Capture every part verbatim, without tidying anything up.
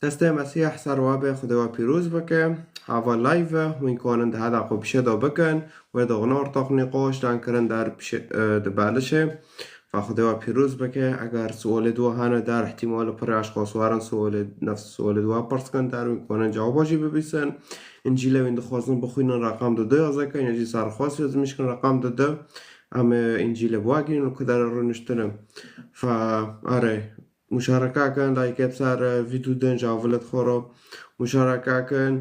Destê Mesîh ser we be, Xwedê we pîroz bike. Hava live e, hûn konin di heda xwe pişê de bikin. Wê doxna ortoq nîqoş dan kirin der pişê, e, di belişê. Fa Xwedê we pîroz bike. Eger sualê dua hene der, ihtimal pir e ez xwe swarin sualê, nefs sualê dua pirs kin der, hûn konin cewaba jî bibîsin. Încîlê wîn dixwazin bixwînin, reqam di du yazê kin, ya jî ser xwest yazmîş kin, reqam di du. Em ê Încîlê bi we gînin û ku der rûniştine. Fa, erê, muşareka kin, like ser, e, vîdyo din ji avilê xwe re muşareka kin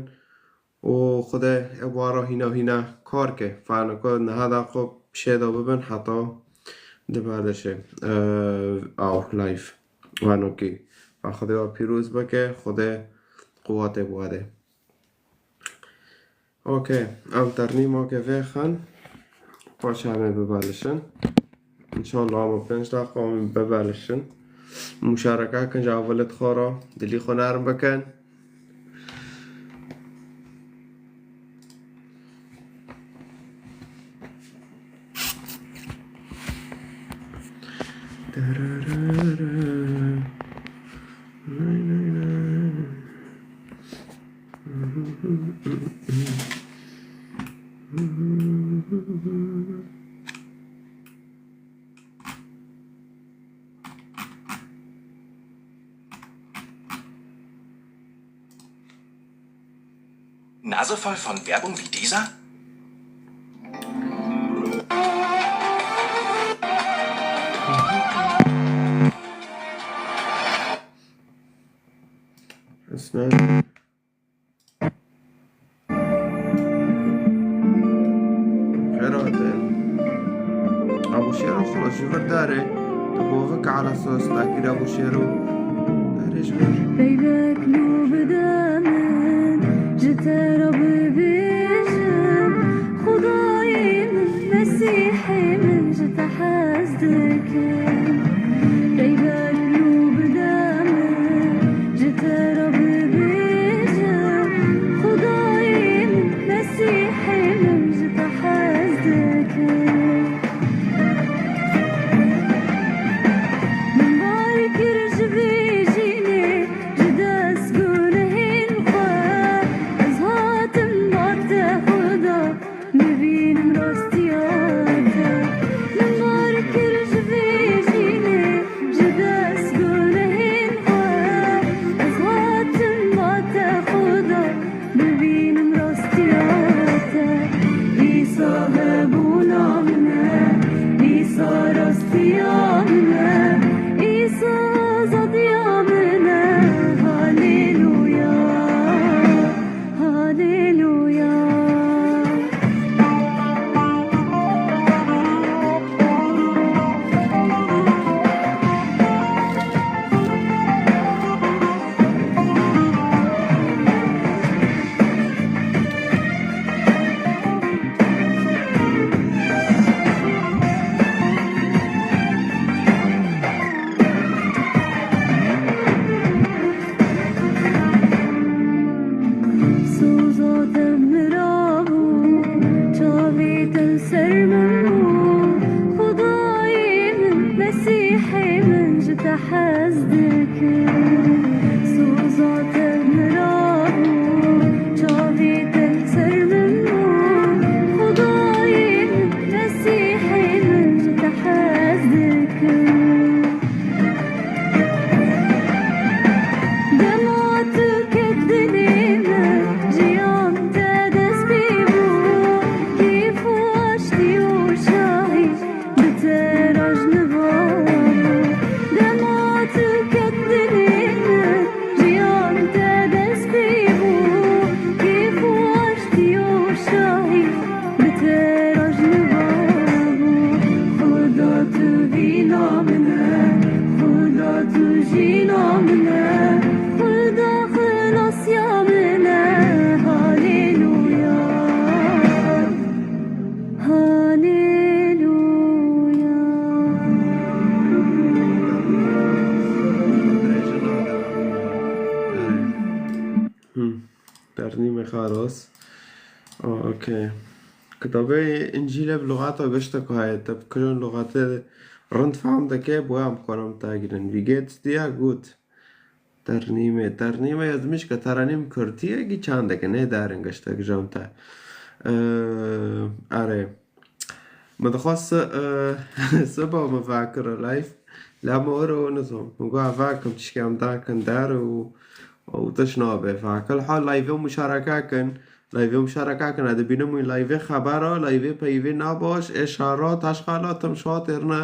û Xwedê ê bi we re hîna hîna kar ke. Fano ku niha da xwe pişê de bibin heta di berdişê, e, aw live. Fano kî. Fa Xwedê we pîroz bike, Xwedê quwetê bi we de. Okey, ev ternîma ke vêxin, paşê em ê bibelişin. Înşallah em ê pênc deqa em ê bibelişin. Muşareka kin ji avilê xwe re, dilî xwe nerm bikin. Nase voll von Werbung wie dieser? It's not. Xêr hatin. Abûşêro xwe ji vir dare. Tu govik ala sos dakir Abûşêro. Dare ji vir. Peywek nû bide min, ji te re bibêjim. Xwedayê min, Mesîhê min, ji te hez dikim. Peywek nû bide min, ji te re bibêjim. Xwedayê min, Mesîhê min, ji te hez dikim. Min bar kir ji vê jînê, ji dest gunehên xwe. Ez hatim bar te Xweda, bibînim rastiya te. Min bar kir ji vê jînê, ji dest gunehên xwe. Ez hatim bar te Xweda, bibînim rastiya te. Îsa hebûna min e, Îsa rastiya min e, Îsa azadiya min e. Haleluya, haleluya. Soza te mirabû, çavê te li ser min bû. Xwedayê min, Mesîhê min, ji te hez dikim. Soza te mirabû, çavê te li ser min bû. Xwedayê min, Mesîhê min, ji te hez dikim. Dema tu ket dilê min, jiyan te dest pê bû. Kêf û aştî û şahî bi te rojniva bû. Dema tu ket dilê min, jiyan te dest pê bû. Kêf û aştî û şahî bi te rojniva bû. Xuda tu vîna min e, Xuda tu jîna min e, Xuda xelasya min e. Haleluya, haleluya. Hmm. Ternîmê xaros. Oh, okey. Kitabê Încîlê bi luxata giştek heye. Te bi kirin luxatê rind fehm dike, boya em karin te girin. Wie geht's dir? Gut. Ternîmê, ternîme yazmiş ke terenîm kurtî ye, gî çandeke nê derin giştek jom te. Ee, Erê. Min dixwest, e, siba min vekira live. La me were û nizam. Min got, "Vekim, tişkî em dakin der û, û tiş nabe." Fakil hal live muşareke kin. Live muşareke kin. Ez dibînim wî live xebera, live peyvê nabaş, ê şara, taşxala, tim şatêrne.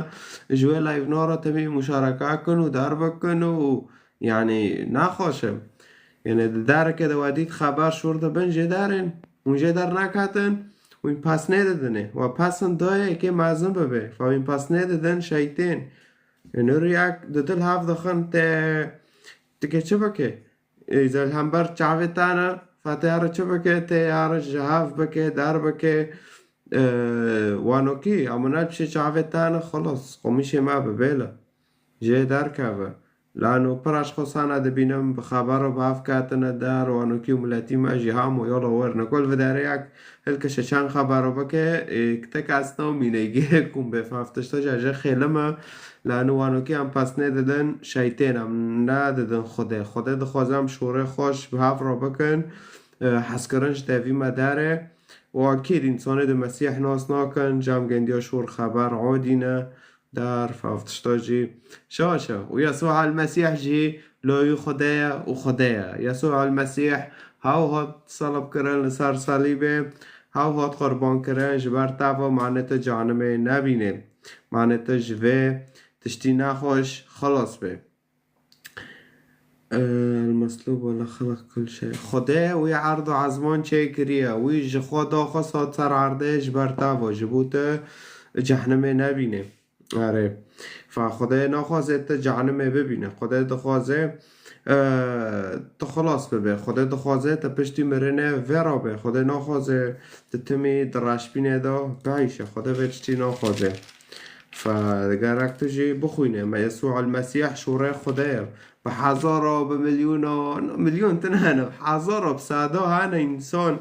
Ji wê live nara timî muşareke kin û derbikin û, yanî, naxweş e. Yanî, di dereke de we dît xeber şûr dibin jê derên. Hûn jê derneketin, wîn pesnê didinê. We pesin dayê yekê mezin bibe. Fa wîn pesnê didin şeytên. Nûriyek di dil hev dixin tê, dike çi bike? Ê, ze li hember çavê te ne, fa tê yare çi bike? Tê yare ji hev bike, der bike. Ee, wanokî, amûne pişê çavê te ne, xelas, qomîşê me bi bêle. Jê derkeve. Lano pir eşxosana dibînim, bi xebero bi hev ketine der, wanokî û miletî me jî hamo yola wer. Nikol vidareyek hilkişe çend xebero bike, ê, tek ez namîne gê kum bê feftişte jê xêlime. Lano wanokî em pesnê didin, şeytên em ne didin Xwedê. Xwedê dixwaze em şûrê xweş bi hev re bikin. E, hezkirin ji tevî me dere. Û akîd însanê di Mesîh nas nakin, cem gendiya şûr xeber odîne. Dar, fav tişta jî şaş e. Û Yesû el-Mesîh jî layî Xwedê ye û Xwedê ye. Yesû el-Mesîh hew hat selibkirin li ser selîbê, hew hat qurbankirin ji ber te ve, mane tu cehenimê nebînê. Mane tu ji vê tiştî nexweş xilas bê. المصلوب ولا خلق كل شيء. Xwedê wî erd û ezman çêkiriye. Wî ji xwe daxwest hat ser erdê ji ber te ve, ji bo tu cehenimê nebînê. Erê. Fa Xwedê naxwaze tu cehenimê bibîne. Xwedê dixwaze, e, tu xilas bibe. Xwedê dixwaze tu piştî mirinê vê re be. Xwedê naxwaze tu timî di reşbînê de bihişe. Xwedê vê tiştî naxwaze. Fe gerek tu jî bixwîne. Me Yesû el-Mesîh şûrê Xwedê ye. Bi hezara, bi milyona, milyon tune hene, bi hezara, bi seda hene însan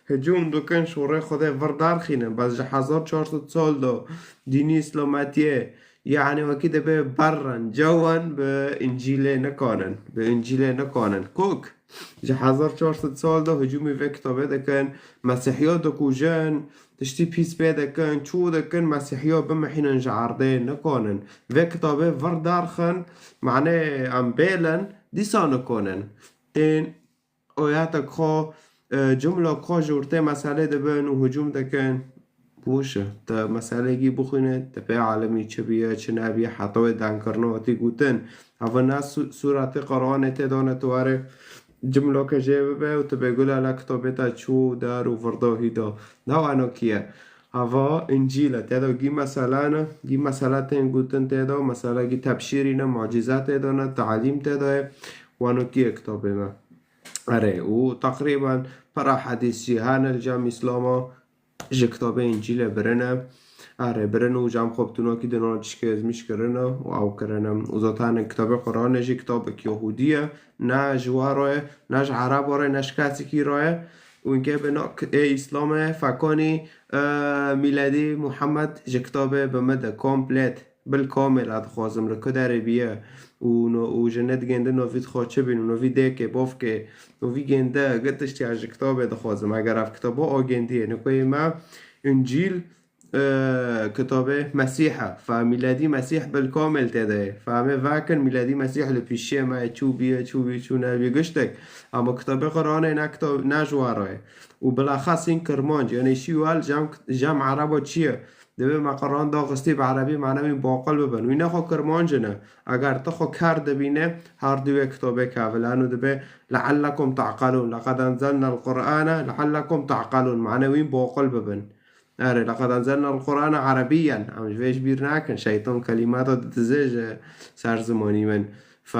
hicûm dikin, şûrê Xwedê vir derxînin. Bes ji hezar çar sed sal de dînî îslametiyê, yanî wekî dibê berren, cewan bi Încîlê nikanin, bi Încîlê nikanin. Kok, ji hezar çar sed sal de hicûmî vê kitabê dikin, Mesîhiya dikujin, tiştî pîs pê dikin, çû dikin, Mesîhiya bimihînin ji erdê nikonin. Vê kitabê vir derxin, mane em bêlin, dîsa nikonin. Tên oyata xwe, e, cumla xwe ji ortê meselê dibin û hicûm dikin. Boş e. Te meselekî bixwîne, te pê alimî çi biye, çi nebiye, heta wê denkirina wetî gotin. Hava ne su-, sûretê Qur'anê tê dane tu were cimloke jê bibe û tu bê gula la kitabê te çû der û virda hîda. Ne wano kiye. Hava Încîl e. Tê de gî mesele ne, gî mesele tên gotin tê de, mesele gî tebşîrî ne, mucîze tê de ne, talîm tê de ye. Wano kiye kitabê me. Erê, û teqrîben pira hedîs jî hene li cem Îslama. Ji kitabê Încîlê birine. Erê, birine û cem xwe bi tunakî di nona tişkê ezmîş kirine û ew kirine. Û zaten kitabê Quranê jî kitabek Yahudî ye. Ne ji we re ye, ne ji Ereba re ye, ne ji kesekî re ye. Û hinkê bi nak ê Îslamê fekanî, e, mîledî Muhammed ji kitabê bi min de komplet. Bil kamil ez dixwazim li ku derê biye û no-, û ji ne digêndin novî dixwa çi bîn û novî dêkê, bavkê, novî gênde, gi tiştiya ji kitabê dixwazim. Eger ev kitaba agêndiyê, nikoyê me Încîl, e, kitabê Mesîh e. Fe mîledî Mesîh bil kamil tê de ye. Fe em ê vekin mîledî Mesîh li pîşiyê me ye, çû biye, çû biye, çû nebiye, giştek. Ama kitabê Quranê ne kitab, ne ji we re ye. Û bilexes hîn Kirmanc, yanî şî wel cem, cem Ereba çi ye? Divê me Quran daxistî bi erebî, mane wî baqil bibin. Wî nexwe kirmanc ne. Eger tu xwe ker dibîne, her du wê kitabê kevil. Eno dibê لعلكم تعقلون. لقد أنزلنا القرآن لعلكم تعقلون. Mane wî baqil bibin. Erê, لقد أنزلنا القرآن عربيا. Em ji vê ji bîr nakin. Şeytan kelîmata didizê ji ser zimanî min. Fe,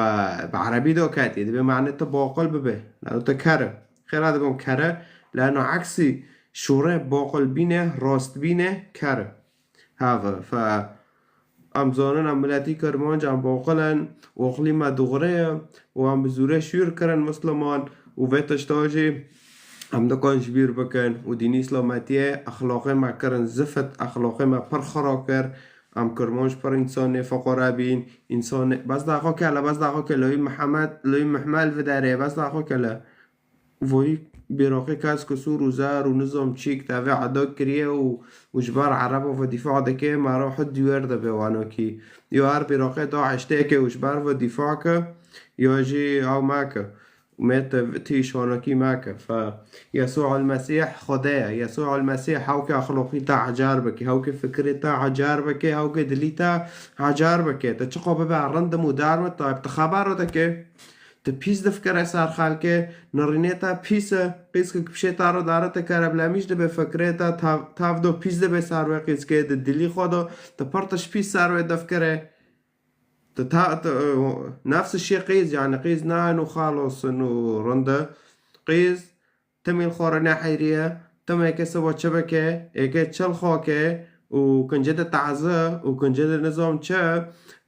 bi erebî de ketî. Dibê mane tu baqil bibe. Lano tu ker e. Xêra dibim ker e. Lano eksî şûrê baqil bîne, rast bîne, ker e. Have, fe em zanin em miletî Kirmanc, em baqil in û aqlî me dixure ye û em bi zûrê şûr kirin Misliman û vê tişta jî em dikan ji bîr bikin û dînî Îslametiyê exlaqê me kirin zift, exlaqê me pir xira kir. Em Kirmanc pir însanê feqere bîn, însanê, bes daxo kele, bes daxo kele, wî Mihemed, wî Mihmel viderê, bes daxo kele. Voyî bîroqê kesk û sûr û zer û nizam çîk tevê edo kiriye û, û ji ber Erebo ve dîfa dike, mero hid dîwer de be wanokî. Yo her bîroqê DAIŞ têke û ji ber ve dîfa ke, yo jî ew meke. Mete tî şonokî meke. Fe Yesû el Mesîh Xwedê ye. Yesû el Mesîh hewke exloqî te ecar bike, hewke fikrê te ecar bike, hewke dilî te ecar bike. Te çiqo bibe rindim û derme, te bi te xebero dike. Te pîs difikire ser xelkê, nirînê te pîs e, qîzkek pişê te re dare te kere bilemîş dibe fikrê te, tav, tav do pîs dibe ser wê qîzkê, di dilî xwe do, te pir tişt pîs ser wê difikire. Te ta, te, e, nefs şê qîz, yani qîz nayin û xalosin û rinde. Qîz, timî li xwe re neheyriye, timê ke seba çi bike, êke çil xwe ke û kincê de taze û kincê de nizam çi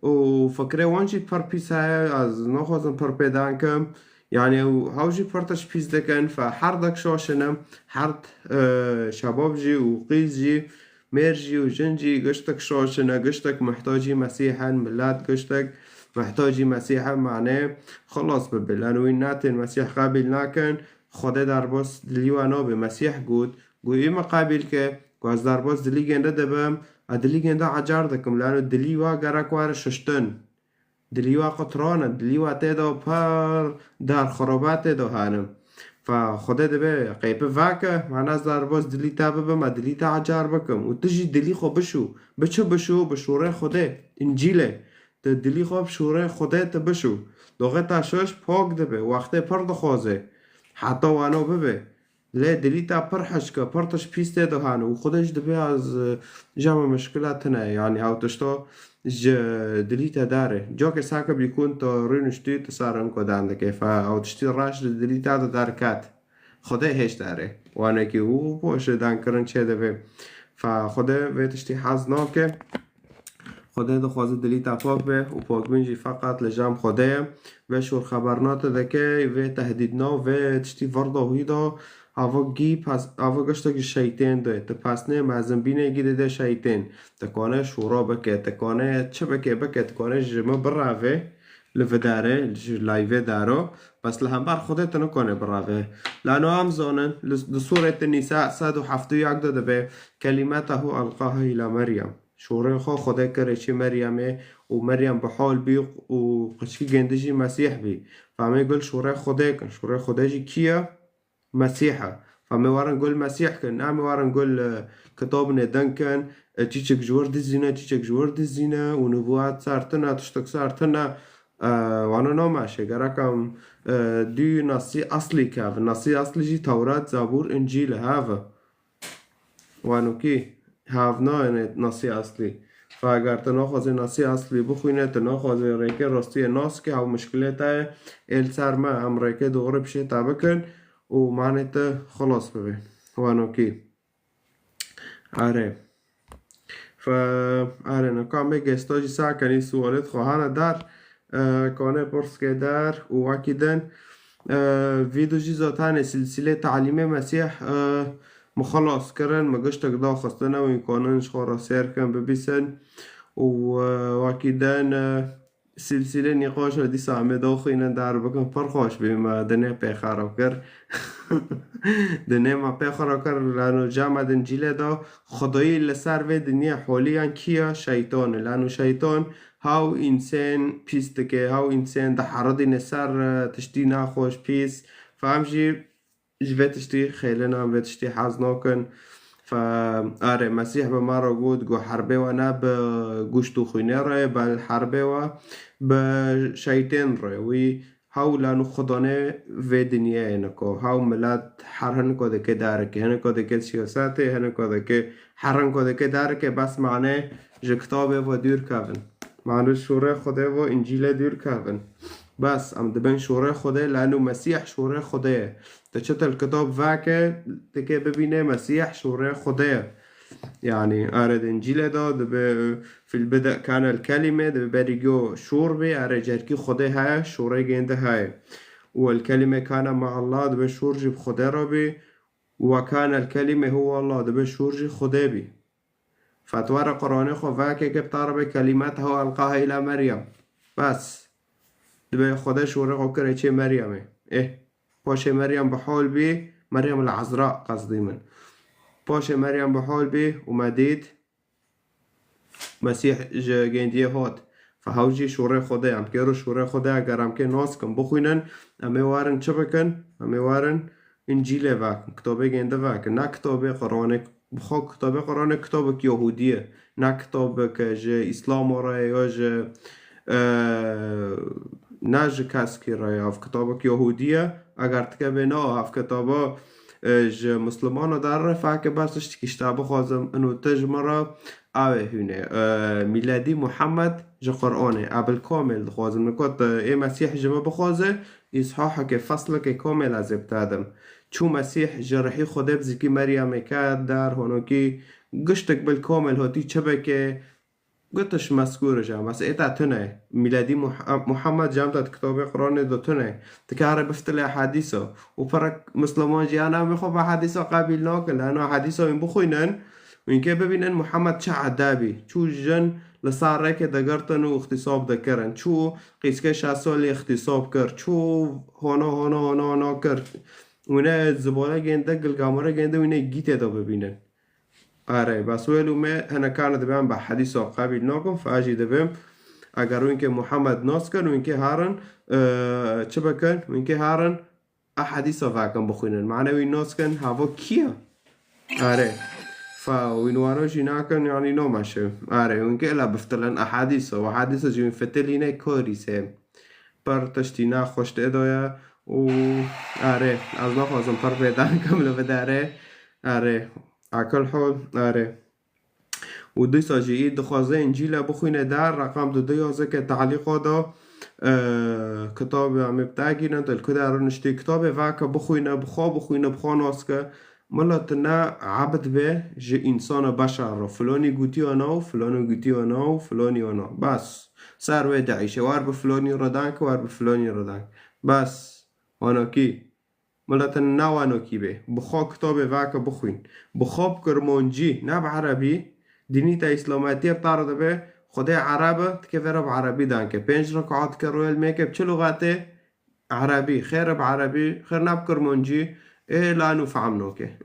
û fikrê wan jî pir pîs heye, ez naxwazim pir pê dan kim. Yani ew hew jî pir tişt pîs dikin, fe her dek şaşin im, her, e, şebab jî û qîz jî, mêr jî û jin jî giştek şaşin e, giştek muhtacî Mesîh in, milet giştek muhtacî Mesîh in, mane xilas bibin. Lano wî netên Mesîh qebîl nakin, Xwedê derbas dilî we nabe. Mesîh got, got, wî me qebîl ke, ku ez derbas dilî gênde dibim, ez dilî gênde ecar dikim. Lano dilî we gerek were şiştin. Dilî we qutran e, dilî we tê de pir dar xiraba tê de hene. Fe Xwedê dibe qeypi veke, mana ez derbas dilî te bibim, ez dilî te ecar bikim. Û tu jî dilî xwe bişû. Bi çi bişû? Bi şûrê Xwedê, Încîlê. Tu dilî xwe bi şûrê Xwedê tu bişû. Doxê te şiş pak dibe, wextê pir dixwaze. Heta wano bibe. Lê dilî te pir hişk e, pir tişt pîs tê de hene û Xwedê jî dibê ez, e, jama mişkila tune, yani ew tişto ji dilî te dare. Coke sake bîkûn tu rûniştî, tu sar in ku dan dike. Fe ew tiştî reş li dilî te de derket. Xwedê hêş dare. Wanekî û poşê dankirin çê dibe. Fe Xwedê vê tiştî hez nake. Xwedê dixwaze dilî te pak be û pakbûn jî feqet li cem Xwedê ye. Vê şûr xeber nate dike, vê tehdîdna, vê tiştî vir da hûy da, ava gî pes-, ava giştek ji şeytên de. Tu pesnê mezinbînê gî dide şeytên. Tu kane şûra bike, tu kane çi bike, bike, tu kane ji min bireve li vidare, ji layvê daro. Bes li hember Xwedê tu nikane bireve. Lano em zonin, li, di Sûretê Nîsa sed û heftê û yek de dibe, Kelimetehu elqaha îla Meryem. Şûrê xwe Xwedê kire çê Meryemê û Meryem bi hol bî û qeçkî gêndi jî Mesîh bî. Femê gul şûrê Xwedê kin. Şûrê Xwedê jî kî ye? Mesîh e. Femê werin gul Mesîh kin. Em ê werin gul, e, kitabinê din kin. E, çîçek ji wir dizîne, çîçek ji wir dizîne û nubûwet ser tune, tiştek ser tune. E, wana name şê. Gerek em, e, dû nasî eslî kevin. Nasî eslî jî Tewrat, Zebûr, Încîl e, hev e. Wanokî hev nayêne nasî eslî. Fe eger tu naxwazê nasî eslî bixwîne, tu naxwazê rêkê rastiyê nas ke, ew mişkilê te ye. Ê li ser me, em rêkê doğru pişê te bikin û manê te xilas bibe. Wanokî. Erê. Fe, erê, nika me gesta jî sakenî sualê xwe hane dar, e, kane pirskê der û wekî din, e, vîdyo jî zaten ê silsîlê talîmê Mesîh, e, min xilas kirin, min giştek daxistine û înkanin ji xwe re sêr kin, bibîsin û, e, wekî din, e, Silsîlê nîqaşa dîsa em ê daxwînin dar bikin, pir xweş bî, me dinê pê xera kir. Dinê me pê xera kir, lano cama din cîlê da, Xwedayî li ser vê dinyê holî yan kî ya? Şeytan e. Lano şeytan haw însên pîs dike, haw însên diheridîne ser, e, tiştî naxweş, pîs. Fam jî ji vê tiştî xêlin an, vê tiştî hez nakin. Fe, erê, Mesîh bi me re got, got, herbê we ne bi goşt û xwînê re, bel herbê we bi şeytên re. Wî hew lano xudanê vê dinyayê niko. Hew milet her hiniko dike derike, hiniko dike siyasetê, hiniko dike her hiniko dike derike, bes mane ji kitabê ve dûr kevin. Mane şûrê Xwedê ve, Încîlê dûr kevin. Bes, em dibin şûrê Xwedê, lano Mesîh şûrê Xwedê ye. Tu çi til kitab veke, dike bibîne Mesîh şûrê Xwedê ye. Yani, erê di Încîlê de dibe, fil bide kanel kelîme, dibe berî go şûr bê, erê cerkî Xwedê heye, şûrê gênde heye. Û el kelîme kana ma Allah, dibe şûr jî bi Xwedê re bê. Û kanel kelîme huwa Allah, dibe şûr jî Xwedê bî. Fetwara Qur'anê xwe veke ke bi tarbe kelimetehu elqaha ila Meryem. Bes. Dibe Xwedê şûrê xwe kire çê Meryemê. Eh. Paşê Meryem bi hol bî, Meryem el Ezra qezdî min. Paşê Meryem bi hol bî û me dît Mesîh ji gêndiyê hot. Fe hew jî şûrê Xwedê. Em kê ro şûrê Xwedê eger em kê nas kin, bixwînin, em ê warin çi bikin? Em ê warin Încîlê vekin, kitobê gêndi vekin. Ne kitobê Qur'anê, bi xwe kitobê Qur'anê kitobek Yahudî ye. Ne kitobek ji Îslamo re ye ya ji, e, ne ji keskî re ye. Ev kitobek Yahudî ye. Eger tikevê na ev kitaba, e, ji Mislimano derre, feke bes tiştekî ji te bixwazim, ino tu ji min re ew ê hûnê. E, mîledî Muhammed ji Qur'anê. Ebil Kamil dixwazim. Nika tu ê Mesîh ji min bixwaze, îshaheke, fesleke kamil ez ê bi te dim. Çû Mesîh ji rihî Xwedê bi zikî Meryemê ket der, honokî giştek bil kamil hotî çi bike, Gutiş mezkûr e, bes ê te tune. Mîledî Muh-, Muhammed jam te di kitabê Qur'anê de tune. Dikare biftile hadîsa. Û pirek Misliman jî ya navê xwe bi hadîsa qebîl nakin. Lano hadîsa wîn bixwînin, wîn kê bibînin Muhammed çi edebî. Çû jin li ser rêkê digirtin û îxtîsab dikirin. Çû qîskê şeş salî îxtîsab kir. Çû hona, hona, hona, hona kir. Wîne zibale gênde, gilgamore gênde, wîne gîtê de bibînin. Erê, bes wê lû me hene kane dibe em bi hedîsa qebîl nakin, fe jî dibim. Eger wînkê Muhammed nas kin, wînkê herin, e, çi bikin? Wînkê herin, a hedîsa vekin bixwînin. Mane wî nas kin, havo kî ye? Erê. Fe wîn wano jî nakin, yanî no meşe. Erê, wînkê ela biftilin a hedîsa. Û hedîsa jî wîn fitilîne korî sê. Pir tiştî nexweş tê de ye. Û erê, ez naxwazim pir bêdeng kim li vê derê. Erê. Akil hol, erê. Û dîsa jî î dixwaze Încîle bixwîne der, reqam du du yazike talîqa da, e, kitabê em ê bi te gînin, tu li ku de rûniştî kitabê veke bixwîne, bi xwe bixwîne, bi xwe nas ke. Mila tu ne ebd be ji însana beşer re. Filonî gotiya na û filonî gotiya na û filonî ya na. Bes. Ser wê dieyşe. Wer bi filonî re danke, wer bi filonî re danke. Bes. Wanokî. Mila tu ne wanokî bê. Bi xwe kitabê veke bixwîn. Bi xwe bi kirmancî, ne bi erebî. Dînî te îslametiyê bi te re dibe. Xwedê ereb e, dike vê re bi erebî danke. Pênc rekat dike rûyê li mêke bi çi luxetê? Erebî. Xêr e bi erebî. Xêr ne bi kirmancî. Ê, la nû fehm nake.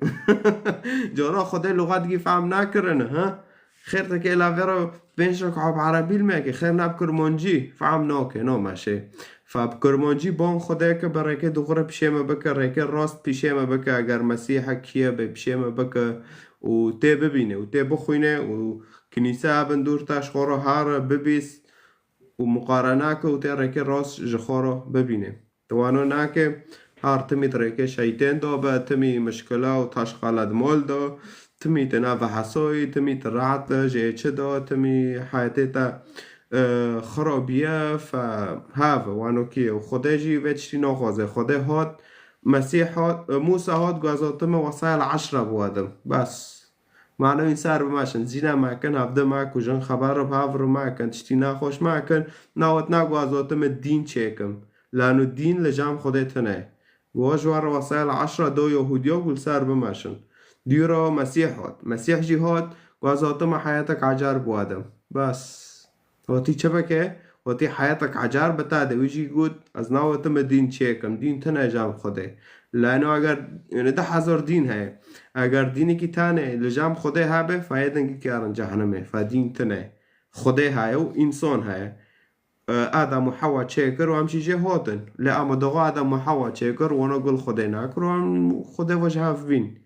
Cara Xwedê luxet gî fehm nakirine, ha? Xêr te ke la vera pênc rekat bi erebî li mêke, xêr ne bi kirmancî, fehm nake, no meşe. Fe bi kirmancî ban Xwedê ke bi rêkê dixure pişê me bike, rêkê rast pişê me bike, eger Mesîhek kiye be pişê me bike û tê bibîne û tê bixwîne û kinîse ebin dûr te ji xwe re here bibîst û muqarene ke û tê rêkê rast ji xwe re bibîne. Tu wano nake, her timî di rêkê şeytên de be, timî mişkila û taşqala di mol de, timî tu ne vehesoyî, timî tu rahat de, jê çi de, timî heyetê te, e, xirabiye, fe have, wano kî ye. Û Xwedê jî vê tiştî naxwaze. Xwedê hat, Mesîh hat, e, Mûsa hat, gazotime wesayel eşre biwadim. Bes. Mane wîn ser bimeşin, zîne mekin, hevdi mekujin, xeber bi hev re mekin, tiştî nexweş mekin, nawet ne gazotime dîn çêkim. Lano dîn li cem Xwedê tune. Go ji we re wesayel eşra do Yahudiya ku li ser bimeşin. Dîro Mesîh hat. Mesîh jî hat, gazotime heyetek ecer biwadim. Bes. Hotî çi bike? Hotî heyetek ecer bi te de. Wî jî got, ez nawetime dîn çêkim. Dîn tune cem Xwedê. Lano eger, yani, du hezar dîn heye. Eger dînekî tane li cem Xwedê hebe, feyê dengî kerin cehennemê. Fe dîn tune. Xwedê heye û însan heye. E, Adam û Hewa çêkir û em jî jê hatin. Lê ama doğa Adam û Hewa çêkir, wana gul Xwedê nakir û em Xwedê ve ji hev bîn.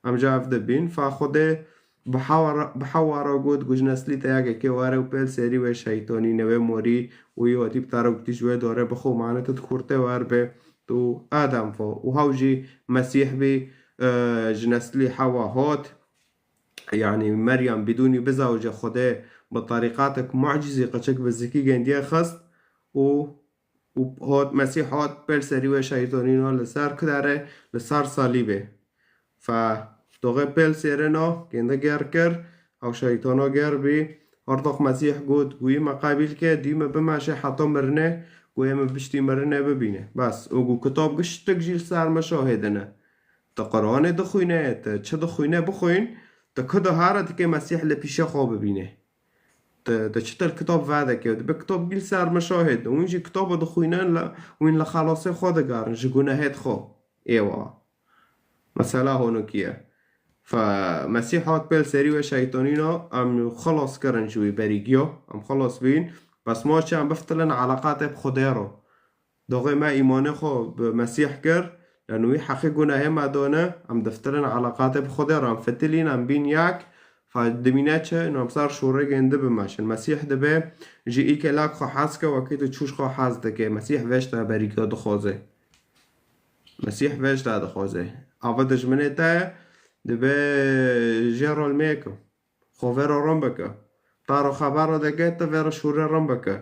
Em ji hev dibîn. Fa Xwedê bi Hewa re, bi Hewa re got, got, ji neslî te yekekê were û pêl serî wê şeytanî, newê morî û yê hatî bi te re gotî ji wê dore bixwe, mane tu dikurtê wer be, tu Adam ve. Û hew jî Mesîh bî, e, ji neslî Hewa hat. Yanî Meryem bidûnî bizewce Xwedê bi terîqatek mucizî qeçek bi zikî gendiye xist û, û hot Mesîh hot pêl serî wê şeytanîna li ser kudere, li ser salîbê. Fe doxê pêl sêrêna gende ger kir, ew şeytana ger bî. Her dox Mesîh got, goyî me qebîl ke, dî me bimeşe heta mirine, goyê me piştî mirine bibîne. Bes, û got, kitab giştik jî li ser me şahidine. Tu Qur'anê dixwîne, tu çi dixwîne, bixwîn. Te ku de here dike Mesîh li pîşe xwe bibîne. Te, te çitir kitab vedeke, dibe kitab gîl ser mişahid. Wîn jî kitaba dixwînin, li, wîn li xelasê xwe digerin, ji gunehêt xwe. Êwa. Mesela honokî ye. Fe Mesîh hat pêl serî we şeytanîna, em xelas kirin ji wî berîgiya, em xelas bîn. Bes ma çi em biftilin eleqatê bi Xwedê re. Doxê me îmanê xwe bi Mesîh kir, yanî wî heqê gunehê me dane, em diftilin eleqatê bi Xwedê re, em fitilîn, em bîn yek, fa dimîne çi, û em ser şûrê gêndi bimeşin. Mesîh dibe, ji îkelak xwe hez ke, wekî tu çûş xwe hez dike. Mesîh vêşta berîka dixwaze. Mesîh vêşta dixwaze. Ava dijminê te dibe jê rol mêke. Xwe vê re rin bike. Taro xebera dike, tu vê re şûrê rin bike.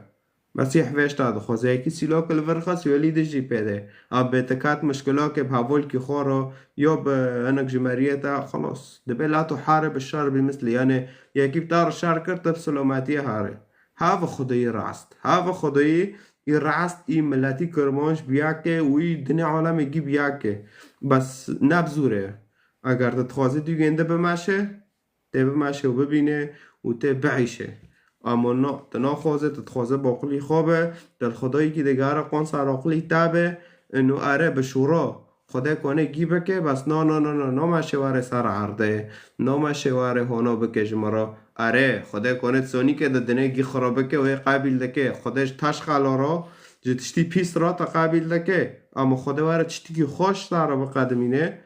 Mesîh vêşta dixwaze. Yekî sîlok li vir xist, welî dijî pê de. A bê te kat mişkilokê bi hevolkî xwe re, yo bi hinek ji meriyê te, xelas. Dibe lat û harê bi şer bî mislî. Yanî yekî bi te re şer kir, tu bi silometiyê harê. Hava Xwedayî rast. Hava Xwedayî î rast, î miletî Kirmanc bi yek e û î dinê alemê gî bi yek e. Bes ne bi zûrê ye. Eger tu dixwazî dûgên de bimeşe, tê bimeşe û bibîne û tê biîşe. Ama na, tu naxwaze, tu dixwaze bi aqilî xwe be, tu li Xwedayekî digere qon ser aqilî te be, û erê bi şûra Xwedê kone gî bike, bes na, na, na, na, nameşe were ser erdê, nameşe were hona bike ji min re. Erê, Xwedê kone sonîke de dinê gî xwe re bike û ê qebîl dike. Xwedê ji teş xela re, ji tiştî pîs re te qebîl dike. Ama Xwedê were tiştîkî xweş te re biqedimîne,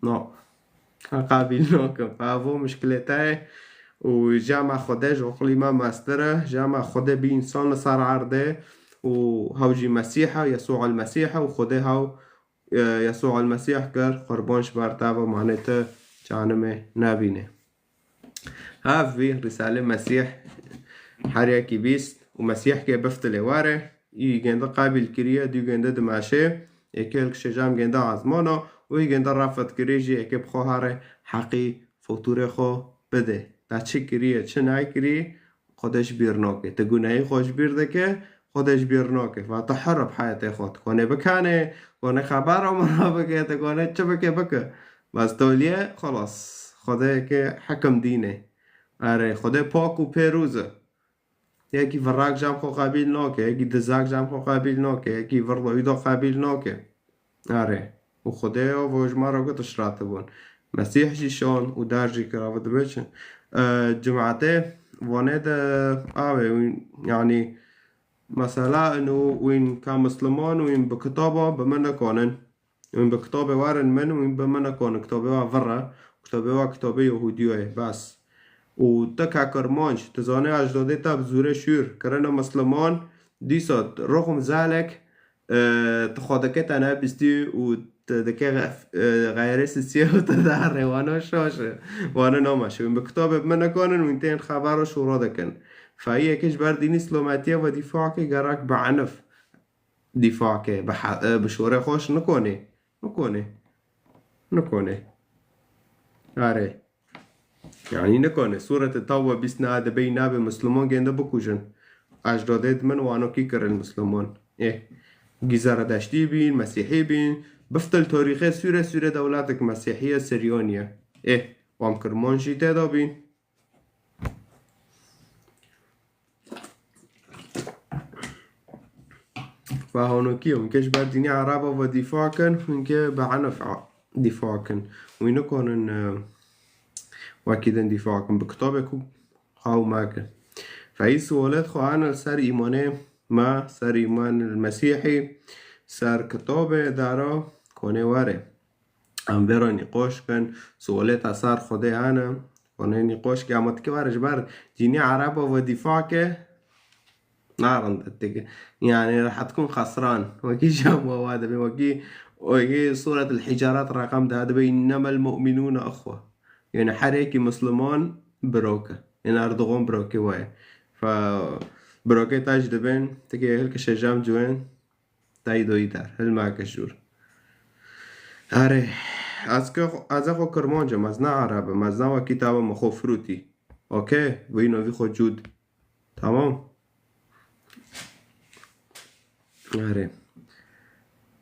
no. Qebîl nakim. Evo mişkilê te ye. Û jama Xwedê ji oxilî me mestir e. Jama Xwedê bî însan li ser erdê. Û hew jî Mesîh e, Yesû el Mesîh e û Xwedê hew, e, Yesû el Mesîh kir, qurban ji ber te ve, manê te canimê nebîne. Hev vî Rîsalê Mesîh her yekî bîst û Mesîh ke biftilê were, î gênde qebîl kiriye, dû gênde dimeşê, êkê hilkişe cem gênde azmana û î gênde refet kirê jî êkê bi xwe here heqî fotûrê xwe bide. Te çi kiriye, çi nekirî, Xwedê ji bîr nake. Te gunehê xwe ji bîr dike, Xwedê ji bîr nake. Va tu hir bi heyetê xwe. Tu kone bikanê, kone xebera min re bike, tu kone çi bike, bike. Bes toliyê, xelas. Xwedê ke hekim dîne. Erê, Xwedê pak û pêrûz e. Yekî virak cem xwe qebîl nake, yekî dizak cem xwe qebîl nake, yekî vir wî de qebîl nake. Erê. Û Xwedê ya vo ji me re got, "Tişt ratibûn." Mesîh jî şan û der jî kir, ava dibe çi? E, Cumatê vanê de avê, yanî, mesela, inu wîn ka Misliman wîn bi kitaba bi min nekanin. Wîn bi kitabê werin min, wîn bi min nekanin. Kitabê wa vir e. Kitabê wa kitabê Yehûdiya ye, bes. Û te ka Kirmanc, tu zanê ecdadê te bi zûrê şûr kirine Misliman, dîsa ruxum zelek, e, tu xwe dike te nebîstî û tu dike xef-, e, xeyrê sisiye û tu diherê. Wana şaş e. Wana nameşe. Wîn bi kitabê bi min nekanin, wîn tên xebera şûra dikin. Feyî yekê ji ber dînî silometiyê ve dîfa ke gerek bi enif dîfa ke, bi he-, e, bi şûrê xweş nikone. Nikone. Nikone. Erê. Yanî nikane. Sûrete Tewbe bîst neh dibe, nabê Misliman gênde bikujin. Ecdadê di min wano kî kirin Misliman. Ê. Gî Zeredeştî bîn, Mesîhî bîn. Biftil torîxê sûre sûre dewletek Mesîhî ye, Siryanî ye. Ê. Wan Kirman jî tê de bîn. Ve honokî ye. Hûn ke ji ber dînê Ereba ve dîfa kin, hûn ke bi enif a-, dîfa kin. Wî nikonin, e, wekî din dîfa kin. Bi kitabê ku xew me kin. Ve î sualet xwe hene li ser îmanê me, ser îman li Mesîhî, ser kitabê dara konê were. Em vê re nîqoş kin, sualê te ser Xwedê hene, konê nîqoş ke, ama tu ke were ji ber dînê Ereba ve dîfa ke, narin de tike. Yani, rehet kun xesran. Wekî jam we wa dibe, wekî, wekî Suret el-Hicarat reqem de dibe, "İnnemel mu'minûne ihwe." Yani, her yekî Misliman birok e. Yani, Erdogan birokê we ye. Fe, birokê te jî dibin, tike hilkişe jam ciwên, Tayî doyî der. Hilma ke jûr. Erê, ez ke, ez xwe Kirmanc im, ez ne Ereb im, ez ne wekî te be min xwe firûtî. Okey? Vîno vî xwe cûd. Tamam? Erê.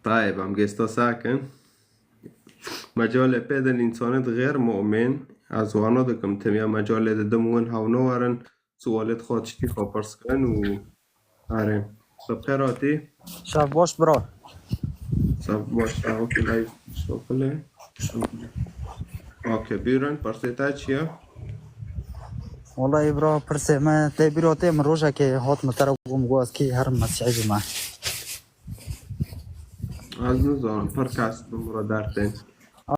Tayê bam, gêsta sakin. Mecalê pê din însanêt xêr mu'min, Ez wana dikim, temiya mecalê didim win hewno werin, sualê xwe tiştî xwe pirs kirin û erê. Bi xêr hatî. Şev baş bira. Şev baş, şev wekî lay şokilê. Ok, bîrin, pirsê te çi ye? Wallahî bira, pirsê me tê bîra tê, min rojekê hat min te re got, min got ez kî herim mesîhî bime. Ez nizanim, pir kes bi min re dertên.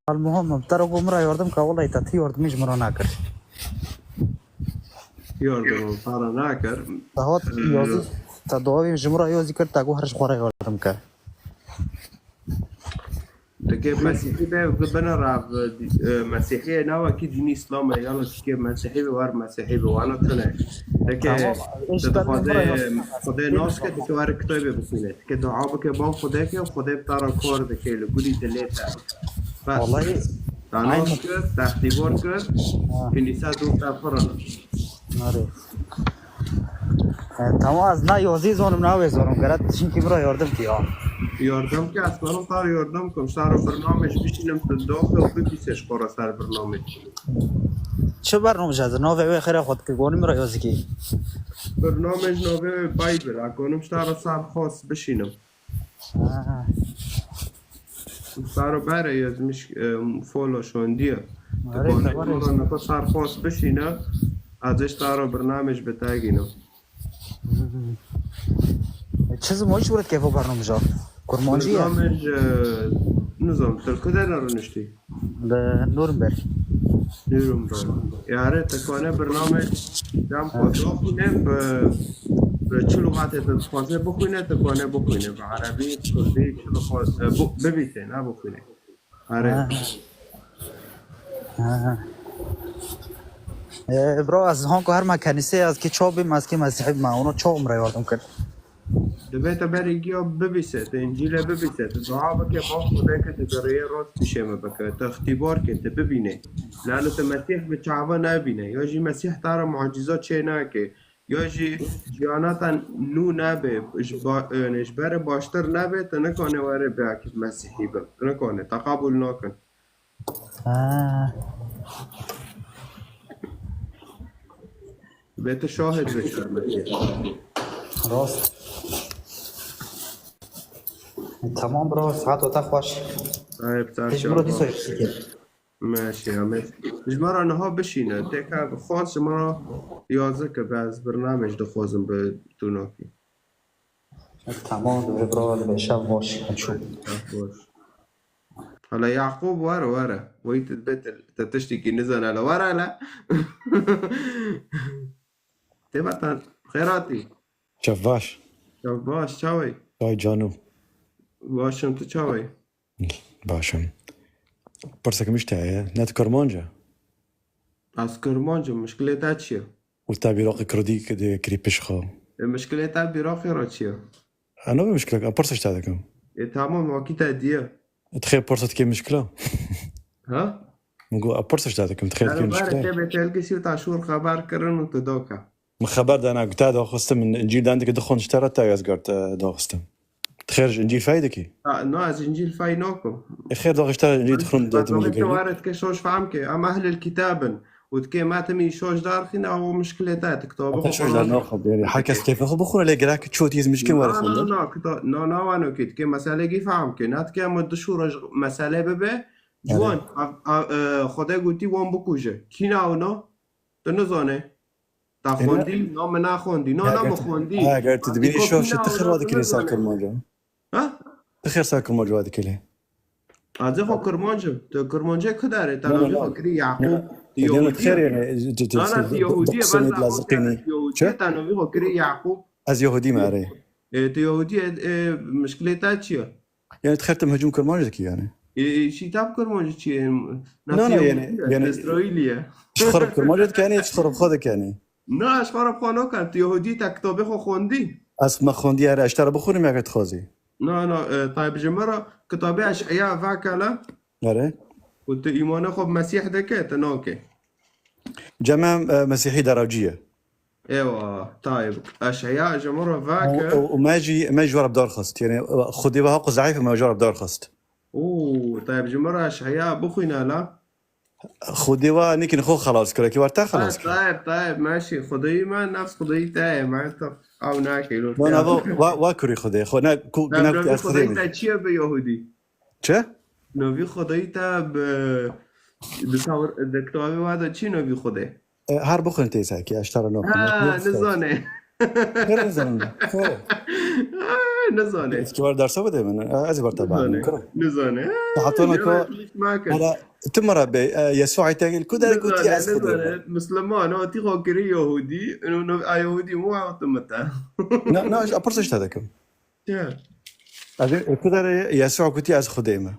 Almuhim, min te re got min re yardim ke, wallahî te ti yardimî ji min re nekir. Yardim min te re nekir. Te hat yazî, te dawî ji min re yazî kir, te got her ji xwe re yardim ke. Dikê Mesîhî be, bi bine re, e, Mesîhiyê ne wekî dînî Îslam e, yala dikê Mesîhî be, wer Mesîhî be, wana tune. Dikê Tamam, tu işte ben dixwaze buraya yazdım. Xwedê nas ke, dikê were kitabê bixwîne. Dikê dua bike, ban Xwedê ke, Xwedê bi te re kar dike, li gurî dilê te. Bes. Vallahi Te nas kir, te îxtîbar kir, Ha. Kînîse dûr te pir in. Nare. E, tamam, ez na yazî zonim, na wê zonim. Geret çinkî bira yardim ki ya. Yardım ki, ez karim te re yardım kim. Sar o bernamej bişînim, tu doxil bibîse ji xwe re ser bernamej. Çi bernamej ez? Navê wê xêra xwe dikir, gonî min re yazî ki. Bernamej navê wê Bible. Ez karim ji te re ser xas bişînim. Ha. Sar o bere yazmiş, e, follow şondiye. Tu Are, gonî tamam. Kur'an nefes ser xas bişîne. Ez ji te re bernamej bi te gînim. E, çi ziman, çi were dikeve bernameja? Kurmancî ye? Bernamej, e, nizam, tu li ku de rûniştî? Li Nürnberg. Nuremberg. Yare, te kane bernamej dem xwe daxwîne, bi, bi çi lûxatê te dixwaze bixwîne, te kane bixwîne. Bi erebî, kurdî, çi dixwaze, e, bu, bibîse, ne bixwîne. Are. Ha. Ha. E, bro, ez hanko her me kenîsê, ez ki çaw bîm, ez ki mesîhî bîm, ona çaw min re yardim kir. Divê te berê giya bibîse, te Încîlê bibîse, tu dua bike, bav Xwedê ke tu di rêyê rast dişê me bike, tu îxtîbar ke, tu bibîne. Lano tu Mesîh bi çava nebîne, ya jî Mesîh te re mucîza çê nake, ya jî jiyana te nû nebe, ji ba-, yani ji berê baştir nebe, tu nikane were bêakî Mesîhî be. Tu nikane, te qebûl nakin. Ha. Bê tu şahid be şermekê. Rast. E, tamam bro, saet ota xweş. Ay, bi te Hiç şahid. bro dîsa eksik. Meşe, meşe. Ji me re niha bişîne. Têka xwest ji me re yazike, be ez bernamej dixwazim bi tu nakî. Tamam, dibê bro, dibê şev baş. Çû. Şev baş. Hala Yaqûb were, were. Wî tu dibê te, te tiştekî nizane, hala were, hala. Tê vatan, xêratî. Çev baş. Çav baş, çawê? Ay canû. Baş im, tu çawê? Baş im. Pirsek min ji te heye. Ne tu Kurmanc e? Ez Kurmanc im, mişkilê te çi ye? Û te bîraqê Kurdî kirî pişt xwe. E, mişkilê te bîraqê re çi ye? Ez nabê mişkilek, ez pirsa ji te dikim. E, tamam, wekî te diye. Tu xêr pirsa dikê mişkila? Ha? Min got, ez pirsa ji te dikim, tu xêr dikê Erê, mişkila? Te bê telkişî ta şûr xeber kirin û tu doka. Min xeber dana, got, te daxistim, min Încîl dendikê dixwin ji te re te ez girt, e, daxistim. Tu xêr ji Încîl fey dikî? Ha, no, ez Încîl fey nakim. E, xêr daxist te Încîl dixwin de Bes tu min wextê digirin. were dike şoş fehm ke, em ehlil kitab in. Û dikê me timî şoş derxîne, ew mişkilê te, tu kitabê Te xwe şoş xwe der naxwe. naxwe, yani her kes keyfê xwe bixwine, lê gerek çotî ez mişkil were Na, na, xwendin. na, kita-, na, na, wano ke, dikê meselekî fehm ke. Ne dike em du şûra ji meselê bibe. Ji Evet. wan, a, a, e, Xwedê gotî wan bikuje. Kî na wina? Tu nizane. Ta Ene- xwendî? Na, min naxwendî. Na, na, Eger min tu- xwendî. Ha, eger tu dibînî Îko şoş, kî na tu xêr wina, wa tu dikirî ser nizane. Kurmanca. Ha? Tu xêr ser Kurmanca wa dikirî. Ez ê xwe Kurmanc im. Tu Kurmancê ku derê? Te Na, na, navî na. xwe kirî Yaqûb. Na, Tu na, na, Yahûdî tu xêr ye. yani, tu, tu, Na, na, tu Yahûdî ye, diqisînê bes lazim Yaqûb ye. qînî. Tu Yahûdî Çi? ye, te navî xwe kirî Yaqûb. Ez Yahûdî me, erê. E, tu Yahûdî ye, e, mişkilê te çi ye? Yani tu xêr tim hicûm Kurmanc dikî yani. E, e, şî te bi Kurmancî çi ye? Na, na, yani, yani, Îsraîlî ye. Ji xwe re bi Kurmanc dikî yani, ji xwe re bi xwe dikî yani. Na, ji xwe re bi xwe nakim. Tu Yahûdî, te kitabê xwe xwendî? Ez me xwendî, erê, ez ji te re bixwînim eger tu dixwazî. Na, na, e, taybê ji min re kitabê Eş'eya veke le. Erê. Û tu îmanê xwe bi Mesîh dike, tu nake. Cem em, e, Mesîhî derawcî ye. Ewa, tayyib. Eş'eya ji min re Û, veke. û, û me jî, me jî were bi dar xist. Yani, e, Xwedê ve haqû zeîf, me jî were bi dar xist. Û, tayyib, ji min re Eş'eya bixwîne la. Xwedê wa nêkin xwe xelas kir, ki war te xelas kir. Tayyib, tayyib, maşî. Xwedayî me nefs xwedayî te ye, me te ew nake, lo. Wana va, va, va kurî Xwedê, xwe ne, ku, ne Navê ez Xwedê Xwedayî me. Te çi ye bi Yahudî? Çi? Navî Xwedayî te bi, di tawr-, di kitabê wa de çi navî Xwedê? E, her bixwin tê sekî, ez ji te re nakim. Ha, nizane. Kira nizane. Kira. Ha, nizane. Ez ki var dersa bide min. E, ez bar te ba. Nizane. Kira. Nizane. Ha, Hatana ya ka, tu hiç make. Hala, tu mara be, e, Yesû ayte gel, ku der ku ti Nizane, ez Xwedê nizane. Misliman, o ti xo kiri Yahudî, no, no, a Yahudî mu ha tu mita. Na, na, ez apırsa işte dekim. Ya. Ez, e, ku der Yesû ku ti ez Xwedê me.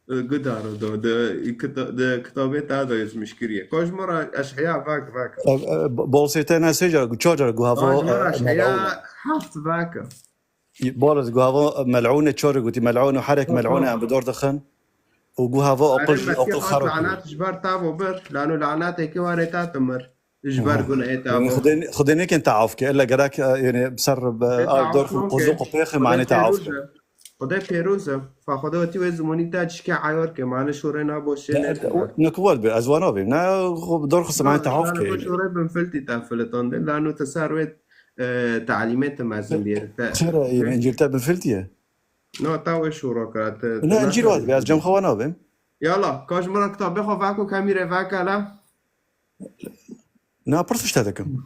E, gudaro do, de, kita-, de kitabê te de yazmış kiriye. Ko ji min re eşheya vak, vak. E, e, bo-, bolsê te ne sê car, çar car guhavo, Ko ji min re e, eşheya mel'ûn. Heft vak. Boris guhavo mel'ûn e, çar gotî mel'ûn û herek Ko, mel'ûn e, ko. Em bi dor dixin. Û guhavo Erê aqil jî, Mesîh aqil xwe xero kiriye. Lanet ji ber te vo bir, lano lanetê ki warê te timir. Ji ber Aha. Gunehê te Yani vo. Xwedê, Xwedê nêkin te af ke, illa gerek, e, yani ser bi, Xwedê a, te dor af xwe nake. Qozok û pêxê Xwedê manê te af ke. Pêroz e. Xwedê pêroz e. Fa Xwedê wetî wê zimonî te çike ayar ke, mane şorê nabo şê Ne, nêkir. Ne, ne kuwar be, ez wana bim. Ne, xwe dor xwe semane te af ke. Şorê bin filtî te filitande. Lano te ser wê, e, talîmê te mezin bî. Te Xêr e, yani Încîl te bin filtî ye? No, te wê şoro kira, te, Ne, te Încîl naşo. Wa dibe, ez cem xwe wana bim. Yala, ka ji min re kitabê xwe vako, kemîrê vake la. Na, pirs işte dekim.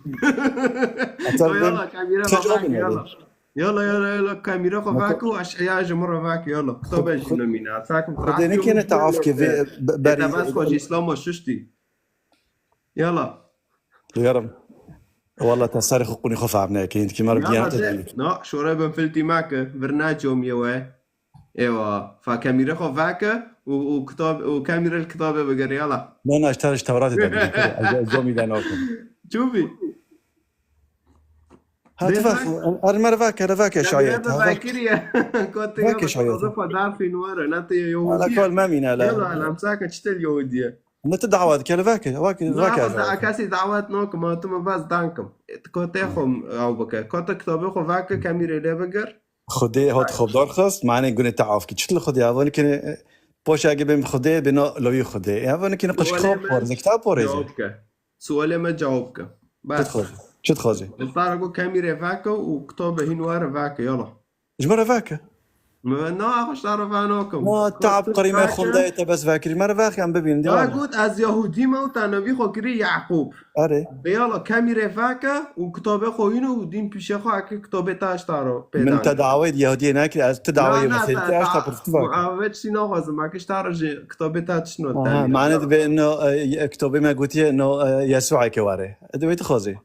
Atar Yala, ben kemîre xwe vake, yala. Yala, yala, yala, kemîre xwe vake û eşeya ji min re vake, yala. Kitabê jî nemîne. Sakim Xwedê nekene te af ke vê, e, be-, berî. Te bes xwe ji Îslama şiştî. Yala. Duyarım. Walla te serê xwe qunî xwe fehm neke. Hindikî me re Yala bigiyan te de, dî. Na, şore ben filtî make, vir naçomiye we. Ewa, fa kemîre xwe vake û, û kitab, û kemîre li kitabê bigere, yala. Ne, ne, ji te, ji Tewratê de bigere. Ez, ez domî de nakim. Çûbî? Ha, tu vak, er me re vake, re vake şayet. Ha, vak. Kemîre vake şayet. Ko tu Vake ya şayet. Xwe darfîn were, ne tu ye Yahudî. Ala kol me mîne la. Yala, ala, em sake çi te Yahudî ye? Ne tu dawa dike, re vake, vake, Na, vake ez ez dawa. Kesî dawet nakim, ma tu me bes dankim. Tu ko tê xwe ew bike. Ko tu kitabê xwe vake, kemîrê lê bigir. Xwedê hat xwe darxist, mane gune te af ki. Çitil Xwedê, evan ki, e, poşa gibi Xwedê, bina loyî Xwedê. Evan ki ne qişka Sualê me por, zekta por eze. Cevap ke. Sualê me cevap ke. Bes. Çi dixwaze? Çi dixwaze? Destara ku kemîrê vake û kitabê hîn were vake, yala. Ji min re vake. Me na xwe ji te re venakim. Na, Ka taab tu qirî me vake. Xwendayê te bes vekirî. Me re vake, em bibînin. Ya dîwan. Got, ez Yahudî me û te navî xwe kirî Yaqûb. Erê. Bê yala, kemîrê vake û kitabê xwe hîn û dîn pîşe xwe eke kitabê te ji te re pê Min te dawê di Yahudiyê nekirî, ez tu dawê Mesîhê te, ez te pirtû vake. Muhammedî naxwazim, eke ji te re ji kitabê te tişt not. Aha, mane dibe no, e, kitabê me gotiye no, e, Yesû eke were. Divê tu xwazî.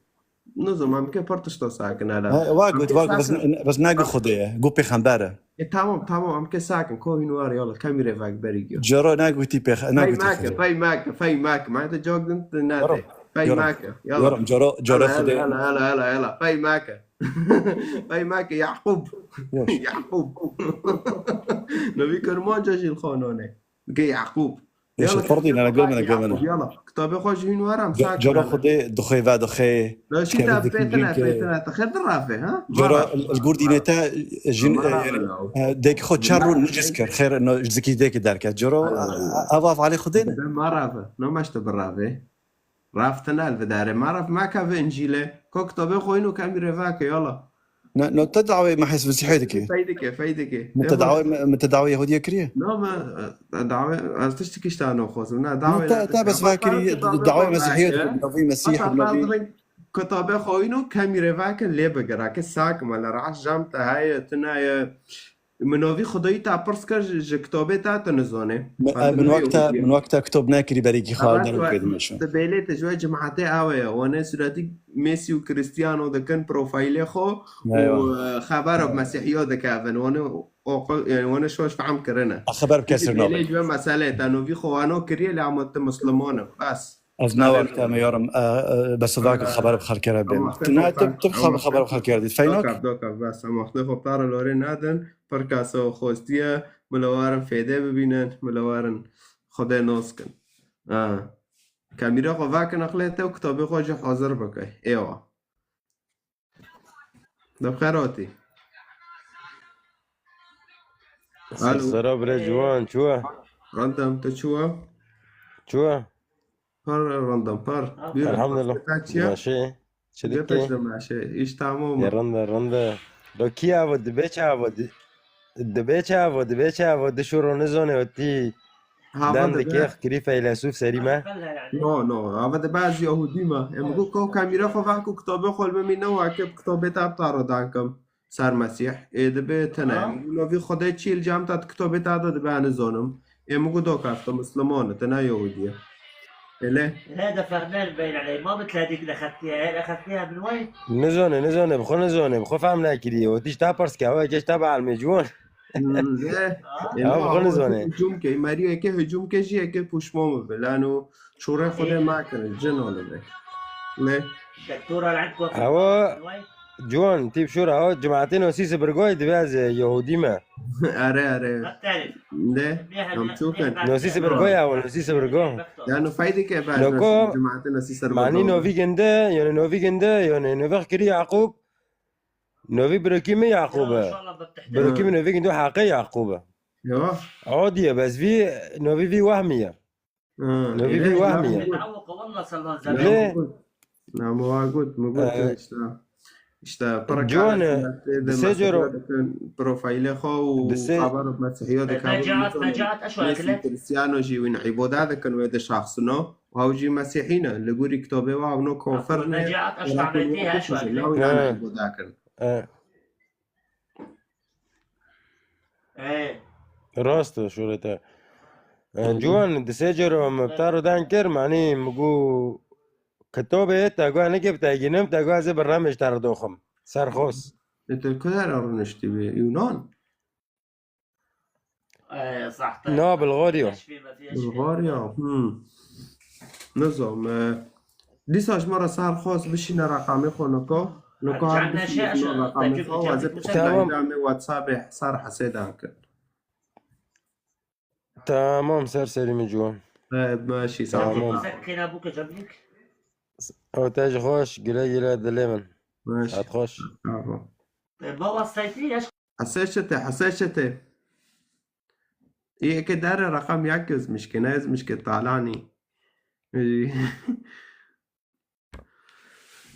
Nizam, em ke pir tişta sakin hele. Ha, wa got, wa got, bes, bes ne got Xwedê ye, got pêxember e. E, tamam, tamam, em ke sakin, ko hîn war, yala, kemîrê vak berî giyo. Coro ne gotî pêx-, ne gotî Xwedê. Fey make, fey make, fey make. Ma te cok din tu ne te. Fey make, yala. Yoram, coro, coro Xwedê. Yala, yala, yala, yala, fey make. Fey make, Yaqûb. Yaqûb. Navî Kirmanca jî li xanane. Dike Yaqûb. Yala, Yaqûb, yala. Kitabê xwe ji hîn were em sakin. Cora Xwedê dixwê ve dixwê. Laşî te fêtine, fêtine, te xêr dirave, ha? Cora li gor dînê te jin, e, dêk xwe çar rû nicis kir. Xêr, no, ji zikî dêkê derket. Cora, ev, ev alê Xwedê ne? Marave, no meşte birave. Rav tine li vidarê. Marav make ve Încîlê. Ko kitabê xwe hîn û kemî rê vake, yala. Ne, no te dawê Mehês Mesîhê dike. Fey dike, fey dike. Min te dawê, min te dawê Yahudiyê kiriye? No, me, e, dawê, ez tiştekî ji te naxwazim. Ne, dawê te bes vekirî, dawê Mesîhê, navî Mesîh, navî. Kitabê xwe hîn û kemî rê vake lê bigire. Ke sak me li reş cem te heye, tune ye. Min navî Xwedayî te pirs kir, ji, ji kitabê te tu nizanê. Min, min wek te, min wek te kitab nekirî berîkî xwe der û pê dimeşin. Di bêlê te ji we cemaetê ew ye. Wane sûretî Mesî û Cristiano dikin profîlê xwe û, e, xeber bi Mesîhiya dikevin. Wane oqil, yani wane şoş fehm kirine. Xeber bi kesir nabin. Bêlê ji we meselê te navî xwe wano kiriye, lê ama tu Musliman e. Bes. Ez ne wek te me yarim, e, e, bes vak xeber bi xelkere bim. Tu ne, tu, tu xeber bi xelkere dît. Feynak? Dokab, dokab, bes. Em wextê xwe tara lorê nadin. Pir kasa xostiye, milewarin fêdê bibînin, milewarin Xwedê nas kin. Ha. Kamîra xwe vake nexlê te û kitabê xwe jî hazir bike. Êwa. Debxer hatî. Alo. Sera bire ciwan, çû ye? Randam, tu çû ye? Çû ye? Pir rindin, pir. Buyurun, Elhamdulillah. Te çiye? Maşe. Çi dikî? Gepek de maşe. Îş tamam mı? Ya rinde, rinde. Do kî ava, dibe çi ava, di-, dibe çi ava, dibe çi ava, di şoro nizane o tî. Hava den dibe. Dikê kirî feylesûf serî me. No, no. Hava dibe ez Yahudî me. Em got ko kamîra xwe vak û kitabê xwe li min mîne wake bi kitabê te bi taro dan kim. Ser Mesîh, ê dibe tine. Ha? Em got, novî Xwedê çi li cem te di kitabê te de dibe, nizanim. Ê min got, doka, tu Misliman î, tu ne Yahudî yî. Ele? He, de fehmên beyn eley. Ma bi tledîk de xetiye, he, de xetiye bin wey. Nizane, nizane, bi xwe nizane, bi xwe fehm nekiriye. O tişta pirs ke, ew keş te be elmê ciwan. Hmm, he. Ha? Ê, ew bi xwe nizane. Hücum ke, meriyeke hücum ke jiyeke puşman bibe. Lano Şûrê Xwedê nakin, cin alibê. Ne? Ewa ciwan, tî bi şûr, ewa cemaetê Nosî Sibirgoyê divê ez Yahudî me. Are, are. Ne? Em çûkin. Nosî Sibirgoyê ewa, Nosî Sibirgo. Yani fayde ke ben Nosî, cemaetê Nosî Sibirgo. Manî novî ginde, yani novî ginde, yani novî kirî Yaqûb. Novî birokî min Yaqûb e. Birokî min novî ginde haqê Yaqûb e. Yo. Odî ye, bes vî, novî vî wehmî ye. Ha, Novî vî wehmî ye. Lê. Namo wa got, mi got işte. İşte, para Ciwan, e, di sê coro profayîlê xwe û xeber Mesîhiya dikin. Necat, Necat, eşo akile. Kristiyano jî wîn îbade dikin wê di şahsino. Ew jî Mesîhî ne. Li gorî kitabê wa ew no kafir ne. Necat, eş tabetî he, eşo akile. Ew înan îbade dikin. Rast e, şûrê te. E, Ciwan, di sê coro min bi te re dan kir, manî min got, kitobê te got, nike bi te gînim, te got, ez ê bi remê ji te re doxim. Serxoz. E, te ku dera rûniştî bê? Yunan? Na, Bulgarya. Bulgarya, hmm. Nizam, e, dîsa ji me re serxoz bişîne reqamê xwe niko. Niko her bişîne ji me reqamê xwe, ez ê piştî dayîna me WhatsAppê ser hesê dan kir. Tamam, ser serî min ciwan. E, başî, sağ ol. Tamam. Ew te jî xweş, gile gile dilê min. Baş. Hat xweş. Sağ ol. Hesê çete, hesê çete. Yê ke dere reqam yek ez mişke, ne ez mişke talanî.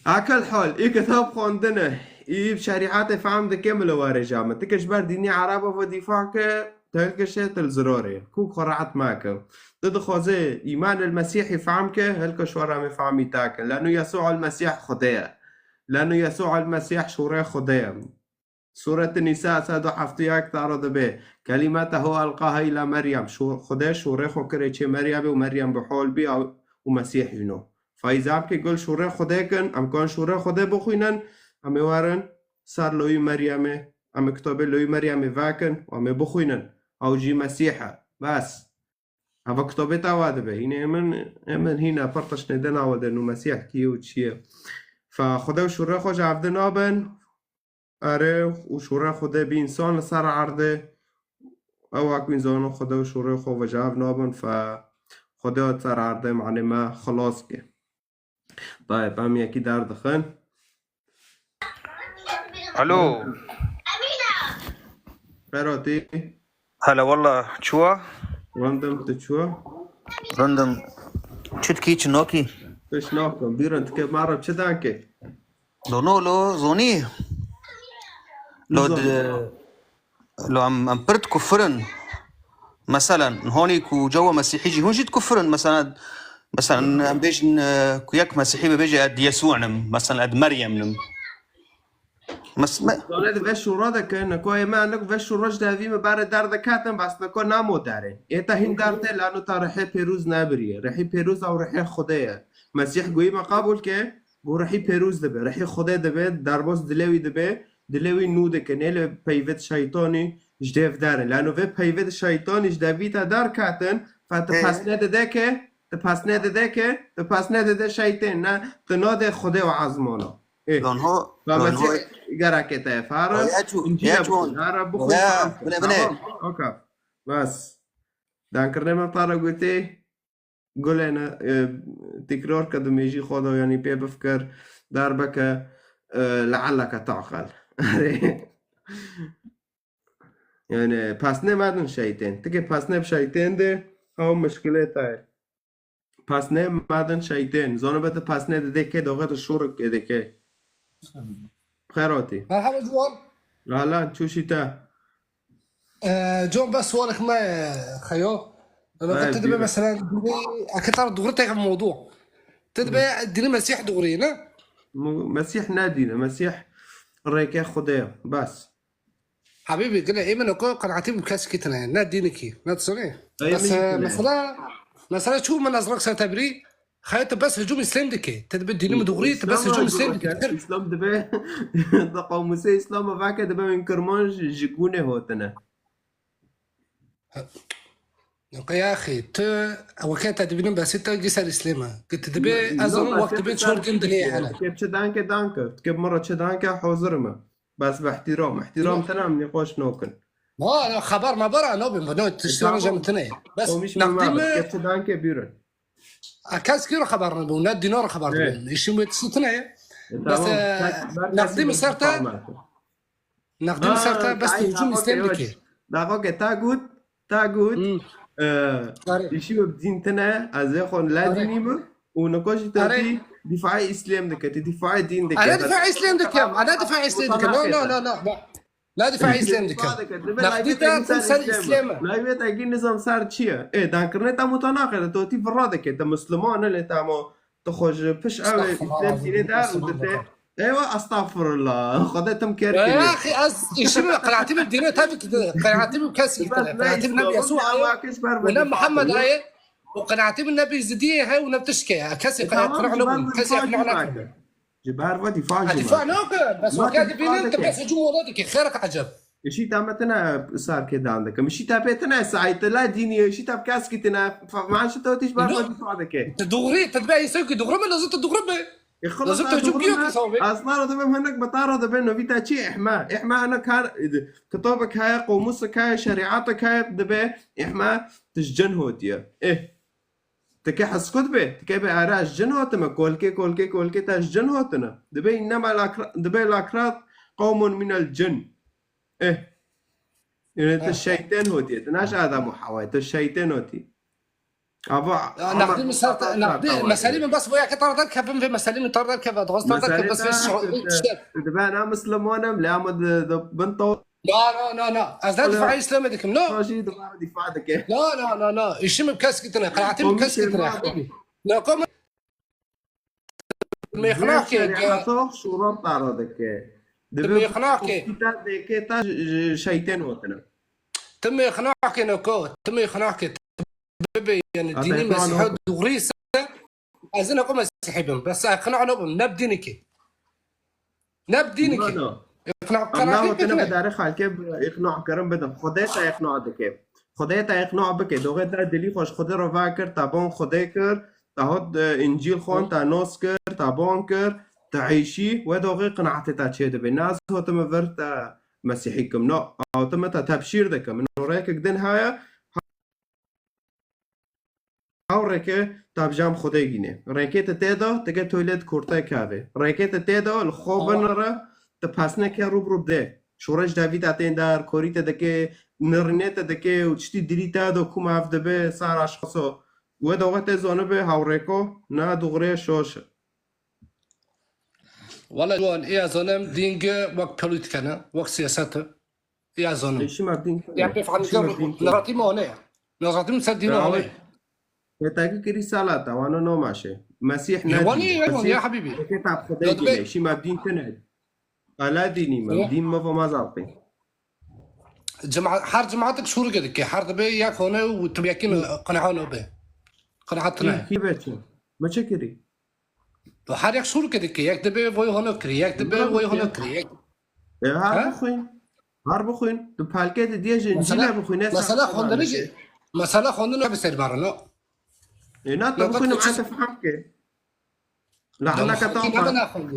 Akil hal, î kitab xwendine, î bi şerîetê fehm dike, min li warê ja min. Ti ke ji ber dînê Ereba ve dîfa ke, tu hilke şê, tu li zirarê. Kûk xwe rehet meke. Tu dixwaze îman el Mesîhî fehm ke, hilke şwara me fehmî te ke. Leno Yesû el Mesîh Xwedê ye. Leno Yesû el Mesîh şûrê Xwedê ye. Sûret Nîsa sed û heft û yek taro dibe, Kelîmetehu elqaha îla Meryem, şû-, Xwedê şûrê xwe kirê çê Meryemê û Meryem bi hol bî ew, û Mesîh hîno. Feyzam ke gul şûrê Xwedê kin, em kan şûrê Xwedê bixwînin, em ê werin ser loyî Meryemê, em ê kitabê loyî Meryemê vekin û em ê bixwînin. Ew jî Mesîh e. Bes. Eva kitabê te wa dibe. Hînê min, min hîna pir tiştê din awa de nû Mesîh kî ye û çi ye. Fe Xwedê û şûrê xwe ji hev di nabin. Erê, û şûrê Xwedê bî însan li ser erdê. Ew wek wîn zanin Xwedê û şûrê xwe ve ji hev nabin, fe Xwedê hat ser erdê, manê me xilas ke. Tayeb, em yekî derdixin. Alo. Beratî. Hele walla, çûwa? Wendim, tu çûwa? Wendim. Çi dikî, çi nakî? Tişt nakim. Bîrin, tu ke me re çi dake? Lo no, lo zonî. Lo Nizam. Di, lo em, em pir dikufirin. Meselen, honî ku cewa Mesîhî jî hûn jî dikufirin. Meselen, meselen, em bêjin, e, ku yek Mesîhî bibêje, "Ez Yesû im." Meselen, "Ez Meryem im." Mes-, me- Dole di ve şûra de ke, ne ku ê me, ne ku ve şûra ji devî me berê derde ketin, bas ne ku namo derê. Ê te hîn derde, lano ta rihê pêrûz nebiriye. Rihî pêrûz ew rihê Xwedê ye. Mesîh goyî me qebûl ke, Got, Rihî pêrûz dibe, rihî Xwedê dibe, derbas dilê wî dibe, dilê wî nû dike, nê li peyvê di şeytanî ji dêv derin. Lano vê peyvê di şeytanî ji devî te derketin, fe tu Ê. pesnê dide ke, tu pesnê dide ke, tu pesnê dide şeytên, ne, tu nadê Xwedê û ezmana. Ê. Lan ho, Ve lan ho. Mesîh gereke te ye, fara, Ay, eçû, İncil'e eçû. Bixwîn, hara bixwîn, Ya, fara. Bile, bile. Tamam, okey. Bas. Dankirinê me para gotê. Gulê ne, e, tîkrar ke di mêjî xwe de, yanî pê bifikir, derbeke, e, lealeke taqel. Erê. Yani, pesnê medin şeytên. Ti ke pesnê bi şeytên de, ew mişkilê te ye. Pesnê medin şeytên. Zano be tu pesnê didê kê doxê tu şûrik êdê kê. Xêrotî. Merhaba ciwan. Galan, çûşî te. Ee, John, bes sualek me, xeyo. Ebe, tu dibe buyurun. Mesela, eke tar doğru teke mewdu. Tu dibe dini Mesih doğru ne? Mu-, Mesih ne dine? Mesih rêke Xwedê ye. Bes. Habîbî, gile ê min eko qenaetî bi kesekî tine ye. Ne dînekî, ne tisonê. Ey, bes, min e, jî tine ye. Mesela, mesela çû min ez rek ser te birî, xeyê tu bes hicûm Îslam dike. Tu dibe dînî min dûrî, tu bes Îslam hicûm Îslam dike. Îslam dibe, da qamûsê Îslam vake dibe min Kirmanc ji, ji gûnê hotine. Qey axî, tu, weke te dibînim besê te gî ser Îslam e. Ki tu dibe, ez zanim wek dibe çor din dinê hene. Ke çi danke danke. Ke min re çi danke hazir me. Bes bi ihtiram. İhtiram tine em nîqaş nakin. Na, na, xeber me bera nabim. No, tiştê jem tine. Bes naqdî me. Ke çi danke bîrin. A kes kî re xeber nebû, ne dîna re xeber nebû. Îşim wê tiştê tine ye. Bes, e, naqdî min ser te. Naqdî min ser te, bes tu hicûm Îslam dike. Daxo ke ta got, ta got, e, îşî wê bi dîn tine, ez ê xwe la dînî min û niko jî te tî dîfaê Îslam dike, tî dîfaê dîn dike. Ere dîfaê Îslam dikim, ere dîfaê Îslam dikim. No, no, no, no. Na dîfaê Îslam dikim. Naqdî te tim ser Îslam e. Layvê te gî nizam ser çi ye? Ê, dankirinê te mutanaxê de, to tî vira dike, te Musliman e lê te ama tu xwe ji piş ew ê Îslam dînê der û dite. Eywa, estağfurullah. Xwedê tim ker kiriye. Ya axî, ez îşî min qenaetî min dînê te bik-, qenaetî min kesî tine. Qenaetî min ne Yesû aye û ne Muhammed aye û qenaetî min ne bi Zidiyê he û ne tişkê he. Kesî qenaet nabim. Kesî qenaet nakim. Ji ber ve dîfa jî dîfa nakim. Bes weke dibînin tu bes hicûm wala dike. Xêrek eceb. Îşî te me tine sarkê dan dike. Îşî te pê tine saîtila dînî, îşî te bi keskî tine. Maaşi te tîş ber ve dîfa dike. Tu doğru, tu dibe însokî doğru me, lazim tu doğru be. Lazim tu çûkî yok hesabê. Ez nara dibim hinek bi tara dibin novî te çi ihme. Ihme hinek her kitabek heye, qomusek heye, şerîatek heye dibe ihme tu ji cin hotiye. Eh. Tike heskut be, tike be ara ji cin hatime, kolkê, kolkê, kolkê te ji cin hatine. Dibe innema lakra-, dibe lakrat qawmun minel cin. Eh. Yani tu şeytan hotiye, tu naş Adam û Hewayê, tu şeytan hotî. Ava, ya, ama naqdî min ser te, naqdî, meselî min bes voya ke tar derkevim ve meselî min tar derkeve, dixwaz tar derkeve bes ve şo-, işte. Dibe na Müslümanım, lê ama di, di bin taw- No, no, no, no. Ez ne dîfaê Îslamê dikim, no. Jî dibara dîfa dike. No, no, no, no. Îşî min bi keskî tine, qenaetî min bi keskî tine, habîbî. No, kom mêxnakê, şerîeta şûra para dike. Dibe mêxnakê. Dike ta ji, ji şeytên hotine. Tu mêxnakê, no ko, tu mêxnakê. Bibe, yani dînî Mesîha doğru ise, ez ne ko Mesîhî bim. Bes iqna nabim, ne bi dînekî. Ne bi dînekî. No, no. Iqna, em qenaetî nahotine bidine. Bi darê xelkê bi-, iqna kirin bidin. Xwedê te iqna dike. Xwedê te iqna bike. Doxê te dilî xwe ji Xwedê re vekir, te ban Xwedê kir, te hot, e, Încîl xwend, te nas kir, te ban kir, te eyşî, we doxê qenaetê te çê dibe. Ne ez hotime vir te Mesîhî kim. No, hotime te tebşîr dikim. Min rêkek din heye, Ew rêke te bi cem Xwedê gîne. Rêkê te tê de, tike toylet kurte kevê. Rêkê te tê de, li xwe binire, te pesneke rû bi rû bide. Şoreş devî te tên der, korî te dike, nirînê te dike û tiştî dilî te de ku me ev dibe, sar aşxaso. We doxê te zanibe, hewrêko, ne dûxurê şoş e. Wele ciwan, ê ez zanim dîn gi wek polîtîke ne, wek siyaset e. Ê ez zanim. Ê şima dîn kine. Ya pê fehmî Şima dîn kine. Neratî me hone ye. Neratî me ser dîn hone ye. Pêtekî kirî salata, wana namaşe. Mesîh ne dîn. Ê wanî, ê wanî, ya habîbî. Eke tab Xwedê dîne, şima dîn kine. Ala dînî me, dîn me va ma zalqî. Cema-, her cematek şûrike dike, her dibe yek hone û tu yekî qeneha nabe. Qeneha tine. Kî, kî be çi? Me çi kirî? Her yek şûrike dike, yek dibe voy hone kirî, yek dibe voy hone kirî, yek. E, her bixwîn. Her bixwîn. Tu pelkê de diye ji Încîle bixwîne. Mesela xwendinê jî, mesela xwendinê bi ser barino. E, na tu bixwîne, te feham ke. La hindaka ta.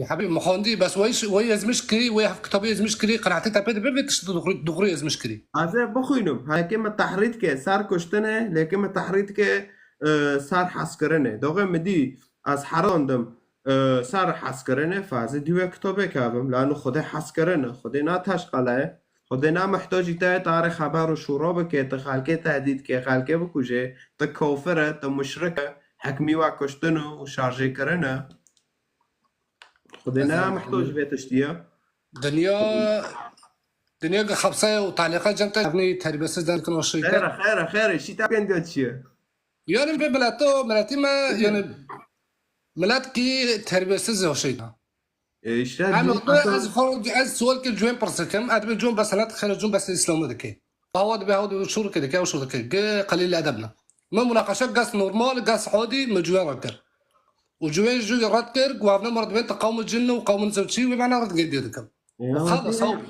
Hebî, me xwendî, bes wey, wey ezmiş kirî, wey heft kitabê ezmiş kirî, qenaetê te pê dibe vê tiştî dûxurî, dûxurî ezmiş kirî. Ez ê bixwînim, heke me tehrît ke, ser kuştinê, leke me tehrît ke, e, ser hezkirinê. Doxê min dî, ez herandim, e, ser hezkirinê, fazê dî wê kitabê kevim, la nu Xwedê hezkirin e, Xwedê na teşqele ye, Xwedê na muhtacî te ye, tarê xeber û şûro bike, tu xelkê tehdît ke, xelkê bikuje, tu kafir e, tu muşrik e, Hekmî wa kuştin û şarjê kirine. Xwedê ne mihtoc vê tiştî ye. Dinya, dinya ki xepseye û talîqe cem te, evnî terbiyesiz derkin o şeytan. Xêre, xêre, xêre, şîta pêndiya çi ye? Yani vê mileto, miletî me, yani milet ki terbiyesiz o şeytan. E, işte, Em bu- ez xwe, ez sual ki cuen pirsikim, ez bi cuen beselat xêre cuen bes İslam'ı dike. Hawa dibe, hawa dibe, şur dike, dike, şur dike. Ge qelîl edeb ne. Me munaqeşe ges normal, ges hodî, me cuen red kir. Û cuen jû red kir, ku avne merdimên te qewm cin û qewm zewçî, wê mena red gel diye dikim. Ya, Xalas, hadi, haw.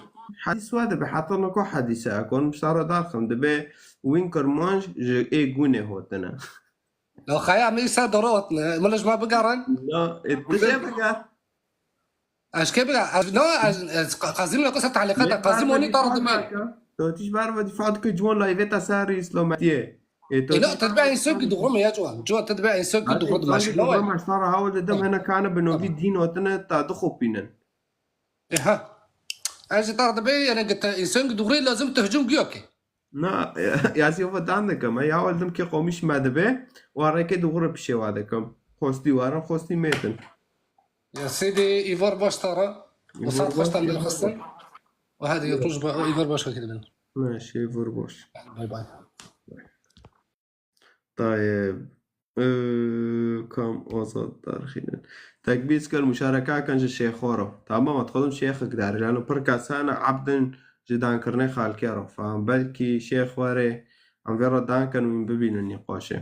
Hadîs wa dibe, heta niko hadîse, ekon miştara darxim, dibe wîn kirmanc ji ê gûnê hotine. La xaya me îsa dora hotine, min ji me bigerin. Ya, e, tu jê biger. Ez kê bira, ez, no, ez, ez, qazim ne kasa talîqat, qazim onî dar dime. To tiş bar ve difat ke ciwan layvê te ser îslametiye. E, to E, no, te dibe insan ki doğru mu ya ciwan? Ciwan, te dibe insan ki doğru dime. Doğru mu? Sara hawle dem hene kane bi novî din otine ta dixopînin. E, ha. Ez dar dime, yani, ki te insan ki doğru lazım te hücum giyo ki. Na, ya zî ova dan dikim. Ya oldum ki qomiş me dibe, wa reke doğru pişê wa dikim. Xostî warin, xostî mêtin. Ya sêdê îvar baş tara. Û saet xweştan derxistin. Û hadi ya roj ba, îvar baş xekidin. Ne, şey vur boş. Bay bay. Tayeb. Ee, kam azad derxînin. Tekbîz kir muşareka kan ji şêxo ro. Tamam, at xwedin şêxik der. Lano pir kesana abdin ji dankirinê xalkê ro. Faham, belkî şêx were em vê re dan kin û bibînin nîqaşê.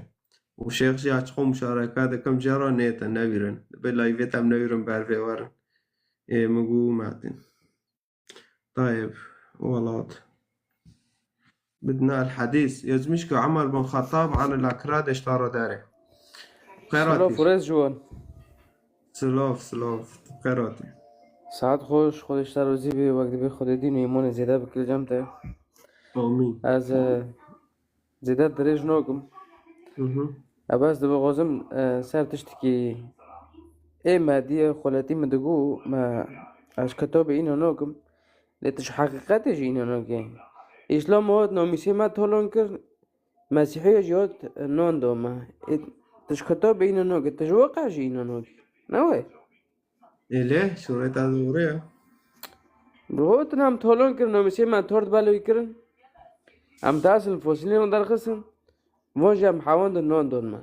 Û şêx jî aç xwe muşareka dikim jê re nête, newîrin. Dibe layvê te em newîrin ber vê werin. Ê min got Metin. Tayeb, welat. Bidna el hadîs. Yazmış ki Umar bin Xattab an el akra deştara dare. Xêratî. Silav û rêz ji wan. Silav, silav. Xêratî. Saet xweş, Xwedê ji te razî be, wek dibê Xwedê dîn û îmanê zêde bike li cem te. Amîn. Ez, e, zêde dirêj nakim. Hı hı. Ev ez dibixwazim, e, ser tiştekî ê me diye xweletî min digot, me ez kitabê îna nakim. Lê tu ji heqîqetê jî îna nake. Îslam hat namîsê me talan kir, Mesîhiya jî hat nan da me. Ê, tu ji kitabê îna nake, tu ji weqe jî îna nake. Ne we? Ê lê, şûrê te doğru ya. Bi hot nam tolon kirin, namîsê me tort belê kirin. Em dest li fosilî derxistin. Van jî em hewandin nan don me.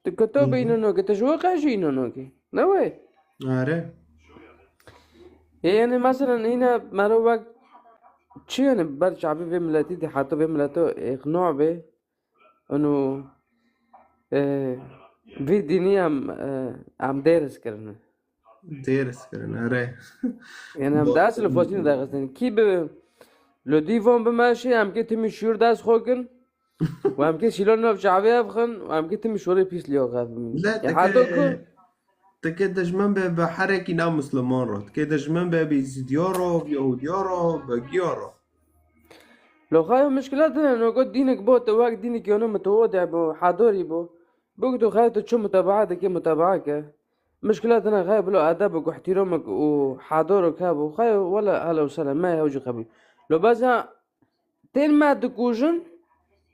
Tu kitabê îna nake, tu ji weqe jî îna nake. Ne we? Are. Ê, yani mesela îna mero wek çi yani ber çavê vê miletî de heta vê mileto îqna be. Û, e, vî dînî em, e, em dêris kirine. Dêris kirine, erê. Yani em dest li foçîn derxistin. Kî bi li dîvan bimeşê, em kê timî şûr dest xwe kin. Û em kê şîlan nav çavê ev xin, û em kê timî şûrê pîs liyo xev bin. Lê E, tike, heta ku tike dijmin be, be herekî na Musliman ro. Tike dijmin be, be Îzîdiya ro, be Yahûdiya ro, be giya ro. Lo xayo mişkila tine, no got dînik bo, tu wek dînik yono mitewade bo, hadorî bo. Bik tu xayo tu çi mutabaa dike, mutabaa ke. Mişkila tine xayo bilo edebik û ihtiramik û hadorok hebo. Xayo wela hele û sele me hew jî qebûl. Lo beza tên me dikujin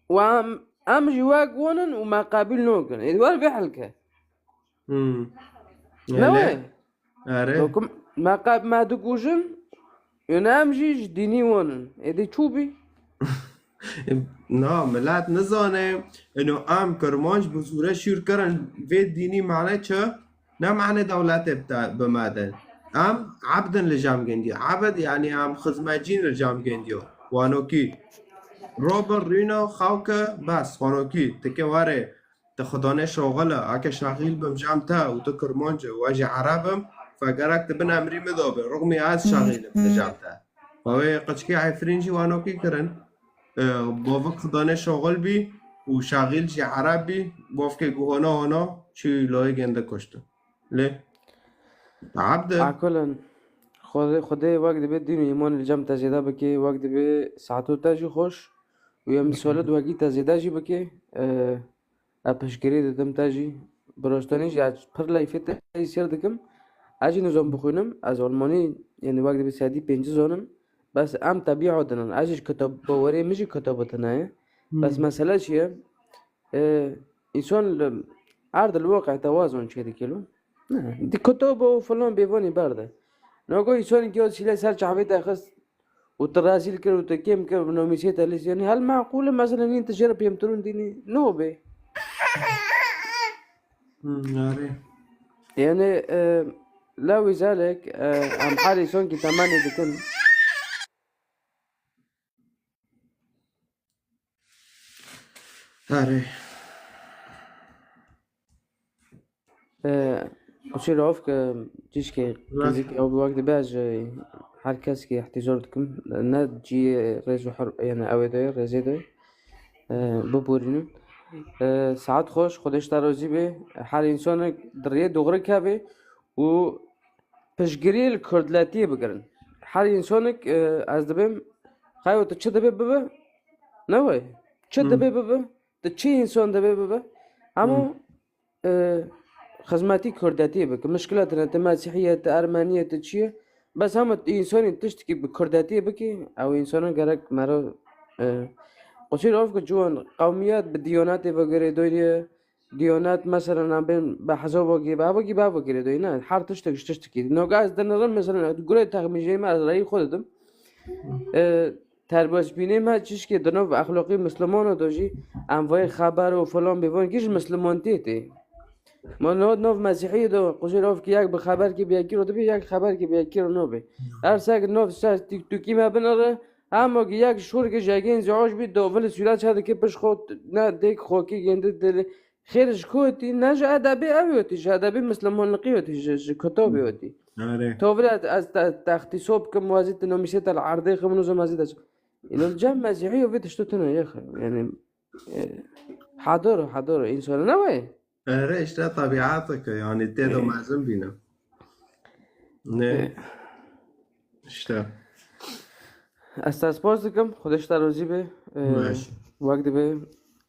û em, em jî wek wonin û me qebûl nokin. Ê, wer vê helke. Hmm. Ne Hele. we? Are. Dokum, me qe-, me dikujin, û ne em jî ji dînî wonin. Êdî çû bî? Na, milet nizane, ino em kirmanc bi zûre şûr kirin, vê dînî mane çi? Ne mane dewletê bi te, bi me de. Em ebdin li cem gendiyo. Ebd, yani em xizmetcîn li cem gendiyo. Wanokî. Robin, Rîno, xewke, bes, wanokî. Tike were. Ti xudanê şoxil e, eke şaxîl bim cem te û tu kirmanc e û ez jî ereb im, fe gerek tu bin emrî min de be, rixmî ez şaxîl im li cem te. Fe wê qiçkê Efrîn jî wanokî kirin. E, bavik xudanê şoxil bî û şaxîl jî ereb bî, bavkê gu hona hona çû loyê gende kuştin. Lê Abdi. Akulen, Xwedê, Xwedê wek dibe dîn û îman li cem te zêde bike, wek dibe saeto te jî xweş û em solet wekî te zêde jî bike. E, Ez piştgirî didim te jî. Bi rastî jî ez pir leyfê te jî sêr dikim. Ez jî nizam bixwînim. Ez Almanî, yani wek dibê sedî pêncî zanim. Bes em tebîa dinan. Ez jî kitaba werê min jî kitaba tune ye. Bes mesele çi ye? Ee, însan li, Erd li waqe tewazun çêdikilo. Ne, di kutob û filan bêvanî berde. Nogo îsonî ki o çîlê ser çavê te xist û tu rezîl kir û tu kêm kir û nomîsê te lîst, yanî hel meqûl e, mesela nîn tu jê re pêmtirûn dînî no bê. Hmm, yarê. Yani, e, la wî zalek, e, em her îson ki temenê dikin. Erê. E, Qusî Rauf ki cîşkê Rauf. Qîzîk ew bi wek dibe ez ji her kes ki ihtîzor dikim. Ne cî rêz û her, yani ew ê de, rêzê de, e, biborînin. E, saet xweş, Xwedê ji te razî be. Her însanek di rêyê dogrik hebe û piştgiriyê li kurdletiyê bigirin. Her însanek, e, ez dibêm, xeyo tu çi dibê bibe, ne wê? Çi Hmm. dibê bibe, tu çi însan dibê bibe, hemû, Hmm. e, xizmetî kurdetiyê bike. Mişkila tine, tu mesîhî ye, tu ermenî ye, tu çi ye? Bes hema tu însanî tiştekî bi kurdetiyê bikî, ew însanan gerek mero, e, qusîr of ki ciwan qewmiyet bi diyonetê ve girêdayî ye, Diyanet, mesela, nabên bi hesabekî, bi hevekî, bi hevekî rê doyî, ne? Her tiştek ji tiştekî. Noga ez dinirim, mesela, gurê texmîjê me, ez reyî xwe didim. E, terbiyesbînê me çişkê di nav exlaqî Mislimana de jî, em vayê xeber û filan bêvan kî ji Mislimantiyê tê. Ma nav, nav Mesîhiyê de, quzê nav ki yek bi xeberkî bi yekî re dibe, yek xeberkî bi yekî re nabe. Her sek nav ser TikTokî me binere, hema ki yek şûr ki jegên ziwac bî, dovil sûret çe dike pişt xwe, ne dêk xwekî gêndi dili. Xêr ji ku hatî? Ne ji edebê ew hatî, ji edebê mislimanliqî hatî, ji, ji kitabê hatî. Erê. Tovile ez, ez te, textîso bikim, wezî tu nomîsê te li erdê xim, nizam ez ê te çi. Îno cem Mesîhî û vê tişto tune ye xwe. Yani, e, hedar o, hedar o, însan ne wê? Erê, işte tabiatek e, yani tê de E. mezin bîne. Ne? E. İşte. Ez te spas dikim, Xwedê ji te razî be. E, Baş. Wek dibe,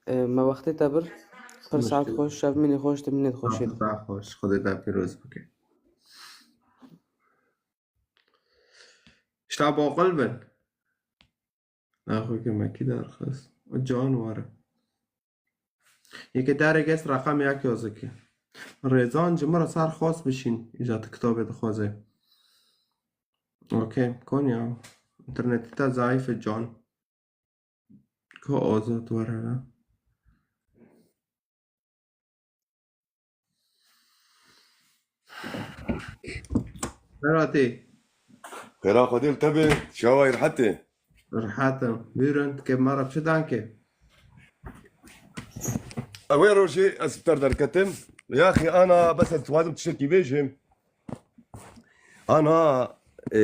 e, me wextê te bir. Pir saet Muşkil. xweş, şev mînê xweş, tu mînê xweşê de. Saet xweş, Xwedê te pîroz bike. İşte boqil bin. Naxwe ke me kî derxist. O can were. Yeke derek est reqem yek yazık ki. Rêzan ji min re ser xwest bişîn. Îca tu kitabê dixwaze. Okey. Konya. Înternetê te zayîf e can. Ka azad were re. Beratê. Xêra Xwedê li te be, çawa yî, rihet î? Rihet im. Bîrin, dikê me re çi danke? Ew ê rojê ez bi te re derketim. Yaxî ana, bes ez dixwazim tiştekî bêjim. Ana, e,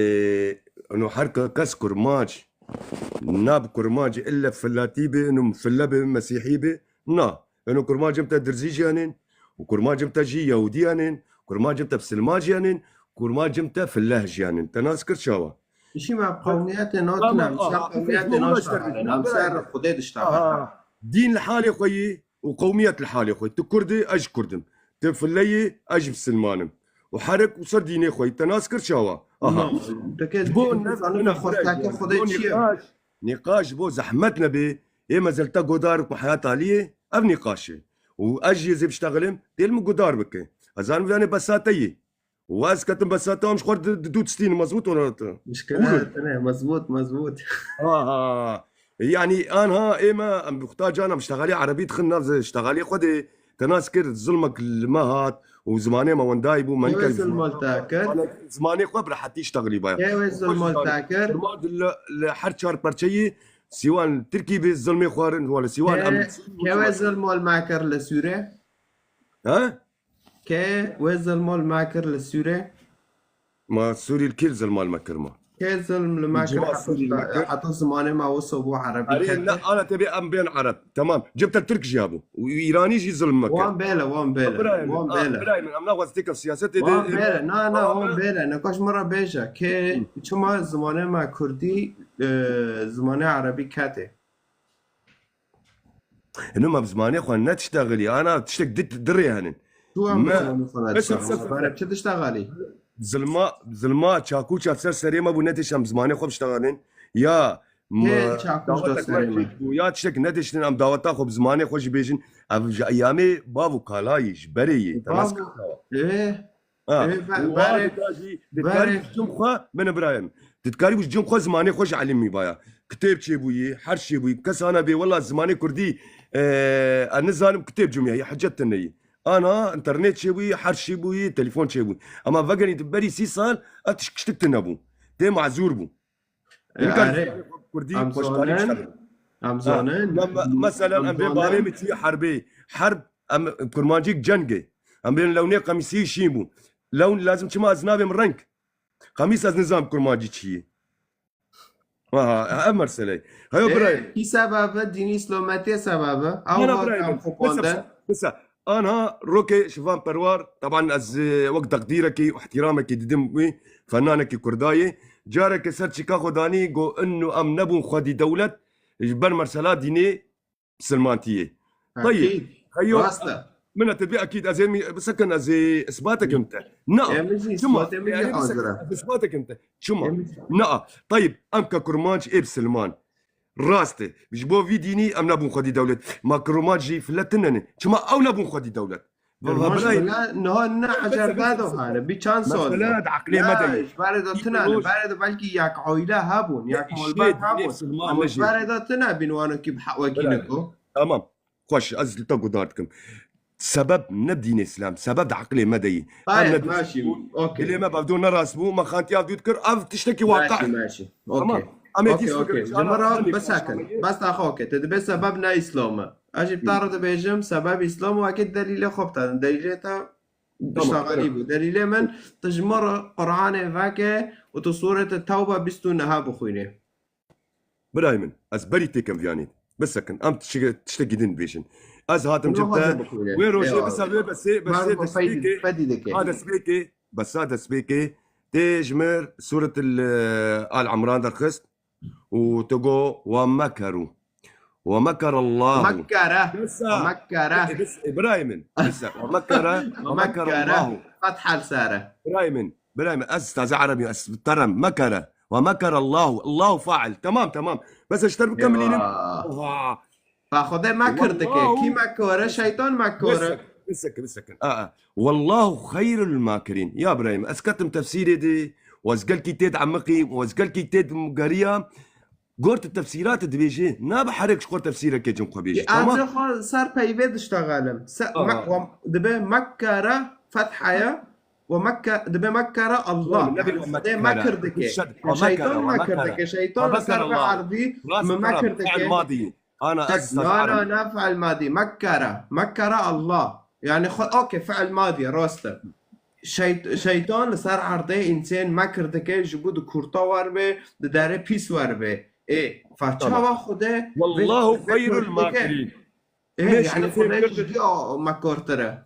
ino her ke-, kes kurmac, na bi kurmac ille fillatî be, ino fille be, mesîhî be, na. Ino kurmacim te dirzî jiyanên, û kurmacim te jî yehûdiyanên, kurmacim te bisilman jiyanên, kurmacim te filleh jiyanên. Te nas kir çawa? Îşî me qewmiyetê Tamam, natin, em ser aha, qewmiyetê qewmiyet naştexelin, em ser Xwedê diştexelin. Aha, dîn li halê xwe yî û qewmiyet li halê xwe. Tu Kurd î, ez ji Kurd im. Tu fille yî, ez ji bisilman im. Û herek û ser dînê xwe yî. Te nas kir çawa? Aha. Ji bo ne, ne, ne, xwesteke Xwedê çi ye? Nîqaş, nîqaş ji bo zehmet nebe, ê me zel te godar ku heyat aliyê, ev nîqaş e. Û ez jî zê biştexilim, têl min godar bike. Ez zanim vê yanê besate yî. Û ez ketim besate, em ji xwe di, di dû tistîn, mezbût û rahat. Mişkile tine, mezbût, mezbût. Ha, ha. Yani, anha, ê me, em bi xuta can, em ştexalî erebî dixin, nav ze ştexalî xwe de, te nas kir, zulmek li me hat, û zimanê me wendayî bû, me Kê wê nikir zulm li te kir? Zimanê xwe bi rehetî ştexilî baya. Kê wê zulm li te kir? Kurmac li, li her çar perçeyî, sîwan Tirkî bi zulmê xwarin, wala sîwan em Kê, kê wê zulm li me kir li Sûrê? Ha? Kê wê zilmo li me kir li Sûrê? Ma Sûrî li kî zilma li me kir ma? Kê zilm li me kir? Ciwa heta Sûrî li me kir? Heta zimanê me wisa bû erebî Erê, kete. Ne, ana te bê em bên ereb. Temam. Cem te Tirk jî hebû. Û Îranî jî zilm me kir. Wan bêle, wan bêle. Birayê min, Wan ah, bêle. Birayê min, em naxwazin têkevin siyasetê de, Wan e, bêle. Na, na, tamam wan e. Bêle. Nikaş min re bêje. Kê Hı. Çima zimanê me kurdî, e, zimanê erebî kete? Hino me bi zimanê xwe netiştexilî, ana tiştek di, di rê henin. Tu em bi Me, zimanê xwe bes, netiştexilî. Bes, bes. Bare çi tiştexilî? Zilma, zilma çakû çat ser serê me bû, netêşan bi zimanê xwe biştexilin. Ya Hê çakuş da serê me. Ya tiştek nediştin, em daweta xwe bi zimanê xwe jî bêjin. Ev ji eyamê bav û kalayî, ji berê yê. Te nas kir. Ê, Ha, ê, û wan dita jî, dikarî ji cim xwe, bine birayê min. Dikarî ji cim xwe zimanê xwe ji elimî baya. Kitêb çêbûyî, herş çêbûyî. Kes ana bê, wela zimanê kurdî, e, ez nizanim kitêb cim ya, ya hicet tune yî. Ana, înternet çêbûyî, herş çêbûyî, telefon çêbûyî. Ama vegerî tu berî sî sal, ev tişk tiştik tune bû. Tê mazûr bû. E, Nikar are, kurdî em xweşkarî zanin, biştexilin. Em Ha, zanin, me-, me-, em mesela em bê zanin. Bavê min çûyî herbê. Herb, em kurmancîk cengê. Em bên lewnê qemîsî şîn bû. Lewn lazim çima ez navêm reng. Qemîs ez nizam kurmancî çi yî. Aha, ev meseleyê. Heyo Ê, birayê. Kî sebebe? Dînî îslometiyê sebebe. Ew Bana hat birayê em min. xupandin. Bisa, bisa. Anha rokê Şivan Perwar, teban ez, e, wek teqdîrekî û ihtiramekî didim wî, fennanekî kurdayê. Careke ser çika xwe danî, go, inu em nebûn xwedî dewlet, ji ber mesela dînê misilmantiyê. Tayê, Ekîd. Heyo, Rast e. Min e te dibê ekîd, ez ê mi-, bisekin, ez ê isbatekim te. Na, Em jî Çima? Isbatê min jî Yani bisekin, hazir e. Ez isbatekim te. Çima? Em jî Na, tayib, em ke kurmanc ê bisilman. Rast e. Ji bo vî dînî em nebûn xwedî dewlet. Ma kurmanc jî filet tune ne. Çima ew nebûn xwedî dewlet? Kurmanc Ve-, ve-, bile niha ne Mesela, ecer dado hane. Bi çand sol. Mesela di eqlê me de ye. Ji barê de tune ne. Barê de belkî yek oyle hebûn, yek molbet hebûn. Ama ji barê de tune bin wano ki bi hewekî Bile. Niko. Tamam. Xweş, ez li te guhdar dikim. Sebeb ne dînê Îslam, sebeb di eqlê me de ye. Em Tayeb, ne başî, okey. Dilê me bevdo nerast bû, me xantiya dû dikir, ev tiştekî Başî, waqe. Başî, Tamam. okey. Em ê Okey, dîs okey. bikirin, Ji min re ana, bisekin. Bes ta xwe ke. Te dibê sebeb ne Îslam e. Ez jî bi te re dibêjim, sebeb Îslam wekî delîlê xwe bite. Delîlê te Tamam, iştaxelî bû. Delîlê min, tu ji min re Qur'anê veke û tu sûrete Tewbe bîst û neh bixwînî. Birayê min, ez berî têkim viyanî. Bisekin, em tiştek-, tiştekî din bêjin. Ez hatim cim te, wê rojê bisa wê besê, besê destpêkê, ha destpêkê, besa destpêkê, tê ji mir Sûretil, e, Al Imran derxist û tu go, "Ve mekeru. Ve mekerallahu." Mekere. Bisa. Ve mekere. E, bis-, e, birayê min, bisa. "Ve mekere, ve mekerallahu." Fethel sere. Birayê min, birayê min, ez taze Erebî, ez terem, mekere. Ve mekerallahu, Allahu fail. Tamam, tamam. Bes ez ji te bikemilînim. Eyvah. Oha. Fa Xwedê mekir dike. Wallahu Kî mekore? Şeytan mekore. Bisekin, bisekin, bisekin. Aa. Wallahu xeyrul makirin. Ya birayê min, ez ketim tefsîrê de, û ez gelkî tê de emiqî, û ez gelkî tê de geriya. Gor tu tefsîrat dibêjî, nabe herek ji xwe tefsîrekê cin xwe bêjî. Tamam? Ez xwe ser peyvê diştexelim. Se-, Aha. me-, wa-, dibe mekere fethaya. Ve Mekke, dibe mekere Allah. Oğlum, ne Yani bileyim, Xwedê mekkere. Mekir dike. Şed-, ve Şeytan mekere, ve mekir mekere. Dike. Şeytan Ve li ser mekere Allah. Erdî Rast mi karam, mekir dike. Fiil madî. Ana Tek, ez na, na, Arab. Na, fiil madî. Mekkere. Mekkere Allah. Yani xwe, okey, fiil madî, rast e. Şeyt-, şeytan li ser erdê însen mekir dike, ji bo di kurta wer be, di derê pîs wer be. Ê, fa Tamam. Çawa Xwedê Wallahu vê, vê xeyrul kurdike. Makirin. Ê, Meş yani lafê Xwedê kir. Ji giya mekortir e.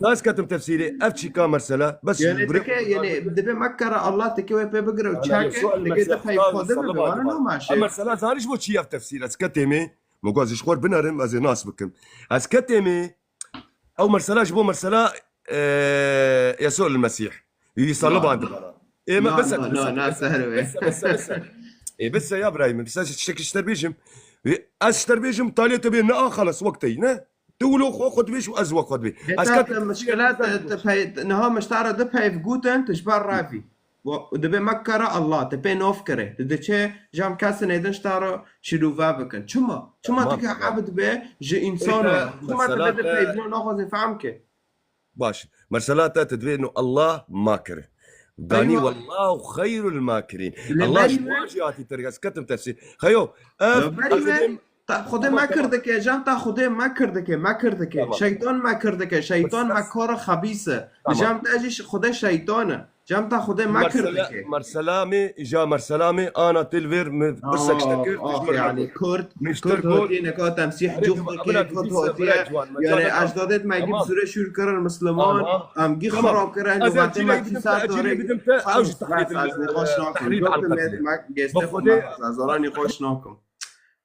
Nas ketim tefsîrê, ev çîka mesela, bes Yani bire- tike, yani dibe mekere Allah tike wê pê bigire û Ala çake, Yesû el tike Mesîh, dipey Xwedê bibe, wana no maşe. Em mesela zanî ji bo çi ev tefsîr, ez ketê me, me got ez ji xwe binerim, ez ê nas bikim. Ez ketê me, ew mesela ji bo mesela, e, Yesû el Mesîh. Wî saliban dibara. Ê me Na, bes na, na, na, ser wê. Bes, bes, bes. Ê bes ya birayê min, bes tiştekî ji te bêjim. Ê, ez ji te bêjim, talê te bê, ne a xelas, wek tey, ne? Tu wilo xwe, xwe dibêj û ez wek xwe dibê. Ez Heta kat te mişkila te, te pey-, niha miştara di peyv gotin, tu ji bar ravî. Wa-, dibe mekere Allah, te pê nov kire. Te diçe cam kesên êdin ji te re şilûve bikin. Çima? Çima Tamam, tu ke tamam. Ebd be ji însan Ê, re? Çima tu mesela be di te peyvno naxwazê fehm ke? Baş. Mesela te, te divê no Allah makir. Ganî Eywa. Wallahu xeyrul makirin. Li Allah berî ji me wan jî hatî tir, ez ketim tefsîr. Xeyo, ev, Li berî ez me, dibêm, ta Xwedê Tamam, mekir tamam. Dike, can ta Xwedê mekir dike, mekir dike. Tamam. Şeytan mekir dike, şeytan Bes, bes. Mekor xebîs e. Tamam. Cem te jî Xwedê şeytan e. Cem ta Xwedê mekir Mersela-, dike. Merselamê, ja merselamê, ana til vêr mi Aa, birsek ştekir, ah, yani Kurd, Kurd hotiye neka temsîh cûx dike, Kurd hotiye. Yani ecdadêt me gî bi zûrê şûr kirin Misliman, em gî xira kirin, lûvatê me tî ser darê. Ez nîqaş nakim. Gêstê xwe me, ez zora nîqaş nakim.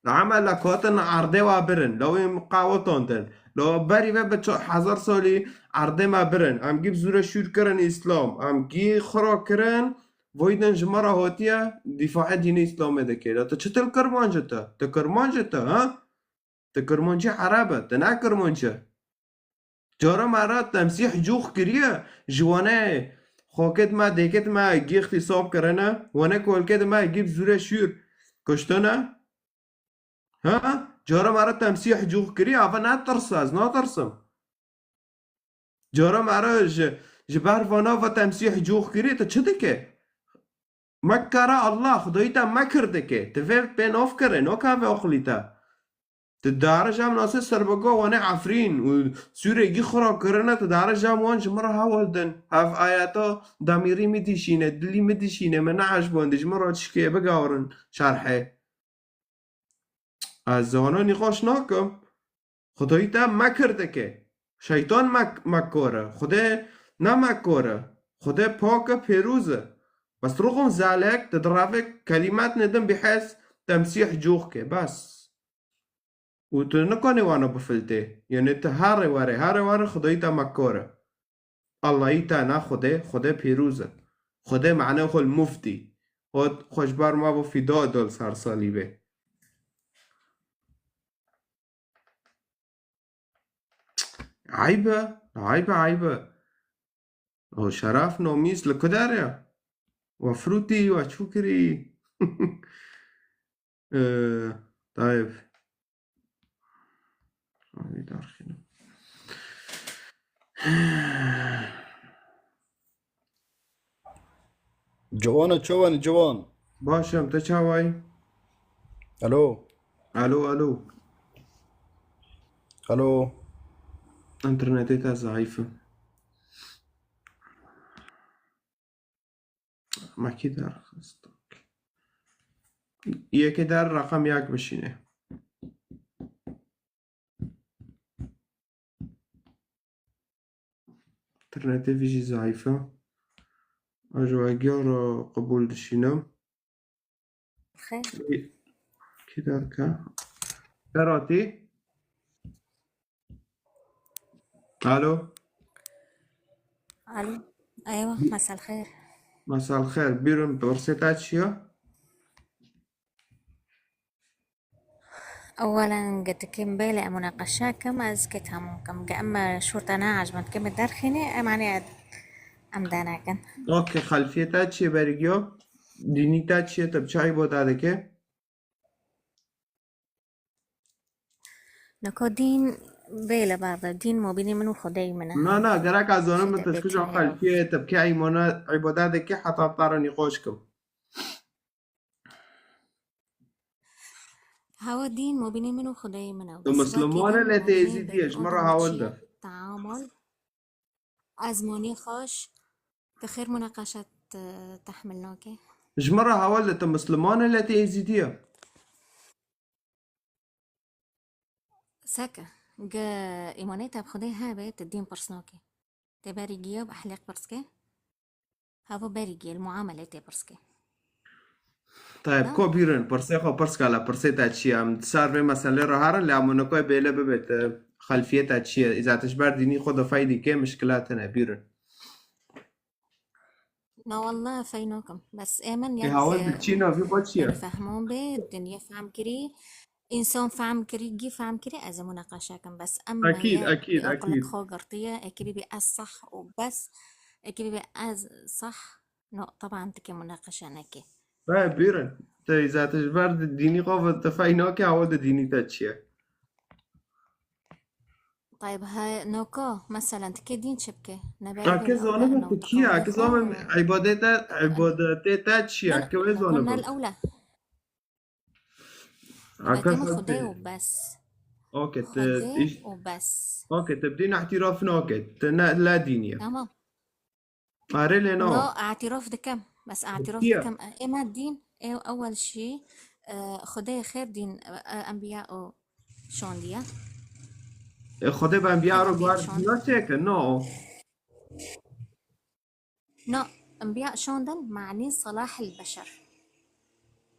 Li Emela gotin erdê wa birin, lewê miqawitandin. Lew berî ve bi ço-, hezar salî erdê me birin. Em gî bi zûre şûr kirin Îslam. Em gî xira kirin, Voyden ji me re hatiye dîfaê dînê Îslamê dike. La tu çi, tu li Kirmanc î te? Tu Kirmanc î te, ha? Tu Kirmancî Ereb e, tu ne Kirmanc î. Cara me re temsîh cûx kiriye, ji wane xokêt me, dêkêt me gî îxtîsab kirine, wane kolkêt me gî bi zûrê şûr kuştine. Ha? Cara me re temsîh cûx kiriye, ava netirse, ez natirsim. Cara me re ji, ji ber vana ve temsîh cûx kiriye, tu çi dike? Mekere Allah, Xwedayî te mekir dike. Tu vê pê nav kire, nake vê aqilî te. Tu dare ji em nasê serbega wane Efrîn û sûrê gî xira kirine, tu dare ji em wan ji min re hewl din. Ev ayeta demîrî min dişîne, dilî min dişîne, min neejbandî, ji min re çikê bigawrin şerhê. Ez wana nîqaş nakim. Xwedayî te mekir dike. Şeytan mek-, mekkar e. Xwedê ne mekkar e. Xwedê pak e, pêroz e. Bes ruxun zalek, tu direvê kelîmetnê din bihêz, temsîh cûx ke. Bes. Û tu nikanî wana bifiltê. Yanî tu herê werê, herê werê Xwedayî te mekkar e. Allahî te ne Xwedê, Xwedê pîroz e. Xwedê mane xwe li muf dî. Got, xwe ji ber me bo fîda da li ser salîbê. Eyb e, eyb e, eyb e. O şeref, nomîs li ku derê ye? We firûtî, we çû kirî? Ee, Tayyip. Ay, darxînim. Ciwana çawan, ciwan? Baş im, te çawayî? Alo. Alo, alo. Alo. Înternetê te zayîf e. Me kî derxist? Yekê der reqem yek bişîne. Înternetê vî jî zayîf e. Ez ji we giya re qebûl dişînim. Xêr. Kî derke? Beratî? Alo? Alo. Eywa, mesel xêr. Mesel xêr. Bîrin, pirsê te çi ye? Ewelen, ge tu kêm bêle em munaqeşe kim, ez kê temam kim. Ge em şûrte neacibin, kêm derxînê, em, yanî, em denekin. Okey, xelfiyê te çi ye berî giya? Dînî te çi ye, te bi çi îbade dike? Niko dîn bêle berde, dîn mobînê min û Xwedeyê min e. Na, na, gerek ez zanim min te ji kîjan xelfiyê ye, te bi kê îmana îbade dike, heta te re nîqaş kim. Hewa dîn mobînê min û Xwedayê min e. Tu misliman e, lê tu êzîdî ye, ji min re hewl de. Teamul, ezmanî xweş, tu xêr munaqeşe, e, tehmil nake. Ji min re hewl de, tu misliman e, lê tu êzîdî ye. Seke, ge îmanê te bi Xwedê hebe, tu dîn pirs nake. Te berî giya bi ehlêq pirs ke. Havo berî giya li muamelê tê pirs ke. Tayeb, ko bîrin, pirsê xwe pirs ke, la pirsê te çi ye? Em di ser vê meselê re herin, lê em nikoy bêle bibêt, e, xelfiyê te çi ye? Îza tu ji ber dînî xwe difeydî ke, mişkila tune, bîrin. Na wallah fey nakim. Bes ê min, e, yek, hawil e, bi çî navî xwe çi ye? Fehmon bê, dinya fehm kirî. Însan fehm kirî, gî fehm kirî, ez ê munaqeşe kim. Bes em, ekîd, e, ekîd, aqilek, ekîd, xwe girtiye, ê kê bibê ez sah û bes, ê kê bibê ez sah. No, teban tu kê munaqeşe neke. Be, bîrin. Te îza tu ji ber di-, dînî xwe ve tu fey nake, hawil di dînî te çi ye? Tayeb, he, noka, meselen, tu kê dîn çi bike? Eke zanim tu kî ye? Eke zanim îbadete, îbadetê te çi ye? Eke wê zanim. Nel ewle. Eke min Xwedê û bes. Okey, te Xwedê û bes. Okey, te bi dîn îtiraf nake. Te ne, ne dînî ye. Tamam. Erê lê na. No, îtiraf dikim. Bes îtiraf dikim. Ê me dîn, ê ewel şî, e, Xwedê xêr dîn, e, enbiya û şandiye. E, Xwedê bi enbiya re guhar dîna çêke, no. No, enbiya şandin, manî salah el beşer.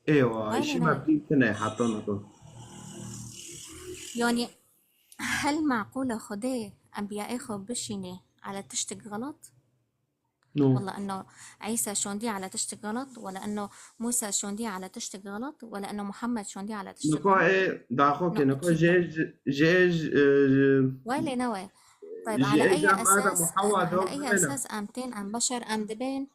Êwa, îşî me bi dîn tune heta niha. Yanî, hel meqûl e Xwedê enbiyayê xwe bişînê ele tiştek xelet? No. والله إنه عيسى شوندي على تشتي غلط، ولا إنه موسى شوندي على تشتي غلط، ولا إنه محمد شوندي على تشتي Nika غلط. ê daxo ke No, nika keep jê going. jê ويلي نوي. طيب، على jê أي ca ma da أساس muhewa على da أي wele. أساس أم تين أم بشر أم دبين؟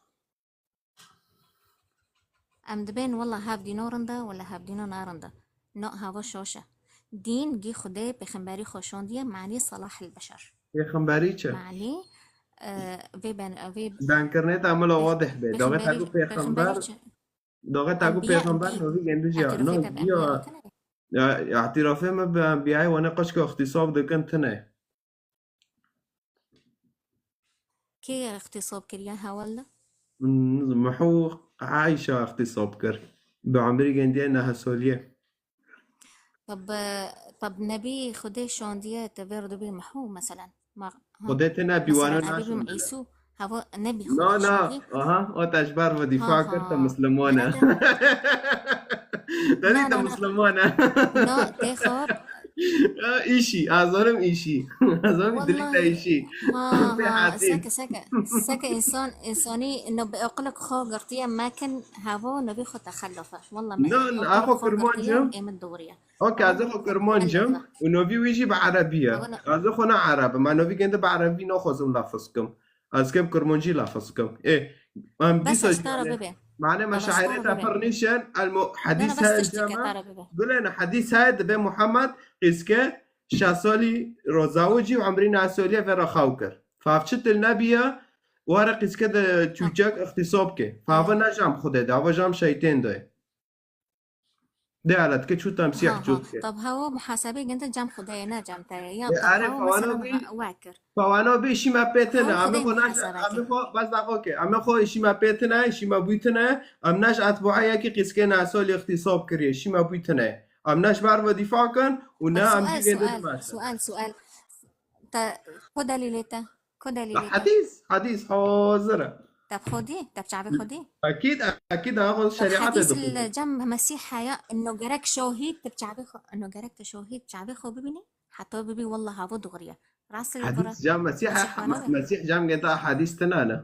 أم دبين والله هاف دينو رندا ولا هاف دينو نارندا. No, هاوا شوشة. دين جي خدي بخنبري خوشون دي معني صلاح البشر. Pêxemberî çi? معني، آه، في بن في Dankirinê te mila wadih be. Daxê te بخنبري ku pêxember, بخنبري daxê te ku أنبياء pêxember دين. novî gêndî jî ya. No, اعترافي jî ya. بأنبياء تنه. Ya, îtirafê min bi enbiyayê wane qeşka îxtîsab dikin tine. كي اغتصاب كريا هاولا؟ Hmm, Miho Ayşa îxtîsab kir. Bi emrî gêndiye nehe soliyê. طب، طب نبي خدي شوندية تبير دبي محو مثلًا. ما، ها. Xwedê tine مثلًا bîwano أبي بم naşandine. عيسو، هو نبي No, خدي no. شوندية. Aha, o te ji ber ve dîfa Ha, kir, te ha. Musliman e. Nerede? Te dî No, te no, no. Musliman e. No, têxo. Ya, îşî, azarim îşî. Azarim dilî te والله. îşî. ها، Pê ها، hatîn. سكة، سكة، سكة إنسان، إنساني إنه بأقلك خو قرطية ما كان هاوو نبي خو تخلفه. والله ما No, no, أقلك axo خو قرطية kirmancim. إيه من دورية. Ok, ez ê xwe kirmanc im û novî wî jî bi erebî ye. Abone. Ez ê xwe ne ereb im. Ez novî gênde bi erebî naxwazim lafaz kim. Ez kêm kirmancî lafaz kim. Ê, em بس dîsa أشترى ببي. Mane أنا meşairê أشترى te ببي. pir nîşen, el mu-, لا، hedîs أنا بس heye تشتكي cema. ترى ببي. Gulene hedîs heye dibe Muhammed qîske şeş salî rozawo cî û emrî neh salî ve re xew kir. Fav çi til nebiye, were qîske de çûçek îxtîsab ke. Fav ne jam Xwedê de, ava jam şeytên de. De ala dike çû temsîh ها، çû ها. dike. طب هاو محاسبة جندا جام خدايا نا جام تايا. يا E, طب erê هاو fawano مثلًا bî, ها-، واكر. fawano bî şî me pê tine. Hal Em ê Xwedê xwe naş, muhasebe em ê ke. xwe, bes daxo ke. Em ê xwe şî me pê tine, şî me bûy tine. Em naş etbuayekî qîskê nesalî îxtîsab kiriye. Şî me bûy tine. Em naş ber ve dîfa kin û ne طب em سؤال، jî gênde سؤال، dimeşin. سؤال، سؤال. تا، كو دليل تا؟ كو دليل تا؟ Hedîs, hedîs hazir e. تا بخودي؟ تا بشعبي خودي؟ Ekîd, ekîd, ha xwe طب şerîetê حديث dixwîne. الجم مسيح هيا إنه جرك شوهيد تبشعبي خو، إنه جرك تشوهيد تبشعبي خو ببيني؟ حتى ببي والله هاو دغريا. راسل القرآن. Hedîs cem Mesîh, Mesîh Mesîh cem gênde hedîs tine ne.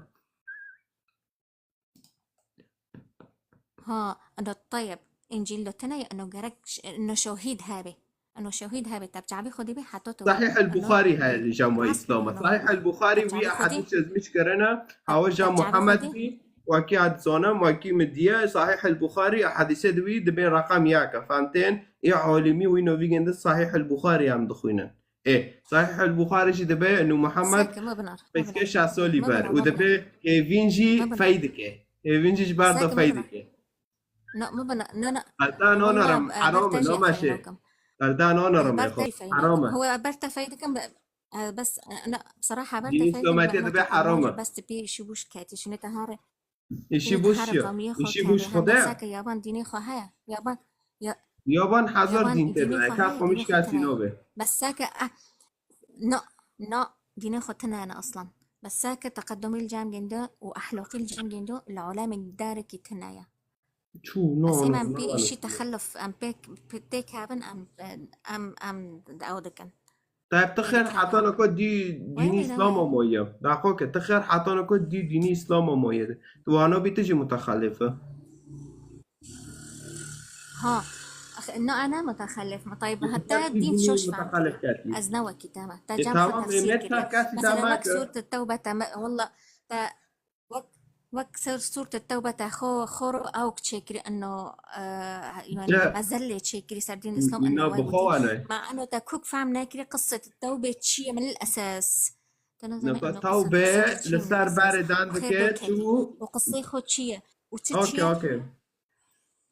ها، إنه طيب، إنجيل لو تنيا إنه جرك ش-، إنه شوهيد هابي. إنه شوهيد هابي، طب شعبي خودي بي حتى تو. Sahîh el Buxarî heye li cem we Îslam e. Sahîh el Buxarî wî ehadîs ez miş kirine, hawa cem Muhammed bî, wekî ez zanim, wekî min diye, Sahîh el Buxarî ehadîsê di wî dibê reqem yek e. Fem tên, ê alimî wî novî gênde Sahîh el Buxarî em dixwînin. Ê, Sahîh el Buxarî jî dibe nû Muhammed ساكت، ما بنار، ما qîske بنار. şeş salî ما ber بنار، û ما dibe بنار. hêvîn jî ما بنار. fey dike. Hêvîn jî ji ber de ساكت، ما fey بنار. dike. لا، ما بنار. لا، لا. Erda nanarim, والله، آه، heram e, برتا جي namaşe. أفينوكم. Erda nanarim, برتا xwe. أفينوكم. Heram e. هو برتا فايدكم ب-، آه، بس، آه، لا، بصراحة برتا Dînî فايدكم Îslamiyetê بأنه dibe heram e. بس تبي شبوش كاتي، شنو تهاري؟ Îşî شنو boş تهاري ya. قومية خو Îşî كاتي. boş هم Xwedê. ساكا يابان ديني خو هيا. يابان، يا-، Yaban hezar يابان dîn tê ديني de. خو Ka هيا، xwe ديني miş خو kesî تنايا. nabe. بس ساكا، آه، نو، نو، ديني خو تنايا أصلًا. بس ساكا تقدمي الجام جندو وأحلوقي الجام جندو العلماء دارك تنايا. Çû, no, بس no, إما أم no, بي no. إشي تخلف، أم بيك، بيك هابن، أم، أم، أم دعودكن. Te, te xêr hetana ku dî, dînî وين Îslam وين؟ amaye. Daxo ke, te xêr hetana ku dî, dînî Îslam amaye. Tu wana bî tu jî mutexelif e. ها. أخ-، إنه أنا متخلف. طيب، Ê, حتى tu دين dînî شوش mutexelif فهمتي. ketî. أزنوكي تمام. تا Ê, جام tamam, خو تفسير mêmet كده. kesî مثلًا dema وك ke. سورة التوبة تم-، والله، تا وك، وك سور-، سورة التوبة تا خو، خورو أوك تشكري إنه، آه، يعني، Ca-, مزلة تشكري سردين الإسلام na إنه bi xwe واي wane. مع إنه تا كوك فهم ناكري قصة التوبة تشي من الأساس. تنزل Neka إنه قصة tewbe التوبة تشي li من ser الأساس. berê dan وخير dike بركاتي. çû. وقصي خو تشي. Okey, okey.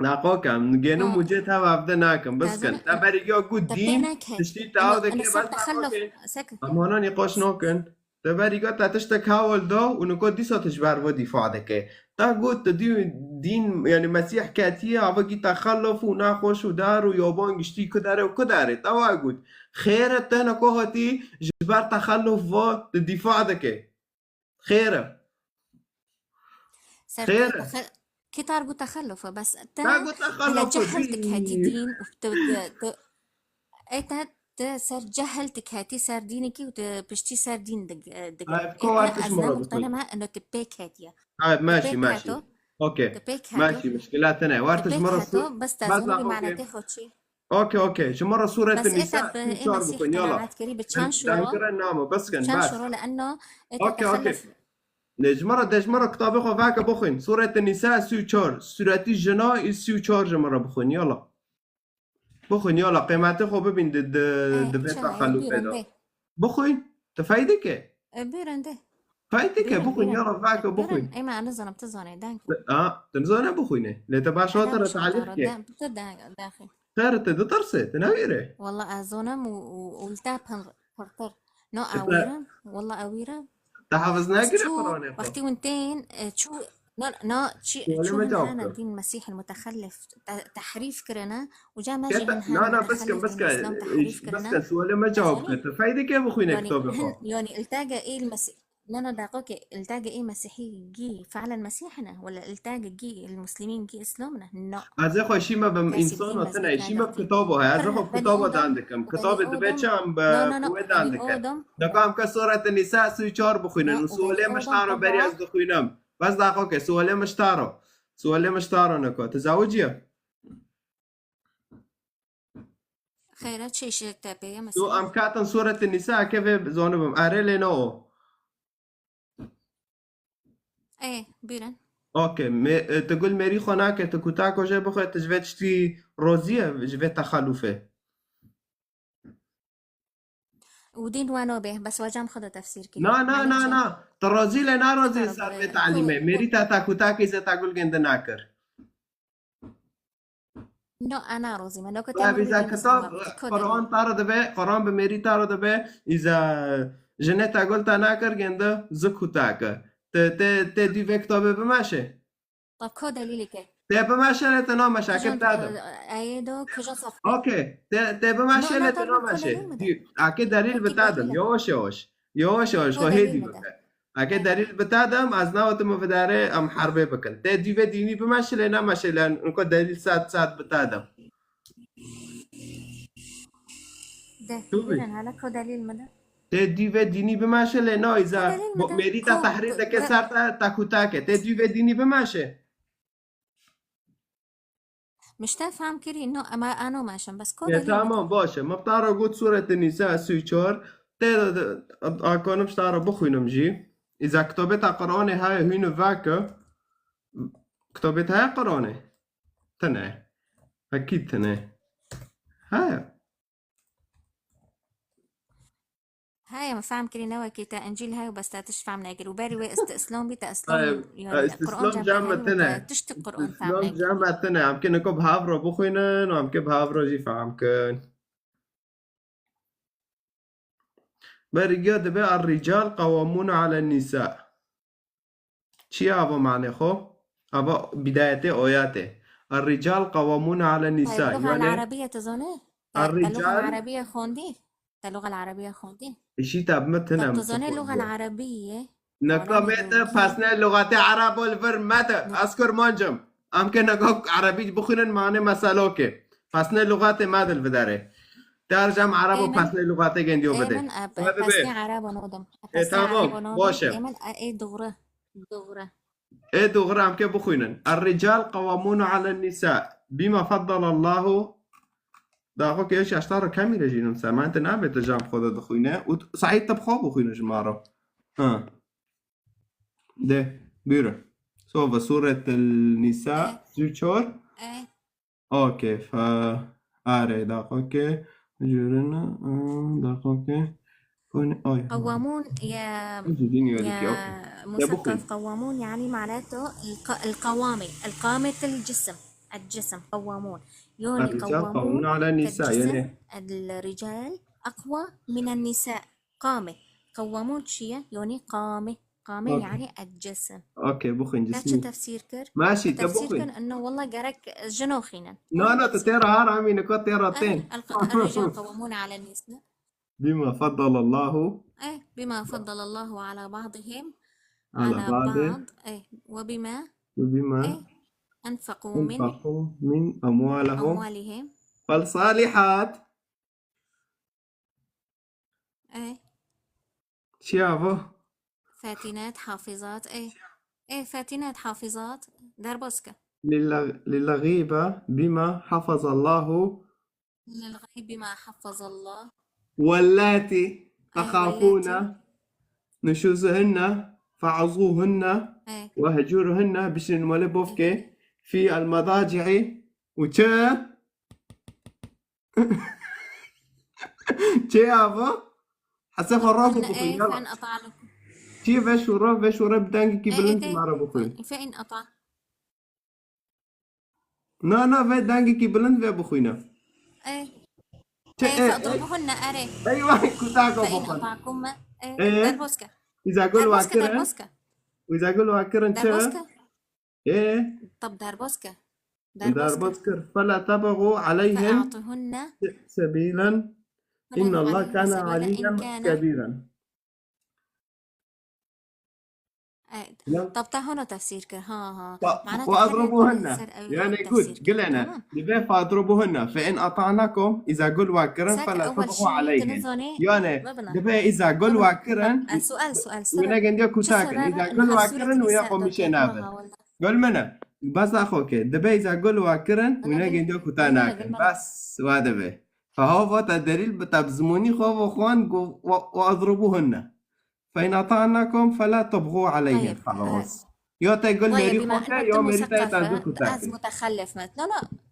Naqo kem, gênim ها. û cê tev evde nakim, biskin. تازن-، Te berî ya got تبي dîn, ناكي. tiştî te إنه، ew dike, إنه bes صار naqo تخلف. ke. سكت. Em hana nîqaş nakin. Te berî ya te tiştek hewil da û nika dîsa tu ji ber ve dîfa dike. Te got tu dî-, dîn, yani Mesîh ketiye, avakî texelluf û nexweş û der û yaban giştî ku derê û ku derê. Te wa got. Xêr e te nika hatî ji ber texelluf ve tu dîfa dike. Xêr e. سر Xêr e. تخ-، كتار قلت تخلف، بس تا Te got على texelluf جهلتك هادي dîn. دين وبت-، بت-، إيه تا Te ser cehl diketî ser dînekî û te piştî ser dîn dig-, e, digirî. Ay, ko Ê, wartiş ez mora ne bikun. Muqtene me, ino te pêk hetiye. Ay, Te maşî, pêk maşî. Heto, Okey. Te pêk heto. Maşî, muşkila tine. Te Wartiş pêk mora heto, su-, bes te bas zonî daxo manetê ke. Xo çi. Okey, okey. Ji mora Sûretê Bes Nîsa êta bi ê sî çar Mesîh bikun, yala. Qenaat kirî bi çend şuro? Dengkirin namo, bes kin, Çend bas. Şuro le eno ê te Okey, okey. Texelluf. Ne, ji mora, de ji mora kitabê xo vake bixwîn. Sûretê Nîsa sî û çar. Sûretî jina î sî û çar ji mora bixwîn, yala. Bixwîn, yala, qîmetê xwe bibîn di, di, Ê, di vê çawa, ê, texelufê bîrin de. Bê. Bixwîn, tu fey dike. Ê, bîrin de. Fey dike, Bîrin, bixwîn, bîrin. Yala, vake Bîrin, bixwîn. Ê, me, ez nizanim, tu zanê, deng. Ha, tu nizane bixwîne. Lê te baş Ê, hate re nemişim talîf tara, ke. De, tu deng, dexî. Xêr, tu ditirsê, tu newêre. Walla ez zonim û, û, û li te pin-, pirtir. No, Te ewîrim, walla ewîrim. Te hefiz nekiriye Çû, Qur'anê xwe? Wextî hûn tên, e, çû, na, na, çi, Sualê çû me hin cewab hene kir. Dîn Mesîh mutexellif, te-, tehrîf kirine, û ca me jî Kete, hin hene na, na, biskin, mutexellif dîn biskin, Îslam tehrîf kirine. Biskin, sualê me cewab kir. Tu fey dike bixwîne Yani kitabê hin, xwe. Yani iltage il Mesîh, na, na, daqo ke iltage il Mesîhî gî, felen Mesîh ne, wala iltage gî, il Muslimîn gî Îslam ne? No. Ez ê xwe şîme bim Kesî însano dîn tine, mezgît şîme bi nayda. Kitabo heye, ez ê xwe Belê kitabo odom, dan dikim. Belê Kitabê dibe odom. Çi em bi No, no, no, wê dan belê dikin. Odom. Deka em ke Sûretê Nîsa sî û çar bixwînin No, û belê sualê min ji odom, taro berî ez baba. Dixwînim. Bes daxo ke, sualê min ji taro. Sualê min ji taro niko. Tu zawiciye? Xeyra çi îşek te pê ye Tu mesela? Em katin Sûretê Nîsa ke vê zonibim. Erê lê ne o. Ê, bîrin. Okey. Me-, e, tu gul mêrî xwe nake, tu kutako jê bixwe, tu ji vê tiştî rozî ye, ji vê texelufê? Û dîn we nabê, bes we cem xwe de tefsîr kiriye. Na, na, Yanî na, çi? Na. Tu rozî lê narozî Xera ser vê bê, talîmê. Mêrî te ta kutakî zê ta gul gêndi nakir. No, ana rozî me. No, ku Tabi, te îza kitab, Qur'an taro dibe, Qur'an bi mêrî taro dibe, îza jinê te gul te nakir gêndi, zik hû te kir. Te, te, te dû vê kitabê bimeşe? Tab ko delîlê ke? Te bimeşe lê te nameşe, ake Kujan, te adim. E, eyê do, kujan saf. Okey, te, te bimeşe No, lê no, te tab ko nameşe. Delîl mi de? Dû, ake delîl Eke bi te delîl adim, mi de? Yavaş yavaş. Yavaş yavaş, Ko xwe delîl hêdî mi de? Bike. Eke delîl bi te dem, ez nawetim min vidarê em herbê bikin. Te dî vê dînî bimeşilê, nemeşilê, niko delîl sed sed bi te dem. De, Tu bî. Birin, hala ko delîl mi de? Te dî vê dînî bimeşilê, na îza Ko delîl mi de? Mêrî te Ko tehrîr de- dike de- ser te, te kutake. Te dî vê dînî bimeşe. Mişte fam kirî, no, ema ano meşin, bes ko E, delîl tamam, bide? Baş e. Min tara got Sûretê Nîsa sî û çar. Tê de, de, akonim ji tara bixwînim jî. Îza kitobê te Qur'anê heye hûn veke. Kitobê te heye Qur'anê? Tine. Ekîd tine. Heye. Heye, min fehm kirî ne wekî te Încîl heye û bes te tişt fehm nekir. Û berî wê ist-, Îslam bî te Îslam, Heye, yani, e, ist-, Qur'an Îslam cem cem te me heye û tine. Te tişt Qur'an fehm Îslam nekir. Cem me tine. Em kê niko bi hav re bixwînin û em kê bi hav re jî fehm kin. Berî giya dibe الرجال قوامون على النساء. Çi ye ava manê xwe? Ava bidayetê oyatê. الرجال قوامون على النساء. Te lugha Yani al-arabiye tu zanî? Te, te lugha الرجال al-arabiye xwendî? Te lugha al-arabiye xwendî? Îşî te bi min tine Te tu zanî lugha al-arabiye? Neka Qur'anê me te dûrkî. Pesnê lugatê erebo li vir me de. Ez kurmancim. Em ke neka erebî bixwînin manê meselo ke. Pesnê lugatê me de li vidarê. Te her cem erebo Ê min, pesnê lugatê gendiyo ê bide. Min, e, Hadi be. Pesnê erebo nodim. E, Pesnê tamam, erebo nodim. Baş e. Ê min, e, ê doğru. Doğru. Ê doğru em ke bixwînin. الرجال قوامون على النساء بما فضل الله. Da xwe ke eş yaşta re kemî re jînim se. Man te nabe te cam xwe de dixwîne. Û t-, Saîd te bi xwe bixwîne ji ma re. Ha. De, buyurun. Sova Sûretil Nîsa, Evet. Zûçor. Evet. Okey, fa, are, daxoke, jurina, aa, daxoke, koni, oy. قوامون يا، Zûdîn yolî ki, okey. يا De bu مثقف. Qawwamûn, yani, معناته الق-، القوامة، القامة الجسم، الجسم، قوامون. Yani, الرجال قوامون قوامون على النساء, كالجسم، yani. الرجال أقوى من النساء. قامة. قوامون çi ye? Yani, قامة. قامة Okey. Yani الجسم. Okey, bixwîn Te çi cismî. Tefsîr kir? Maşî, te Tefsîr bixwîn. Kir, إنه والله gerek jino xînin. Na, na, tu têra har amî, niko têra tên. Eh, الق-، الرجال قوامون على النساء. بما فضل الله. Eh, بما فضل الله على بعضهم على على بعض. بعض. Eh, وبما. وبما. Eh, أنفقوا من. أنفقوا من أموالهم. أموالهم. فالصالحات. ايه. Çi ya vo? فاتنات حافظات، ايه. ايه، فاتنات حافظات. Derbas ke. للغ- للغيب بما حفظ الله للغيب ما حفظ الله. واللاتي أي تخافون واللاتي. نشوزهن فعظوهن ايه. واهجروهن بشن مولي بوفكي في المضاجع وتشا تشي افا حسب الرابط ايه، يلا فإن أطعنكم. تشي فيش ورا فيش ورا بدانك كي ايه، بلنت ايه، مع رابط فإن أطع نا نا في دانك كي بلنت في بخوينا ايه. تشي ايه، ايه ايه فاضربوهن، اري. ايوه كنت اكو فإن بخوينا أطعكم، ايه، ايه دربوسكا. اذا قول دربوسكا، واكرن دربوسكا. واذا قول واكرن تشي دربوسكا. ايه طب دربوسكا. دربوسكا. دربوسكر فلا تبغوا عليهن فأعطوهن سبيلا إن فلا الله عليهن كان سبيلا إن عليا كان كبيرا ايه. لا. طب تا هنا تفسير كر، ها، ها. ف- معناتها حر يكون فاضربوهن الإنسان أو يعني التفسير قلت كر. قلنا تمام. دبي فاضربوهن فإن أطعنكم إذا قل واكرن ساك فلا أول تبغوا شيء عليهن تنزوني يعني ما بنا. دبي إذا قل تمام. واكرن طب، آه، سؤال، سؤال، وينا سؤال. قنديا شو كوتاكن السبب إذا إن قل هالسورة واكرن ويا النساء قومي دوكات شنابه ما هاولنا؟ قل منا بس أخوك دبي إذا قل واكرن أنا وينا قل-، قنديا قل منا، كوتاناكن قل منا. بس وادبي فهو فوتا دليل بتبزموني خوف وخوان قو- و- وأضربوهن فإن أطعنكم فلا تبغوا عليهن طيب، آه، خلاص يا تقول طيب، ميري بما خوكا إنه يا أنت ميري تاي تازو مثقفة، أز كوتاكن متخلف مثلا. لا،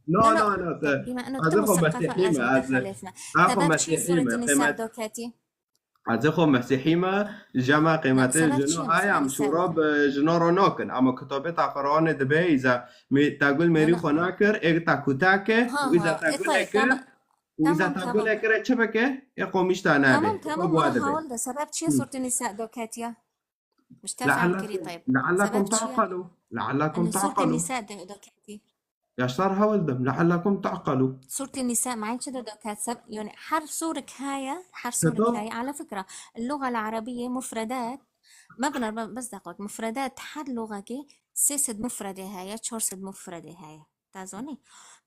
لا لا، لا لا. لا طب بما إنه أنت أزخو مثقفة، أز مسيحيمة أز متخلفنا. أخو سبب شي سورة مسيحيمة النساء قيمة دوكاتي؟ أزخو مسيحيمة جماعة لا، قيمة سبب جنو شي هاي عم مسيحيمة. شوراب جنو رونوكن أما كتابة قرآن دبي إذا مي- تقول ميري لا، لا. خوناكر إيه تا كوتاكي ها، وإذا ها. إيه، تقول طيب، إكر تمام. وإذا تمام، تقول تمام. إكر تشبكة إيه قوميش تانابي تمام، تمام. وادبي هاولدا سبب شي مم. سورة النساء دوكاتيا؟ مش تافهم كري لعلكم طيب. لعلكم سبب شي تعقلوا لعلكم إنه سورة تعقلوا النساء دو- دوكاتي. يا شطار هاولدم لعلكم تعقلوا سورة النساء ما عادش دو دوكات سب-، يعني حر سورك هايا، حر سورك كتب هايا. على فكرة اللغة العربية مفردات، ما بنا ب-، بس دقيقة، مفردات حر لغة كي سيسد مفردة هايا، تشورسد مفردة هايا. تازوني؟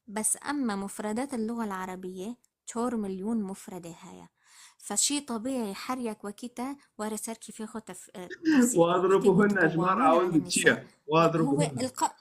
بس أما مفردات اللغة العربية تشور مليون مفردة هايا. فشي طبيعي حريك وكيتا ورا سر كيف ياخد تف-، آه، تفسير. وقت يقول واضربوهن أجمار قوامون على عاون النساء. بتشيا هو واضربوهن الق-،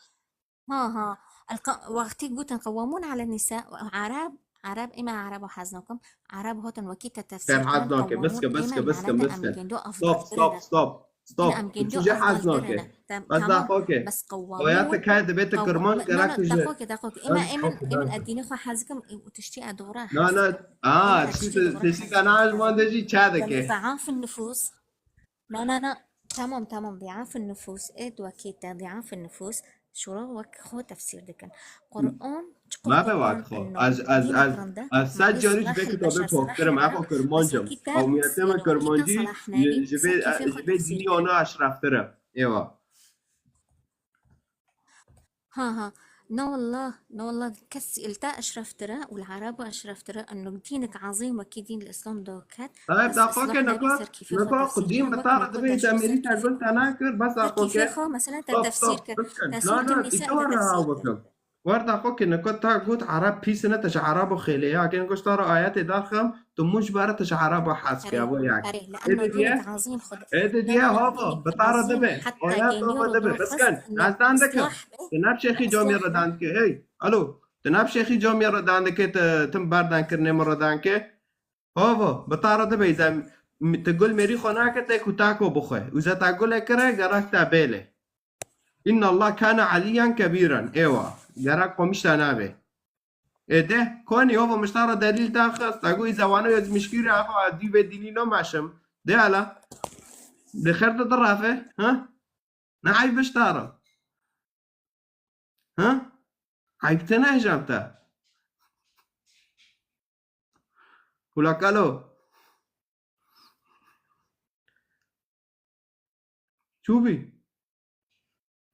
ها، ها. الق-، وقت يقول قوامون على النساء، عرب، عرب، إما عرب وحزنكم، عرب هوتن وكيتا تفسير خير كان حزنوكي بس قوامون، بس إما بس معناتها بس أم جندو stop أفضل stop ترنا. stop stop أنا أم جندو تشوجي أفضل حزنوكي ترنا. تم-، بس تمام. داخوكي بس قوامون، وياتك هاي دبيت قو-، كرمان لا، لا، لا، كراكي داخوكي، داخوكي. إما بس إيمن، أوكي إيمن داخوكي أديني خو حزكم وتشتي أدورة لا حزكم. لا اه إيمن أشتي تشتي أدورة تشتي حزكم. أنا عايز ما دجي يعني تشادكي ضعاف النفوس. لا، لا، لا. تمام، تمام. ضعاف النفوس. إيه دوكيتا ضعاف النفوس. شو وك خو تفسير دكن. قرآن، تقول ما قرآن بواكخو إنه أز أز دين أز كرندا أز معناه سجل صلاح جبت البشر، وبيت صلاح وكرم العرب. أخو كرمونجم وسكيتا أو ميتم يعني وكيتا كرمونجي صلاح نبي، جبت سكي في خو جبت تفسير ديني أنا أشرف ترى إيوا ها، ها. نا والله، نا والله كسي التا أشرف ترى والعرب أشرف ترى إنه دينك عظيم وكي دين الإسلام دوكات. طيب بس دقوقة صلاح نبي نقول سر كيف خو نقول تفسير قديم كان وقت بطارة نقول دبي تشوف سر دامريكا كيف قلت أنا كر بس سر كيف أخوك خو مثلًا stop stop تفسير ك-، بس كن لا تسورة لا النساء إتورا تفسير. هاوكم ورد أخوك نقول تاقوت عرب بيسنة تش عرب وخيليا كن قلت ترى آيات داخم تموش بارة تش عرب وحاسك يا أري، أبو ياك أري، إيه لأنه دي دينك عظيم خد. إيه لا، دي لا، لا، هابا دينك بطارة عظيم دبي حتى آيات كان هابا يورو دبي بس خص كن إنه ناس دان دكم إصلاح بي. تناب شيخي جومي إصلاح بي. ردان كي هي ألو تناب شيخي جومي ردان دكي ت-، تم باردان كرني مردان كي هابا بطارة دبي إذا م-، تقول ميري خوناك تاكو تاكو بخوي وإذا تقول كره جراك تابيلي إن الله كان عليا كبيرا إيوا جراك قمشتا نابي إيه ده كوني هو مشتارى دليل داخل تقول إذا وانا يزمشكيري أخو أدي بديني نو ماشم ده على ده خير ده ضرافه ها نعيب مشتارى ها عيب تنهجمتا ولا كالو شو بي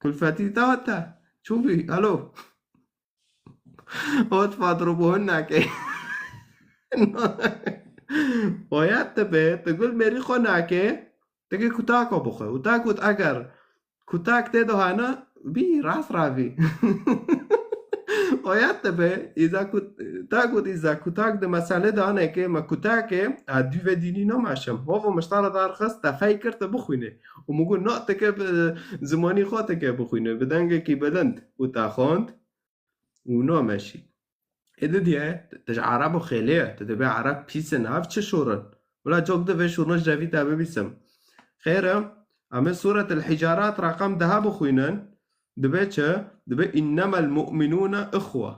كلفتي تاتا شو بي ألو هوت فاضربوهن ناكي ويات تبي تقول ميري خو ناكي تقول كتاكو بخو وتاكو تأجر كتاك تيدو هانا بي راس رافي Oya te be, îza ku, ta got îza kutak di mesele de aneke, me kutake, a dû ve dînî nameşim. Hovo miştara dar xist, te fey kir te bixwîne. Û min got na teke bi zimanî xwe teke bixwîne, bi dengekî bilind. Û te xwend û nameşî. Ê didiye, te ji Erebo xêlê ye, te dibê Ereb pîs in, ev çi şûr in? Wila cok di vê şûrna ji revî te bibîsim. Xêr e, em ê Sûret el-Hicarat reqem deha bixwînin, dibe çi? Dibe innemel mu'minûne ixwe.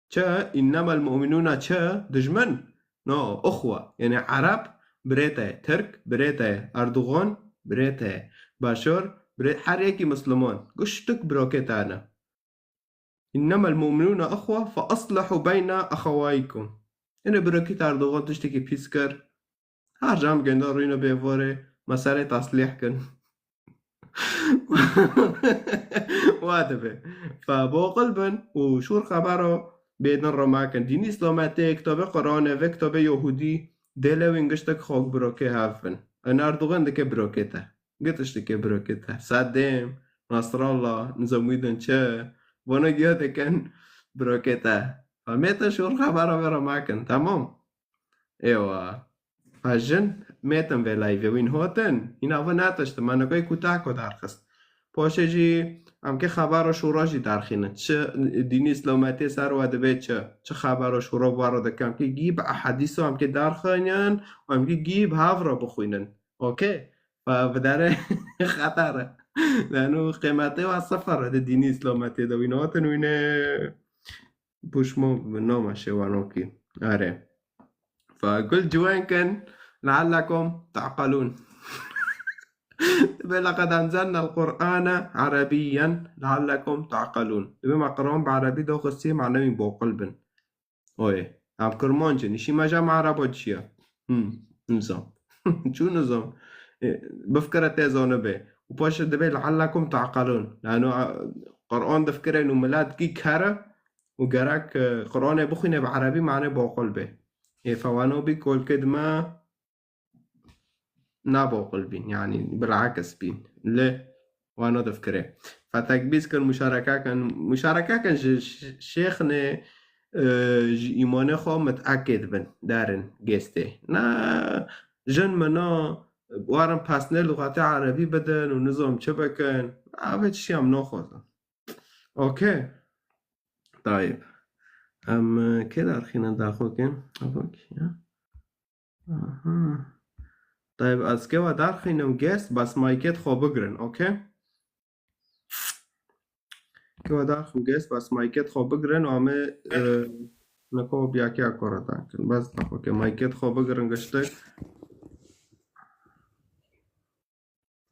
Çi? Innemel mu'minûne çi? Dijmin? No, ixwe. Yanî Ereb birê te ye, Tirk birê te ye, Erdogan birê te ye, Başar birê, her yekî Misliman. Giştik birokê te ne. Innemel mu'minûne ixwe fe aslihu beyne exewaykum. Ene birokî te Erdogan tiştekî pîs kir. Her cam genda rûyne bê vorê, meselê taslîh kin. Wa dibe. Fe boqil bin û şûr xebero bêdin remakin. Dînî Îslametê, kitabê Qur'anê ve kitabê Yahudî, dê lewên giştek xok birokê hev bin. En Erdogan dike birokê te. Gitiş dike birokê te. Sedem, Nasrallah, nizam wî din çi? Vana giya dikin birokê te. Femê te şûr xebera ve remakin. Tamam. Ewa. Ha jin mêtin vê layvê wîn hotin. Hîna vi netiştin. Me nikayî kutak ku derxist. Poşê jî em kê xebera şûra jî derxînin. Çi dînî Îslametê ser we dibe çi? Çi xebera şûra bi we re dikin? Em kê gî bi ehedîsa em kê derxînin. Em kê gî bi hev re bixwînin. Okey. Fe bi dere xeter e. Leno qîmetê we sifir e di dînî Îslametê de. Wîn hatin wîne. Puşmo name şewanokî. Are. Fe gul ciwen kin, leallekum ta'qilûn. Dibe laqad enzelnel Qur'ane erebiyyen leallekum ta'qilûn. Dibe me Qur'an bi erebî doxistî, me newî boqil bin. Oye. Em Kurmanc in, îşî me ja me ereba çi ye? Hmm, nizam. Çû nizam. E, bifikire tê zanibe. Û paşê dibe leallekum ta'qilûn. Leno, e, Qur'an difikire û milet kî kere, û gerek, e, Qur'anê bixwîne bi erebî, mane boqil bê. Ê fewano bî kolkê dime naboqil bîn, yanî bilakis bîn. Lê wano difikire. Fetek bîz kin muşareke kin, muşareke kin ji ş-, şêxnê, e, ji îmanê xwe mitekê dibin, derin gêstê. Na, jin min na, warin pesnê lugata erebî bidin û nizam çi bikin. Ev tiştî em naxwazin. Okey. Tayib. Em, e, kê derxînin daxokê? Daxokê ya. Aha. Tayib, ez kê we derxînim guest, bes maykêt xwe bigirin, okey? Kê we derxînim guest, bes maykêt xwe bigirin, û em ê, e, niko biyakê akora dankin. Bes daxokê, maykêt xwe bigirin giştek.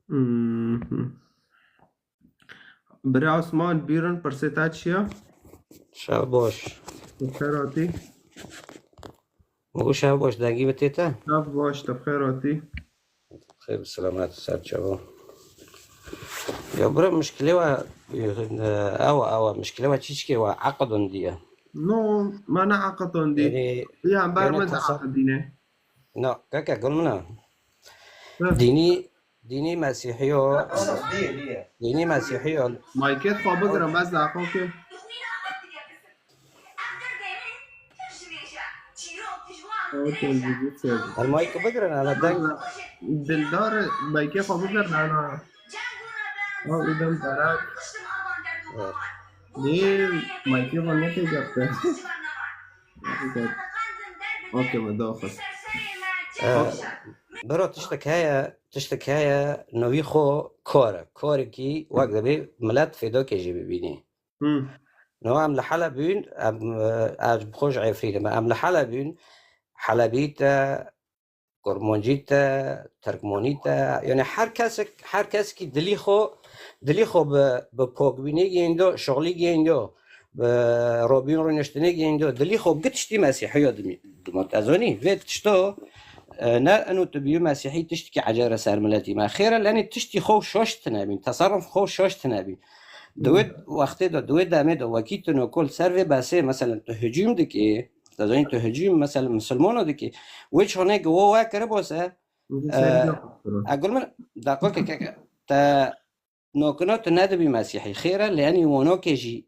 Mhm. Birê Osman, bîrin pirsê te çi ye? Şev baş. Bi xêr hatî. Min got şev baş, dengî bi tê te? Şev baş, te bi xêr hatî. Xêr bi selamet, ser çava. Ya bira, mişkilê we, e, ew, ew, mişkilê we çîçikê we eqidin diye. No, me ne eqidin dî. Yanî, ya ber yanî min de tasar- eqidîne. Na, keke, gul min e. Hı. Dînî, dînî Mesîhiyo, dînî Mesîhiyo. Maykêt xwe bigirin, bes daxokê. Okey, jî sev. Hel maykê bigirin, hele deng. Dildar, maykê xwe bigirin, hele. Ew îdem berak. Evet. Nê, maykê xwe ne tê gap te. Okey, me daxist. Ee, biro tiştek heye, tiştek heye, novî xwe kor e. Korekî wek dibê milet fêdokê jî bibînî. Hmm. No em li Heleb bûn, em, e, ez bi xwe ji Efrînê me. Em li Heleb bûn, Helebî te, Kurmancî te, Tirkmanî te, yani her kesek, her kesekî dilî xwe, dilî xwe bi, bi pokbînê gihêndo, şixulî gihêndo, bi robîn rûniştinê gihêndo, dilî xwe gi tiştî Mesîhiyo dimî-, dimot. Ez zanî, vê tişto, e, ne eno tu bîyî Mesîhî tiştekî ecêb e ser miletî me. Xêr e, lenê tiştî xwe şaş tine bîn, teserruf xwe şaş tine bîn. Di wê wextê de, di wê demê de wekî tu nokol ser vê besê, meselen tu hicûm dikî, Te zanî tu hicûm, mesela, misilmana dikî. Wê çonê ki wo we kiribose, Serî e, e, gul min, daqa ke, ke, ke, te nokino tu nedibî Mesîhî. Xêr e, lê enî wonokê jî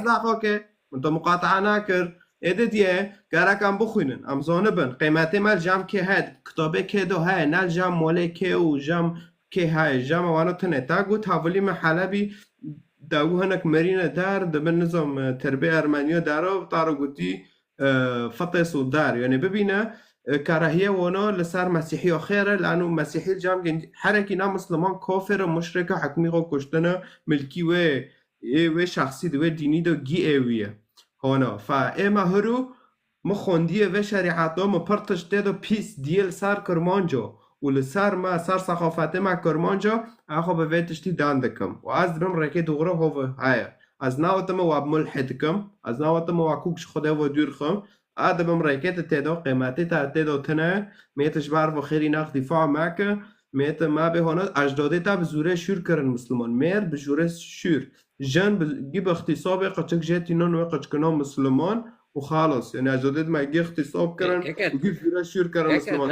Ez naxwe ke min to muqataa nakir. Êdî diye gerek em bixwînin, em zonibin. Qîmetê me li cem kê heye, kitabê kê do heye, ne li cem molê kê û cem kê heye, cem wana tune. Te got hevalî me Helebî, de û hinek merîne der, dibin nizam, e, terbê Ermeniya dero, taro gotî, e, Fitês û der. Yani bibîne, e, karahiye wana li ser Mesîhiya xêr e, lano Mesîhî li cem gên-, herekî ne Misliman, kafir e, muşrik e, hikmî xwe kuştine, milkî wê, ê wê şexsî di wê dînî de gî ê wî ye. Hona, fa ê me hiru, mi xwendiye vê şerîeta, mi pir tişt tê de pîs diye li ser Kirmanca û li ser me, ser seqafetê me Kirmanca, ez xwe bi vê tiştî dan dikim. Û ez dibim rêkê dûre hov heye. Ez nawetim we mulhid kim, ez nawetim we kûk ji Xwedê ve dûr xim. Ez dibim rêkê te tê de, qîmetê te tê de tune, mê te ji ber ve xêrî nex dîfa meke, mê te me bê hona, ecdadê te bi zûrê şûr kirin Misliman. Mêr bi zûrê şûr. Jin bi, gî bi îxtîsabê qeçik jê tînin wê qeçikina Misliman û xalas. Yani ecdadê me gî îxtîsab kirin û gî zûrê şûr kirin Misliman.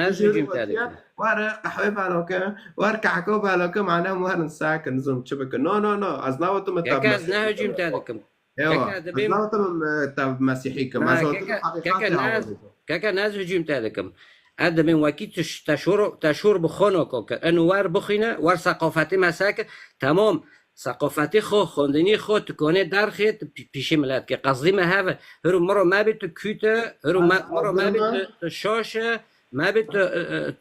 Were qehwê baloke, wer kahko baloke, mane werin sakin, nizam çi bikin. No, no, no, ez nawetim te Keke, ez ne hicûm te dikim. Ewa, Keke, ez dibêm nawetim, e, te Mesîhî kim. Ez nawetim heqîqet te hawazê. Keke, ne ez hicûm te dikim. Ez dibêm wekî tu ş-, te şor, te şor bi xwe nako ke. Eno wer bixwîne, wer seqafetê me seke. Temam. Seqafetê xwe, xwendinî xwe, tu konê derxê, tu pî-, pîşê milet ke. Qezdî me heve. Hiro miro me bî tu kût e, hiro me-, miro me bî tu, tu şaş e, Me bê tu,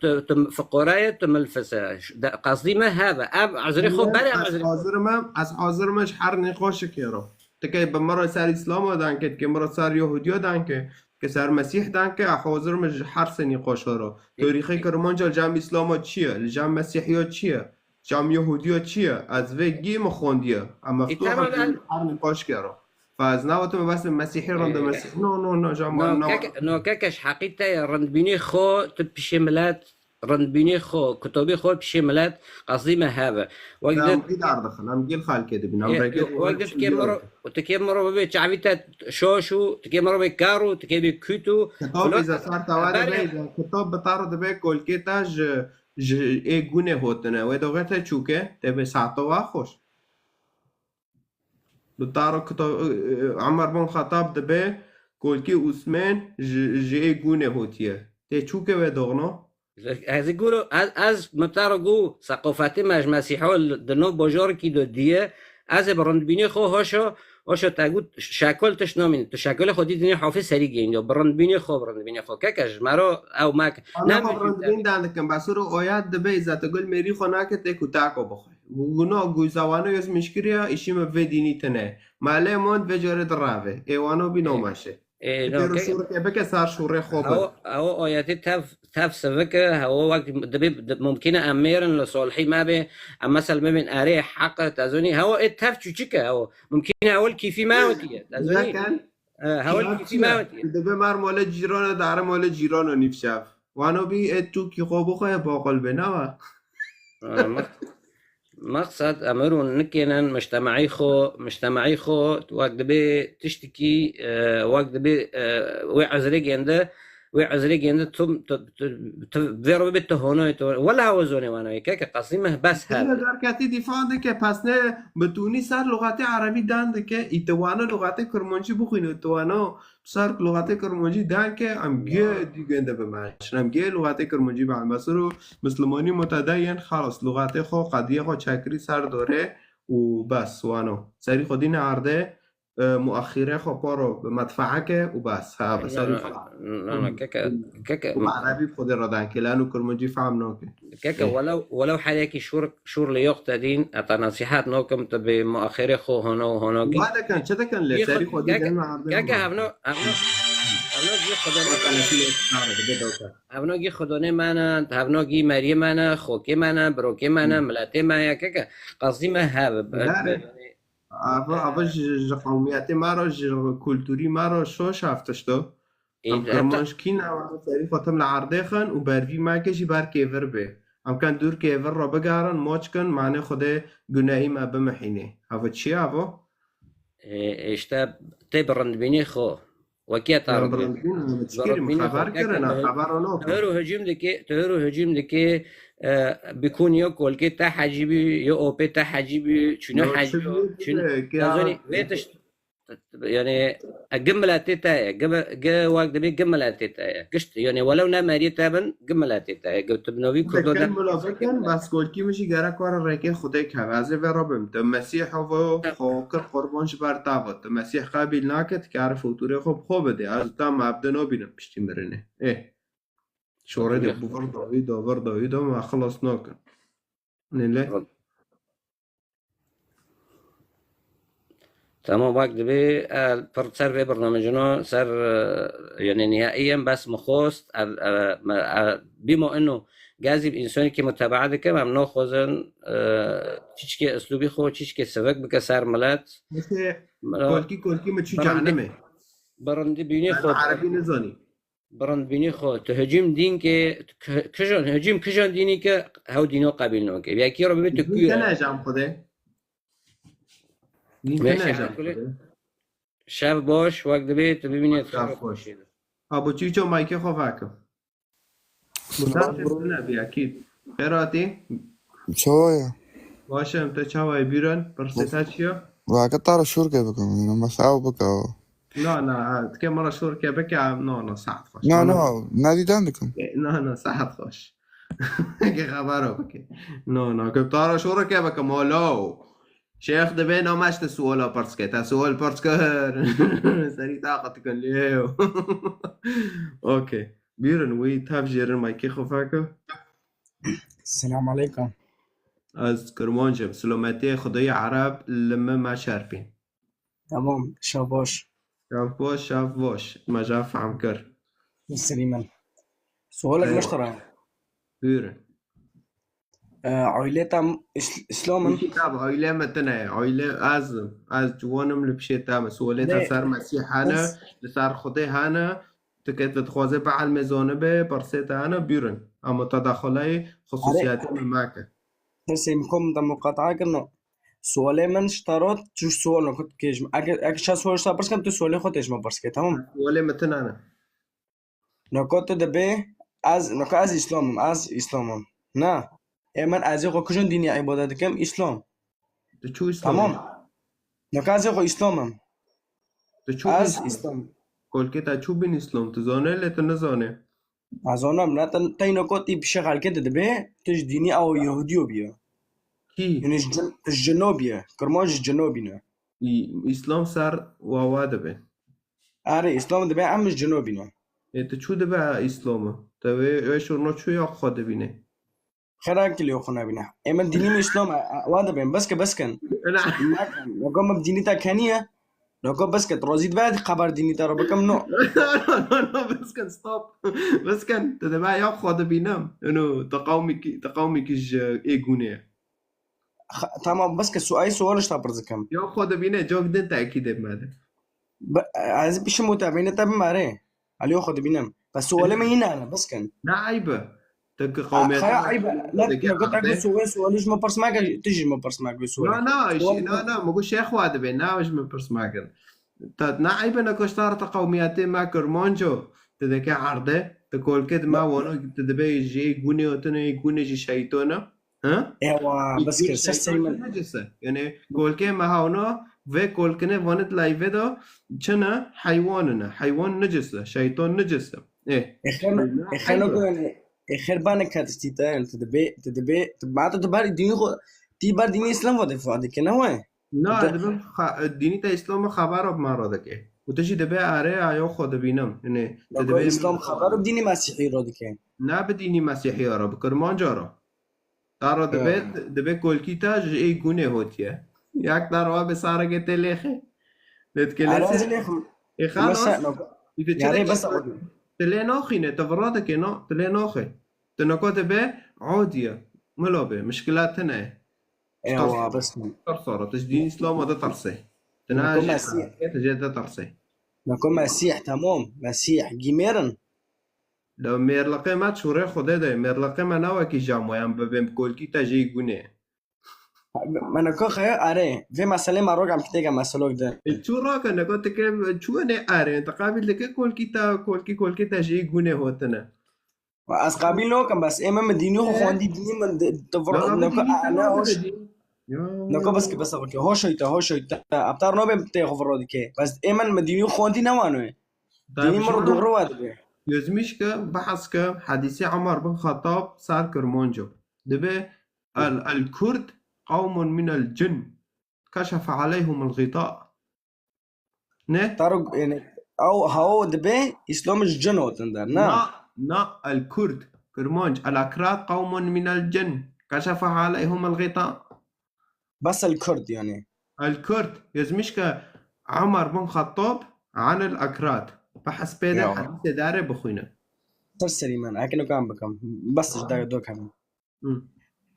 tu, tu fiqore ye, tu milfis e. De, qasdî me hev e. Ev ezrê xwe bere, ev Ez ezrê xwe. hazir me, ez hazir me ji her nîqaşekê re. Tikê bi min re ser Îslama danke, tikê min re ser Yahudiya danke, tikê ser Mesîh danke, ez hazir me ji her sê nîqaşa re. Tarîxê Kirmanca li cem Îslama çi ye? Li cem Mesîhiya çi ye? Cem Yahudiya çi ye? Ez vê gî min xwendiye. Em meftuh tamam, in her nîqaşekê re. Fa ez nawetim bes Mesîhî rinde Mesîh. No, no, no, cem No, no. kek, no, kek, ez heqî te ye, rindbînê xwe tu pişê milet, rindbînê xwe, kitobê xwe pişê milet, qasdî me hev e. Wek Ya, di em gî dar dixin, em gî xalkê dibin, em Ê, rengê wek di tikê miro, tikê miro bibê çavî te şoş û tikê miro bê kar û tikê bê kût û Kitab Filo- îza sar tawa Berê- dibe, îza kitab bi taro dibe kolkê te ji, ji ê gûnê hotine. Wê doxê te çûke, te bê sato wa xweş. Bi taro kitab, Umar bin Xatab dibe kolkê Usmên ji, ji ê gûnê hotiye. Tê çûke wê doxno? Ez ê gûro, ez, ez mitaro gû seqofetê me ji Mesîho di no bojorkî do diye, ez ê bi rindbînê xwe hoşo, hoşo te gût şekol tişt namîn. Tu şekolê xwe dî dinê hofê serî geyîn do. Bi rindbînê xwe, bi rindbînê xwe. Keke ji mero ew mek. Ana xwe bi rindbîn dan dikin. Basuro oyat dibe îza tu gul mêrî xwe nake tê ku tako bixwe. Guna gû zawano yoz mişkiriya, îşî me vê dînî tine. Malê mond vê corê dirave. Ê wano bî nomaşe. Ê, Pêro no, ke- şûrike bike sar şûrê xwe bi. Ew, ew ayetê tev, tev sivik e, ew wek dibê, di- mumkin e em mêrin li solhî me bê, em mesel bibin erê heq e, te zonî, ew ê tev çûçik e, ew mumkin e ew kîfî me hotiye, te zonî. Zaten E, Ew kîfî me hotiye. Dibe mar mole cîrana, dare mole cîrana nîvşev. Wano bî ê tu kî xwe bixwe baqil bê, ne wa? Ana, maq-, maqsed em ero nikênin mujtemaî xwe, mujtemaî xwe wek dibê tiştikî, e, wek dibê, e, wê ezrê gêndi, wê ezrê gêndi tu, tu, tu, tu vê re bibê tu honayê tu. Wela ew zonê wana ye, keke qasî me bes her. Tine derketî dîfa dike, pesne bi tûnî ser luxatê erebî dan dike, î tu wana luxatê kirmancî bixwîne, tu wana Ser luxatê kirmancî dan ke em gê dî gende bimeşin. Em gê luxatê kirmancî bimeşin û Mislimanî mutedeyên xelas luxatê xwe, qediyê xwe çekirî ser dorê û bes wano. Serî xwe dîne erdê, e, muaxîrê xwe paro bi medfeeke û bes. Ha, bi serî xwe. Na, na, keke, keke. Û bi erebî bi xwedê re dan ke, lano kirmancî fehm nake. Keke, welew, welew her yekî şûr, şûr li yox te dîn, heta nesîhet nakim, tu bi muaxirê xwe hona û hona kî. Wa dikin, çi dikin lê? Yê Serî xwe, xwe keke, dîtin. hevno, hevno. Keke hevno, hevno, hevno gî xwedonê Wa me ne. telefînê çare dibe dewsa. Hevno gî xwedonê me ne, hevno gî meriyê me ne, xokê me ne, birokê me ne, miletê me ye, keke. Qasdî me hev. Dare. Ava, ava ji, ji qewmiyetê me re, ji kulturî me re şoş ev tişt o. Em kirmanckî ne, serî xwe tim li erdê xin û bervî me ke jî ber kêvir bê. Em ken dûr kêvir re bigerin, maç kin, manê Xwedê gunehî me bimihînê. Ava çi ye ava? Ê, işte tê bi rindbînê xwe. Wekî heta Em rindbîn. bi rindbîn, em Bi çikirî rindbînê xwe xeber keke kirin, tu hê-, xeber tu nakin. hêro hicûm dikê, tu hêro hicûm dikê, e, bi kûniyo kolkê te hecî bî, yo opê te hecî bî, çûne hecî yo, çûne, te zonî, vê tişt, yani, e, gi miletê te ye, gi, gi wek dibê gi miletê te ye. Gişt, yani, welew ne meriyê te bin, gi miletê te ye. Gi tu bi novî Kurdo de. Kin mila bikin, bes kolkî min jî gerek were rêkê Xwedê keve. Ez ê vê re bim. Tu Mesîh avo, xwe kir qurban ji ber te ava. Tu Mesîh qebîl nake, tu kare fotûrê xwe bi xwe bidê. Ez tam ev di nabînim piştî mirinê. Ê. Şorê de bu vir dawî da, vir dawî da, me xilas nakin. Nêle? Tamam, wek dibê, e, pir ser vê birnamecino, ser, e, yani nihaiyen bes mi xost, e, e, me, e, bîmo ino gazî bi însanekî mutebaa dikim, em naxwazin, e, çiçkê eslûbî xwe, çiçkê sivik bike ser milet. Mesela, kolkî, kolkî mi çû cehennemê. Bi rindî bînî xwe. Erebî nizanî. Bi rindbînî xwe, tu hicîm dîn ke, tu ki-, kijan, hicîm kijan dînî ke, hew dîno qebîl nake. Yekî re bibê tu kû ye. Dîn tine jam Xwedê. Dîn tine jam Xwedê. Şev baş, wek dibê tu bibînî. Şev xweş. Abo çîço maykê xwe vekim. Musafir tune bî, ekîd. Xêr hatî? Çawa ye? Baş im, te çawa yî bîran? Pirsê te çi ye? Vake tara şûrke bikim, yine, bes ew bike ew. Na, na, ha, dike mara şûrke bike, no, no, saet xweş. Na, na, na, dîdan dikim. E, na, na, saet xweş. Ke xebero bike. No, no, ke tara şûrke bike, molo. Şêx dibê nameşte suala pirs ke. Te sual pirs kir. Serî taqet dikin lê. Okey. Bîrin wî tev jêrin maykê xwe feke. Selam aleykum. Ez Kirmanc im. Silometiyê Xwedê Ereb li min me şerpîn. Tamam, şev baş. Şev baş, şev baş. Me ja fehm kir. Serî min. Sualek Eywa. Miştera. Buyurun. E, aîlê te is-, Îslam in? Wî kitab aîlê me tune ye. Aîlê ez im. Ez ciwan im li pişê te me. Sualê te Ne, ser Mesîh hene, ez li ser Xwedê hene. Tu ke tu dixwazê bielmê zanibe, pirsê te hene, buyurun. Ama tedaxuleyê Are, xusûsiyetê min meke. Pirsê min kom te muqataa kirino. Sualê min ji te re tu sual nako tu kêj min. Eger, eger şa sual ji te pirs kem, tu sualê xwe tê ji min pirs ke, tamam? Sualê min tune ne. Nako tu dibê, ez, nako ez Îslam im, ez Îslam im. Na. Ê min ez ê xwe kujin dînî îbadet dikim, Îslam. Tu çû Îslam Tamam. im? Nako ez ê xwe Îslam im. Tu çû Ez bîn Îslam. Kolkê te çû bîn Îslam? Tu zanê lê tu nizanê. Ez zanim, ne te, tey nako tî pişê xelkê de dibê, tu ji dînî ew Yehudîyo bîye. Kî? Yani ji cin-, tu ji cino bîye. Kirman ji cino bîne. Î-, Îslam ser wawa dibe. Erê, Îslam dibe em ji cino bîne. Ê, tu çû dibe Îslam e? Te wê, wê şûrno çû ya xwe dibîne? Xêra kilê xwe nebîne. Ê min dînî min Îslam e, e, wa dibên, bes ke, bes kin. Na. Nakin. Nako min dînî te keniye. Nako bes ke, tu razî dibe, xeber dînî te re bikim, no. No, no, no, bes kin, stop. Bes kin, tu dibe ya xwe dibînim. Ino, tu qewmekî, tu qewmekî ji ê gûnê ye. Xa-, tamam, bes ke su-, ay sual işte pir dikim. Ya xwe dibîne, cok din tekîdê me de. Be-, ez bişim û te bîne te bimare. Alî xwe dibînim. Bes sualê me yine ne, bes kin. Ne eyb e. Te ki Ha, qewmiyetê xaya me eyb e. Ne, dike ne, got, erdê. Ego sual, sualê ji me pirs meke, tu jî ji me pirs meke sualê. Na, na, Sual iş-, na, na, me got şêx wa dibe, na, ji me pirs mekin. Te, ne eyb e, ne koştar te qewmiyetê me Kirmanco, te dike erdê, te kolkê di me wano, te dibe jê gûnê o tune, gûnê jî şeytona. Ha? Ewa, bes kir, ser serî min. Necis e. Yani kolkê me hawna ve kolkine vanit layve da çine heywanine. Heywan necis e, şeytan necis e. E. Exen, exen o yani, exer bane katistî te, yani, te dibe, te dibe, te, ma te dibar dînî xo, tî bar dînî Îslam vade fade ke, ne we? Na, Te dibim xa-, dînî te Îslam xebera bi me re dike. Û te jî dibe are ayo xo dibînim. Yani, te Nako dibe Îslam xeber bi dînî Mesîhî re dike. Ne bi dînî Mesîhî re, bi Kirmanca re. Taro dibe, Ha. dibe kolkî te ji ê gûnê hotiye. Yak taro abe sarege te lêxe. Lê dike Ara lêxe. ez lêxim. E xalas. Mesela, no, Î te çi yarê dike? bes oldu. Te lê naxîne, te vira dike, na, te lê naxe. Te nako dibe odiye. Milo be, mişkila te ne. Ewa, bes min. Ters ara, te ji dîn Îslam de terse. Te Nako na jê Mesîh. te jê te terse. Nako Mesîh, tamam. Mesîh, gîmerin. Lê mêrliqê me çûrê Xwedê de, mêrliqê me ne wekî jamoyan bibên bi kolkî te jê gûnê. Me nako xeya, are, vê meselê me rogam kitêke meselok de. E, çû rake, nako tike, çû ne are, te qabil dike kolkî te, kolkî, kolkî te jê gûnê hotine. Ez qabil nokim, bes ê me, me dînî xwe E? xwendî, dînî min de, de vir-, Ya, nako, dînî a, te ne ne hoş. dibê. Ya, Nako ya. bes ki bes ki, hoş oyta, hoş oyta. Aptar nobê tê xwe vir dike. Bes ê min, me dînî xwendî ne wano. Dînî min re doğru wa dibe. Gözmîş ke, behs ke, hadîsê Umar bin Xettab ser Kirmanco. Dibe, el, el Kurd qewmun min el cin. Keşefe aleyhum el gıta. Ne? Taro, yani, ew, ha, o dibe, Îslam ji cin hotin der, na? Na, na, el Kurd, Kirmanc, el Akrad qewmun min el cin. Keşefe aleyhum el gıta. Bes el Kurd, yani. El Kurd, yazmış ke Umar bin Xettab anil Akrad. Behs pê de Ya. hadîsê dare bixwîne. Ser serî min, ekin o kam bikim. Bes ji dare do kam. Hı.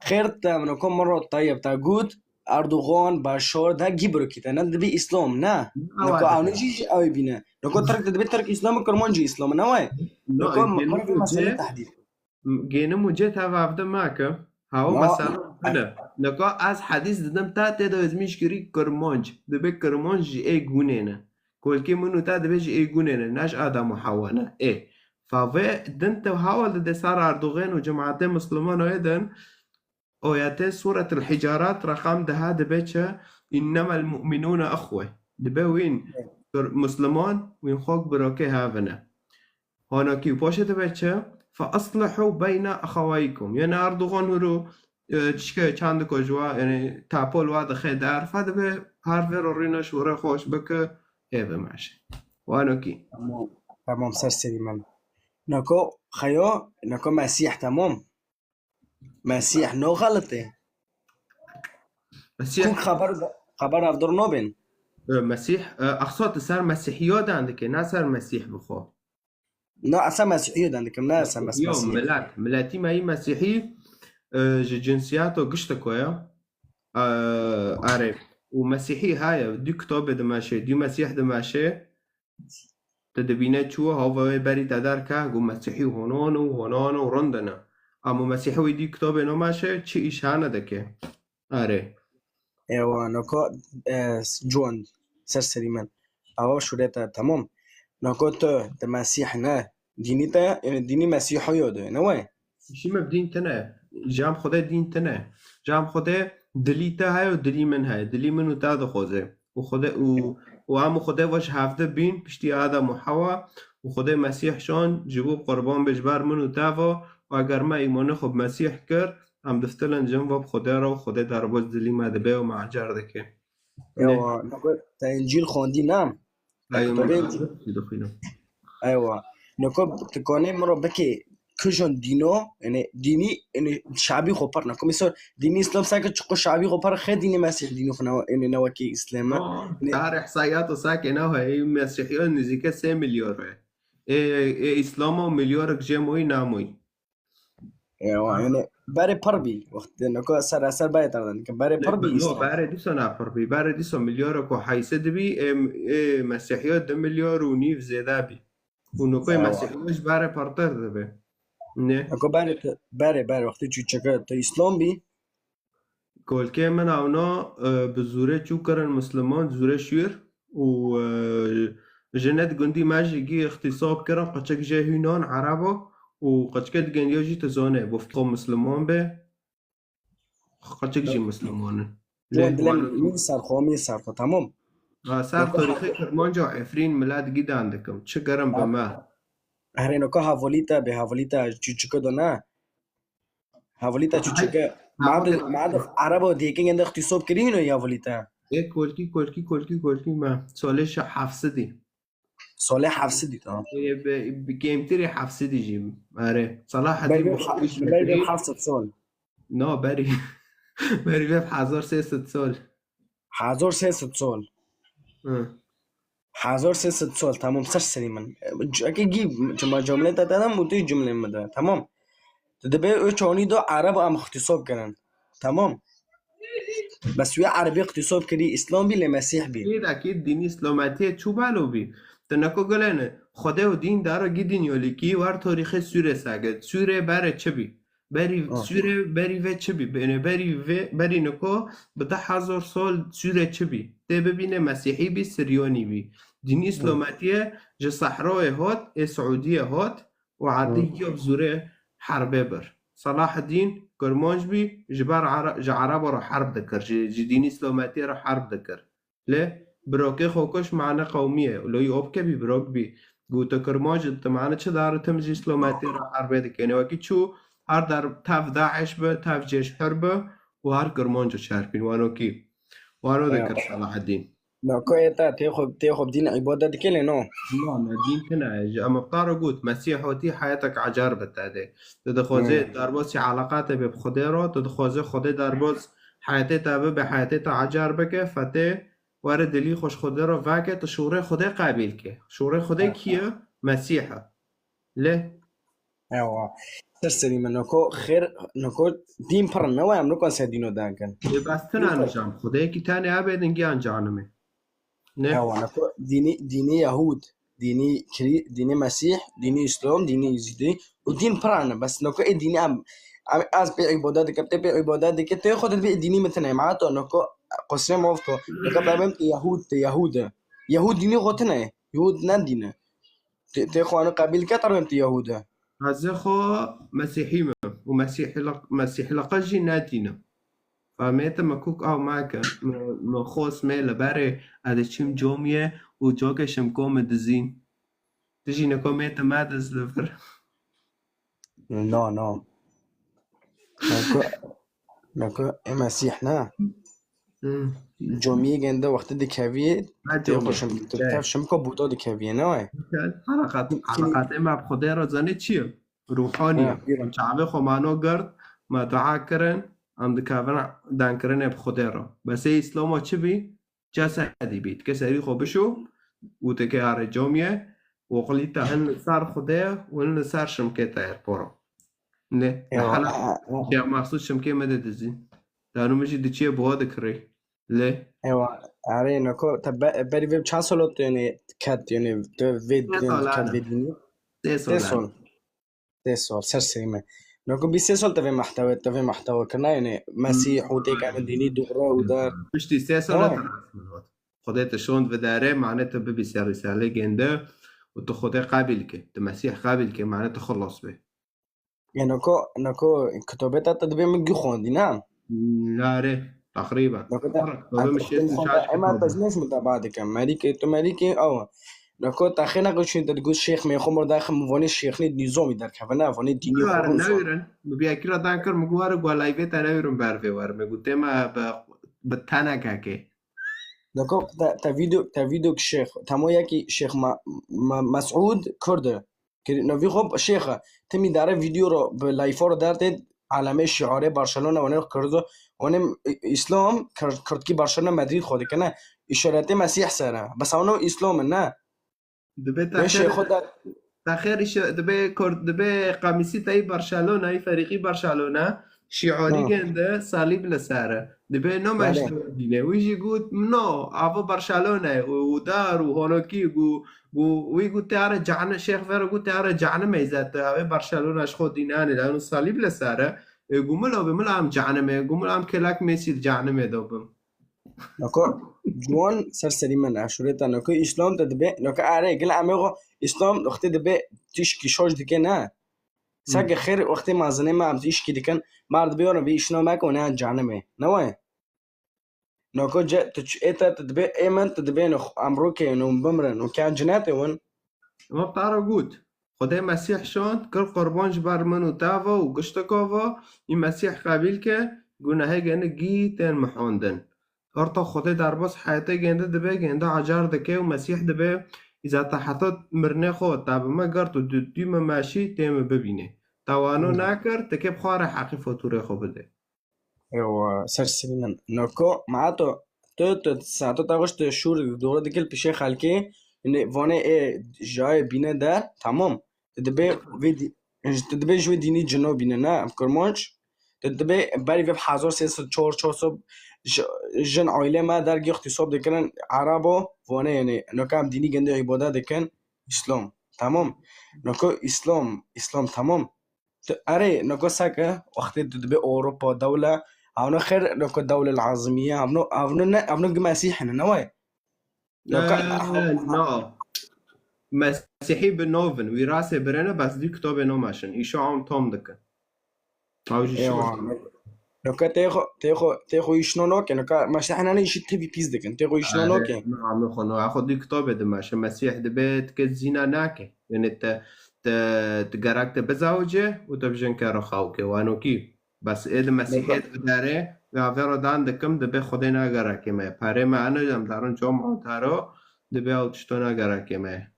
Xêr te, min ko min ro Tayyip te got, Erdogan, Başar, de gî birokî te, ne dibî Îslam, ne? Ne Niko wa ew ne dibî. jî, jî ew bîne. Niko Tirk te dibî Tirk Îslam, Kirman jî Îslam, ne we? No, Niko gênim min û mesele cê, tahdîr. gênim û cê te ev evde meke. Hawa Ya. mesele bine. Niko ez hadîs didim te tê de ezmîş kirî Kirmanc. Dibê Kirmanc jî ê gûnê ne. Kolkê min û te dibê jî ê gûnê ne. Ne ji Adam û Hawa ne. Ê. Fa vê din te hawa dide ser Erdogan û cemaetê Musliman ê din. Oyetê Suretul Hicarat reqam deha dibe çi? İnnemel mu'minûne ihwe. Dibe wîn Evet. Musliman, wîn xok birokê hevine. Hanakî û paşê dibe çi? Fe aslihu beyne ahawaykum. Yani Erdogan huru, e, çike çandiko ji wa, yani tapol wa dixe der. Fe dibe her vê ro rîne şûre xweş bike, hêve meşe. Hanakî. Tamam. Tamam, ser serî min. Nako xeyo, nako Mesîh, temam. Mesîh no xelit e. Mesîh. Kûk xeber, xeber hevdûr nobên. E, Mesîh, e, axsot ser Mesîhiyo dan dike, ne ser Mesîh bixwe. Na, esa Mesîhiyo dan dikim, ne esa mes-, Yo, Mesîh. Milet. Miletî me yî Mesîhî, e, ji cinsiyato giştiko ye. E, are. Û Mesîhî heye, dû kitobê dimeşe, dû Mesîh dimeşe. Te dibîne çû, hava wê berî te derke, got Mesîhî honan û honan û rind in. Ama Mesîhî wî dî kitobê namaşe, çi îş hane dike? Erê. Ewa, noko, e, John, ser serî min. Ewa şûreta, temam. Noko tu, tu Mesîh ne. Dînî te, yani dînî Mesîhiyo de, ne wê? Îşî me bi dîn tine. Cam Xwedê dîn tine. Cam Xwedê dilî te heye û dilî min heye. Dilî min û te dixwaze. Û Xwedê û, û em û Xwedê ve ji hevde bîn, piştî Adem û Hewa, û Xwedê Mesîh şand, ji bo qurban be ji ber min û te ve, û eger me îmanê xwe bi Mesîh kir, em diftilin cin ve bi Xwedê re û Xwedê derbas dilî me dibe û me ecer dike. Ewa, nako te Încîl xwendî, ne? Te Ay, kitabê Încîl. Dixwînim. Ewa. Nako tu kanê min re bikê kijon dîno, yani dînî, yani şabî xwe pir nako. Misal, dînî Îslam seke çiqo şabî xwe pir xe dînî Mesîh dînî xwe ne, yani ne wekî Îslam e. Aa, Yani, tarih sayat o sake ne he, ê Mesîhiyo nizîke sê milyar e. Ê, ê Îslama milyarek jê moyî namoyî. Ewa, yani berê pir bî. Wextê nako ser ser bayê tardan. Berê pir bî No, Îslam. Berê dîsa ne pir bî. Berê dîsa milyarek û heyse dibî, ê, ê Mesîhiyo du milyar û nîv zêde bî. Û nokê Ewa. Mesîhiyo ji berê pirtir dibe. Ne? Nako berê tu, berê, berê wextê çûçeke tu Îslam bî. Kolkê min ewna, e, bi zûrê çû kirin Misliman, zûrê şûr û, e, ji net gundî me jî gî îxtîsab kirin, qeçek jê Hûnan, Ereba û qeçke digeniya jî tu zanê, bo fitxo Misliman be, qeçek jî Misliman in. Lê dilê min, min ser xwe, min ser xwe, tamam. Ha, ser tarîxê Kirmanca û Efrîn milet gîdan dikim. Çi gerim bi me. Herê noka hevalî te bê, hevalî te çûçike do ne? Hevalî te çûçike. Madif, madif Ereba diyeke gende îxtîsab kirî hîno hevalî te. Ê kolkî, kolkî, kolkî, kolkî me. Solê şe hefsedî. Solê hefsedî, tamam. Ê, bi, bi kêmtirî hefsedî jî. Erê. Salaheddîn Berî bi xwe ha-, iş berî dikirî. Hefsed sol. No, berî. Berî vê hezar sê sed sol. Hezar sê sed sol. Hı. Hezar sê sed sol, tamam, ser serî min. Eke gî, çima cumlê te dedim û tu cumlê min de, tamam. Tu dibê û çonî do Ereb em îxtîsab kirin. Tamam. Bes wê Erebî îxtîsab kirî, Îslam bî, lê Mesîh bî. Ê dakî dînî Îslametiyê çû balo bî. Tu neko gulene, Xwedê û dîn daro gî dîn yolîkî war torîxê Sûrê seged. Sûrê bere çi bî? Berî Ah. Sûrê berî ve çi bî? Bêne berî ve, berî niko bi deh hezar sal Sûrê çi bî? Tê bibîne Mesîhî bî, Siryanî bî. Dînî Hı. Îslametiye ji Sehroyê hat, ê Siûdiyê hat û erdî Hı. giya bi zûrê herbê bir. Selaheddîn Kirmanc bî, ji ber Ere-, ji Ereba re herb dikir, ji, ji dînî Îslametiye re herb dikir. Lê birokê xwe kuş mane qewmî ye. Lo yî opke bî birok bî. Gote Kirmanc, tu mane çi dare tim ji Îslametiye re herbê dike. Êne wekî çû her der tev Daeş bi, tev Cêşhur bi û her Kirmanc çerpîn. Wano kî? Wano Ya. Dikir Selaheddîn. Nako yê te tê xwe, tê xwe bi dîn îbadet dike lê no. Na, na, dîn tine. Ji em bi te re got, Mesîh hatî heyetek ecer bi te de. Tu dixwazê Hmm. derbasî eleqate be bi Xwedê re, tu dixwazê Xwedê derbas heyetê te bibe, heyetê te ecer bike, fetê Were dilî xwe ji Xwedê re veke, tu şûrê Xwedê qebîl ke. Şûrê Xwedê Ha. Kî ye? Mesîh e. Lê? Ewa. Ser serî min, noko xêr, noko dîn pir in, ne waya em nokon ser dîno dan kin. Lê bes tine Dîn pir. Nijam. Xwedêkî tenê hebe, dingê ancanimê. Ne? Ewa, noko dînî, dînî Yahûd, dînî Kirî-, dînî Mesîh, dînî Îslam, dînî Îzîdî û dîn pir in. Bes noko ê dînî em, em, ez pê îbadet dikim, tê pê îbadet dike, tê xwe dibê dînî min tine. Ma to noko qusrê mafto. Noko bebem tê Yahûd, tê Yahûd e. Yahûd dînî xwe tine. Yahûd ne dîn e. Tê, tê xwe anu qebîl ke, terbem tê Yahûd e. Ez ê xwe Mesîhî me û Mesîhî-, Mesîhî leqe jî ne dîn e. Famê te me kuk ew make, me, me xwest me li berê, ez diçim comiyê û coke şim komê dizîn. Tu jî niko mê te me diz li vir. No, no. Niko, niko ê Mesîh ne. Hı. Comiyê gende wextê dikeviyê, Ha, tê comiyê. Xwe şim-, tu Çe. Tev şimko bûto dikeviyê, ne wayê? Heleqat-, Kî-, kî-, heleqatê me bi Xwedê re zanê çi ye? Ruhanî ye. Ha, bîra. Çavê xwe mano gird, me dua kirin, em dikevin dankirinê bi Xwedê re. Besê Îslama çi bî? Cesedî bî. Dike serî xwe bişo û dike arê comiyê û qilî te hin li ser Xwedê û hin li ser şimkê te yer poro. Ne, Ewa, hala a, a, a. Şêx Mexsûd şimkê me de dizî. Dano min jî diçiye buha dikirê. Lê? Ewa, erê, nako, te be-, berî vê çend salo tu, yani, ket, yani, tu vê, Sê yani, sal ket ana. Vê dînî? Sê Sê sal ana. Sal. Sê sal, ser serî me. Nako bîst sê sal te vê mehtewe, te vê mehtewe kirina, yani, Mesîh û têk em dînî dûre û der. Piştî sê sal Tamam. Te rast min got. Xwedê te şond vidarê, mane te bibî ser rîsale gende û tu Xwedê qebîl ke. Tu Mesîh qebîl ke, mane tu xilas bê. Ya nako, nako kitobê te, te dibê min gî xwendî, ne? Nare, teqrîben. Nako te, Ara, kitobê min şêst û çar xwendî, ema kitobê. Ez ne ji min te ba dikim. Merîkê, tu merîkê, ew. Nako te xê neqişîn te digot şêx mê xwe mor daxim, vonê şêxnê nîzomî derkeve, ne? Vonê dînî xwe Newêrin, rûsa. Newêrin. Min biyakî re dan kir, min got, were, gwa live te newêrin ber vê were. Min got, tema bi, bi tenekekê. Nako te, te video, te video ki şêx, temo yekî şêx Ma-, Ma-, Mesûd Kurd e. Kir-, no vî xwe şêx e. Tim îdare video ro bi layfo ro dertê alemê şiarê Barcelona, wane Kurdo, wane Îslam, Kir-, Kurdkî Barcelona Madrid xwe dikine. Îşaretê Mesîh ser e. Bes ewno Îslam e, ne? Dibê Wê te xêr, şêxo der- te xêr îşe-, dibê Kurd, dibê qamîsî te yî Barcelona, yî ferîqî Barcelona, şiarî Hı. Gende salîb li ser e. Dibê no Belê. Meşte dîne. Wî jî got, no, ava Barcelona ye. Û, û dar û honokî û Gu, wî gu te are cehne-, şêx vero gu te are cehenimê îzet, avê Barcelona ji xwe dînanê, la û salîb li ser e. E, gu milo bi, mila em cehenimê, gu mila em kelak Mesî di cehenimê de bin. Nako, ciwan ser serî min, eşûrê te, nako Îslam te dibe, nako are, gil em ê xwe Îslam wextê dibe tişkî şoş dike, ne? Seke xêr wextê mezinê me em tişkî dikin, mar dibe wana vê îşno meke û ne cehenimê. Ne wayê? Noko ce, tu ç-, ê te, tu dibê, ê min, tu dibê, nix-, em rûkê, nû bimrin, nû ken cinetê win. Wek te re got, Xwedê Mesîh şand, kir qurban ji ber min û te ve û gişteka ve, î Mesîh qebîl ke, gunehê gene gî tên mihondin. Orta Xwedê derbas heyetê gende dibe, gende acar dike û Mesîh dibe, îza te heta mirinê xwe te bi me girt û du-, dû me meşî, tê me bibîne. Te wano Hmm. Nekir, te kê bi xwe re heqî faturê xwe bide. Ewa, ser sirî min. Noko, ma to, tu, tu, saeto te xweş tu şûr dore dikil pişê xelkê, yani vane ê jayê bîne der, tamam. Tu dibê vê dî-, tu dibê ji wê dînî cino bîne, ne? Em Kurmanc. Tu dibê berî vê hezar sê sed çar, çar sed ji-, jin aile me dergî îxtîsab dikirin, Erebo, vane yani, noka em dînî gende îbade dikin, Îslam. Tamam. Noko Îslam, Îslam, tamam. Tu, erê, noko seke, wextê tu dibê Ewropa, dewle, evno xêr, noko dewle azimiye, evno, evno ne, evno gi Mesîh ne, ne wayê? Noko, Eh, no. Mesîhî bi nov in, wîrasê birêne, bes dî kitobê nov meşin. Îşo em tom dikin. Ew jî Ewa. Şo. Noko tê xo, tê xo, tê xo îşno noke, noko Mesîh ne, ne îşi tevî pîs dikin, tê xo îşno Erê, noke. No, em xo, no, xo dî kitobê dimeşe, Mesîh dibe, dike zîna nake. Yani te, te, te gerek te bizawice û te bi jin kero xew ke, wanokî. Bes ê di Mesîhê Neka- di derê, ya vero dan dikim, dibe Xwedê nagerekê me. Perê me ene, em darin com antaro, dibe ew tişto nagerekê me.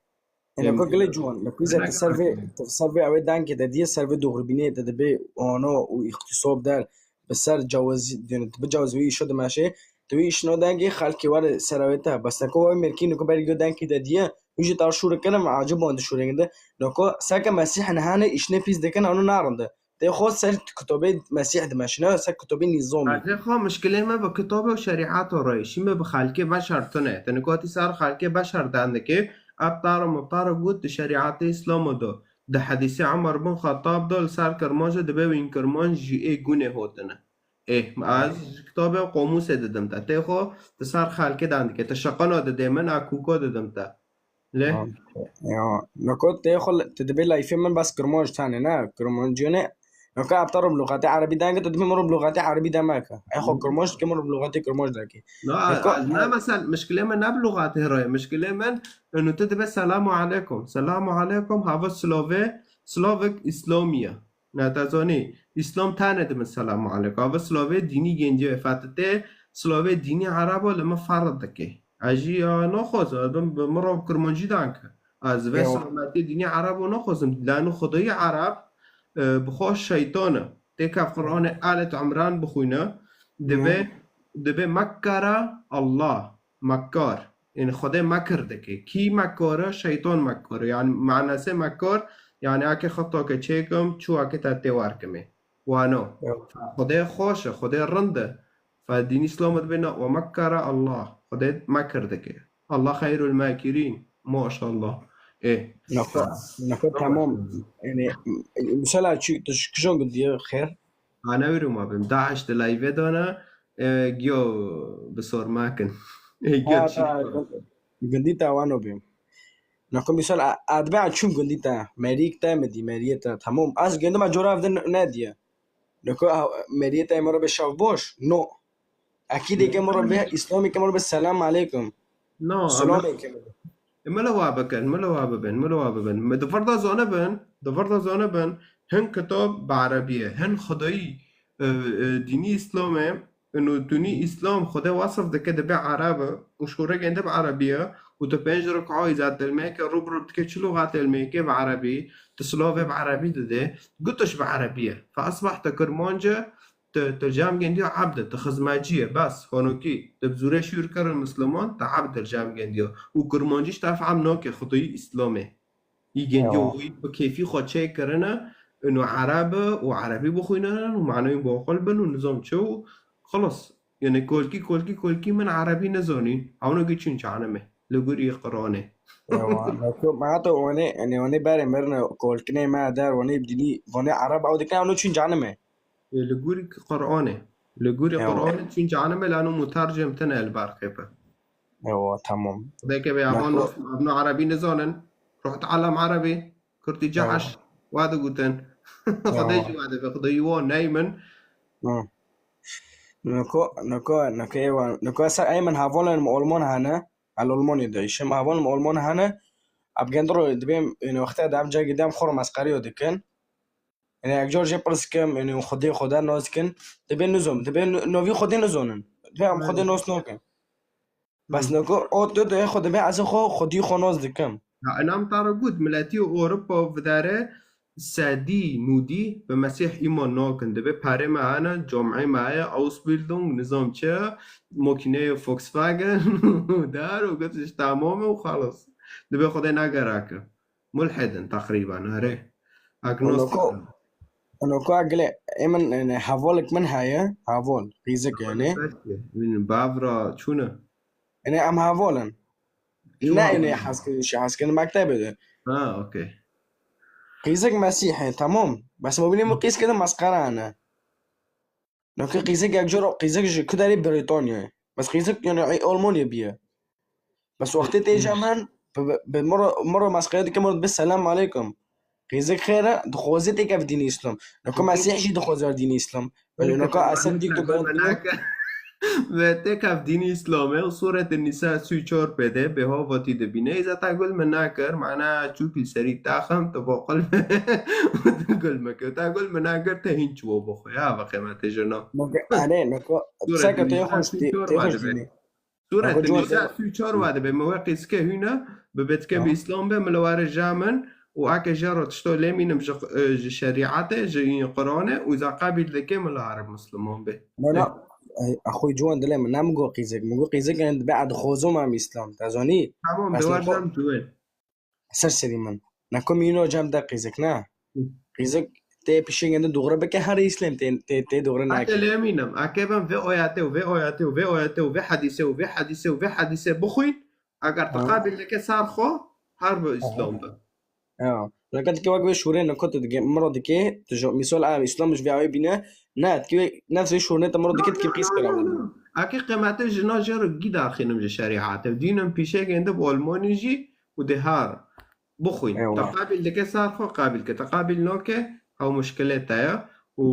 Ê, neka gilê ciwan, neka îza te ser vê, te ser vê ew ê dengê te diye, ser vê dûrbînê te dibe ano û îxtîsob der, bi ser cawazî, yani, tu bi cawazî wî îşo dimeşê, tu wî îşno dengê xelkê were ser ew ê te. Bes neka wê mêrkî neka berî go dengê te diye, wî jî ta şûr kirin, acib wan di şûrê ginde. Neka seke Mesîh nehane îşnê pîs dikin, ano narinde. Tê xo ser kitobê Mesîh dimeşine, ser kitobê nîzomî. Tê xo mişkilê me bi kitobê û şerîeto re ye. Şî me bi xelkê beşer tune. Te nikotî ser xelkê beşer dendikê, ev taro mutaro got di şerîetê Îslamo do. Di hedîsê Umar bin Xettab do li ser Kirmanc de dibe wîn Kirmanc ji ê gunê hotine. Ê, ez ji kitobê qomûsê didim te. Tê xo di ser xelkê dendikê. Te şeqeno didê min, a kûko didim te. Lê? Ha, ya, noko tê xo, tu dibê layfê min bas Kirmanc tane, ne? Kirmanciyê ne? Noko apta ro bi luxatê erebî denge, tu dibê min ro bi luxatê erebî demeke. Ê xo Kirmanc dike, min ro bi luxatê Kirmanc deke. No, Noko, ez ne, mesel, mişkilê min ne bi luxatê re ye. Mişkilê min, inu tu dibê selamu aleykum. Selamu aleykum, hava silovê, silovik Îslamiye. Na te zanî, Îslam tane dibe selamu aleykum. Ava silavê dînî gêncî ye. Fetitê silavê dînî Ereba li min ferz dike. Ez jî ya naxwazim, ez bin bi min re bi Kurmancî dan ke. Ez vê Ewa. silametê dînî Erebo naxwazim. Lano Xwedayî Ereb, e, bi xwe şeytan e. Têkev Qur'anê Alet Imran bixwîne, dibe, Hı. dibe mekkara Allah, mekkar. Yani Xwedê mekir dike. Kî mekkar e? Şeytan mekkar e. Yani manasê mekkar, yani ake xeta ke çêkim, çû ake te tê wer kimê. Wano. Ewa. Xwedê xweş e, Xwedê rind e. Fe dîn Îslam dibê na, "Ve mekkara Allah." Xwedê mekir dike. Allah xeyrul mekirîn. Maşallah. Ê. Nako, nako, tamam. Yani, mesela çi, tu şu kijon gundiye xêr? Ha, ne wîrû ma bim. DAIŞ di live dana, e, giyo bi sor makin. E, giyo Ha, çi ta, bim? Gundî ta wano bim. Nako, misal, a, a dibe a çûm gundî ta. Merîk te mi dî, meriyê te. Tamam. Az gundim a cora evde ne, ne diye. Nako, a, meriyê te mero be şev boş. No. Akîdê ke mero be, Îslamê ke mero be, selam aleykum. No, Selam ama aleykum. E, mele wa bikin, mele wa bibin, mele wa bibin. Me di vir de zanibin, di vir de zanibin, hin kitab bi erebî ye, hin xwedayî, e, e, dînî Îslam e, û dînî Îslam Xwedê wasif dike dibe ereb e, û şûrekên de bi erebî ye, û tu pênc ruk'a îza tilmeyeke rû bi rû dike çi luxat tilmeyeke bi erebî, tu silavê bi erebî dide, gutiş bi erebî ye. Fe esbehte kurmanc e, Tu, tu cem gendiyo ebd e, tu xizmetçî ye, bes, honokî. Tu bi zûrê şûr kirin Misliman, tu ebd e cem gendiyo. Û kurmancî ji te fehm nake, Xwedayî Îslamê. Î gendiyo Ewa. wî bi kêfî xwe çêkirine, ino ereb e û erebî bixwînin û manayên boqil bin û nizam çi û xilas. Yani kolkî, kolkî, kolkî min erebî nizanî. Hewno ki çûn canime. Li gorî Qur'anê. Ewa, nako, ma to wane, yani wane berê mirine kolkinê me der, wane dînî, wane ereb ew dikine, hewno çûn canime. E, li gorî Qur'anê. Li gorî Ewa. Qur'anê çûn canime, lano mutercim tine li ber xêpe. Ewa, tamam. Deke be avan Nako. nas, abno erebî nizanin. Ruh tealem erebî. Kurtî Ewa. Cehş. Wa digutin. Ewa. Xwedê jî wa dibe, Xwedê wa neymin. Hı. Nako, nako, nako ewa, nako esa eymen havolan mi Alman hane. El Almanya de işim. Havolan mi Alman hane. Ab gendro dibêm, yani wexta dem cagi dem xor mesqeriyo dikin. Yani ek car jê pirs kim, yani Xwedê Xweda nas kin. Dibê nizom, dibê n-, novî Xwedê nizonin. Dibê em Xwedê nas nakin. Bes Hmm. nako, o tu de xwe dibê ez xwe Xwedî xwe nas dikim. Ya, enam tara got, miletî Ewropa vidare sedî nûdî bi Mesîh îman nakin. Dibê perê me hene, camê me heye, Ausbildung, nizam çi, makîneyê Volkswagen, dar û gotiş tamam e û xalas. Dibê Xwedê negereke. Mulhidin teqrîben, erê. Agnostik Onoko, in. Onoko agile, emin, yani, hevalek min heye, heval, qîzik yani. Min bavra çûne. Yani, em heval in. Çû Ne heval yani in? Heskin, şey, heskin mektebe de. Ha, okey. Qîzik Mesîh e, tamam. Bes mobilê min qîz kede mesqera ne. Nake qîzik yek jor, qîzik ji ku derê Brîtanyayê. Bes qîzik yani ey Almanya biye. Bes wextê tê jemen, bi, bi, bi miro, miro mesqeye dike, miro dibe selam aleykum. Qîzik xêr e, dixwaze têkev dînî Îslam. Nake Mesîh jî dixwaze dînî Îslam. Belê nake Esed dîk tu Naker. Ve têkev dînî Îslam e, û Sûretê Nîsa sî û çar pê de, bêhavatî dibîne. Îza ta gul min nakir, mana çûkî serî taxim, tu boqil gul meke. Ta gul min nakir, te hîn çiwo bixwe. Ya ve qîmetê jina. Nake, erê, nake, Sûretê seke tê Nîsa xweş, sî û tê, çar tê va xweş dibe. dînî. Sûretê Nîsa sî û çar va dibe. Me we qîzike hîne, bi betike bi Îslam be, min li were ja min, û eke jê re tişto lê mînim ji, e, ji şerîetê, ji Qur'anê, û îza qebîl dike, min li were Misliman be. Na, na, e, axwî ciwan dilê min, ne min got qîzik, min got qîzik, yani, dibe ez dixwazim em Îslam, te zanî? Tamam, Ez de niko- wer dem ciwan. Ser serî min. Nako mîno cem de qîzik, ne? Hı. Qîzik tê pişê gende doğru bike, her Îslam tê, tê, tê doğru Eke nake. lê mînim, eke ben vê ayetê û vê ayetê û vê ayetê û vê hedîsê û vê hedîsê û vê hedîsê bixwîn, eger tu Ha. qebîl dike ser xwe, her bi Aha. Îslam be. Ya. Naka dike wek vê şûrê nako tu dike, miro dike, tu jo, misal a Îslam ji vê awê bîne, ne, dike nefs vê şûrê te miro dike, dike qîz kira wî. Eke qîmetê jina jê re gî daxînim ji şerîetê. Dînim pîşek êndib Almanî jî û dê har bixwîn. Ewa. Te qebîl dike ser xwe qebîl ke. Te qebîl nake, ew muşkilê te ye. Û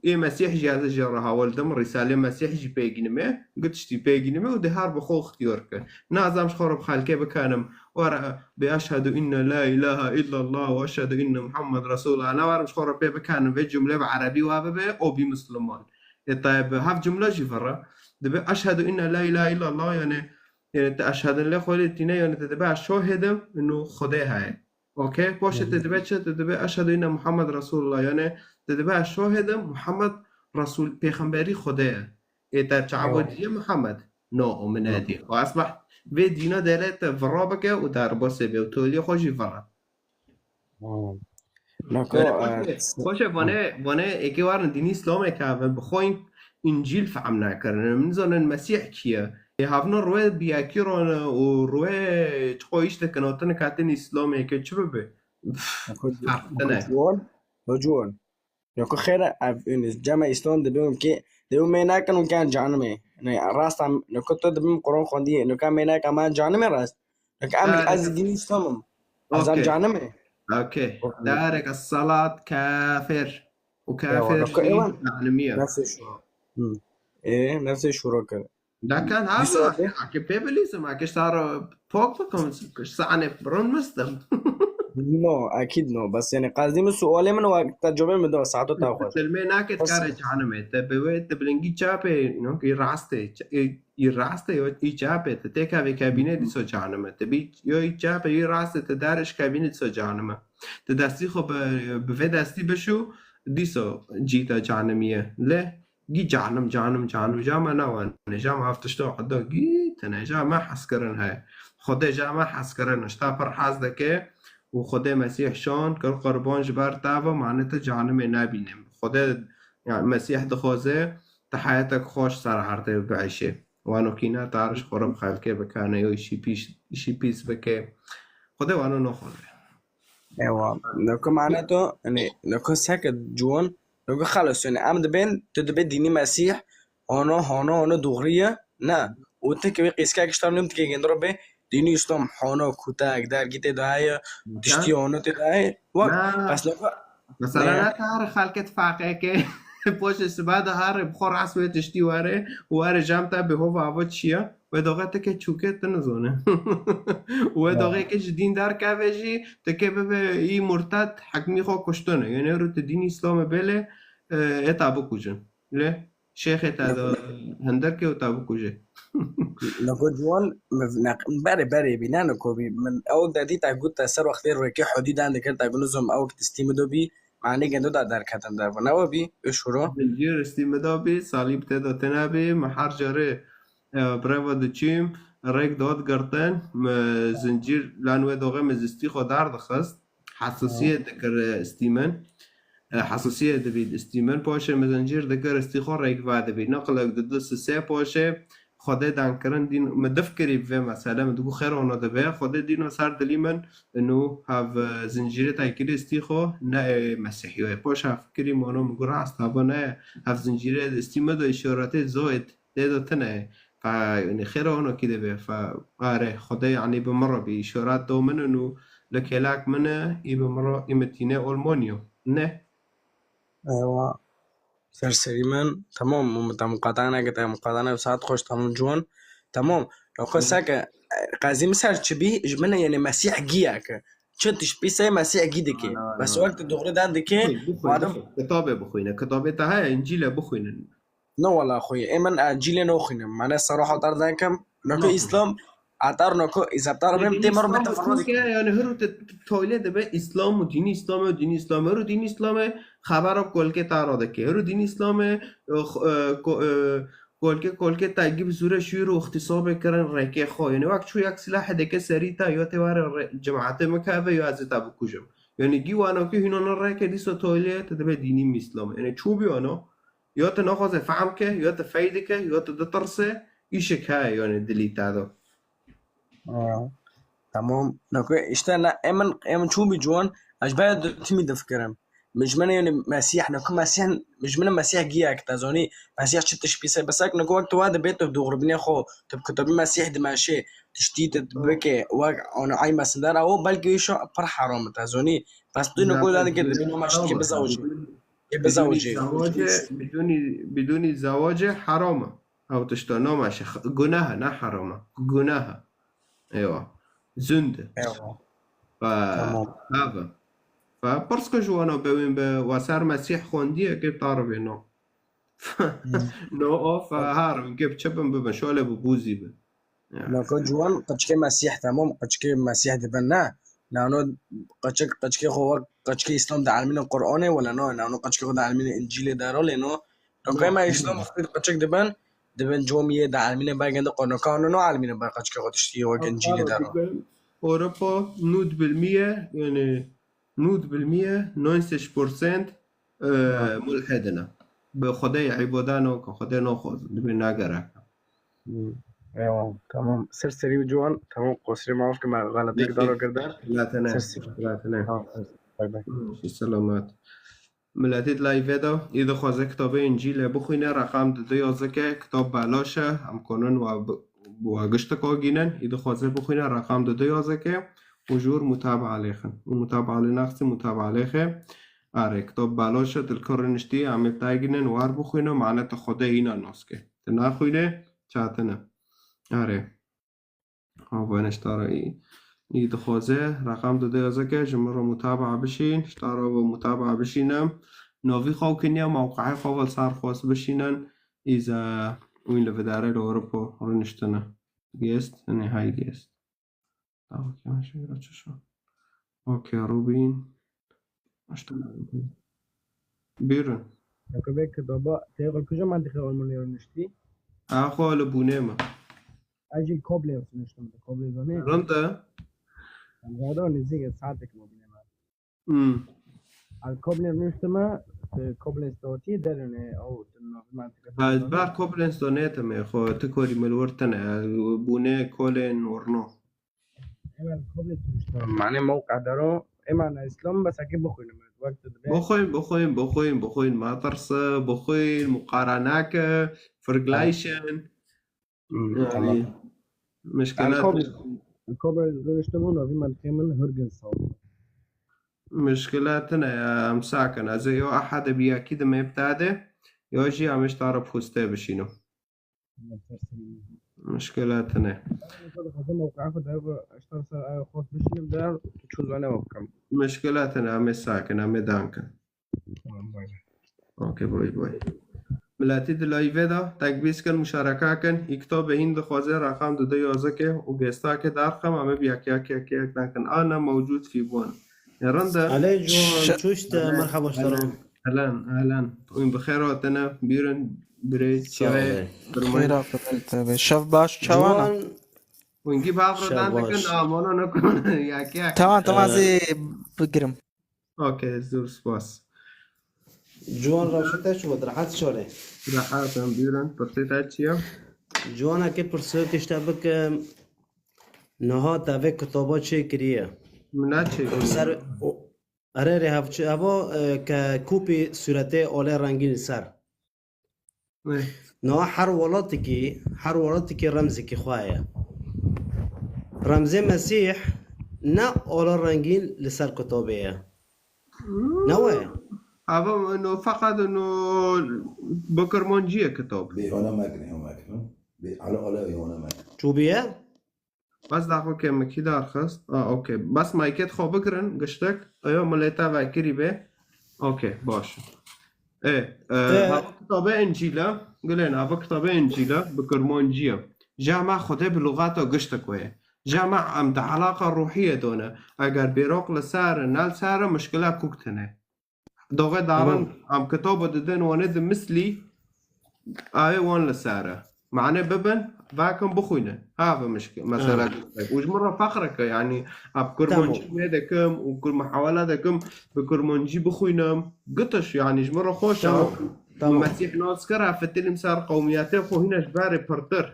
ê Mesîh jî ez jê re hewil dim, Rîsalê Mesîh jî pê gînime, got tiştî pê gînime û dê her bi xwe ixtiyar ke. Ne ez em ji xwe re bi xelkê bikanim, were bê eşhedû inne la ilahe illallah û eşhedû inne Muhammed Resulullah. Ne werim ji xwe re pê bikanim, vê cumlê bi erebî wa bibe, o bî Misliman. Ê tayê bi heft cumle jî vire. Dibe eşhedû inne la ilahe illallah, yani, yani te eşhedin lê xwe lê tîne, yani te dibe ez şahid im ino Xwedê heye. Okey? Paşê te dibe çi? Te dibe eşhedû inne Muhammed Resulullah, yani te dibe ez şahid im Muhammed Resul, pêxemberî Xwedê ye. Ê te çawa diye Muhammed? No, o min nediye. O esbah vê dîna dere te vira bike û derbasê be û toliyê xwe jî vira. Nako, Yanî, e, xweşe, xweşe, vane, vane êkê warin dînî Îslamê ke ve bi xwe Încîl fehm nekirin. Min zanin Mesîh kî ye. Ê havna ruê biyakî rane û ruê çiqo îş dikin, o tine katin Îslamê ke çi bibe? Pff, Nako, ferq tine. Nako, Ciwan, no Ciwan. Nako xêr e, ev, yani, cema Îslam dibe hûn kê, dibe hûn mê nakin hûn kên canimê. Yani, rast em, nako tu dibe Quran xwendiyê, nako em mê nakin em canimê rast. Nako em, Ha, ez dînî Îslam im. Ez em Okey. canimê. Okey. Okey. Tarek as-salat kafir. Û Ewa, kafir nako jî ewan. canimî ye. Nefsê şura. Hı. E, nefsê şura kir. Dekan Dîsa abi, abi. Ake pê bilîzim, ake sar pok bikim, sahne bron mistim. No, akîd no. Bes yani qezdî min sualê min wa te cobê min da, saeto te xwe. Te lmê nake Bes kare canimê, te bi wê, te bilingî çapê, no, ki rastê, ç-, ê, î rastê, yo, î çapê, te têka vê kabîne dîso canime, te bî, yo, î çapê, yo, î rastê, te dariş kabîne dîso canime. Te destî xwe bi, bi vê destî bişû, dîso cî te canimiye. Lê, Gî canim, canim, canim, cama ne wan. Cama ev tişto heda gî tine, cama hez kirin heye. Xwedê cama hez kirin, ji te pir hez dike û Xwedê Mesîh şan kir qurban ji ber te ve, mane tu canimê nebîne. Xwedê, yani Mesîh dixwaze tu heyetek xweş ser erdê biişê. Wano kî ne, tu riş xwe bi xelkê bikane, yo îşî pîs, îşî pîs bike. Xwedê wano naxwaze. Ewa, noko mane to, yani, noko seke ciwan, noko xelas, yani, em dibên, tu dibê dînî Mesîh, hano, hano, hano doğru ye, ne. Û tu ki wê qîskek ji te nûm dike gêndiro bê, dînî Îslam hano, kutek, dergî tê de heye, tiştî hano tê de heye. Wek, Na. bes noko, Mesela Ne. ne te here xelkê tifaqeke, poşê sibe de here, bi xwe rast wê tiştî were, were cem te bi hova ava çiye. Wê doxê tike çûke tu nizane. Wê Ya. doxê ke ji dîn derkeve jî, tike bibe î murted, hekmî xwe kuştine. Yanî ero tu dînî Îslamê bêle, e, ê te bikujin. Lê şêxê te de hinderke û te bikuje. Nako ciwan, min ne-, berê, berê bî, ne nako bî. Min ew dedî te got te ser wextê rêkê hodî dan dikir, te got nizom ew tistî min do bî, manê gendo da derketin derve. Ne we bî, ê şûro? Zincîr istî min da bî, salîb tê de tine bî, min her carê E, bireva diçîm, rêk dot girtin, me zincîr lan wê doxê me zistî xwe derdixist. Hesasiyê dikir, e, istî min. E, hesasiyê dibî istî min. Poşê me zincîr dikir, istî xwe rêk vedibî. Naqilek di du sisê poşê Xwedê dan kirin, dîn me dif kirî bi vê mesele, me digo xêr ona dibe. Xwedê dîno ser dilî min, inu hev, e, zincîrê te kirî istî xwe, ne ê Mesîhiyo ye. Poşê hev kirî mano, me gu rast, hava ne ye. Hev zincîrê istî me de îşaretê zoyê Tê de tune ye. Fe, yanî xêra hona kî de be. Fe, are, Xwedê, yanî bi min re bî. Îşaret do min in û li kêlek min e, î bi min re, î min tîne Almanya. Ne? Ewa. Ser serî min, temam, min te muqatana kir, te muqatana saet xweş, temam ciwan. Temam. Noko seke, e, qezî min ser çi bî, ji min e, yanî Mesîh gî ye ke. Çi tişt pîse Mesîh gî dike. Ana, ana, Bes ana. wek tu doğru dan dike, Bixwîn, bixwîn, wada bixwîn. Kitabê bixwîne. Kitabê te heye, Încîle bixwînin. Ne wala xwe, ê min Încîlê noxwînim. Mane sero hetar dekim. Noko Îslam, hetar noko, îzebtar bim, tê mero bete ferro dike. Yani hiru te toyle dibe Îslam û dînî Îslam û dînî Îslam. Hiru dînî Îslam e, xebera kolkê ta ra dike. Hiru dînî Îslam e, e, xo-, e, ko-, e, kolkê, kolkê te gib zûre şûr û îxtîsabê kirin rêkê xo. Yani wek çû yek silahê dike serî te, ya tê were re-, cemaatê min keve, ya ez ê te bikujim. Yani gî wano ki hînana rêkê dîsa toyle te dibe dînî Îslam. Yani çû bî wano. Ya tu naxwaze fehm ke, ya tu fey dike, ya tu ditirse, îşek heye, yani dilî te de. Ha. Tamam. Nako, işte ne, emin, emin çû bî ciwan, ez baya du timî difikirim. Min ji min yani Mesîh, nako Mesîh, min ji min Mesîh giyek, te zanî, Mesîh çi tişt pîse, besek, nako wek tu wa dibê tu doğru binê xo, tu bi kitabî Mesîh dimeşê, tiştî tu bike, wek, onu ay mesindar, o belki işo pir haram, te zanî. Bes tu nako da dike, dibê noma şirkê bizawicî. Ê, biza Bidûnî wecê. Zewacê, bidûnî, bidûnî zewacê heram e. Ew tişta name şi-, gunah e, ne heram e. Gunah e. Eywa. Zund e. Eywa. Fe, Tamam. Ev e. Fe, pirs ku ji wana bewên be, we ser Mesîh xwendiye, kê taribê no. No of, e, har, hingê bi çi bin bibin, şole bi bûzî bin. Yani. Naka ciwan qeçkê Mesîh, temam, qeçkê Mesîh dibin, ne? Nano qeçek, qeçkê xwe wek qeçkê Îslam dielmînin Qur'anê, wele no, nano qeçkê xwe dielmînin Încîlê dero, lê no. Naka me Îslam wextê qeçek dibin, dibin comiyê dielmînin ber gende Qur'an. Naka no elmînin ber qeçkê xwe tiştî wek Încîlê dero. Europa nûd bilmiye, yani nûd bilmiye, neunzig Prozent, e, mulhidine. Bi Xwedê îbade nakin, Xwedê naxwazin, dibê nagerek. Hmm. Eyvallah, tamam. Ser serî û ciwan, tamam, qosirê maf ke me xeletêk daro girder. Mişkilatine, Ser serî. mişkilatine. Tamam, bay bay. Hmm, selamet. Miletê di layvê de, î dixwaze kitabê Încîlê bixwîne, reqam dide yazike, kitab belaş e, em konin wa bi-, wa giştik agînin, î dixwaze bixwîne, reqam dide yazike, û jûr mutabaa lêxin. Û mutabaa lê naxsi, mutabaa lêxe. Are, kitab belaş e, dilkir niştî, em ê dagînin, war bixwîne, mane te Xwedê hîna nas ke. Te naxwîne, çatine. Are. Ha, vayne ji tara î, î dixwaze, reqam dide yazike, ji min re mutabaa bişîn, ji tara ve mutabaa bişînim. Novî xwe û kiniya mewqeê xwe ve li ser xwest bişînin, î ze wîn li vidarê li Ewropa rûniştine. Gêst, yani hay gêst. Tamam, yanlış bir açış var. Okey, Rubin. Başta. Buyurun. Yakubek Doba, te yê kuja mantîqê Almanya rûniştî? Axo li Bûnê me. Ez jî Koblenz rûniştim, Koblenz zanî? Rinde. Em zada nêzîk e, saetek me Bûnê me. Hmm. Ez Koblenz rûniştim, e, Koblenz de hatî derine, ew, tu navê mantîqê Ez ber Koblenz de nêtime, xwe tu korî min wir tine, Bûnê, Kolên, Orno. Hemen kabul etmiştim. Mane mewqe dero. Ema ne İslam bes eke bixwînim. Wek tu dibê. Bixwîn, bixwîn, bixwîn, bixwîn. Matirse, bixwîn, muqarene ke, vergleichen. Hmm, Yani, tamam. Mişkelat. Kabul, kabul rûniştim û navî mantîqê min Hürgen sal. Mişkelat ne ya, em sakin. Ez ê yo ehad bi yakî de mebtade, yo jî em ê ji tara postê bişînim. Mişkila tune. Mişkila tune, em ê sakin, em ê dankin. Tamam, bay bay. Okey, bay bay. Miletî di layvê de tekbîz kin, muşareka kin, î kitabê hîn dixwaze, raqam dude yazike û gestake derxim, em ê bi yek yek, yek yek dankin. Ana mewcûd fî bûn. Ê, rinde. Alê Ciwan, Şe- çûşte, Alê, merhaba alê, ştaran. Elen, elen. Wîn bi xêr hatine, bîrin, birê, Sağ çêvê, olun. Birmay. Xêr hatine, tabii. Şev baş, çawana. Ciwan. Wîn gî bavro Şev dan dikin, baş. Amana nakun, yak, yak. Tamam, tamam, Ee, ez ê bigirim. Okey, zor spas. Ciwan, rewşe te çi bû, rehet şare? Rehet em, bîrin, pirsê te çi ye? Ciwan, eke pirsê tişte bikim, niha te vê kitaba çê kiriye? Min ne çê kiriye. Ser, o, erê, erê, hevçi, evo, e, ke kopî sûretê olê rengîn li ser. Ne. Niha her welatikî, her welatikî remzekî xwe heye. Remzê Mesîh ne olê rengîn li ser kitabê ye. Hmm. Ne we? Ava no feqet no bi kirmancî ye kitab. Bê hona mekin, hona mekin. Bê ala ala hona mekin. Çû bîye? Bes daxo kemikî darxist. A, okey. Bes mayket xwe bigirin, giştek. Eyo milê te vekirî be. Okey, baş. Ê, e, Te- ha, kitabê Încîl e. Gulên, ha, kitabê Încîl e. Bi kirmancî ye. Ji me Xwedê bi lugata giştek we ye. Ji me em di elaqa ruhiyê de ne. Eger bêroq li ser, ne li ser, mişkila kuk tine. Doxê darin, Tamam. Em kitabo didin wane di mislî, ayê wan li ser e. Mane bibin, vakin bixwînin. Ha, bi mişk-, mesela Ha. giştek. Û ji min re fexreke, yani, em Tamam. kirmancî ne dekim û kir muhawele dekim, bi kirmancî bixwînim. Gitiş, yani, ji min re xweş e. Tamam. Tamam. Mesîh nas kir, e, fitilîm ser qewmiyetê xwe hîne ji berê pirtir.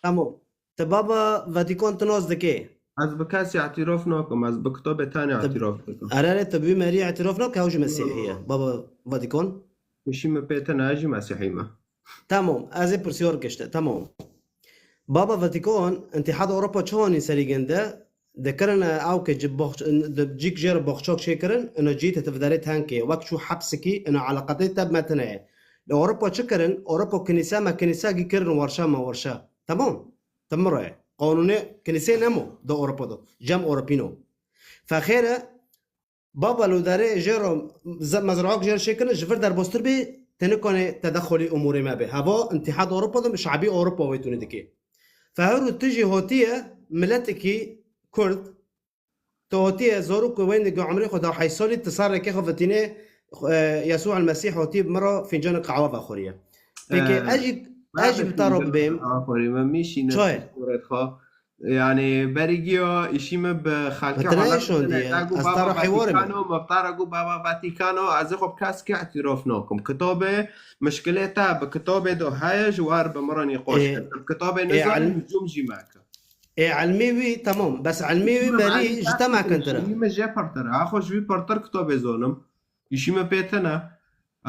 Tamam. Te baba Vatikan tu nas dike? Ez bi kesî îtîrof nakim, ez bi kitabê tenê Te- îtîrof dikim. Erê, erê, te bi wî merî îtîrof nake, ew jî Mesîhî ye. Baba Vatikan? Pişî min pê tine, ez jî Mesîhî me. Tamam, ez ê pirsiyar kişte, tamam. Baba Vatikan, întîhada Ewropa çi hanî serî ginde? Dikirin, e, ew ke ci box-, di cîk jê re boxçok çêkirin, ino cî te ti vidarê tenkê, wek çû hepsikî, ino eleqetê te bi me tine ye. Li Ewropa çi kirin? Ewropa kinîse me kinîse gî kirin warşa me warşa. Tamam? Ti min re ye. Qanûnê kinîsê nemo di Ewropa de. Cem Ewropîno. Fexêre, Baba li derê jê re ze-, mezrayek jê re çêkirine, ji vir derbastir bê, te nikane tedexulî umûrê me bê. Heva întîhad Ewropa de, şabî Ewropa wê tune dike. Fehir û tu jî hotiye miletekî Kurd, tu hotiye zarok ku wên di umrê xwe da heyş salî, tu ser rêkê xwe vetîne, e, Yesû el Mesîh hotiye bi min re fîncanê qehwe vexweriye. Peki, Ee, ez jî, ez jî bi te re bibêm. Axurî me mîşîne Çay. Xwe. Yani berî giya îşî me bi xelkê Te ne eşandiye, ez te re hewar im. Vatikano, me bi te re got baba Vatikano, ez ê xwe bi kes kî îtîrof nakim. Kitabê mişkilê te bi kitabê de heye, ji war bi min re nîqaş Ê, kir. Kitabê ê, nizanim, elm- hicûm jî meke. Ê, elmê wî, temam. Bes elmê wî Şûna merî elmê ji te te mekintir e. Îşî me jê pirtir e. Axwe ji wî pirtir kitabê zonim. Îşî me pê tine.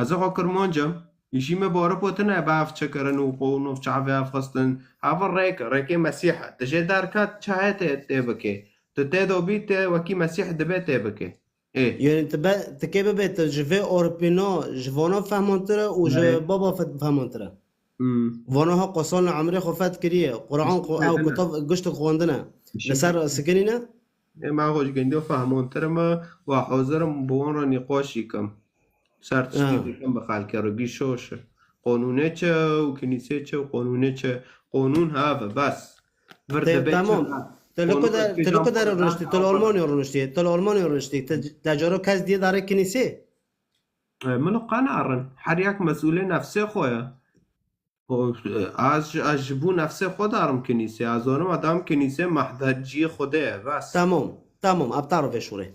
Ez ê xwe kirmanc im. Îşî me bi Ewropa tine, bi ev çekirin û qûn û çavê ev xistin. Ev rêk, rêkê Mesîh e. Tu jê derket, çi heye tê, tê bikê. Tu tê de bî, tê wekî Mesîh dibe tê bikê. Ê. Yani tu be, tu kê bibe, tu ji vê Ewropîna, ji vana fehmantir e û ji Erê. baba fe-, fehmantir e. Hmm. Vana ha qosal li emrê xwe fet kiriye. Quran xwe, ew Fetine. Kitab, giştik xwendine. Li ser sikinîne? Ê, me xwe ji gendiyo fehmantir me, wa hazir im bi wan re nîqaşî kim. Ser tiştî Ha. dikim bi xelkê re, gî şoş e. Qonûnê çi û kinîsê çi û qonûnê çi? Qonûn hev e, bes. Vir Te-, dibê çi tamam. Te li ku der, te li ku der rûniştî? Te li Almanya rûniştî. Te li Almanya rûniştî. Te, te caro kes diye dare kinîsê? E, min qe narin. Her yek mesûlê nefsê xwe ye. O, e, ez, ez ji bo nefsê xwe darim kinîsê. Ez zanim adam kinîsê mehdeciyê Xwedê ye. Bes. Tamam. Tamam. Ab te re vê şûrê.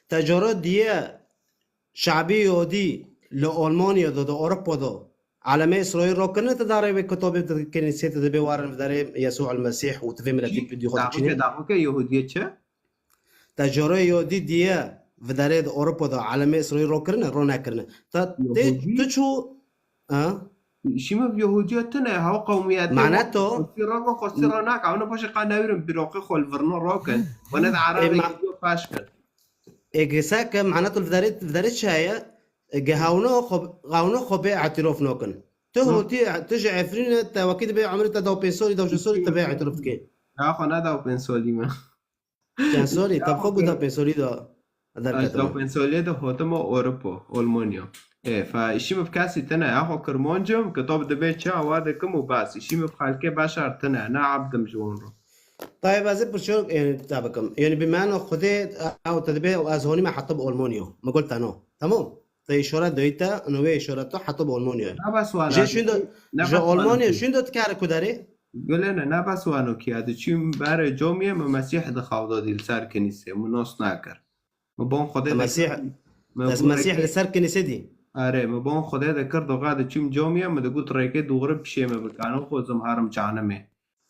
Te caro diye şabî Yahudî li Almanya de, di Ewropa de Alemê Îsraîl rakirine, tu darê wê kitabê, tu kinîsê, tu dibê warin vidarê Yesû el Mesîh û tu vê miletî Çi? Pîdî xwe Daxike, diçîne? Daxike Yahudiyê çi? Te carê Yahudî diye vidarê di Ewropa de Alemê Îsraîl rakirine, ro nekirine. Te tê Yahudî? Tu çû, ha? Şîme bi Yahudiya tune, hewa qewmiyetê Mane to? Xwesî ra, xwesî ra nake. Ew ne paşê qe newîrin bîroqê xwe li virno rakin. Wane de Ê, Erabê ma- gidiyo paş kir. Ê, gise ke mane tu li vidarê, vidarê çi heye? Ê, ge hewno xwe, hewno xwe bê îtîrof nakin. Tu Hı. hotî, tu ji Efrînê, te wekî dibê emrê te da pênc salî, da şeş salî, te bê îtîrof dike. Ya xwe neda pênc salî me. Çend salî? Ya Te bi xwe got da pênc salî da Ez derketime. da pênc salî de hotime Ewropa, Almanya. Ê, fe îşî min bi kesî tine, ya xwe kirmanc im, kitab dibê çi ewa dikim û bes. Îşî min bi xelkê beşer tine, ne ebd im ji wan re. Tayê ez ê pirçok, e, te bikim. Yani bi mano Xwedê, ew te dibê ez honî me heta bi Almanya. Me got te no. Tamam. Te îşaret dayî te, û wê îşaret te heta bi Almanya. Ne bes wana Jê ki, şûnde, ne ji bes wana Almanya ki. Şûnde dikare ku derê? Gulene, ne bes wano ki, ya diçîm berê comiyê me Mesîh dixawda dî li ser kinîsê, min nas nakir. Me bon Xwedê Mesîh, dekir, me ez bon Mesîh rêkê li ser kinîsê dî. Erê, me bon Xwedê dekir, doxa diçîm comiyê, me digot rêkê dûxri pişê me bikano, xozim herim canimê.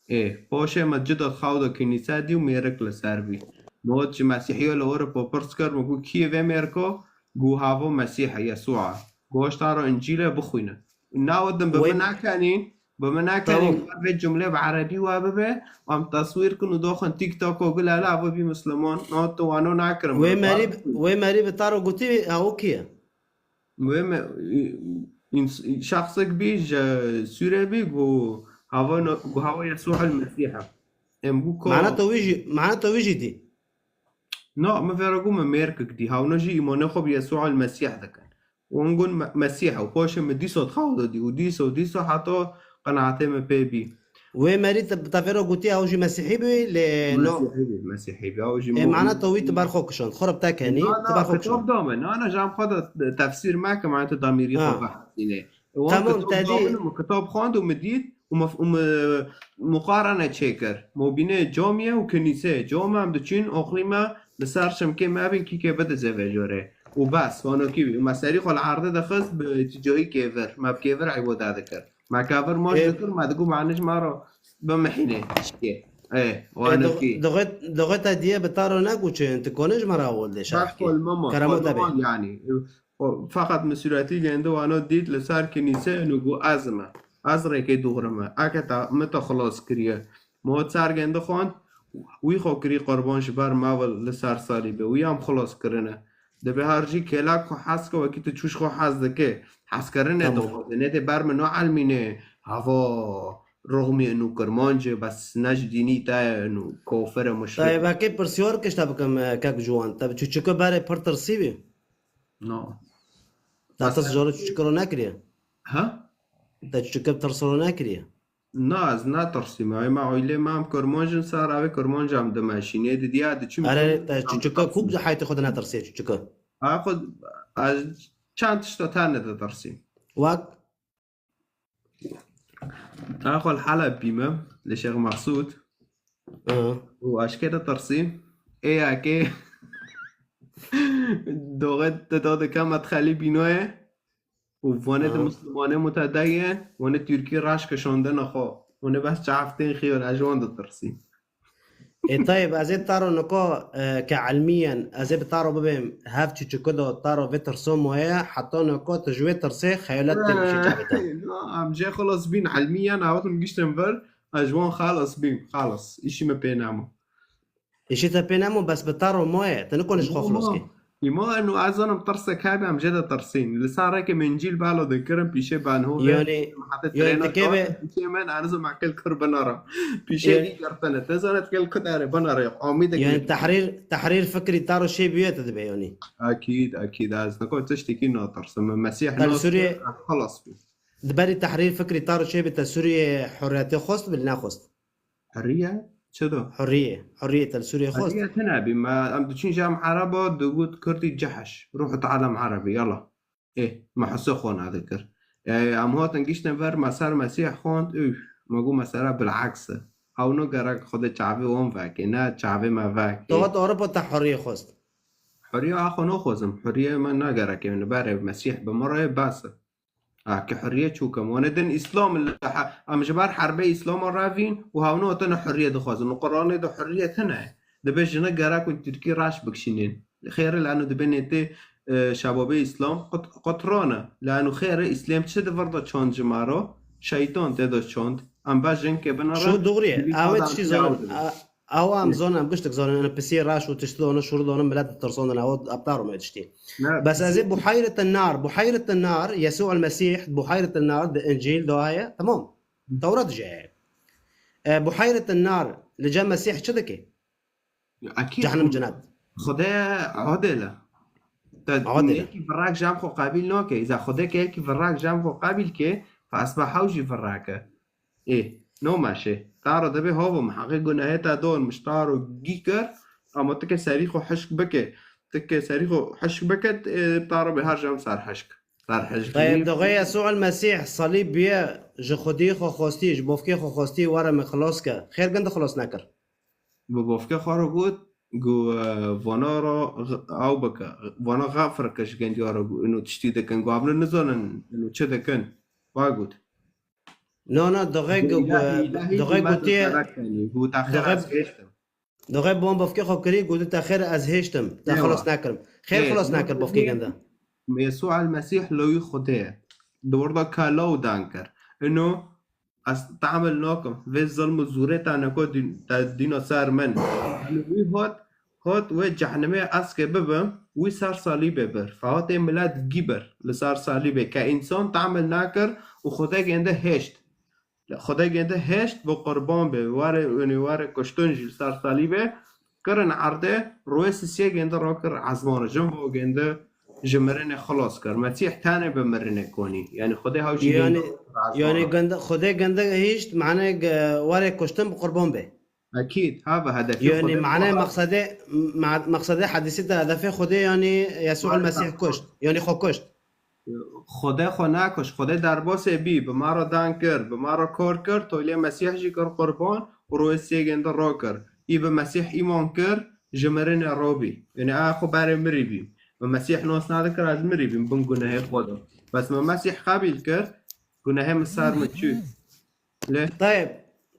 Ê, paşê me cida xew de kinîse dî û mêrik li ser bî. Me got ji Mesîhiya li Ewropa pirs kir, me got, kî ye vê mêriko? Got, havo Mesîh e, Yesû e. Got, ji te re Încîl e, bixwîne. Nawedim bi Wê min nekenîn, bi min nekenîn, Tamam. Vê cumlê bi erebî we bibe, em teswîr kin û doxin TikTok û gulala, evo bî misliman. Na tu wano nakirin, Wê bi merî, xwe wê merî bi te re gotî, ew kî ye? Wê me, ins-, şexsek bî ji Sûrê bî, got, hava no-, got, hava Yesû el Mesîh e. Em got, ka Mana te wî jî, mana te wî jî dî. Na, min vê re got, min mêrkek dî. Hewna jî îmanê xwe bi Yesû el Mesîh dikin. Wan got, Me-, Mesîh e. Û paşê min dîsa dixew de dî. Û dîsa, dîsa heta qenaetê min pê bî. Wê merî te, te vê re gotî, ew jî Mesîhî bû, lê no. Mesîhî bî, Mesîhî bî. Ew jî Ê, min mana got, te wî tu ber xwe kişand. Xwe re bi te kenî, Na, tu na, ber xwe kitab kişand. da me. Na, na, ji em xwe de tefsîr meke, mana tu damîrî xwe Ha. bihesînê. Wan Tamam, kitab te da dî. min, min kitab xwend û min dît û min, û min muqarene çêkir. Mobînê camiyê û kinîseyê. Cam em diçîn, oxlî me li ser şimkê me bin, kîkê bidizê vê jorê. Û bes, wano kî bî. Me serî xwe li erdê dixist, bi tîcahî kêvir. Me bi kêvir îbade dikir. Me kevir maç Ê. dikir, me digot, me nij me re bimihîne. Şikê. Ê, Ê, wano dox-, kî. doxê, doxê te diye bi te re negot çi, tu konê ji me re awil dê Bak şerh kî. kol mama, Keremo kol te bê. mama yani. O, feqet min sûretî gêndi wano dît li ser kinîseyê û got, ez me. Ez rêkê dûxri me. Eke te, min te xilas kiriye. Min got ser gêndi xwend, wî xwe kirî qurban ji ber me ve li ser salîbê. Wî em xilas kirine. Dibê her jî kêlek xwe hez ke wekî tu çûş xwe hez dike. Hezkirinê Tamam. dixwaze. Nê dê ber min no elmînê. Hava. Roxmî inu kirmanc e, bes ne ji dînî te ye, inu kofir e, muşrik. Tayyip, heke pirsyar kişte bikim, e, kek Ciwan. Te bi çûçike berê pir tirsî bî? No. Te tirs ji çûçike re nekiriye? Ha? Te çûçike bi tirs re nekiriye? Na, ez netirsîm. Ay me aîlê me em kirmanc in, sar evê kirmanc em dimeşîn. Ê didiya diçûm. Erê, te çûçike ku ji heytê xwe de netirsiye çûçike? Ha, xwe ez çend tişta tane ditirsîm. Wek? Taxol Helebî me, li Şêx Mexsûd. Hı. Û aşkê ditirsîm. Ê yekê doxê te da dike medxelî bînoyê. Û vanê di Hı. Mislimanê mutedeyê, wanê Tirkî reş kişandine xwe. Wanê bes çav tên xiyar, ez ji wan ditirsîm. Ê Tayyip, ez ê te re nika, e, ke elmî yen, ez ê bi te re bibêm, hev çûçike de te re vê tirso maye, heta nika tu ji wê tirsê xeyalet tê bişî çavê te. Na, em jê xilas bîn, elmî yen, hatin giştin vir, ez ji wan xelas bîm, xelas. Îşî me pê nemo. Îşî te pê nemo, bes bi te re maye, tu nikone ji xwe xilas kî. Îma eno ez zanim tirsek hebî, em jê de tirsîn. Li ser rêkê min cîl bela dikirin, pîşê benho ve. Yani, heta yani trêna dikeve pîşê min, ez zim eqil kir binara. Pîşê yani, vî girtine. Te zanet gel kut ere binara. Amî de yani gel. Tehrîr, tehrîr fikrî te re çêbûye te dibe yani. Akîd, akîd. Ez niko tiştekî natirsim. Mesîh Te li nas Sûriyê kir, xelas bû. Di berî tehrîr fikrî te re çêbî te Sûriyê hurriyetê xwest bi, nexwest? Hurriye? Çi do? Hurriye. Hurriye te li Sûriyê xwest? Hurriye tune bî. Me, em diçin ji em Ereba digot Kurdî cehş. Ruh teala em Erebî. Yala. Ê, me hise xwe nadikir. Ê, em hatin giştin ver me ser Mesîh xwend. Üf, me got mesela bil'eks e. Hewno gerek Xwedê çavê wan vekê, ne çavê me vekê. Te hat Ewropa te hurriye xwest? Hurriye axwe naxwazim. Hurriye me nagereke. Min berê Mesîh bi min re bes e. Ha, ki hurriye çûkim. Wane din Îslam li he-, em ji ber herbê Îslama revîn û hewno tine hurriye dixwazin. Û Quranê de hurriye tine. Dibe jine gerek û Tirkî reş bikişînin. Xêr e, lano dibe nêtê, e, şebabê Îslam qut-, qutrane. Lano xêr e, Îslam çi di vir de çand ji me re? Şeytan tê de çand. Em be jinkê binere. Şu doğru ye. Ew tiştî zanin. Ew em zonin, em giştik zonin, ene pisî reş û tiştî donin, şûr donin, milet ditirsondin, ew aptar me tiştî. Ne, bes ez ê Buhayret Nar, Buhayret Nar, Yesû el Mesîh, Buhayret Nar di Încîl de heye, tamam. Tewrat jî heye. E, Buhayret Nar, li cem Mesîh çi dike? Akîd. Cehennem, cennet. Xwedê adil e. Te adil e. Yekî virek jam xwe qebîl nake. Îza Xwedê ke yekî virek jam xwe qebîl ke, fa esba hew jî virek e. Ê, no meşê. Taro dibê hov im, heqê gunehê te don, miştaro gî kir, ama ti ke serî xwe hişk bike. Ti ke serî xwe hişk bike, ê, taro bê her jam ser hişk. Ser hişk. Tayyib, doxê Yesû el Mesîh salîb bûye, ji Xwedî xwe xwestî, ji bofkê xwe xwestî, were min xilos ke. Xêr gindi xilos nekir. Bi bofkê xwe re got, got, e, vana re ew bike, vana xefir ke ji gendiya re got, ino tiştî dikin. Got, em nizanin, ino çi dikin. Wa got. No, no, doxê gu-, doxê gotiye, doxê, doxê bon bofkê xwe kirî, gotiye te xêr ez hêştim, te xilas nekirim. Xêr xilas nekir bofkê gende. Yesû el Mesîh lawî Xwedê ye. Di wir de ka law dan kir. Ino ez tehemil nakim. Vê zilm û zûrê te neko dîn-, te dîna ser min. Ino wî hat, Hat wê cehnimê eskê bibim, wî ser salîbê bir. Fehatê milet gî bir li ser salîbê ke însan tahmil nakir û Xwedê gêndi hêşt. Xwedê gêndi hêşt bo qurban bê. Were, yani were kuştin jî li ser salîbê kirin erdê, rûyê sisiyê gêndi rakir ezmanê. Jin vo gêndi ji mirinê xilas kir. Mesîh tenê bi mirinê konî. Yani Xwedê hew jî yani, gêndi yani gêndi, Xwedê gêndi hêşt, mane ge-, were kuştin bi qurban bê. Ekîd, ha ve hedefê. Yani Xwedê mane xwe maqsedê, ma-, maqsedê hedîsê te hedefê Xwedê yani Yesû el Mesîh kuşt. Yani xwe kuşt. Xwedê xwe nekuşt, Xwedê derbasê bî, bi me re dan kir, bi me re kar kir, tolê Mesîh jî kir qurban û rûyê sê gêndi rakir. Î bi Mesîh îman kir, ji mirinê robî. Yani a xwe berê mirî bî. Min Mesîh nas nadikir, ez mirî bîm, bin gunehê xwe de. Bes min Mesîh qebîl kir, gunehê min ser min çû. Lê Tayeb,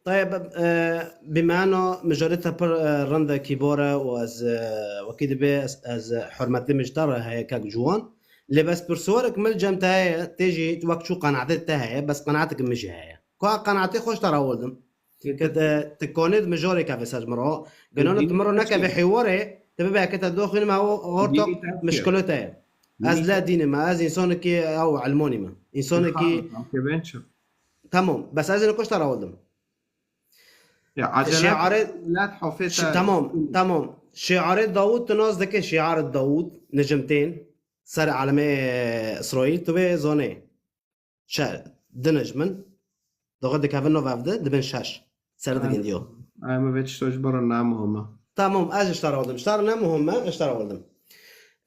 Tayeb, e, bimano mijarê te pir, e, rind e, kîbar e û ez, e, wekî dibe ez, ez hurmetê min ji te re heye kek Ciwan. Lê bes pirsovarek min cem te heye, tê jî wek çû qenaetê te heye, bes qenaetek min jî heye. Ku a qenaetê xwe ji te re hewldim. Ke te, te konê di mijarê kevê ser ji min re. Genana tu min re nekevê hêwarê, te bibe ke te doxînim ew ortak mişkilo te ye. Ez le dînim, ez însanekî ew elmonî me. Însanekî Tamam. Bes ez ê niko ji te re hewldim. Ya, acele Şiarê- millet hafê Şi- te Tamam, tamam. Şiarê Dawud tu nas dike, şiarê Dawud, Necimtên, ser alemê Îsraîl, tu vê zonê. Şe, di Necmin, doxê dikevin nov ev di, dibin şeş. Ser Ha. digindiyo. Ay, me vê tişto ji bo re ne muhim e. Tamam, ez ji te re hewldim. Ji te re ne muhim e, ez ji te re hewldim.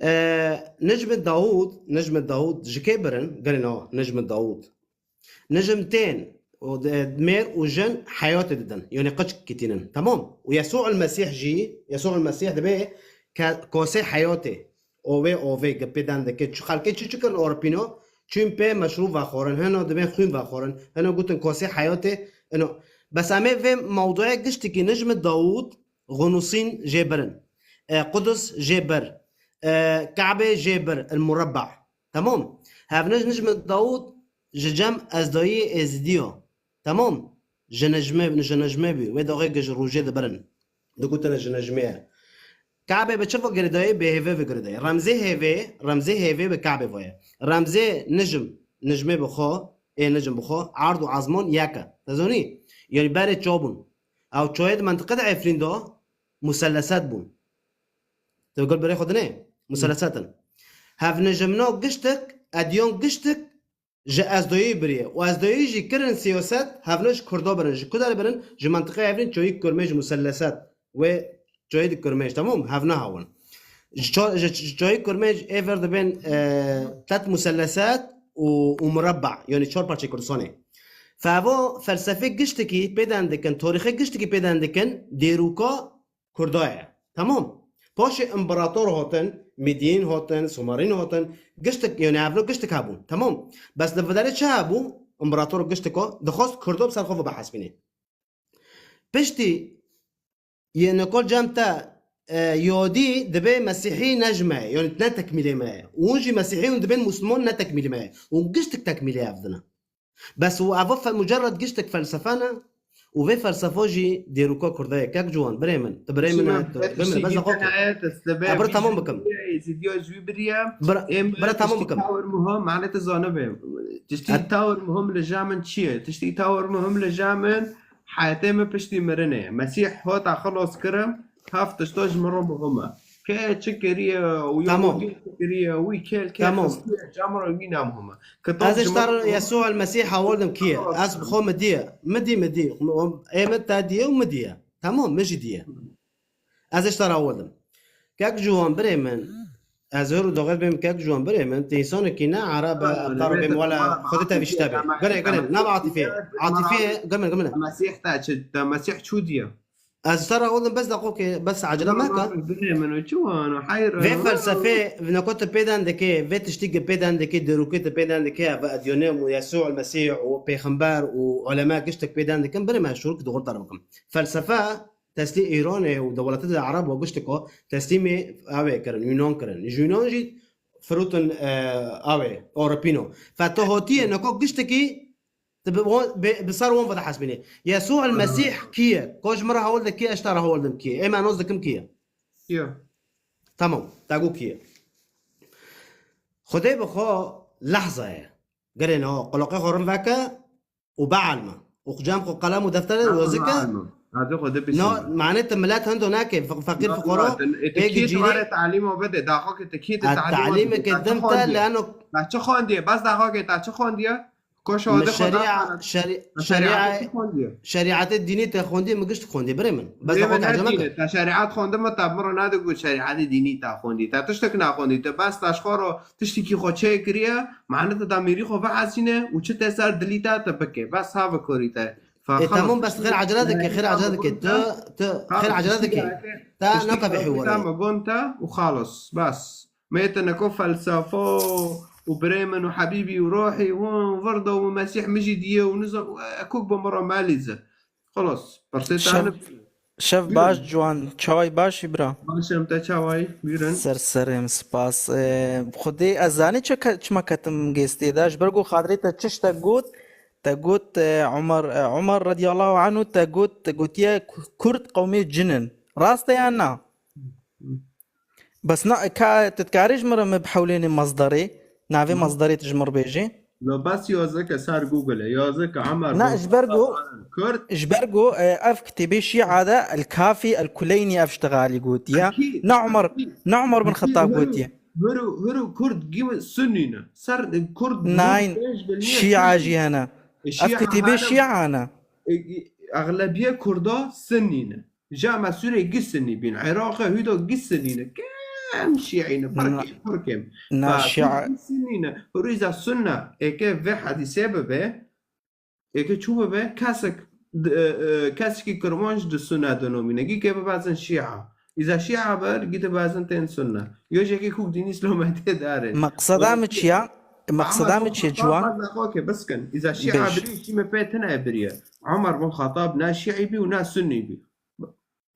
Ee, Necmi Dawud, Necmi Dawud ji kê birin? Gelê no, Necmi Dawud. Necim tên û de-, mêr û jin heyatê didin. Yanî qiçkî tînin. Tamam? Û Yesû el Mesîh jî, Yesû el Mesîh dibê ke-, kosê heyatê. Ovê, ovê, ge pê dan dike. Çi xelkê çi çi kirin orpîno? Çûn pê meşrûb vexorin. Hino dibên xwîn vexorin. Hino gotin kosê heyatê. Hino. Bes em ê vê mewdûyê giştikî Necmi Dawud, Gunusîn jê birin. E, Qudus jê bir. E, Kabe jê bir. El Murabba. Tamam. Hevnij Necmi Dawud ji cem ezdayî êzidiyo. Tamam. Ji Necmê, ji Necmê bî. Wê doxê ji rojê dibirin. Digotine ji Necmê ye. Kabe bi çi ve girêdayî? Bi hêvê ve girêdayî. Remzê hêvê, remzê hêvê bi Kabe ve ye. Remzê Necm, Necmê bi xwe, ê Necm bi xwe, erd û ezman yek e. Te zanî? Yanî berê ço bûn. Ew çoyê di mentiqê de Efrîn de muselleset bûn. Tu gul berê xwe dinê? Muselleset in. Hevnijimna giştik, ediyan giştik, ji ezdayî biriye. Û ezdayî jî kirin siyaset, hevno ji Kurda birin. Ji ku derê birin? Ji mentiqeya Efrîn çoyî kurmêj muselleset. Wê çoyî di kurmêj, tamam? Hevna hewin. Ji ço-, ji, ji çoyî kurmêj ê vir dibên, e, tet muselleset û, û murabba, yanî çar parçeyê Kurdistanê. Fevo felsefê giştikî pêden dikin, tarîxê giştikî pêden dikin, dêrûka Kurda ye. Tamam. Paşê împerator hatin, Midiyîn hatin, Sumerîn hatin, giştik, yanî evno giştik hebûn. Tamam. Bes li viderê çi hebû? Împerator giştiko dixwest Kurdo bi ser xwe ve bihesbînê. Piştî yê nikol cem te, e, yodî dibê Mesîhî ne ji me ye, yanî ne tekmîlê me ye. Û hûn jî Mesîhî hûn dibên Musliman ne tekmîlê me ye. Hûn giştik tekmîlê ev dine. Bes û eva fe-, mucerred giştek felsefe ne û vê felsefa jî dêrûka Kurda ye. Kek Ciwan, birê min, tu birê min e, tu birê min e, bes daqiqe. Ebir tamam bikim. Êzidiya ji wî biriye. Bira, bira tamam bikim. Tiştî tawir muhim, mane tu zanibe. Tiştî tawir muhim li ja min çi ye? Tiştî tawir muhim li ja min heyatê min piştî mirinê. Mesîh hota xilos kirim. Heft tişta ji min re muhim e. Kê çi kiriye û ya Tamam. wî çi kiriye, wî kêl kê Tamam. xistiye, cem re wî ne muhim e. Kitab Ez ji ji min tar re Yesû el Mesîh hewal dim kî ye? Ez bi xwe mi diye. Mi dî, mi dî. Ê min te diye û mi diye. Tamam, mi jî diye. Ez ji tar hewal dim. Kek Ciwan birê min. Ez hör û doxet bêm kek Ciwan birê min. Te însanekî ne Ereb e, Tamam, etar bêm wela xwedî te vişte be. Gere, gere, ne bi Atîfê. Atîfê, gimir, gimir. Mesîh te çi, te Mesîh çû diye. Ez ji te re olim bes deqokê, bes acele meke. Birê min û çi wan û heyr. Vê felsefê, vê nokte pêden dike, vê tiştî ki pêden dike, derûkê te pêden dike, ve edyonem û Yesû el Mesîh û pêxember û ulema giştek pêden dikin, birê me şûr ki doğru tarif bikim. Felsefe teslî Îranê û dewletê de Ereb û gişteko teslîmê ew ê kirin, Yunan kirin. Ji Yunan jî firotin, e, ew ê, Ewropîno. Fe tu hotiye neko giştekî Tu bi, bi, bi ser wan ve dihesbînî. Yesû el Mesîh kî ye? Ko ji min re hewl de kî ye, ez ji te re hewl dim kî ye? Ê me nos dikim kî ye? Yo. Tamam, te got kî ye. Xwedê bi xwe lehza ye. Gerê niha qulaqê xwe rin veke û bielme. Û cem xwe qelem û defterê wezike. Hadi xwe de No, bişîne. Mane tu milet hendo neke, fe-, feqîr, fuqara, pê gicîrê. Talîma bide, daxo ke te kî te talîma bide. Talîme ke dim te, leeno. Te çi xwendiye? Bas daxo ke te çi xwendiye? Koşa de xwe şeria, da şeri-, şeriatê şeria-, çi xwendiye? Şeriatê dînî te xwendiye, min gişt xwendiye, birê min. Bes daxo te ecele ke. Te şeriat xwendiye, min te min re nedigot şeriatê dînî te xwendiye. Te tiştek nexwendiye. Te bas te ji xwe re tiştekî xwe çêkiriye, mane te damêrî xwe vehesîne û çi te ser dilî te, te bike. Bes ha vekorî te. Ê, tamam, bes xêr ecele dike, xêr ecele dike. Tu, tu, xêr ecele dike. Te naka vê hiwara. Tamam, gon te û xalos. Bes. Mête neko felsefa û birê min û hebîbî û rohî û virda û Mesîh min jî diye û niza-, û ekok bi min re melîze. Xelas, pirsê te Şev, şev baş, Ciwan. Çaway başî, bira? Baş em, te çawayî? Bîrin. Ser serê min, spas. Ee, Xwedê ez zanî çi ke-, çima ketim gêstê de. Ji ber ku xatirê te çi ji te got, te got, e, Umar, e, Umar radiyallahu anhu te got, te gotiye Ku-, Kurd qewmê cin in. Rast e yan na? Bes na, ka, tu dikarî ji min re min bi hewlênê mezderê, navê mezderê tu ji min re bêjê? Lo bes yazike ser Google e. Yazike Ömer Na, bin ji ber Xettab ku, anin Kurd. Ji ber ku, e, ev kitêbê Şîa de El Kafî El Kuleynî ev ştixalî gotiye. Ekîd, Ne Ömer, ekîd. ne Ömer bin Ekîd, Xettab huru, gotiye. Huru, huru Kurd gî Sunnî ne. Ser Kurd Nine, pênc bil mîye Şîa Sunnî jî ne. hene. E, Ev Şîa kitêbê hene. Şîa ne. E, e, Exlebiyê Kurda Sunnî ne. Ja me Sûrê gî Sunnî bîn. Iraqê hûda gî Sunnî ne. Kem Şîî ne. Pir Na, kêm, pir kêm. na Fa Şîa. Gî Sunnî ne. Rîza Sunne. Eke vê hedîsê bibe. Eke çû bibe. Kesek, d-, e, e, kesekî Kirmanc di Sunne dinomîne. Gî ke bibezin Şîa. Îza Şîa ber, gî dibezin tên Sunne. Yo jekê kûk dînî Îslamê tê darin. Meqseda Wala min çi ya? Meqseda Ömer min bin çi ye Xettab ciwan? Bes lexo ke biskin. Îza Şîa Bêj. Birî, şî me pê tine biriye. Ömer bin Xettab ne Şîî bî û ne Sunnî bî.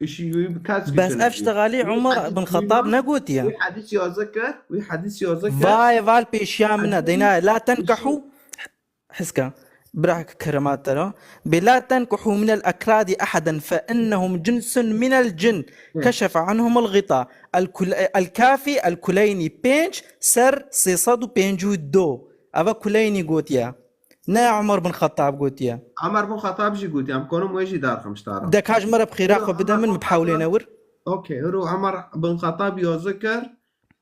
Îşî wî bi kes Bes gitine ev bî. ştixalî Wî Ömer bin hedîs Xettab wîna, negotiye. Wî hedîs yazike, wî hedîs yazike. Vay val pêşiya min e. Dêna la tenkihu. Hiska. Bira kerema te re. Bi la tenkihu min el akradi ahaden fe innehum cinsun min el cin. Keşefe anhum el gita. El kul-, el kafi el kuleyni pênc ser sê sed û pêncî û du. Eva Kuleynî gotiye. Ne Ömer bin Xettab gotiye. Ömer bin Xettab jî gotiye. Em konim wê jî derxim ji te re. De ka ji me re bi xêra Hiro xwe bide Ömer min, bin bi hewlê Xettab. Ne wir. Okey, hiro Ömer bin Xettab yazike kir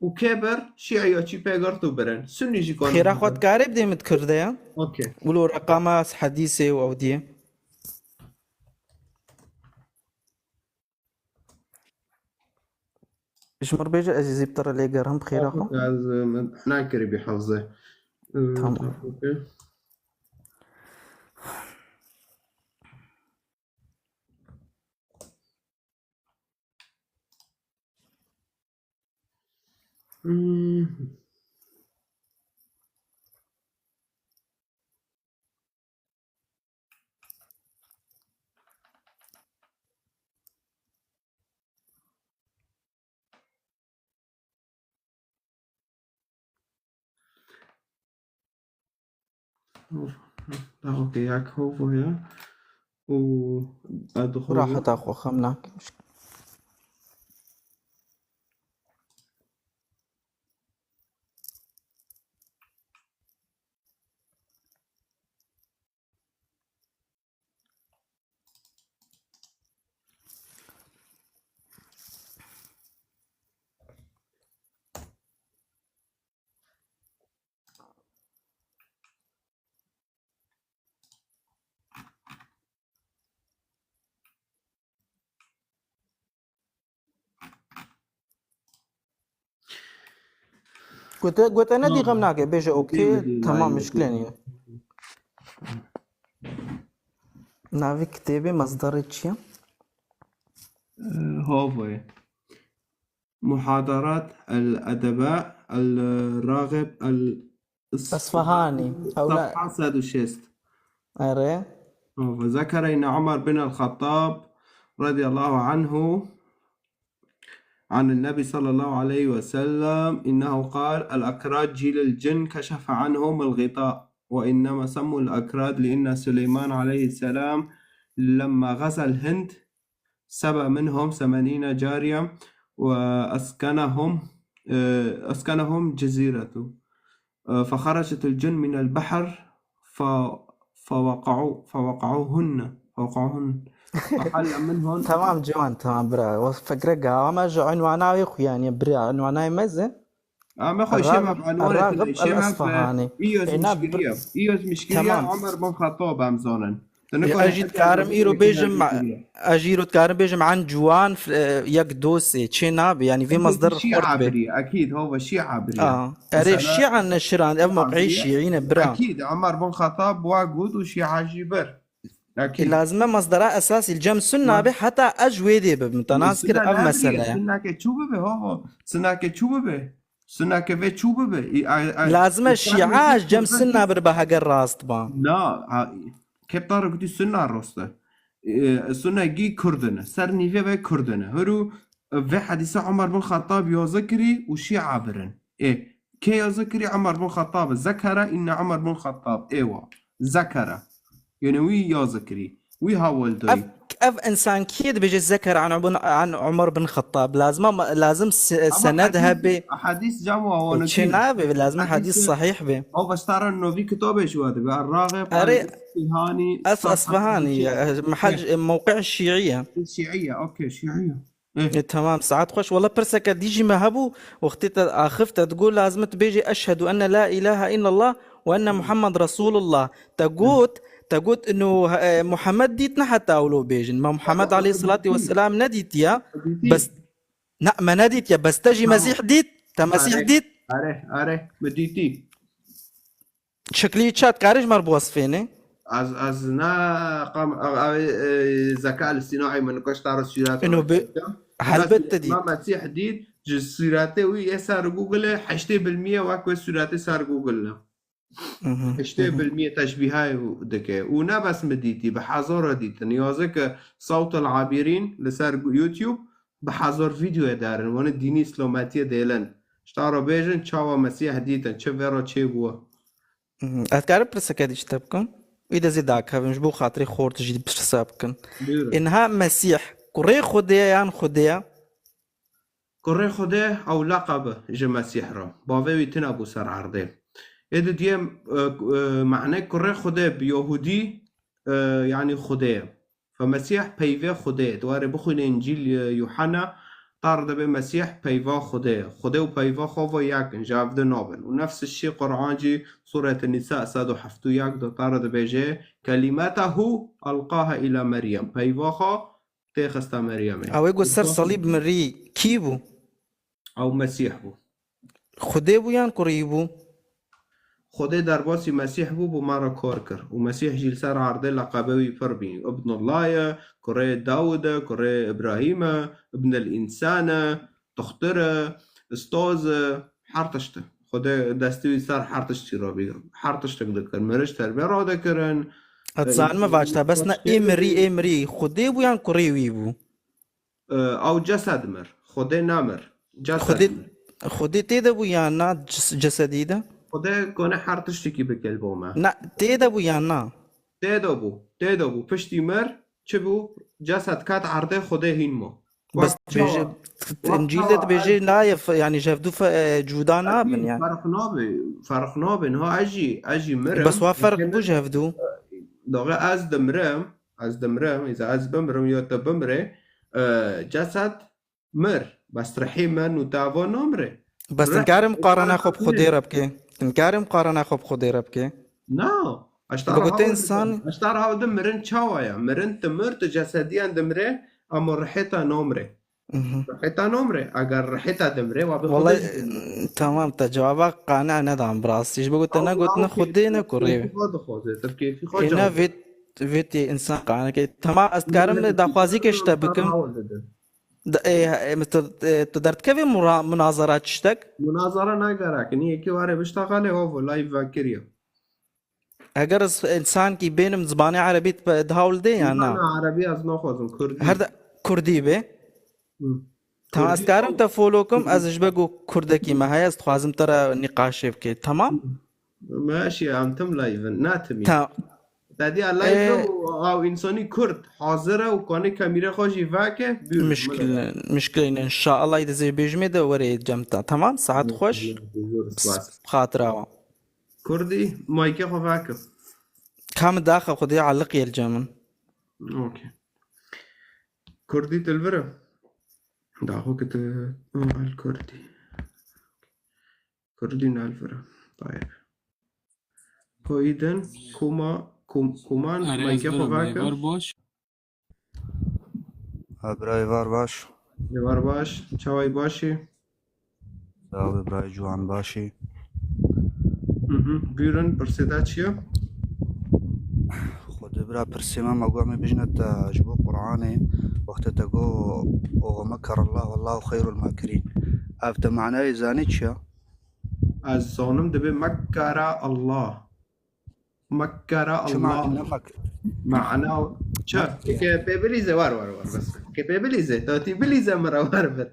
û kê bir Şîa ya çî pê girt û birin. Sunnî jî konim Xêra xwe bibirin. Dikare bidê min dikir de ya. Okey. Wilo reqama hedîsê û ew diye. Ji min re bêje, ez ê zî bi te re lê gerim bi xêra xwe. Ez, e, min hena kirî bî hevze. E, Tamam. Okey. Hmm. Hov. Da, okey, yak hov ya. Û ez dixwazim. Raheta xwe xem nake. Gote, gote ne dî xem nake, bêje okey, Dî, dî, tamam, nayê, mişkile nîne. Navê kitêbê, mesderê çi ye? Ee, Hove. Muhadarat el Edeba el Ragib el Esfahani. Ew ne Safha sed û şêst. Erê. Hove. Zekere inne Umar bin el Xettab radiyallahu anhu عن النبي صلى الله عليه وسلم إنه قال: الأكراد جيل الجن كشف عنهم الغطاء، وإنما سموا الأكراد لأن سليمان عليه السلام لما غزا الهند سبى منهم ثمانين جارية وأسكنهم، آه، أسكنهم جزيرته. آه، فخرجت الجن من البحر ف-، فوقعوا-، فوقعوهن، فوقعوهن. فحل منهن. Tamam Ciwan, tamam bira. Fikre gawa me ji unwana wê xuyaniye bira. Unwana mezin. Ama xwe şema Ragib, Ragib el Esfahani. Îyoz mişkiliye. Îyoz mişkiliye Umar bin Xettab em zanin. Ya, ez jî dikarim îro bêjim, ez jî îro dikarim bêjim an ciwan, e, yek dosê çê nabe, yani vê mesder xurt be. Şîa birî, ekîd, hova Şîa birî. Aa, erê Şîa neşiran, ev mewqeyê Şîî ne, bira. Ekîd, Umar bin Xettab wa got û Şîa jî bir. Ekîd. Lazim e mesdera esasî li cem sunna be, heta ez ji wê dê bibim. Te nas kir ev mesele ye. Sunnake çû bibe, hova. Sunnake çû bibe. Sunnake vê çû bibe. Lazim e Şîa ji cem sunna biribe heger rast ba. Na, ha, Keptara gotî sunna rast e. E, sunna gî Kurd in e. Ser nîvê ve Kurd in e. Huru, e, vê hedîse Umar bin Xettab yaze kirî û Şîa birin. Ê, kê yaze kirî? Umar bin Xettab. Zekere inne Umar bin Xettab. Êwa. Zekere. Yani wî yaze kirî. Wî hawal dayî. Ev, ev insan kî ye dibêje zeker an Ibn, an Umar bin Xettab? Lazim, lazim se-, Ama sened hadîs, hebe. Hadîs cem wa wan Çi kî? Nabe, lazim hadîs Hadîs sahih be. O vestara novî kitabê ji wa dibe. Erraxib Erê, el-Isfihani, Es-, Esfahani, Şia. Mehec, mewqi şiiye. Şiiye, okey, şiiye. Eh. E, tamam, saet xweş. Wala pirseke dî jî me hebû, wextê te axif te digot, lazim e tu bêjî, "Eşhedû enne la ilahe illallah ve enne Muhammed Resulullah." Te got, te got, ino, e, Muhammed dît ne heta wilo bêjin. Me Muhammed aleyhissalatu vesselam nedîtiye. Dîtî. Bes, ne, me nedîtiye. Bes te jî Tamam. Mesîh dît. Te Mesîh Are, dît. Are, are. Me dîtî. Şeklî çi, dikarî ji me re biwesfênî? Ez, ez ne qam, ev, ev, e, zeka el-sînaî min koş ta re sûret Ino bi, helbet te dît. Ma Mesîh dît, ji sûretê wî yê ser Google e, heştê bilmî ye wek wê sûretê ser Google ne. Mhm, Heştê mhm. bilmî ye teşbîhayê dike. Û ne bes min dîtî, bi hezara dîtin. Niyaze ke Sawt el-Abîrîn li ser YouTube bi hezar vîdeoyê derin. Wane dînî îslametiyê dêlin. Ji ta re bêjin çawa Mesîh dîtin, çi vê re çêbûye. Mhm. Ez karim pirseke dî ji te bikim? Wî de zî dakevim, ji bo xatirê xort jî pirsa bikin. Buyurun. Ê niha Mesîh kurê Xwedê ye yan Xwedê ye? Kurê Xwedê ew leqeb e ji Mesîh re. Bavê wî tune bû ser erdê. Ê di diyê, e, e, mane kurê Xwedê bi Yahudî, e, yanî Xwedê ye. Fe Mesîh peyvê Xwedê ye. Di warê bixwîne Încîl, e, Yuhanna, tar dibe Mesîh peyva Xwedê ye. Xwedê û peyva xwe ve yek in, ji hev du nabin. Û nefs şî Quran jî Sûret Nîsa sed û heft û yek de tar dibêje, "Kelimetahu elqaha ila Meryem." Peyva xwe tê xista Meryemê. Ew ê ku ser salîb mirî kî bû? Ew Mesîh bû. Xwedê bû yan kurî bû? Xwedê derbasî Mesîh bû, bo me re kar kir. Û Mesîh jî li ser erdê leqebê wî pir bî. Ibnullah ye, kurê Dawid e, kurê Îbrahîm e, Ibn el-Însan e, dixtir e, ustaz e, her tişt e. Xwedê destê wî ser her tiştî re bî. Her tiştek dikir. Mirî ji terbê radekirin. Ez E, zanim e vac te, bes ne ê mirî, ê mirî. Xwedê bû yan kurê wî bû? E, ew cesed mir. Xwedê nemir. Cesed Xwedê, mir. Xwedê tê de bû yan na ces-, cesedî de? Xwedê kone her tiştekî bike li bo me. Na, tê de bû yan na? Tê de bû. Tê de bû. Piştî mir çi bû? Cesed ket erdê, Xwedê hîn ma. Bes Wek dibêje, çawa? Wek Încîl de çawa dibêje ez nayê, f-, yanî ji hevdu fe-, e, cuda nabin Ezîz, yani. Ferq nabe, ferq nabe. Ha ez jî, ez jî mirim. Bes wa ferq bû ji hevdu. Daxê ez dimirim, ez dimirim, îza ez bimirim ya te bimire, e, cesed mir. Bes rihê me nû te ava namire. Bes Rih tu nikarim qarana xwe bi Xwedê re bike. Tu nikarim qarana xwe bi Xwedê re bike. Na. Eştara Bi gote hava insan dide. Eştara hava de mirin çawa ya? Mirin tu mir, tu cesediyan dimire, ama rihê te namire. Mhm. Rihê te namire. Eger rihê te dimire, wa bi Xwedê Wallahî, dimire. Tamam, te cevaba qane nedan bi rastî. Ji bo gote ne Ew gotine ew Xwedê ne kêfî kurê. Xwe dixwaze, tu kêfî xwe Ê, ne cevab. vê, vê tê insan qane ke. Tamam, ez dikarim Mirin daxwazî ke ji te bikim. Hava dide. D-, e, e, tu, e, tu derdikevê mura-, munazara tiştek? Munazara nagerek. Niyekî ware biştexelê, hov, live vekiriye. Eger ez insankî bênim zimanê erebî di, di hawl dê ya na? Zimana erebî ez naxwazim, kurdî. Her de kurdî be. Hı. Tamam, ez Kurdî karim ew te follow kim, ez ji be ku kurdekî me heye, ez dixwazim te re nîqaşê bike. Tamam? Meşî, em tim live in, ne timî. Ta- Te diya live Ee, û ew însanî kurd hazir e û kanê kamîrê xwe jî veke, buyurun, Mişkil, min e. Mişkil nîne. Înşallah, îdî zê bêjimê de were cem te. Tamam, saet xweş. Zor spas. Xatira wa. Kurdî, maykê xwe veke. Kam daxe xwe dê aliq yel cem min. Okey. Kurdî dilvir e. Daxo ki tu, al kurdî. Kurdî nalvira. Tayeb. Koyden, kuma, kum-, kuman, Erê, ez maykê xwe birim, vake. Êvar baş. Ha, birayê var baş. Êvar baş. Çawayî başî? Sağ ol, birayê ciwan başî. Mhm. Buyurun, pirsê de çi ye? Xwedê bira pirsê me, me got em ê bijne te ji bo Qur'anê. Wextê te got, "O mekerallah, wallahu xeyrul makirîn." Ev te manayê zanî çi ye? Ez zanim dibê mekara Allah. Mekara Çi Allah. Mana mek- Mana çi? Mek- Ke pê bilîze, war, war, war, bes. Ke pê bilîze, to tî bilîze min re war bir.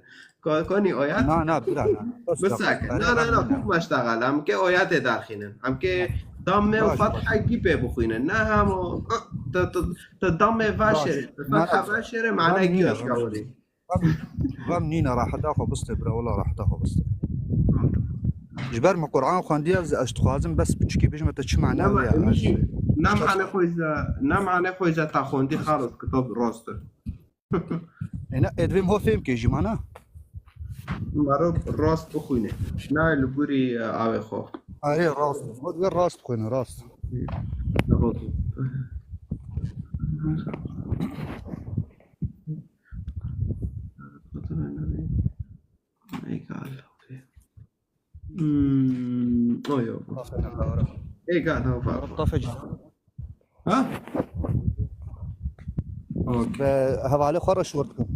Ko-, konî oyat? Na, na, bira, na. Bes Bisake. Na, na, na, na, na. Kuk meştaxal. Em ke oyatê darxînin. Em ke Damme û Baş, baş. Fetha gî pê bixwîne. Ne hemo, te, te, te damme Baş. vaşêre, te Na, fetha na. vaşêre, Van manayê gî nîne, aşkawirî. Van, van nîne, raheta xwe biste, bira, wela raheta xwe biste. Ji ber min Qur'an xwendiye, ez, ez dixwazim bes piçikî bijime te çi mane Nema, wê ya. emî Ez jî, na işte mane xwe ze, na mane xwe ze ta xwendî xalos, kitab rast e. Êna, ê divê min ho fêm ke jî mana. Mero rast bixwîne. Na li gorî, e, avê xwe. Arê rast. Ho divê rast bixwîne, rast. Rast. Egal. Hmm, o yok. Egal, ha, var. Tafe Ha? Okey. Be hevalê xwe re şor dikim.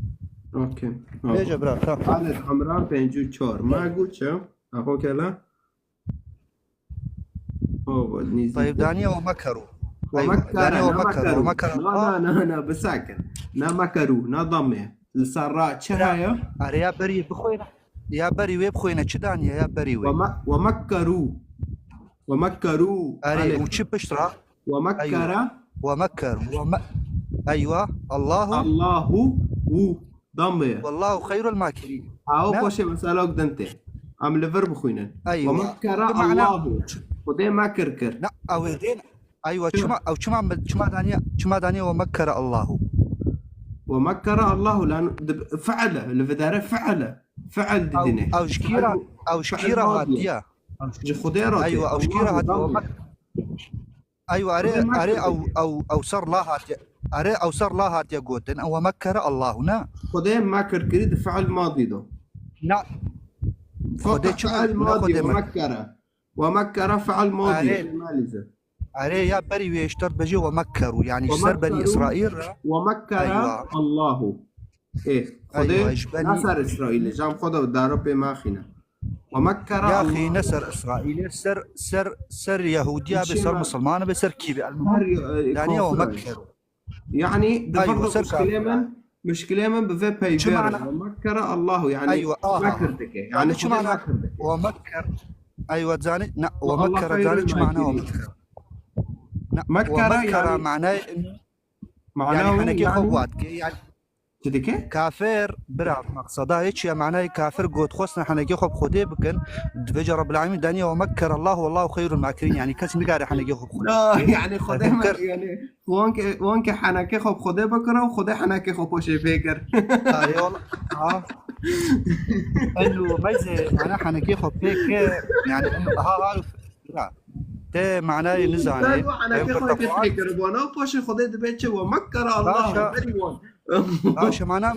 Okey. Bêje bira, tamam. Xalid Emran pêncî û çar. Ma got çi? Axo kela? O, nîzî. Tayyib daniye ve mekeru. Ve Aywa, mekkara, daniye ve ne mekeru, ve mekeru. Mekeru. Na, na, na, na, bisakin. Ne mekeru, ne damme. Li ser ra çi heye? Arê ya berî bixwêne. Ya berî wê bixwêne, çi daniye ya berî wê? Ve me-, ve mekkeru. Ve mekkeru. Arê, Alê. û çi pişt ra? Ve mekkere. Aywa. Ve mekker. Ve me-, aywa. Allahu. Allahu. U. Damme. Wallahu xeyrul makirin. Aw Ne? xweşê mesela dente. Em li vir bixwînin. Aywa. Ve mekkere Bi mana Allahu. Xwedê mekir kir. Na, ew ê dên. Aywa, Çi? çima, ew çima, çima daniye, çima daniye ve mekkere Allahu. Ve mekkere Allahu, lan, di-, fi'le, li vidare fi'le. Fi'l Ew, didine. ew ji kî re, Fi'l, ew ji fi'l kî re madiye. hatiye? Ji Xwedê re Aywa, tê. ew ji kî re Allahu hatiye? Ve damme. Mek-, Aywa, erê, Xwedê erê, mekir ew, dê. ew, ew ser la hatiye. Erê, ew ser la hatiye gotin. Ew ve mekkere Allahu, ne? Xwedê mekir kirî di fi'l madî do. Na. Xwedê Fakat çi fi'l mekir? Na madî, Xwedê ve mekir. mekkere. Ve mekkere fi'l madî. Erê. Analize. Erê ya berî wê ji te re dibêje ve mekkeru, yanî Ve ji ser Benî mekkeru, Îsraîl re. Ve mekkere Eywa. Allahu. Ê, Xwedê Eywa, ji Benî ne ser Îsraîlê, jam Xwedê daro pê maxîne. Ve mekkere Ya Allahu. xî ne ser Îsraîlê, ser, ser, ser Yehûdiya be, Çima? ser Misilman be, ser kî be. Her, e, Daniye ve kafir. mekkeru. Yani, di Eywa, vir ser muşkilê kafir. min, muşkilê min bi vê Çi peyvê re. mana? Ve mekkere Allahu, yani, Eywa, aha. mekir dike. Yani, Yani, çi Xwedê mana? mekir dike. Ve mekker. Eywa, zanî, ne, Ve ve Allah mekkere, xeyrul zanî, çi mana ve makirin. mekker? Ne, Mekkere, ve mekkere yani, manayê, Mana yani, wî, henekê xwe yani, wat ke, yani, Çi dike? Kafir, bira, meqseda hiç ya manayê kafir got, xwestin henekê xwe bi Xwedê bikin, dibêje Rabbil Alemîn daniye ve mekker Allah, wallahu xeyrul makirin. Yani, kes nikare henekê xwe bi Xwedê Na, bike. yani, Xwedê Ev me, kir- yani, wan ke, wan ke henekê xwe bi Xwedê bikira û Xwedê henekê xwe poşê pê kir. Arê wala, ha. Eno meyze, mana henekê xwe pê kir, yani, eno, ha, ha, bira. Te manayê nizane. Sen bu henekê Em xwe pir te kir. Fekir bana, paşê Xwedê dibe çi ve mekkere Allah, Başa. berî wan. Başa mana,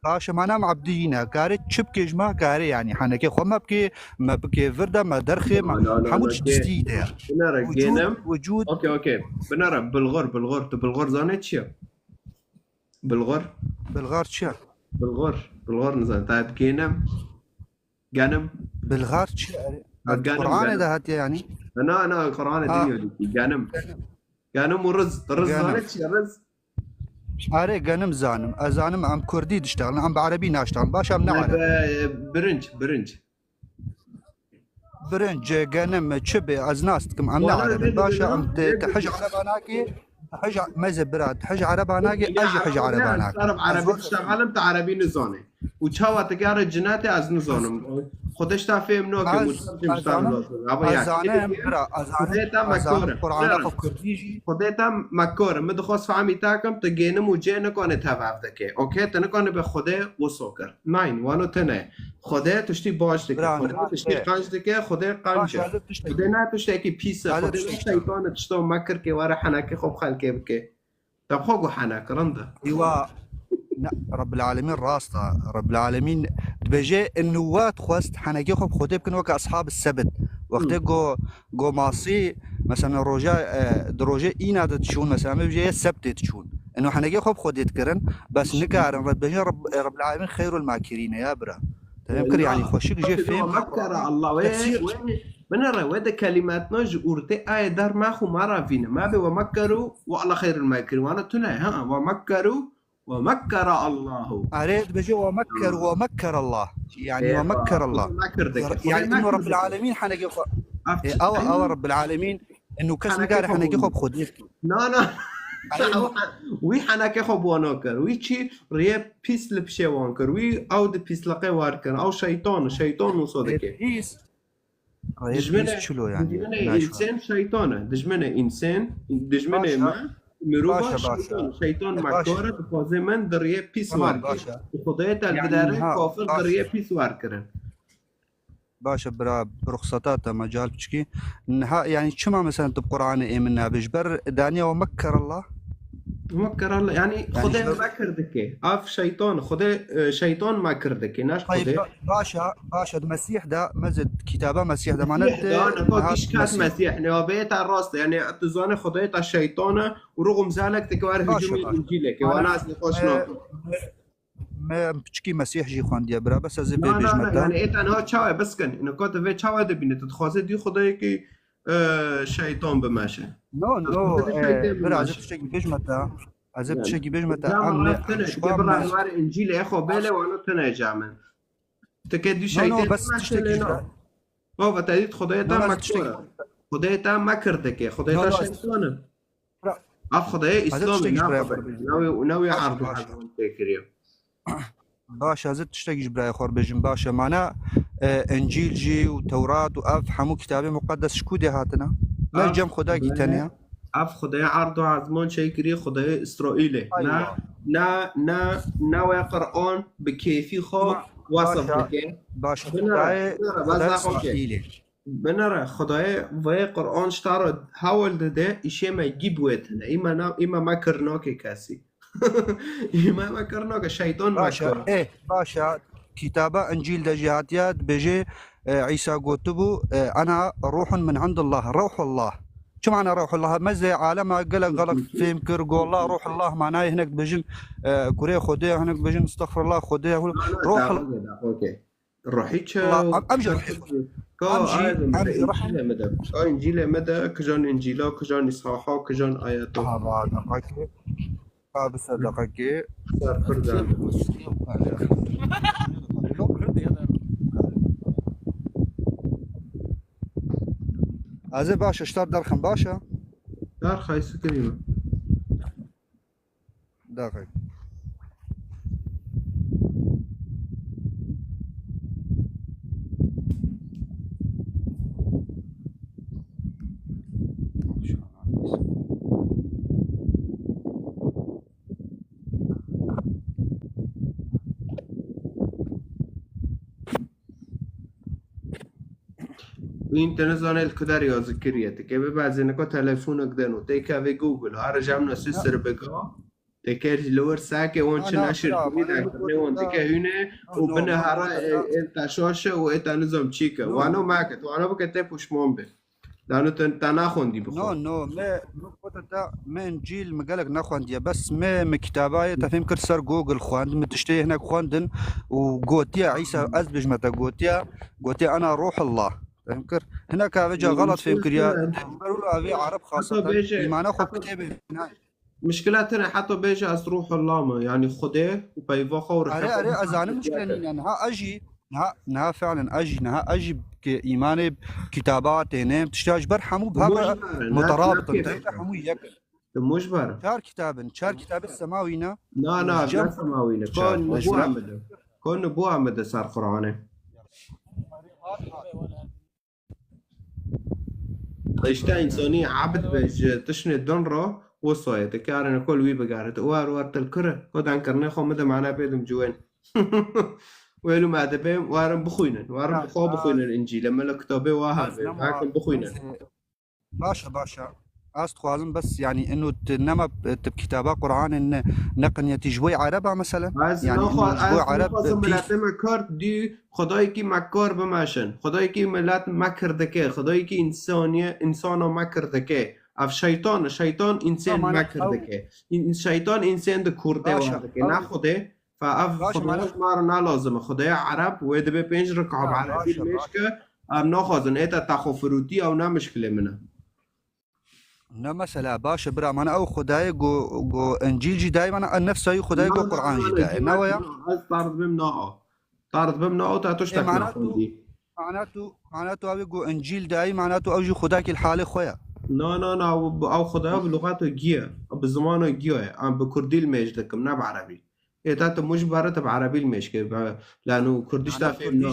başa mana em Ebdî yî ne. Kare çi bike ji me, kare yani. Henekê xwe me bike, me bike vir de, me derxê, me Na, na, na, hemû na, tişt kê. distî de. Binere, Wicûd, gênim. wicûd. Okey, okey. Binere, bilxor, bilxor. Tu bilxor zane çi ye? Bilxor? Bilxar çi ye? Bilxor, bilxor nizane. Te gênim. Genim. Bilxar çi ye? Ha, genim, Qur'anê genim. de hatiye yani. Na, na, Qur'anê Ha. din yok. Genim. Genim û riz. Riz Genim. zane çi ye? Riz. Arê genim zanim. Ez zanim em kurdî diştexilin. Em bi erebî naştexilin. Baş em ne Ne, ereb. be, birinç, birinç. Birinc, genim, çi be, ez nas dikim, em ne Wala ereb in. ne Baş e, dikim, em te, ne te hij dikim. ereba nake, hij, meze bira, te hij ereba nake, ez jî hij ereba nake. Tarif erebî diştexelim, te erebî nizane. Û çawa te gere cinetê ez nizanim. Xwedê ji te fêm nakim û Ez, çawa jî ez ji te zanim, lazim. Ama ez ya, zanim, bira, ez zanim, Xwedê te ez zanim, mekor e. Qur'ana Bira. xwe kurdî jî. Xwedê te mekor e. Min dixwest fehmî te kim, tu gênim û cê nikane tev ev dike. Okey, tu nikane be Xwedê wisa kir. Nein, wano tune. Xwedê tiştî baş dike. Bira, Xwedê ne, tiştî ne. qenc dike, Xwedê qenc e. Baş, ez tiştî. Xwedê ne tiştekî pîs e. Ez Xwedê ne tiştî. şeytan e, tişta mekir ke were henekê xwe bi xelkê bike. Te bi xwe got henekirinde. Îwa, ne, Rabbil Alemîn rast e. Rabbil Alemîn dibêje, in nûwet xwest henekê xwe bi Xwedê bikin weke Eshab Sebit. Wextê Hı. go, go masî, mesela roja, e, di rojê îna de diçûn, mesela me bêje yê Sebtê diçûn. Ino henekê xwe bi Xwedê dikirin, bes nikarin, Reb, bêje Reb, Rabbil Alemîn xeyrul makirîn e, ya bira. Te fêm kir, Wela. yanî xweşik jê Tabii, fêm. ve mekkere Allah, we, Tefsîr. we, binere, we de kelimatna ji urtê ayê der ma xwe ma ra vîne. Ma be ve mekkeru, ve Allah xeyrul makirin. Wana tune, ha, ve mekkeru, ve mekkere Allahu. Arê, dibêje ve mekker, Ha. ve mekker Allah. Yani, Ê, ve mekker Allah. Xwedê mekir dike. Yani, Xwedê ino mekir Rabbil dike. Alemîn henekê xwe. Af Ê, çi? awa, awa Rabbil Alemîn. Eno kes nikare henekê xwe bi Xwedê bike. Na, na. Wî henekê xwe bi wan nakir. Wî çi riyê pîs li pişê wan kir. Wî ew di pîsliqê wer kir. Ew şeytan, şeytan wisa dike. Pîs. Riyê pîs çilo yani. Dijminê însan şeytan e. Dijminê însan, dijminê me, mirova şeytan. Şeytan mekar e, dixwaze me di riyê pîs wer kir. Xwedayê te li bidere, kafir di riyê pîs wer kirin. Baş e, bira, bi ruxseta te mecal piçkî. Niha, yani çima mesela tu bi Qur'anê ê min nabê? Ji ber daniya we mekkerallah. Mekkerallah, yani Xwedê mekir dike. Ev şeytan, Xwedê, e, şeytan mekir dike, ne ji Xwedê. Baş e, baş e, di Mesîh de, mezid kitaba Mesîh de, mane te, niha Mesîh. Mesîh, ne, bê te rast e, yani tu zanî Xwedê te şeytan e, û ruxum zalek te ke wer hücumî Încîleke, wana ez nîqaş nakim. Me piçkî Mesîh jî xwendiye, bira, bes ez ê pê bêjme te. Yani ê te niha çawa, bes kin. Ino ka tu vê çawa dibîne? Tu dixwaze dî Xwedayekî, e, şeytan bimeşe. No, no, bira, ez ê tiştekî bêjme te. Ez ê tiştekî bêjme te. Em ne, bira, war Încîlê xwe bêle, wana tune camin. Tu ke dî şeytan bimeşe lê no. Baba, te dît Xwedayê te mekir e. Xwedayê te mekir dike. Xwedayê te şeytan e. Ev Xwedayê Îslamê, ne Xwedayê. Newê, newê erd û hezmon tê kiriye. Baş e, ez ê tiştekî ji birayê xwe re bêjim. Baş e, mana, e, Încîl jî û Tewrat û ev hemû kitabê muqeddes ji ku dê hatine? Ne cem Xwedayekî tenê ye? Ev Xwedayê erd û hezmon çêkiriye, Xwedayê Îsraîlê. Ne, ne, ne, ne wê Qur'an bi kêfî xwe wesif dike. Baş e, Xwedayê Îsraîlê. Binere, Xwedayê vê Qur'an ji te re hewl dide, îşê me gî bi wê tune. Îme na, îme me kir nake kesî. Îme me kir nake, şeytan me kir. Baş e, eh, baş e. Kitaba Încîl de jî hatiye, dibêje, e, Îsa gotibû, e, "Ena ruhun min indillah, ruhullah." Çi mana ruhullah? Mezê alema gelek xelk fêm kir, go Allah ruhullah manayê hinek dibêjin, e, kurê Xwedê, hinek dibêjin estexfirullah Xwedê, ruhullah. Ruhî çi? Em, em jî ruhî. Ka, em jî, em jî ruhî. Încîlê me de. Ka Încîlê me de, kijan Încîla, kijan Îshaha, kijan ayeta. Ha, va, deqekê. Ka bi ser deqekê. Ser pir de. Ez ê baş e, ji te derxim, baş e? Derxay, sikirî me. Daxik. Wîn te nizane li ku derê ya zikiriye. Ti ke bibezê nika telefonek deno. Tê kevê Google. Here ji em nasî sir bika. Tê ke li wir seke wan çi neşir. Wî de kirnê wan dike hûne û bine here ê te şaşe û ê te nizam çî ke. Wano meke. Tu wano bike tê puşman be. Dano te, te naxwendî bixwe. No, no, me, me kota te, me Încîl me gelek nexwendiye. Bes me, me kitabayê te fêm kir ser Google xwend, me tiştê hinek xwendin û gotiye Îsa, ez dibêjme te gotiye, gotiye "Ena Ruhullah". Fêm kir. Hinek avê ca xelat fêm kiriye. Berû avê Arab xasatan. Îmana xwe kitêbê. Mişkila tune heta bêje ez Ruhullah me, yanî Xwedê û peyva xwe û rihê xwe. Are, are, ez zanim mişkile nîne. Niha ez jî, niha, niha fiilen ez jî, niha ez jî ki îmanê kitaba têne, tişta ji ber hemû bi hev re muterabit in, tevî de hemû yek in. Tu mujber. Çar kitab in, çar kitabê semawî ne. Na, na, ne semawî ne. Ka nubuwa me de. Ka nubuwa me de ser Qur'anê. Îşte însanî ebd be ji tiştê din re, wisa ye. Te karine kol wî bigare. Te war war til kire. Ko dan kirine xwe min de mana pê dim ciwên. Wêlû me dibêm, warin bixwînin. Warin bi xwe bixwînin Încîle. Me li kitabê wa hebe. Hakim bixwînin. Baş e, baş e. Ez dixwazim bes, yanî, ino tu nema, tu bi kitaba Qur'anê ne, ne qinyetî ji bo Ereba, meselen? Ez yanî, naxwa-, ino ji bo ez Ereb, naxwazim pîs miletê me kar dî Xwedayekî me kar bimeşin. Xwedayekî milet me kirdike. Xwedayekî însaniye, însana me kirdike. Ev şeytan, şeytan însên me kirdike. În-, şeytan însên di kurdê wan dike. Ne Xwedê. Fa ev Xwedê ji me re ne lazim e. Xwedaya Ereb wê dibe pênc rika bi Erebî nimêj ke. Em naxwazin. Ê te texofirûtî ew ne mişkilê min e. Ne mesela, baş e, bira, mana ew Xwedayê go, go Încîl jî dayê, mana ev nefsa wî Xwedayê go Qur'an jî dayê. Ne waya? Ez tard bim na o. Tard bim na o, ta tiştek naxwendî. Mana tu, mana tu ew go Încîl dayê, mana tu ew jî Xwedakî li halê xwe ye. Na, na, na, ew, ew xwedaya bi lugeta giya, bi zimana giya ye. Em bi kurdî li mêj dikim, ne bi erebî. Ê, ta tu mû ji bare te bi erebî li mêj kir, be, lano kurdî ji te fêm na.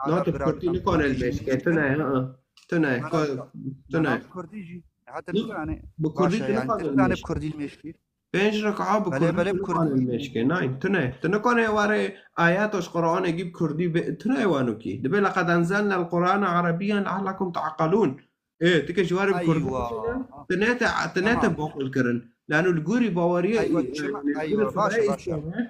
Na, tu bi kurdî nikane li mêj kir, tune, ha, tune, ko-, tune. Kurdî jî, heta nikane. Bi kurdî tu nikane li mêj kir. Pênc reka bi kurdî tu nikane li mêj kir. Nayê, tune. Tu nikane warê ayeta ji Quranê gî bi kurdî bê, tune wanokî. Dibe لقد أنزلنا القرآن عربيا لعلكم تعقلون. Ê, tu ke ji warê bi kurdî bixwîne, tu nete, tu nete baqil kirin. Lano li gorî baweriyê, Eywa, e, çima? Li gorî Eywa, Xwedayê baş e, baş e. Îslamê,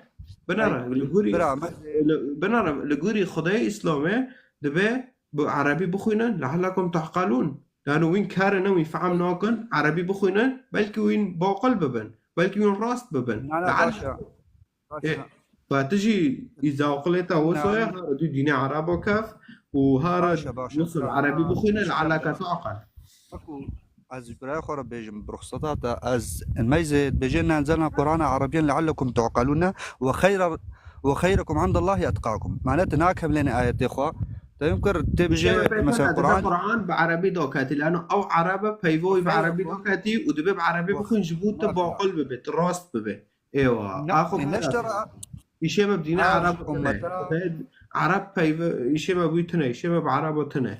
binere, Ey, li gorî, bira, me- li, binere, li gorî Xwedayê Îslamê dibe bi erebî bixwînin, لعلكم تعقلون. Lano wîn kare ne, wîn fehm nakin, erebî bixwînin, belkî wîn baqil bibin, belkî wîn rast bibin. Na, na, Leal- baş e. Baş Ê, e. Fa tu jî îza aqilê te wisa ye, Na. hara dû dînê ereba kef û hara Baş e, baş e. wisa Na, erebî na, bixwîne, baş e. lealeke tu aqil. Wekû ez ji birayê xwe re bêjim, bi ruxseta te, ez meyzê dibêje, "إنا أنزلنا القرآن عربيا لعلكم تعقلون، وخير، وخيركم عند الله أتقاكم." Mane tu nakemlêne ayetê xwe. Te yim kir, tê bêje, Şeva pê mesela, te Quran. Quran bi erebî daketî, lano ew erebe peyvoyî bi Xeyr, erebî xwe. daketî û dibe bi erebî Xwe. bixwîn ji bo tu Xwe. baqil bibe, tu rast bibe. Êwa, Na, axo ne, bira. neştera. Îşê me bi dînê Ha, ereb tune. ummeta. Ereb peyve, îşê me bûyî tune, îşê me bi ereba tune.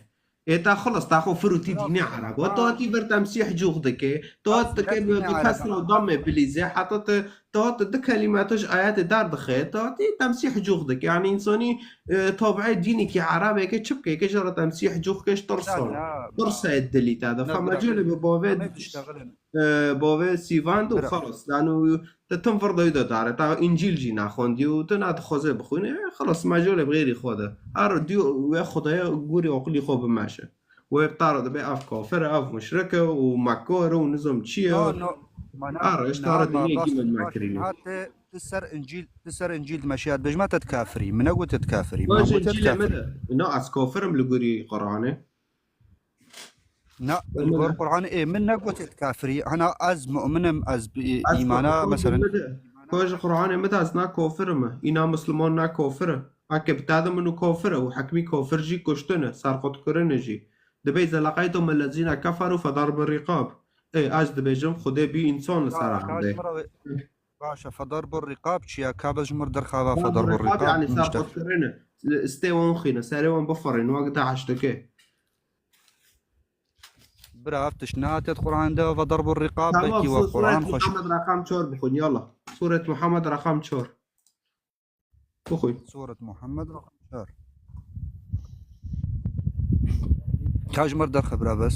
Ê ta xilas, ta xo firûtî dînê ereba. Ta hatî vir temsîh cûx dike. Ta hat dike bi, bi kesra û damê bilîze. Heta te, ta hat di kelîme tu ji ayetê derdixe. Ta hatî temsîh cûx dike. Yani însanî, e, tabiê dînekî erebê ke çi bike, ke jara temsîh cûx ke ji tirsa. Na, na. Tirsa ye dilî te de. Na, Fa bira, mecûlê bi bavê. Em ê diştexilin. e, bavê sîvan de û Bira. xelas. Lano te tim vir de wî de dare. Ta Încîl jî naxwendî û te nadixwaze bixwîne. E, xelas, mecûlê bi xêrî xwe de. Her dî wê Xwedaya gorî aqilî xwe bimeşe. Wê bi tara dibe ev kafir e, ev muşrik e û mekar e û nizam çi ye. No, no. Mana, Ar, ji na, tara ma dinyê bas, gî min bas, mekirîne. ha, te, te ser Încîl, te ser Încîl dimeşiya dibêjma te dikafirî. Min negot te dikafirî. Min Baş got te Încîlê me dikafirî. de. Na, ez kafir im li gorî Quranê. Na, Min li gor de. Qur'anê ê min negotiye tu kafirî. Hena ez mu'min im, ez bi Ez îmana, kafir im, mesela. Min de. Ko ji Qur'anê min de ez na kafir im. Îna Musliman na kafir e. Heke bi te de min û kafir e û hekmî kafir jî kuştin e, serqot kirin e jî. Dibê إذا لقيتم الذين كفروا فضرب الرقاب. Ê, ez dibêjim, Xwedê bî însan li ser Baş, erdê. Baş, min re Baş e, فضرب الرقاب çi ye? Ka be ji mir derxava فضرب الرقاب, yani serqot kirin e. Stê wan xîne, serê wan bifirin, wek DAIŞ dike. Bira, ev tişt nehatiye di Qur'an de, فضرب الرقاب, Tamam, belkî we su-, Qur'an Suret xweş. Muhammed rakam çar bixwin, yallah. Suret Muhammed rakam çar. Bixwin. Suret Muhammed rakam çar. Ka ji mir derxe bira bes.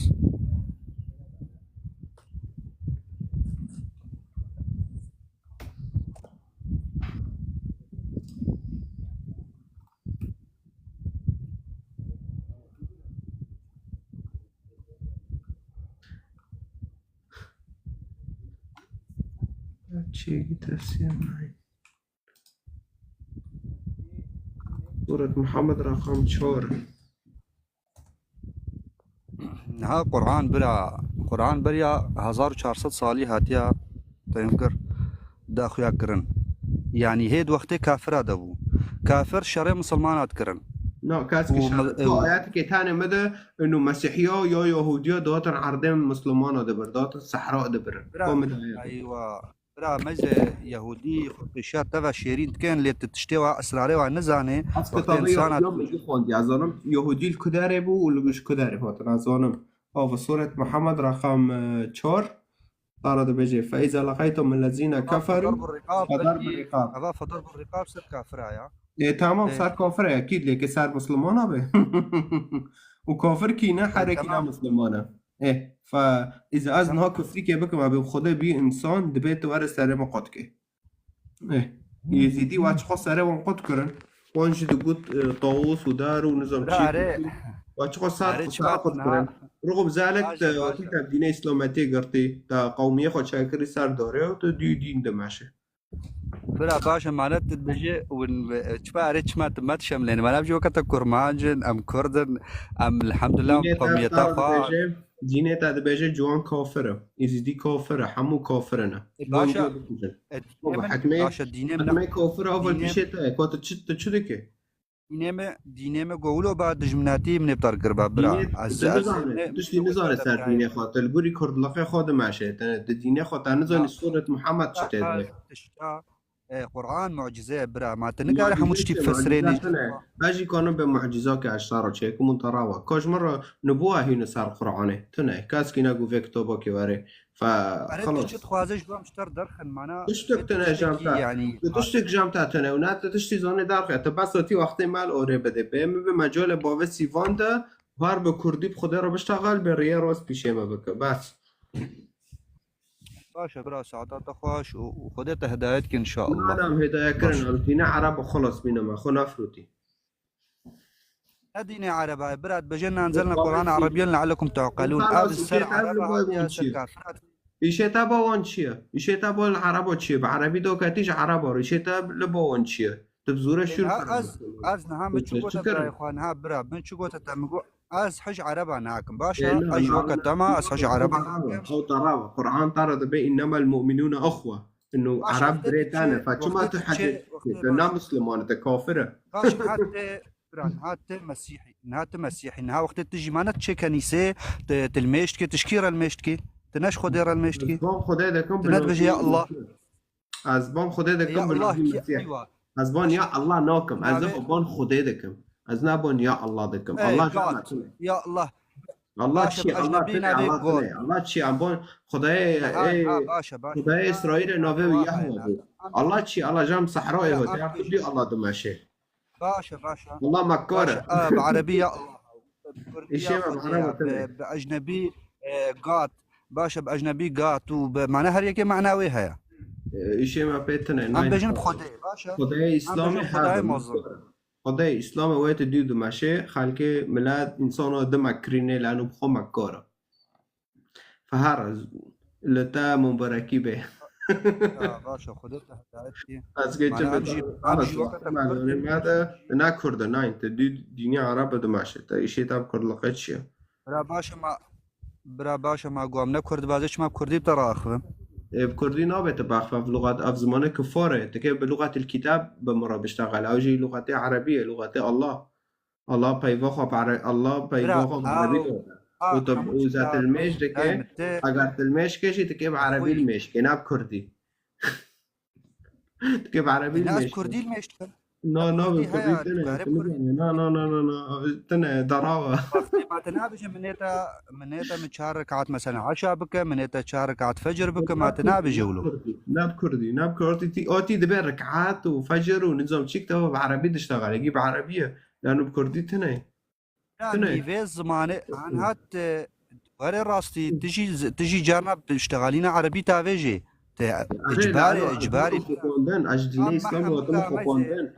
Çiyekî tefsîr nayê. Suret Muhammed rakam çar. Niha Qur'an bira, Qur'an beriya hezar û çar sed salî hatiya, te yim kir, daxuya kirin. Yanî hê di wextê kafira de bû. Kafir şerê misilmana dikirin. Na, kes ki Û şer-, mil-, tu û ayeteke tane me de, inu Mesîhiya ya Yahudiya datin erdê misilmana dibir, datin sehra dibir. Bira, Ko me de ayet. eywa. Bira, meze Yahudî xwe pêşiya te ve şêrîn dikin, lê tu tiştê wa, esrarê wa nizanê. Ez Wextê kitabê insana Yahudî min jî xwendiye. Ez zanim Yahudî li ku derê bû û li ji ku derê hatin. Ez zanim. Ava Suret Muhammed rakam, e, çar. Tara dibêje, فإذا لقيتم الذين Eva كفروا فضرب الرقاب, فضرب belkî الرقاب. Eva فضرب الرقاب ser kafira ya. E, tamam, Ê. ser kafir e, ekîd lê ke ser Muslimana be. Û kafir kî ne, E, herekî ne tamam. Muslimana. E, fa, îza ez niha kufrîkê bikim, abi Xwedê bî însan, dibê tu were serê min qot kê. E, Yezîdî wa çiqas serê wan qot kirin. Wan jî digot, e, tawus û dar û nizam çi. Wa çiqas sar, sar qot kirin. Ruxum zalek te, te dînê îslametê girtî, te qewmiyê xwe çekirî ser darê û tu dî dîn dimeşe. Bira, baş e, mane tu dibêje, win, çima erê çima tu me dişemlêne? Mane em jî weke te kurmanc in, em kurd in, em elhamdulillah Dînê te qewmiyeta xwe. Dibêje, dînê te dibêje ciwan kafir e, Êzîdî kafir e, hemû kafir in e. E, baş e. Bikujin. E, dînê Baba, min, hekmê, baş e, dînê min, hekmê kafir e, ava dînê pişê te ye, ka tu çi, tu çi dike? Dînê me, dînê me go wilo ba dijminatî min ê bi te re kiriba, bira. Dînê, ez, tu ez nizane, ne, tu tiştî ne nizane ser dînê xwe. Te li gorî kurdlixê xwe dimeşe. Te, di dînê xwe te nizanî, ya, Sûret Muhammed çi tê de. Tişta, e, Quran mucize ye, bira. Ma tu nikare hemû tiştî bifisirênî. Mucize tune. Ez jî kanim be muciza ke ez şaro çêkim û te rawa. Ka ji min re nubuwa hîne ser Quranê. Tune. Keskî ne ku vê kitobakê were. Fe, ere, xelas. Tu çi dixwaze ji bo em ji te re derxin, mana tiştek tune jam te. Yani, tu tiştek jam te tune û ne tu tiştî zanê derxe. Tu bes wetî wextê me li orê bide. Pê min bi mecalê bavê Sîvan de, her bi kurdî bi Xwedê re biştexel, bi rêyê rast pîşê me bike. Bes. Baş e, bira, saeta te xweş û, û Xwedê te hidayet kin, inşallah. Na, na, em hidayet kirin, em dîne Ereb û xelas bîne me, xwe nafirûtî. Ne dînê Ereba ye, bira, dibêje, "Enzelna Qur'an Arabiyyen leallekum te'qilûn." Ev ser Ereba hatiye, ser kafirat. Îşê te ba wan çi ye? Îşê te ba li Ereba çi ye? Bi Erebî doketî ji Ereba re. Îşê te li ba wan çi ye? Tu bi zûre şûr kir. Ez, ez niha min çi gote te, xwe, niha bira, min çi gote te, min got, ez hej Ereba nakim. Baş e, ez ji weke te me, ez hej Ereba nakim. Ew te rava. Qur'an te re dibe, "Innemel mu'minûne ihwe." Ino Ereb birê te ne. Fa çima tu hecê, tu ne Misliman, tu kafir e. Baş, niha te, bira, niha te Mesîhî, niha te Mesîhî, niha wextê tu jî mane tu çê kenîsê, tu, tu li mêşt kê, tu ji kî re li mêşt kê? Tu ne ji Xwedê re li mêşt kê? Tu ne dibêje, "Ya Allah." Ez ban Xwedê dikim, ya bi navî Mesîh. Ez ban ya Allah nakim. Ez ê ban Xwedê dikim. Ez naban ya Allah dikim. Allah ji me tune. Ya Allah. Allah çi? Allah tune, Allah tune. Allah çi? Em ban Xwedayê, ey, Xwedayê Îsraîlê navê wî Yahwe bû. Allah çi? Allah jam sehrayê hatiye. Kurdî Allah dimeşe. Baş e, baş e. Wala me kar e. Baş e. A, bi erebî ya Allah. Bi kurdî ya Xwedê ya, bi, bi ecnebî, e, God. Baş e, bi ecnebî God û bi mane her yekê mana wê heye. E, îşê me pê tune. Em bêjin bi Xwedê, baş e. Xwedayê Îslamê her Xwedayê mezin. Xwedayê Îslamê wê tu dî dimeşê, xelkê, milet, însana dime kirînê, lano bi xwe me kar e. Fehar, li te mubarekî be. Ya, baş e, Xwedê te hidayet kî. Ez geçim. Em jî, em jî weke te Kurd me de, ne Kurd e, nayên, te dî dînî Ereb e dimeşe, te îşê te bi kurdlixê çi ye? Bira, baş e, ma, bira, baş e, ma go em ne Kurd, bazê çima bi Kurdî bi te re axivim? E, bi Kurdî nabe te baxif, ev lugat, ev zimanê kifar e, te kê bi lugatil kitab bi min re biştexel, ew jî lugatê Erebî ye, lugatê Allah. Allah peyva xwe bi Ere-, Allah peyva xwe bi Erebî dike. Û tu, û ze tilmêj dike, eger tilmêj ke jî dike bi Erebî limêj ke, ne bi Kurdî. Dike bi Erebî limêj ke. Kurdî limêj dike. Na, na, bi Kurdî tune, na, na, na, na, na, tune, darawa. Ma te nabêje, minêta, minêta min çar rekat mesela eşa bike, minêta çar rekat fecr bike, ma te nabêje wilo. Ne bi Kurdî, ne bi Kurdî, tî, o tî dibe rekat û fecr û nizam çik te bi Erebî diştexele, gî bi Erebî ye. Lano bi Kurdî tune. Tune. Nîvê zimanê, an hat, e, were rastî, tu jî, tu jî carna bi ştexalîna Erebî tavêjê. Te icbarê, icbarê. Ez dînê Îslamê hatim xapandin.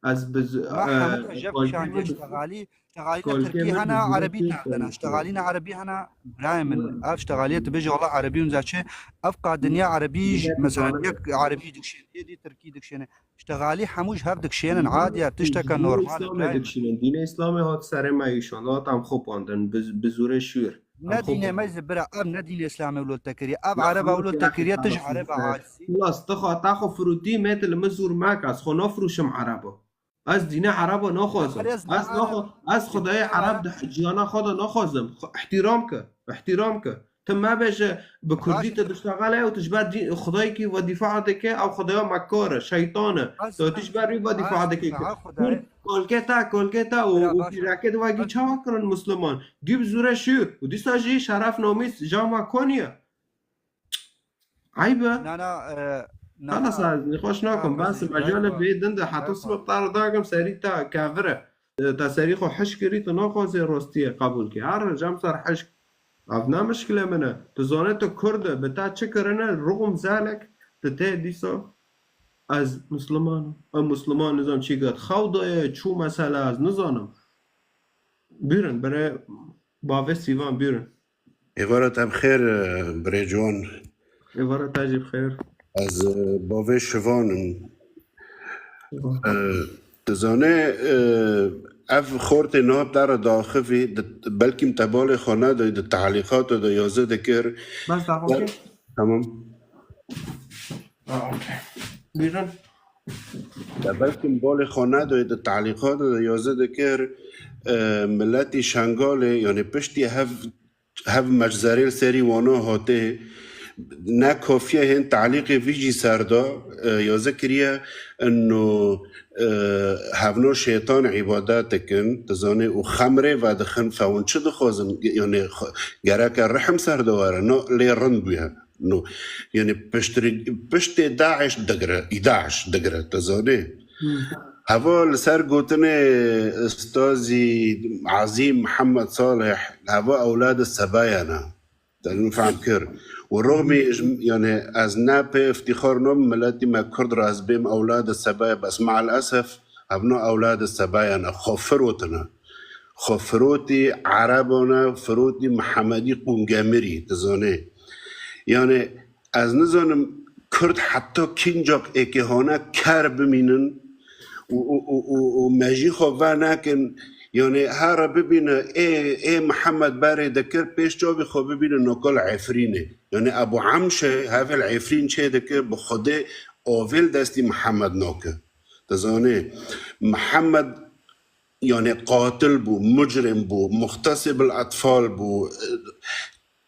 Ez bi z-, ma hemû e, jev kişandiye ştexalî, ştexalîna Tirkî hene, Erebî tavdena. Ştexalîna Erebî hene, birayê min. Ev ştexalîye tu bêje, wala Erebî unza çi? Ev qadinya Erebî, mesela, yek Erebî dikişên, yê dî Tirkî dikişêne. Ştexalî hemû ji hev dikişênin, adiye, tişteke normal e, Îslamê birayê min. Dikişînin. Dînê Îslamê hat serê me îşan, hat em xopandin, bi, bi zûrê şûr. Ne dînê me zî bira, ev ne dînê Îslamê wilo te kiriye. Ev Ereba wilo te kiriye, tu ji Ereba acizî. Xlas, tu xwe, te xwe firûtî, me tu li min zûr meke, ez xwe nafirûşim Ereba. Ez dînê Ereba naxwazim. Ez naxwa-, ez Xwedayê Ereb di ciyana xwe de naxwazim. Xwe îhtîram ke, îhtîram ke. Tu mebêje, bi kurdî tu diştexele û tu ji ber dî-, xwedayekî ve dîfa dike, ew xwedaya mekkar e, şeytan e. Tu, tu ji ber wî ve dîfa dike. Kurd, kolkê te, kolkê te û, û pîrekê di wegî çawa kirin Musliman? Gî bi zûre şûr. Û dîsa jî şeref namîs cama koniye. Eyb e. Na, na, e, na, xelas, na. Ez nîxweş nakim. Bes, mecalê vê din de heta sibê te re dakim serî te kevir e. E, te serî xwe hişk kirî, tu naxwazê rastiyê qebûl kî. Her roj em ser hişk. Ev ne mişkilê min e. Tu zanê tu Kurd e, bi te çi kirine, ruxum zelek, tu tê dîsa. Ez Musliman im. Em Musliman nizam çi got. Xew daye, çû mesele, ez nizanim. Buyurun, bire bavê Sîvan, buyurun. Êvara te bi xêr, e, birê ciwan. Êvara te jî bi xêr. Ez, e, bavê Şivan im. Şivan. E, dizane, e, ev xortê niha te re daxivî, di, belkî min te balê xwe nedayî, di tehlîqata de yazê dikir. Bes daxivî. Tamam. Ha, okey. Buyurun. Te belkim balê xwe nedoyê di talîqatê de yazî dikir, e, miletî Şengalê, yanî piştî hev, hev meczerê li serî wana hatê, ne kafiye hên talîqê vî jî ser da, e, yazî kiriye, ino, e, hevno şeytan îbadet dikin, dizanê û xemrê vedixin, fewin çi dixwazin, yanî xwe, gereke rihim ser de were, no, lê rind bûye. No, yanî piştrî, piştê DAIŞ digire, DAIŞ digire, te zanê. Hmm. Heva li ser gotinê Ustazî Azîm Mihemed Salih, heva ewlad Sebayan e. Te min fehm kir. Û rixmî, yanî ez ne pê îftîxar nabim, miletî me Kurd re ez bêm ewlad Sebaya, bes me'el esef, evna ewlad Sebayan e, xwe firotine. Xwe firotî Ereban e, firotî Mihemedî Qûngemirî, tu zanê. Yanî, ez nizanim Kurd heta kîncak êkê hane ker bimînin û, û, û, û, û me jî xwe venekin, yanî here bibîne ê, ê Mihemed berê dikir, pêş çavê xwe bibîne nokal Efrînê. Yanî Ebu Emşe hevêl Efrîn çê dikir, bi Xwedê avêl destî Mihemed nake. Dizanê, Mihemed, yanî qatil bû, mucrim bû, muxtesib el etfal bû,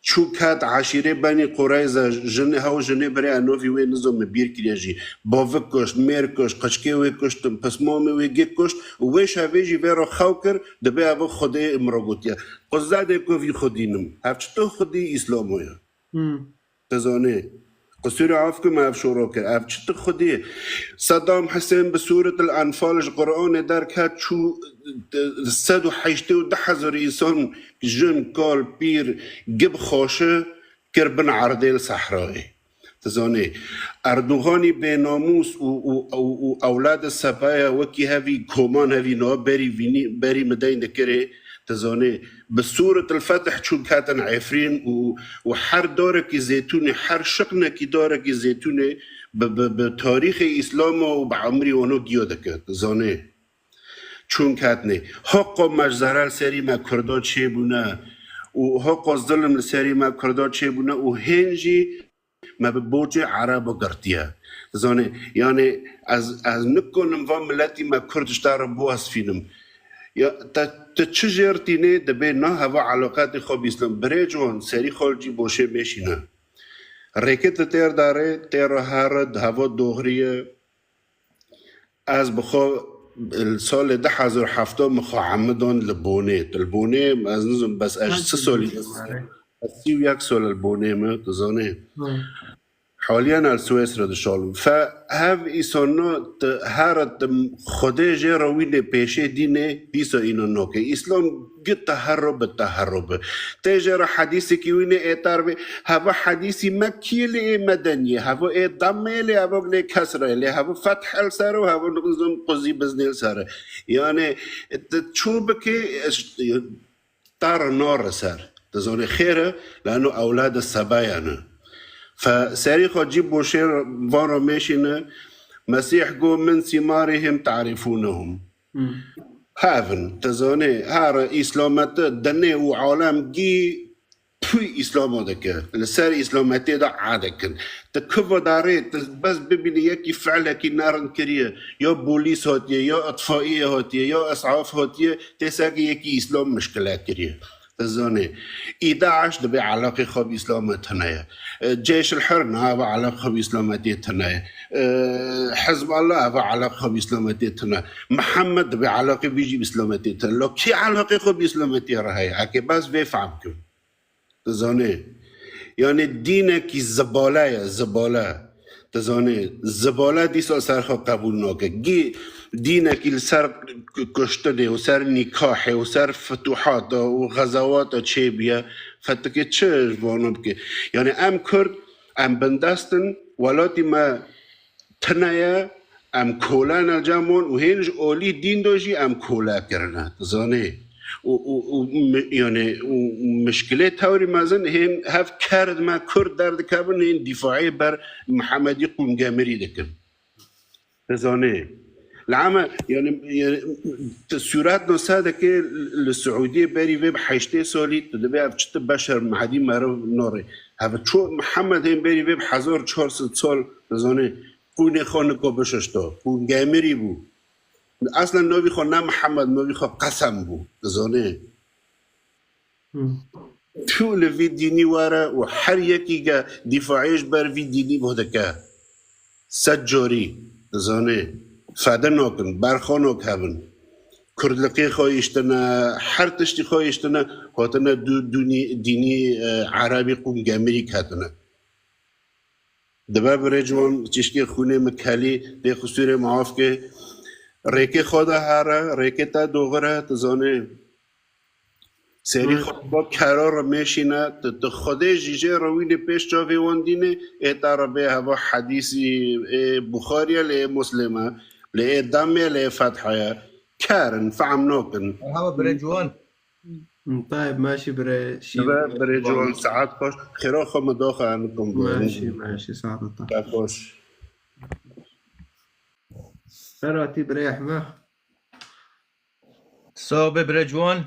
çû ket eşîrê Benî Qureyze, jin, hew jinê birê, enovî wê nizom min bîr kiriye jî. Bavik kuşt, mêr kuşt, qiçkê wê kuştin, pismamê wê gê kuşt û wê şevê jî vê re xew kir, dibê ev Xwedê min re gotiye. Quzedê ku vî Xwedî nim. Ev çito Xwedî Îslamo ye? Hmm. Te zanê. Qusûrê af ku me ev şoro kir. Ev çi tu Xwedî? Sedam Hisên bi Sûretil Enfal ji Qur'anê derket, çû sed û heştê û du hezar însan, jin, kal, pîr, gib xaşi kir bin erdê li sehrayê. Tu zanê, Erdoganî bênamûs û, û, û, û ewlad Sebaya wekî hevî koman hevî niha berî vînî, berî mideyn dikirê, tu zanê, bi Sûretil Fetih çûn ketin Efrîn û, û her darekî zêtûnê, her şiqnekî darekî zêtûnê bi, bi, bi tarîxê Îslama û bi emrî wano giya dike, tu zanê. Çûn ketnê. Hoqo meczere li serî me Kurda çêbûne û hoqo zilm li serî me Kurda çêbûne û hên jî me bi bocê Erebo girtiye. Zanê, yanî ez, ez nikonim va miletî me Kurd ji te re biwesfînim. Ya, te, te çi jêr tînê dibê na heva eleqetê xwe bi Îslam. Birê ciwan, serî xwe li cî boşê mêşîne. Rêkê te têr darê, têr here, di heva doxrî ye. Ez bi xwe li salê du hezar heft min xwe hemidan li Bonê. Tu li Bonê, ez nizim, bes ez çi solî, ez sî û yek sal li Bonê me, tu zanê. Hı. Haliyan ez Swêsre dişalim. Fe hev îsano tu here tu Xwedê jê re wînê pêşê dînê, dîsa înan nake. Îslam gi teherro bi teherro bi. Tê jê re hedîsekî wînê êtar bê, heva hedîsî Mekkî lê ê medeniyê, heva ê dammê lê heva lê kesrayê lê heva feth el ser û heva nizam quzî biznê li ser. Yani, tu çû bikê, tar nare ser. Tu zanê xêr e, lano ewlad Sebaya ne. Fe serî xwe cî boşê van re mêşîne, Mesîh go min sîmarihim tarîfûnehum. Hmm. Hevin, tu zanê, her îslamete denê û alem gî pûy îslamo dike. Li ser îslametê de a dikin. Tu kiva darê, tu bes bibînî yekî fiilekî nerind kiriye, ya polîs hatiye, ya itfaiye hatiye, ya esaf hatiye, tê serkî yekî îslam mişkile kiriye. Tu zanê. Î DAIŞ dibê eleqê xwe bi îslamê tune ye. E, Ceyş el Hir niha eleqê xwe bi îslametê tune ye. E, Hizballah eleqê xwe bi îslametê tune. Mihemed dibê eleqê wî jî bi îslametê tune. Lo kî eleqê xwe bi îslametê re heye? Eke bes vê fehm kim. Tu zanê. Yani dînekî zibale ye, zibale. Tu zanê, zibale dîsa ser xwe qebûl nake. Gî dînekî li ser kuştinê û ser nîkahê û ser fituhata û xezawata çêbûye, fetikê çi ji vano bike? Yani em Kurd, em bindest in, welatî me tune ye, em kole ne li cem wan û hên ji alî dîn de jî em kole kirine, tu zanê. Û, û, û mi-, yani, û mişkilê tewrî mezin hên hev kerd me Kurd derdikevin, hên dîfaê ber Mihemedî Qûngemirî dikin. Tu zanê. Li eme, yani, yani, tu sûret nase dike li Siûdiyê berî vê bi heştê salî, tu dibê ev çi tu beşer Mehedî meriv norê. Hev ço Mihemed hên berî vê bi hezar çar sed sal, tu zanê. qûnê xwe niko bişişto. Qûn gemirî bû. Aslen novî xwe ne Mihemed, novî xwe Qesem bû. Dizanê. Hmm. Tu li vî dînî were û her yekî ge dîfaê ji ber vî dînî bo dike. Sed carî, dizanê, fede nakin, berxanak hebin. Kurdlikê xwe hiştine, her tiştî xwe hiştine, hatine du dûnî, dînî, e, erebî qûn gemirî ketine. Dibe birê ciwan çişkê xûnê min kelî, dê qisûrê min af ke. Rêkê xwe de here, rêkê te doxir e, tu zanê. Serî xwe bo kero re mêşîne, tu, tu Xwedê jî jê re wînê pêş çavê wan dînê, ê te re bê heva hedîsî, ê Buxarî ye, lê ê Muslim e, lê ê Dam e, lê ê Fetha ye. Ker in, fehm nakin. Merhaba birê ciwan. Tayeb, maşî birê şîr. Dibe birê ciwan, saet xweş. Xêra xwe min daxe, em bikim bi. Maşî, maşî, saet te. Te xweş. Beratî birê Ehme. Sağ be birê ciwan.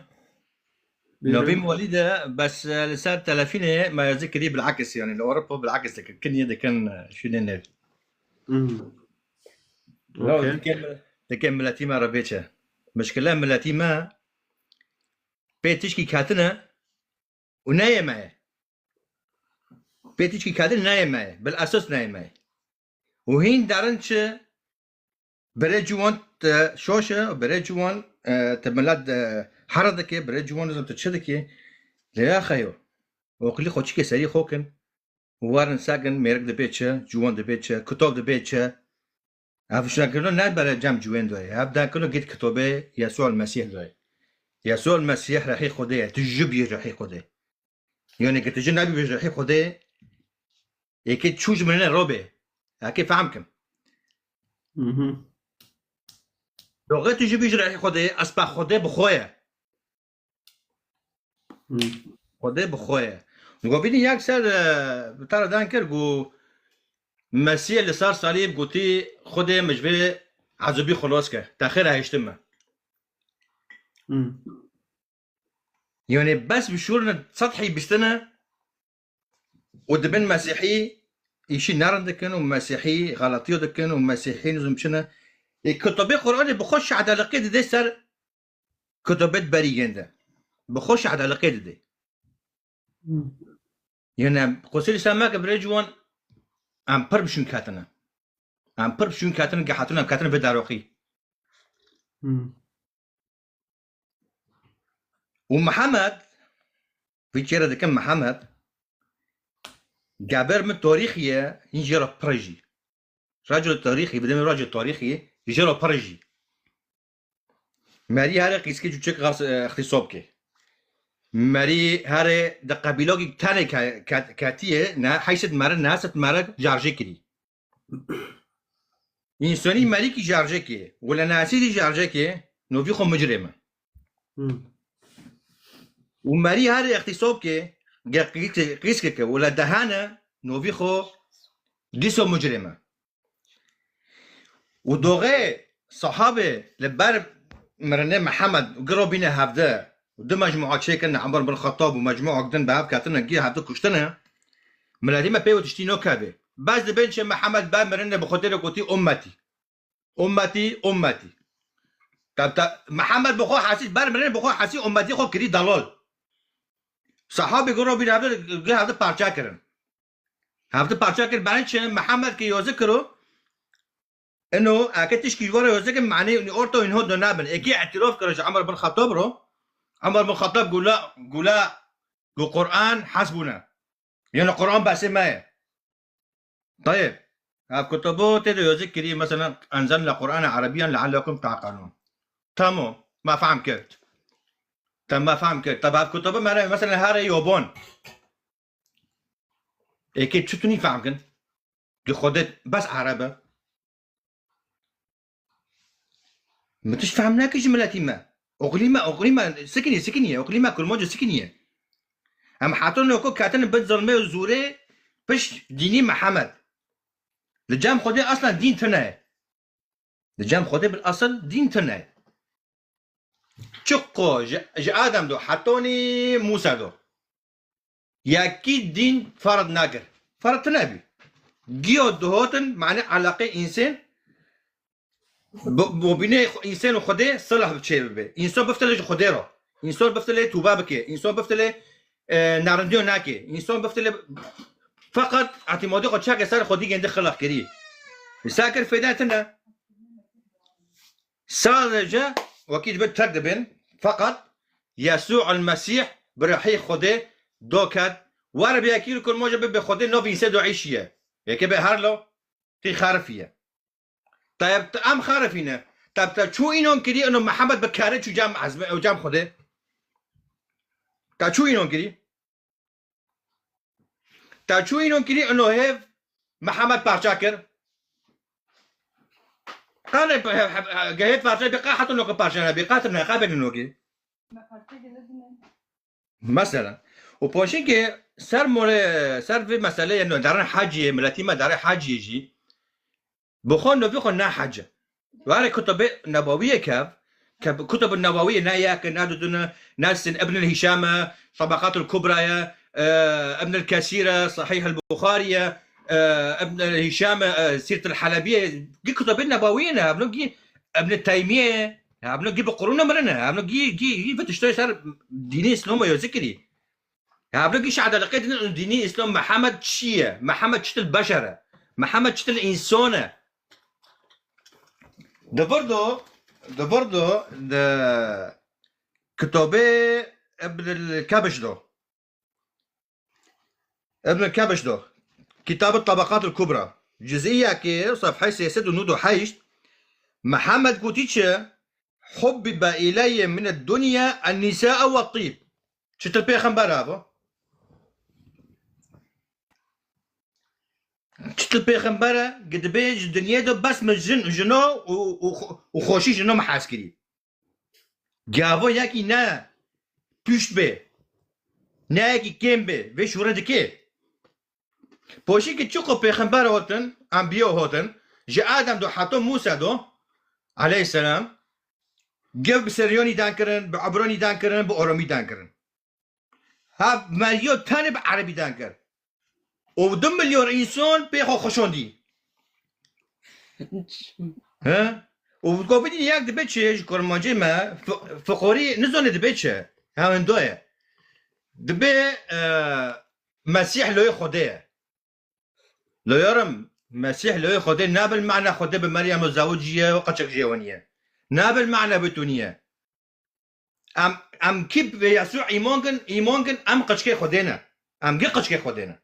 Buyurun. Navîm Walî de, bes, e, li ser telefînê me yazî kirî bilakis, yani li Ewropa bilakis dikin. Kin yê dikin, e, şûnê nêv. Hmm. Law, okey. Dikê, dikê miletî me re bêçe. Mişkile miletî me pê tişkî ketine û neyê me ye. Pê tişkî ketine neyê me ye. Bil esos neyê me ye. Û hîn derin çi? Birê ciwan te şoş e, birê ciwan, e, te milet, e, here dike, birê ciwan nizam te çi dike. Lê ya xeyo. Oqilî xwe çike serî xwe kin. Werin sekin, mêrik dibê çi, ciwan dibê çi, kitap dibê çi. Ev şinakirino ne bere cem ciwên doyê. Ev dakirino git kitobê Yesû el Mesîh doyê. Yesû el Mesîh rehî Xwedê ye. Tu ji bî rehî Xwedê. Yani ki tu ji nebî rehî Xwedê, êkê çû ji min ne robê. Eke fehm kim. Mhm. Doxê tu ji bî ji rehî Xwedê, espa Xwedê bi xwe ye. Hmm. Xwedê bi xwe ye. Go bînî yek ser, e, te re dan kir, gu Mesîh li ser salîb gotî, Xwedê min ji vê ezobî xilos ke. Te xêr hiştin me. Hmm. Yani bes bi şûrine sethî bistine û dibin Mesîhî, îşî nerin dikin û Mesîhî xeletiyo dikin û Mesîhî nizim çi ne. Ê, kitobê Qur'anê bi xwe şehd eliqê dide ser kitobê berî yên de. Bi xwe şehd eliqê dide. Hmm. Yani, qusî li ser me ke birê ciwan, em pir bi şûn ketine. Em pir bi şûn ketine, gehatine, em ketine vê deroxî. Hmm. Û Mihemed, vî çêre dikim Mihemed, geber min tarîxî ye, hîn jê re pir e jî. Raco tarîxî, bidemê raco tarîxî, jê re pir e jî. Merî here qîskê cûçek xas, e, îxtîsab ke. Merî here di qebîlokî tenê ke-, ke-, ketiye, ne, heyset mere, neset mere carjê kirî. Însanî merîkî jarjekê, welanasî jî jarjekê, novî xwe mucrê me. Hmm. Û merî her îxtîsab ke, ge qîske, qîske ke, wela dehane, novî xwe dîso mucrê me. Û doxê sahabê li ber mirinê Mihemed û giro bîne hevde, û du mecmua çêkin, Umar bin Xettab û mecmuak din bi hev ketine, gî hevde kuştine. Miletî me pê û tiştî nokevê. Bes dibên çi Mihemed ber mirinê bi xwe têre gotî ummetî. Ummetî, ummetî. Te, te, Mihemed bi xwe hesî, ber mirinê bi xwe hesî ummetî xwe kirî delal. Sahabê giro bîne hevde, gî hevde parça kirin. Hevdi parça kir, berind çi? Mihemed ki yozi kiro, ino, eke tişkî ji we re yozi kir, manê ni orto inho do nabin. Eki îtirof kiro ji Umar bin Xettab ro. Umar bin Xettab gula, gula, gu Qur'an hasbuna. Yani Qur'an besê me ye. Tayyib. Ev kutubu tê de yozi kirî, mesela, enzelna Qur'ana Arabiyan leallekum ta'qilun. Tamam. Ma fehm kir. Te ma fehm kir. Tabi ev kutubu mere, mesela, here yobon. Êkê çi tu nî fehm kin? Di Xwedê bes Ereb e. Min tişt fehm nekir ji miletî me. Oxlî me, oxlî me sikiniye, sikiniye. Oxlî me kurmanc e, sikiniye. Em heta noko ketine bin zilmê û zûrê pişt dînî Mihemed. Li cem Xwedê aslan dîn tune ye. Li cem Xwedê bil asil dîn tune ye. Çiqo ji, ji Adem do hetonî Mûsa do. Yekî dîn ferz nekir. Ferz tune bî. Giyo dihotin, mane eleqê însan, bi, bi bînê xwe, însan û Xwedê silah çê bibe. Însan biftilê ji Xwedê re. Însan biftilê tûbe bike. Însan biftilê, e, narindiyo nake. Însan biftilê feqet îtimadê xwe çake ser Xwedî gende xilaq kirî. Îsa kir fêda tine. Sadece wekî dibe terk dibin. Feqet Yesû el Mesîh bi rehî Xwedê doket. Were bi yekî li kurmaca bibe Xwedê nov înse do îşiye. Yekê be her lo tî xerifiye. Te em xerifîne. Te te çû înon kirî ino Mihemed bi kare çû cam ezme, ew cam Xwedê. Te çû înon kirî. Te çû înon kirî ino hêv Mihemed parça kir. Qane gehêt parça bi qa heta noke parça ne bi qa ne qa beni noke. Mesela. Û poşînkê ser more, ser vê meseleyê no derin heciyê, miletî me derin heciyê jî. Bi xwe novî xwe ne hec e. Were kutubê nebawiyê kev, ke kutubê nebawiyê ne yek e, ne dudun e, ne sin Ibn Hîşame, Tabaqatul Kubra ye, e, Ibn Kesîr e, Sahih el Buxarî ye, e, Ibn Hîşame, e, Sîret el Helebî ye. Gî kutubê nebawiyê ne, hebno gî Ibn Teymiyê ye. Hebno gî bi qurûne mirin e. Hebno gî, gî, gî bi tiştê ser dînê Îslamê yo zikirî. Heblo gî şehda li qê dinin dînî Îslam Mihemed çi ye? Mihemed çitil beşer e? Mihemed çitil însan e? Di vir do, di vir do, di kitobê Ibn Kebiş do. Ibn Kebiş do. Kitab Tabaqat el Kubra. Cizî yekê, sefhey sê sed û nod û heşt. Mihemed gotî çi? Hubbibe ileyye min ed-dunya en-nisa ve tîb. Çitir pêxember e bo? Çitir pêxember e, gi dibê ji dinyê de bes min jin, jino û, û, û xweşî jino min hez kirî. Gavo yekî ne pişt bê, ne yekî kêm bê, vê şûre dikê. Poşî ki çiqo pêxember hotin, enbiyo hotin, ji Adem do heto Mûsa do, aleyhisselam, gev bi Seriyonî dan kirin, bi Ebronî dan kirin, bi Oromî dan kirin. Ha meriyo tenê bi Erebî dan kir. Û du milyon însan pê xwe xweşandî. He? Û govîdî yek dibe çi ji kurmancê me, fi-, fiqorî nizane dibe çi. Hewendo ye. Dibe, e, Mesîh loyê Xwedê ye. Loyarim, Mesîh loyê Xwedê ne bil mehna Xwedê bi Meryem û zewiciye û qeçek jê weniye. Ne bil mehna bitûniye. Em, em kî bi Yesû îman kin, îman kin, em qeçkê Xwedê ne. Em gi qeçkê Xwedê ne.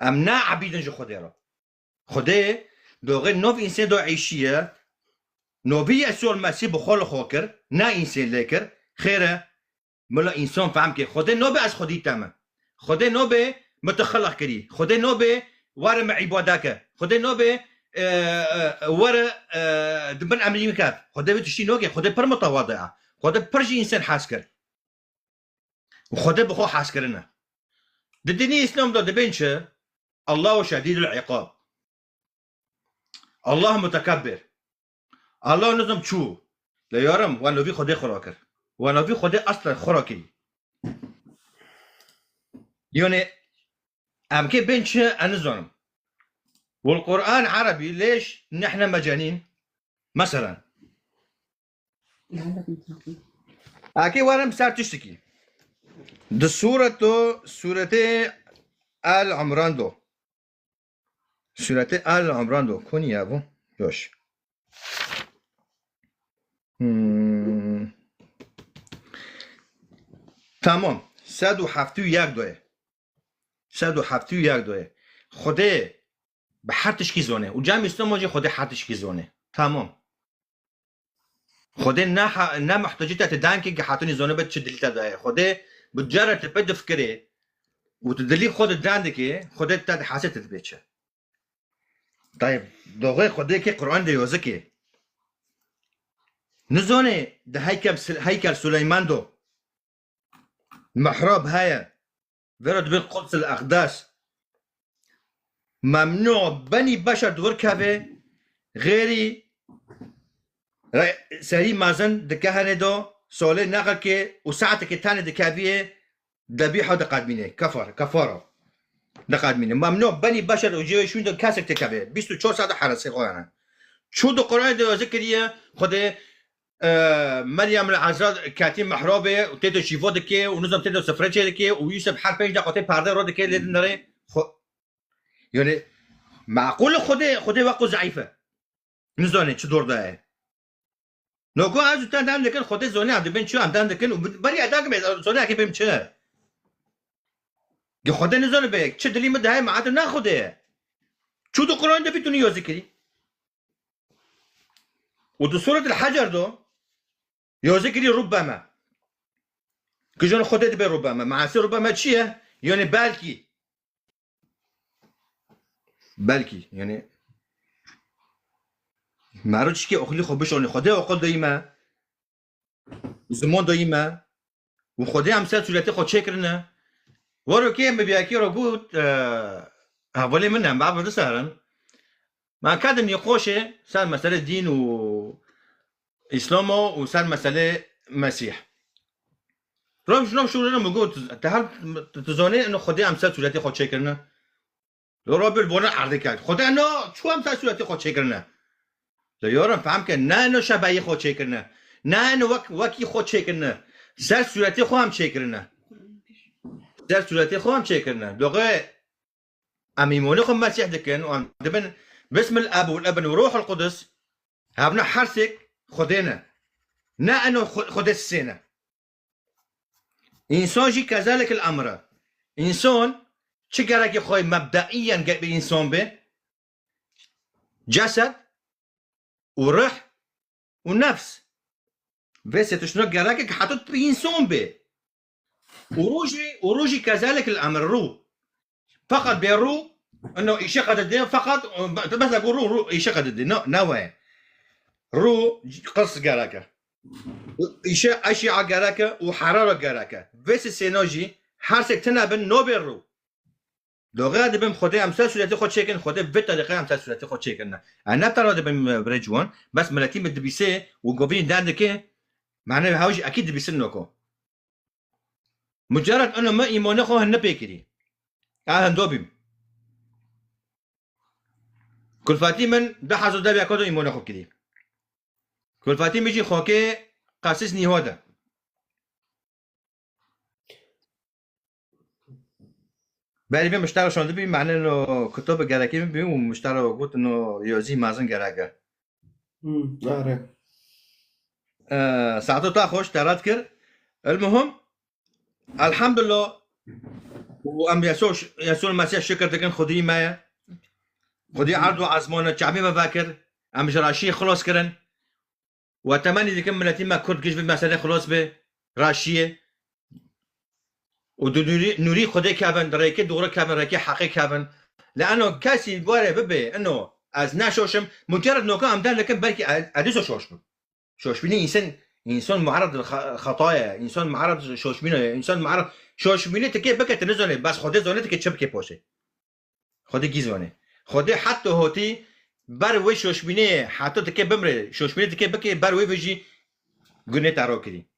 Em ne ebîdin ji Xwedê re. Xwedê doxê nov însê do eşiye, novî Yesû Mesîh bi xwe li xwe kir, ne însê lê kir. Xêr e, mila însan fehm ke. Xwedê nobe ez xwedî te me. Xwedê nobe me tu xelq kirî. Xwedê nobe were me îbade ke. Xwedê nobe, e, e, were, e, di bin emrî min ket. Xwedê vê tiştî noke. Xwedê pir mitewadi e. Xwedê pir ji însan hez kir. Û Xwedê bi xwe hez kirine. Di dinê Îslam de dibên çi? Allahu şedîdul îqab. Allah mutekebbir. Allah nizam çû. Lê yarim, we novî Xwedê xwe rakir. We novî Xwedê aslen xwe rakirî. Yani, em kê bên çi, ez nizanim. Wal Qur'an Erebî, lêş nihne mecenîn. Meselen. Akê werim ser tiştekî. Di sûreto, sûretê El Imran do. Sûretê El Imran do. Koniye bu. Yoş. Hmm. Tamam. Sed û heftê û yek doye. Sed û heftê û yek doye. Xwedê bi her tişkî zone. Û cem Îslam jî Xwedê her tişkî zone. Tamam. Xwedê ne ha-, ne muhtecî te ti dan kê ki hatinî zone be çi dilî te daye. Xwedê bi cara te pe difikirê û tu dilî xwe di dan dikê, Xwedê te dihese te dibê çi. Tayeb, doxê Xwedê kê Qur'an de yozikê. Nizonê di heykel, heykel Suleyman do. Mihrab heye. Vera dibê Quds el Aqdas. Memnû benî beşer di wir kevê, xêrî re-, serî mezin dike henê do, solê neqilkê û saetekê tenê dikeviyê, debîha diqedmînê. Kefar, kefara. Diqet bînin. Memnû benî beşer û cihê şûn de kesek têkeve. Bîst û çar saet heresê xwe hene. Çû di Qur'anê de yazî kiriye, Xwedê, e, Meryem li Ezra ketî mihrabê û tê de şîvo dike û nizam tê de sifre çê dike û Yusuf her pênc deqa tê perde ro dike lê dinere. Xwe-, yani, meqûl Xwedê, Xwedê wek ku zeîf e. Nizane çi dor de ye. Noko ez û te dem dikin, Xwedê zone em dibin çi em dem dikin û bi-, berî ez dikim, zone ekê bim çi? Ki Xwedê nizane be, çi dilî min de heye, me ate ne Xwedê ye. Çû di Qur'an de bî tu nî yazî kirî. Û di Suret el-Hecer do yazî kirî rubbeme. Ki jon Xwedê dibe rubbeme. Measê rubbeme çi ye? Yani belkî. Belkî, yani, mero çikê oxilî xwe bişonê. Xwedê oqil doyî me, ziman doyî me, û Xwedê em ser sûretê xwe çêkirine. Wero kê min biyakî re got, e, hevalê min em bab diserin. Ma kedim nîqoşê ser mesele dîn û Îslamo û ser meselê Mesîh. Roj no şûrine min got, te her, tu zanî ino Xwedê em ser sûretê xwe çêkirine. Lo Rabbil bona erdê ket. Xwedê no çû em ser sûretê xwe çêkirine. Lo yarim fehm ke ne ino şebehî xwe çêkirine. Ne ino wek, wekî xwe çêkirine. Ser sûretê xwe em çêkirine. Ser sûretê xwe em çêkirine. Doxê Em îmonê xwe Mesîh dikin û em dibin, Bismil Eb û Ibn û Ruhul Qudus, hevna her sêk Xwedê ne. Ne eno Xwe-, Xwedê sê ne. Însan jî kezelikil emr e. Însan çi gerekê xwe mebdeiyen ge-, bi însan be? Cesed û rih û nefs. Vê sê tiştino gerek e ki heta tu însan bê. Û rû jî, û rû jî kezelikil emr rû. Feqet bê rû, ino îşe qedidê, feqet, bes ku rû, rû îşe qedidê. No, ne we. Rû qils gerek e. Îşe eşîa gerek e û herara gerek e. Vê sê sêna jî her sêk tine bin nobê rû. Doxê dibim Xwedê em ser sûretê xwe çêkin, Xwedê vê terîqê em ser sûretê xwe çêkirine. Em ne tena dibim, e, birê ciwan, bes miletî min dibîsê û govîn den dike, mane hew jî ekî dibîsin noko. Mucerred ino min îmonê xwe hin nepêkirî. Ez hindo bîm. Kulfetî min du hezar dev yeko de îmonê xwe kirî. Kulfetî min jî xwekê qesîs nîho de. Berî vê miştera şandibî, mane no kitobe gerekî min bî û miştera got no yazî mezin gerek e. Hmm, are. Ee, saeto ta xweş te red kir. El muhim, elhamdulillah, û em Yesû, Yesû Mesîh şikir dikin Xwedî me ye. Xwedî erd û ezman e, çavê me vekir. Em ji reşî xilas kirin. Û temenî dikim miletî me Kurd giş vê meselê xilas be, raşiyê. Û di nûrî, nûrî Xwedê kevin, di rêkê doğru kevin, rêkê heqê kevin. Li eno kesî were bibe, ino ez neşoşim, mucerred noka em der dikim belkî ez, ez dîsa şoş bim. Şoşbînî însan, însan muerred li xe-, xeta ye, însan muerred şoşbîna ye, însan muerred şoşbînî tikê bike tu nizanî, bes Xwedê zanî tikê çi bike poşê. Xwedê gîz vanê. Xwedê heta hotî ber wê şoşbînê, heta dike bimrê, şoşbînê dike bike, ber wê vê jî gunê te ro kirî.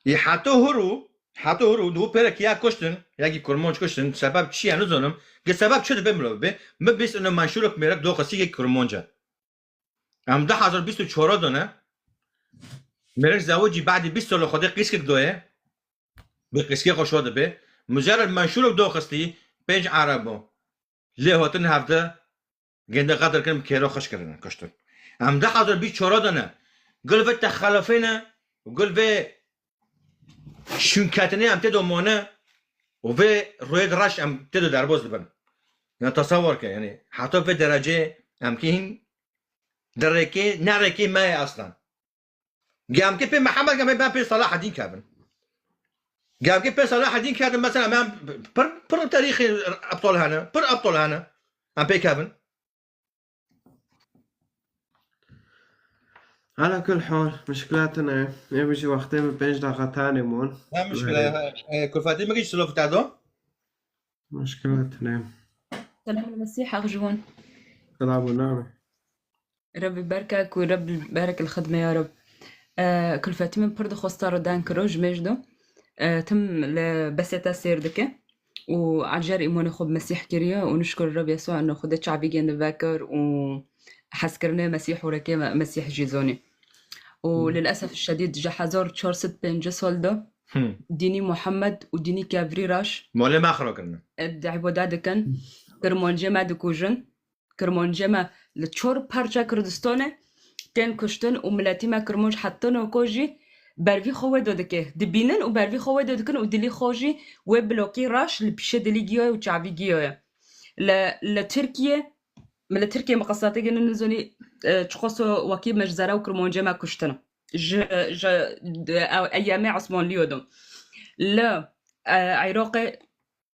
Yê heta hurû, heta hurû, di pêrek ya kuştin, ya kî kurmanc kuştin, sebeb çi ye nizanim, gi sebeb çi dibe mirov be, mi bîst ino menşûrek mêrek doxistî yek kurmanc e. Em du hezar bîst û çar de ne. Mêrik zewicî badî bîst salo Xwedê qîskek doye. Bi qîskê xwe şo dibe. Mucerred menşûrek doxistî, pênc erebo. Lê hatin hevde, gende qedir kirin, kêro xweş kirin, kuştin. Em du hezar bîst û çar de ne. Gul vê texelufê ne, gul vê şûnketinê em tê de mane û vê rûyê de reş em tê de derbas dibin. Yani tesewwur ke, yani heta vê derecê em kî hîn di rêkê, ne rêkê me ye aslan. Gemkê pê Mihemed, gemê ben pê Selahedîn kevin. Gemkê pê Selahedîn kevin, mesela em pir, pir terîxê ebtal hene, pir ebtal hene. Em pê kevin. Ala kul hal, mişkila tune. Ê bijî wextê min pênc deqa tanê mon. Ne mişkila, e, kulfetî min giş silof te do? Mişkila tune. Selam Mesîh, heq ji wan. Selam û name. Rebbi berke ku Rebbi berek li xidme ya Reb. E, kulfetî min pir dixwesta re deng kiro ji mêj do. E, tim li besê te sêr dike û ecer îmanê xwe bi Mesîh kiriye û nişkir Reb Yesû eno Xwedê çavîgên li vekir û hezkirinê Mesîh û rêkê Me-, Mesîh jî zonî. Û Hmm. lilesef şedîd ji hezar çar sed pêncî sal de Hmm. dînî Muhammed û dînî kevrî raş Molê me xiro kirine. e, di îbada dikin. Kirmancê me dikujin. Kirmancê me li çar parça Kurdistanê tên kuştin û miletî me Kirmanc heta noko jî bervî xwe wê do dike. Dibînin û bervî xwe wê do dikin û dilî xwe jî wê blokî raş li pîşê dilî giyaye û çavî giyaye. Li, li Tirkiye, min li Tirkiye miqesatê gene nizonî, e, çiqaso wekî me ji zere û Kirmancê me kuştin. Ji, ji, e, eyyamê Osmanlî yo do. Li, e, Iraqê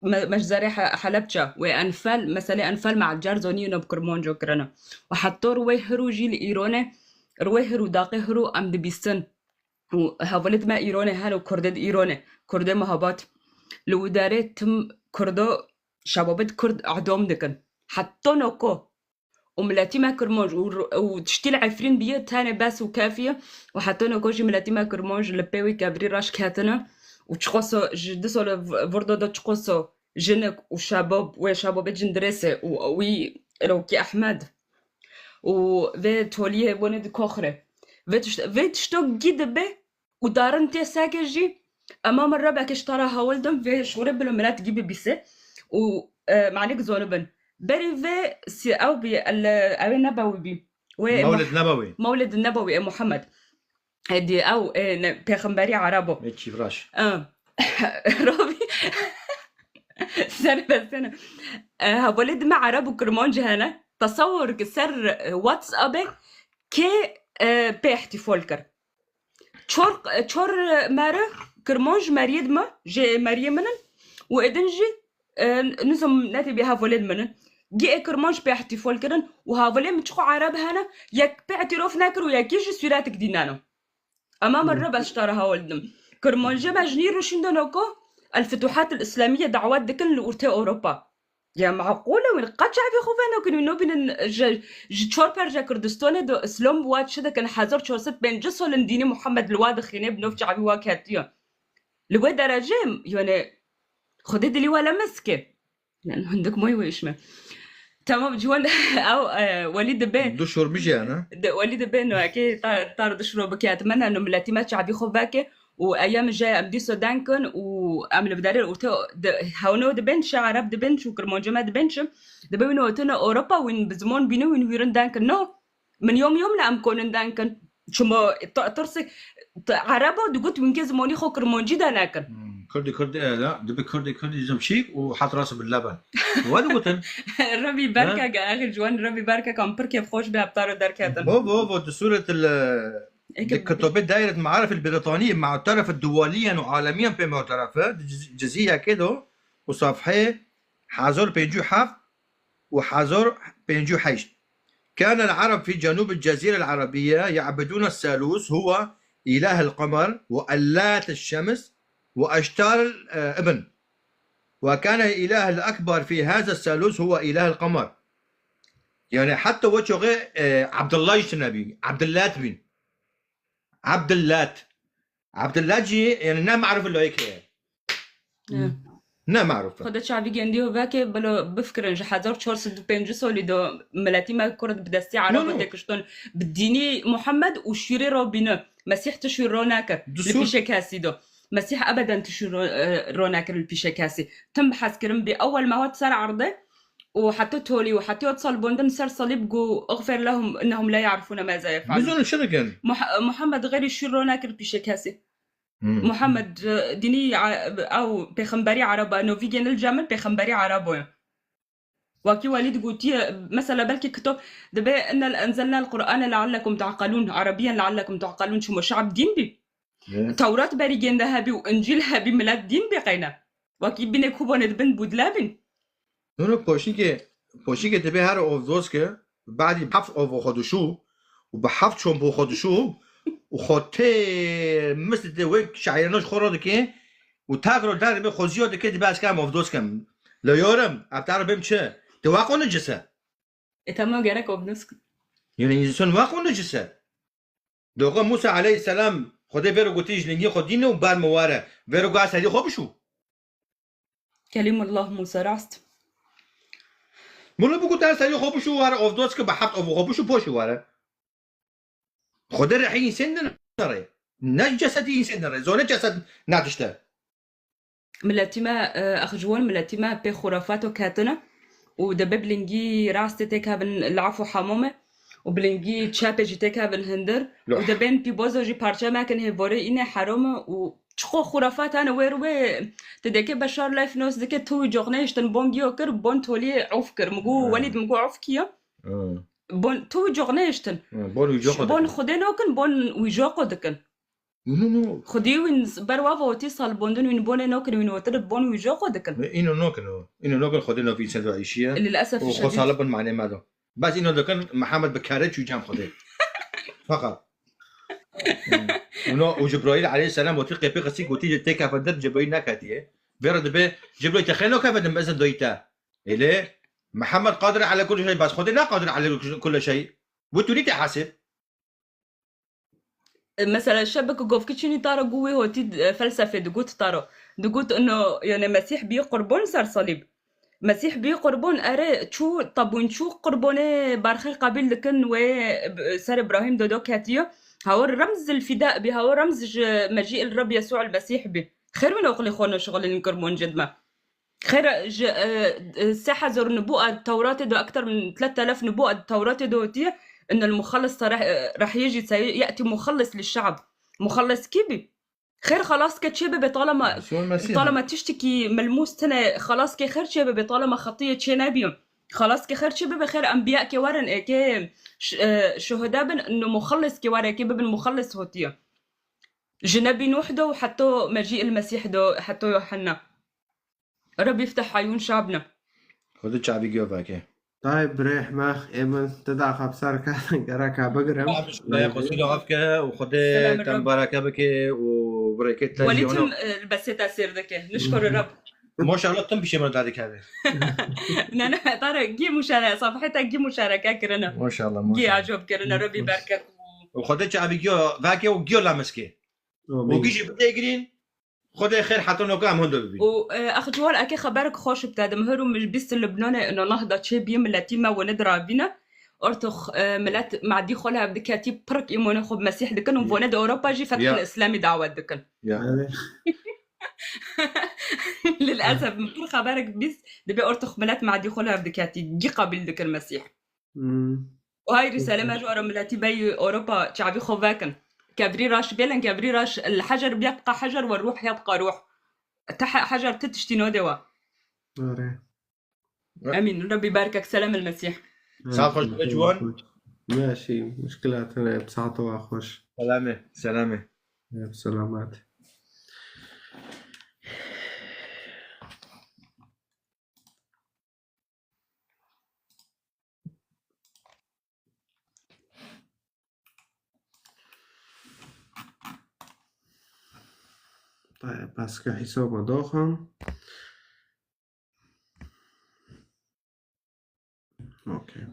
me-, me ji zerê He-, Helebçe wê Enfal, meselê Enfal me ecar zonî û bi Kirmanco kirine. Û heta rûwê hirû jî li Îronê, rûwê hirû daqê hirû em dibîstin. Û hevalê di me Îronê hene û Kurdê di Îronê, Kurdê mehabat. Li wî derê tim Kurdo şebabê di Kurd edom dikin. Heta noko. Û miletî me Kirmanc û r-, û tiştî li Efrîn biye, tenê bes û kefî ye. Û heta noko jî miletî me Kirmanc li pê wî kevrî raş ketine. Û çiqoso ji du sala v-, virdo de çiqoso jinik û şebab, wê şebabê Cindirêsê û wî Rewkî Ehmed û vê toliyê bone di koxre. Vê tişt-, vê tişto gî dibe û darin tê seke jî, ema min Rebeke ji te re hewl dim, vê şûrê bilo milet gî bibîse û, e, manik zonibin. Berî vê si-, ew bî, el-, ew ê Nebewî bî. Wê Mewlid Meh-, Nebewî. Mewlid Nebewî, e, Muhammed. Hêdî ew, e, ne, pêxemberî Erebo. Ê çîvraş. E, Robî. Serbestene. E, hevalê di me Ereb û Kirmanc hene. Tesewur ki ser, e, WhatsAppê kê, e, pê ihtifal kir. Çor, çor meri Kirmanc meriyê di me, jê meriyê min in û êdin jî, e, nizam netê bê hevalê di min in. Gê ê Kirmanc pê ihtifal kirin û hevalê min çiqo Ereb hene, yek pê îtirof nekir û yekî jî sûretik dîneno. Ema min Hmm. re beşdara hewl didim. Kirmancê me ji nî rûşîn de noko El Futuhat El Islamiye dawet dikin li ortê Ewropa. Ya meqûl e win qet çavê xwe venokin, wî nobînin ji, ji çor perce Kurdistanê de Îslam wa çi dikin, hezar çar sed pêncî solin dînî Muhammed li wa dixîne, bi nov çavî wa ketiye. Li wê derecê, yani, Xwedê dilî we lemiz ke. Yani, hindik moy wê îş me. Tamam, ciwan ew, e, welî dibe. Du şor bijî hene. De, welî dibe no, eke tar, tar du şoro bike, etmene no miletî me çavî xwe veke. û eya min jê em dîso denkin û em li biderê ortê de, hewno dibin çi, Ereb dibin çi, Kirmancê me dibin çi, dibe wî notine Ewropa wîn bi ziman bînin wîn wîrin denkin. No, min yom yom li em konin denkin. Çima t-, tirsik t-, Erebo digot wîn kê zimanî xwe Kirmancî de nekin. Hmm, Kurdî, Kurdî, e, la, dibe Kurdî, Kurdî zim çîk û hat ras bi leben. Wa digotin. Rebî berkek, axir ciwan Rebî berkek em pir kêfxweş be heptaro derketin. Bo, bo, bo, di sûretil, e, Eke Di kitabê Daîret Maarif el Brîtanî, mu'teref duweliyen û alemiyen pê mu'teref e, di ciz-, cizî yekê de û safheyê hezar pêncî û heft û hezar pêncî û heşt. كان العرب في جنوب الجزيرة العربية يعبدون الثالوث، هو إله القمر وألات الشمس وأشتار الابن، وكان الإله الأكبر في هذا الثالوث هو إله القمر. Yani heta o çaxê, e, Abdullah jî tune bî, Abdullat bîn. Abdullat. Abdullat jî, yani, ne maruf layik e. Evet. Ne maruf e. Xwedê çavî gendiyo veke, bilo bifikirin, ji hezar çar sed û pêncî solî do miletî me Kurd bi destî Erebo têkiştin, bi dînî Muhammed û şûrê ro bîne. Mesîh tu şûr ro nekir. Li pîşe kesî do. Mesîh ebeden tu şûr ro, e, ro nekir li pîşe kesî. Tim bi hezkirin bî. Ewel me hat ser erdê û heta tolî û heta hat salbondin ser salîb got, "اغفر لهم إنهم لا يعرفون ماذا يفعلون." Bizon çi dikin? Muh-, Muhammed xeyrî şûr ro nekir pîşe kesî. Hmm. Muhammed, e, dînî, e, ew pêxemberî Ereba, novî gênil cemil pêxemberî Erebo ye. Wekî Welîd gotiye, mesela belkî kitap dibe, "إنا أنزلنا القرآن لعلكم تعقلون", Erebiyen لعلكم تعقلون, çimo şe'b dîn bî. Evet. Tewrat berî gênde hebî û Încîl hebî milet dîn bî qeyne. Wekî bînê kubanê dibin bûdle bîn. No, no, poşîkê, poşîkê dibe her ovdoz ke, badî heft ovo xwe dişû û bi heft çompo xwe dişû û xwe tê mist dide wê şairana ji xwe re dike û tag ro der dibe xwe ziyo dike dibe ez kam ovdoz kem. Lê yorim, ev te re bêm çi? Te waqo necis e. E, tamam, gerek ovdoz kim. Yani insan waqo necis e. Doga Musa aleyhisselam Xwedê vêro gotî ji lingî xwe dîne û bar min ware. Vêro ga serî xwe bişû. Kelîmullah Mûsa rast. Mûle bigota serî xwe bişû ware ovdoz ke bi heft ov xwe bişû poşî ware. Xwedê rehî însen nere. Ne cesedî însen nere. Zone cesed ne tişte. Miletî me, e, ex ji wan miletî me pê xurafato ketine û debe bi lingî rastê têkevin laf û hemome û bi lingî çepê jî têkevin hindir û Loh. debên pîbozo jî parçe mekin hêvorê îne herome û çiqo xurafat hene wê ru wê ti deke Beşar life nos dike tu wî cox nehiştin bon giyo kir bon toliyê of kir. Min got Ha. Welîd min got of kiya? Ha. Bon tu wî cox nehiştin. Ha, bon wî coxo Bon dikin. Xwedê nokin bon wî coxo dikin. No, no. Xwedî wîn ber wa votî salbondin wîn bonê nokin wîn otir bon wî joxo dikin. Îno nokin o. Îno nokin Xwedê no vî sendo îşiye. Lilesef O xo şedîd. Salib bin mane mado. Bes îno dikin Mihemed bi kere çû cem Xwedê. Fakat. Uno û Cibraîl aleyhisselam otî qêpê qisî gotî tê kefendir Cibraîl neketiye. Vêre dibe Cibraîl te xêno kefendir mezin doyî te. Êlê Mihemed qadir ala kulli şey bes Xwedê ne qadir ala kulli şey. Bu tûnî te hesib. Mesela şebek govki çinî taro gu wê hotî, e, felsefê digot taro. Digot ino, yani, Mesîh bî qurbon ser salîb. Mesîh bî qurbon, ere çû tabûn çû qurbonê berxê qebîl dikin wê, e, ser Îbrahîm dodo ketiyo. Hawo remz il fida bî, hawo remz ji mecî il Reb Yesû el Mesîh bî. Xêr win oqlê xwe no şixulin qurbon cid me. Xêr ji, e, e, sê hezar nibû a Tewratê de ekter min tlet elef nibû a Tewratê de hotî, inel muxellis te reh-, e, rehiyê jî seyî, ye'tî muxellis li şe'b. Muxellis kî bî? Xêr xelas ke çê bibe talama, Yesû Mesîh. Talama tiştekî milmûs tine xelas ke xêr çê bibe talama xetiyê çê nebiyo. Xelas ke xêr çê bibe xêr enbiya ke werin ê ke ş-, e, şuhede bin, inel muxellis ke were ke bibin muxellis hotiye. Ji Nebî Nuh de û heto mecî il Mesîh de, heto Yohanna. Rebî fteh eyûn şabne. Xwedê çavî giyo veke. Tay birêh me êmin ti daxa bi ser ke gereka bigirim. Xwedê xwesî li hevke û Xwedê Selam te Rab. Mibareke bike û birêkê te Welî jiyana. Tim, e, li besê te sêr dike. Nişkor Rab. Maşallah tim pişê min dadikeve. Ne, ne, tare gî muşare, safhê te gî muşareke kirine. Maşallah, Gî maşallah. Acop kirine, Rebî berke. Û Xwedê çavî giyo veke û giyo lamiskê. Û Amîn. Gî jî bidê girîn. Xwedê xêr heta noka em hûn de bibîn. Û, e, ex ciwar eke xeberek xweş bi te dim. Hir û min bîst Libnanê ino nehda çê bî miletî me wene diravîne. Ortox, e, milet madî xwe li hev diketî pirk îmonê xwe bi Mesîh dikin û Ya. Vone di Ewropa jî fethil Ya. Îslamî dawet dikin. Ya. Evet. Lilesef min pir xeberek bîst dibe ortox milet madî xwe li hev diketî. Gî qebîl dikin Mesîh. Hmm. Hay rîsele me ji were miletî bey Ewropa çavî xwe vekin. Kevrî raş bêlin, kevrî raş el hecer yebqa hecer ve ruh yebqa ruh. Te he-, hecer ti tiştî node wa. Are. Emîn. Rebî berkek selam el Mesîh. Saet xweş be ciwan. Meşî, muşkilat hene, bi saeta wa xweş. Selamê, selamê. Hep selamet. Tayeb, ez ke hesaba daxim. Okey.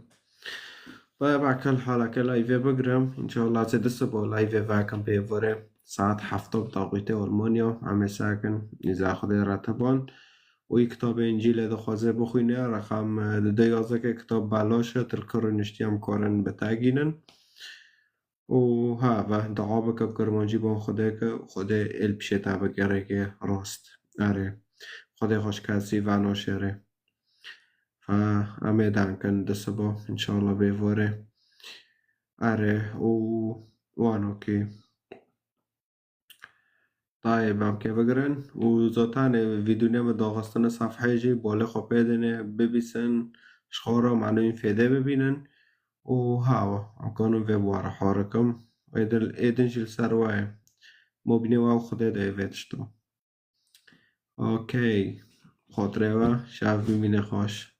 Tayeb, ekel haleke live bigirim. Înşallah zê di sibo live vekim pê vore. Saet hefta bi taqîtê Almanya. Em ê sekin. Îza Xwedê re teban. Û yî kitabê Încîlê dixwaze bixwîne, reqem, e, di du yazeke kitab belaş e, til kir û niştî em karin bi te gînin. Û ha, ve dua bike bi kirmancî ban Xwedê ke Xwedê êl pişê te bigereke rast. Erê. Xwedê xweşkesî ve naşêrê. Ha, em ê dankin di sibo, înşallah bê vorê. Erê, û wan okê. Tayê bavkê bigirin û zotanê vîdyoya me daxistine safheyê jî bolê xwe pê dêne, bibîsin, ji xwe re manewên fêdê bibînin û hawa, em kanin vê bû re horikim. Êdin, êdin jî li ser we ye. Mobînê we û Xwedê de ye vê tişto. Okey. Xotirê we, şev bimîne xweş.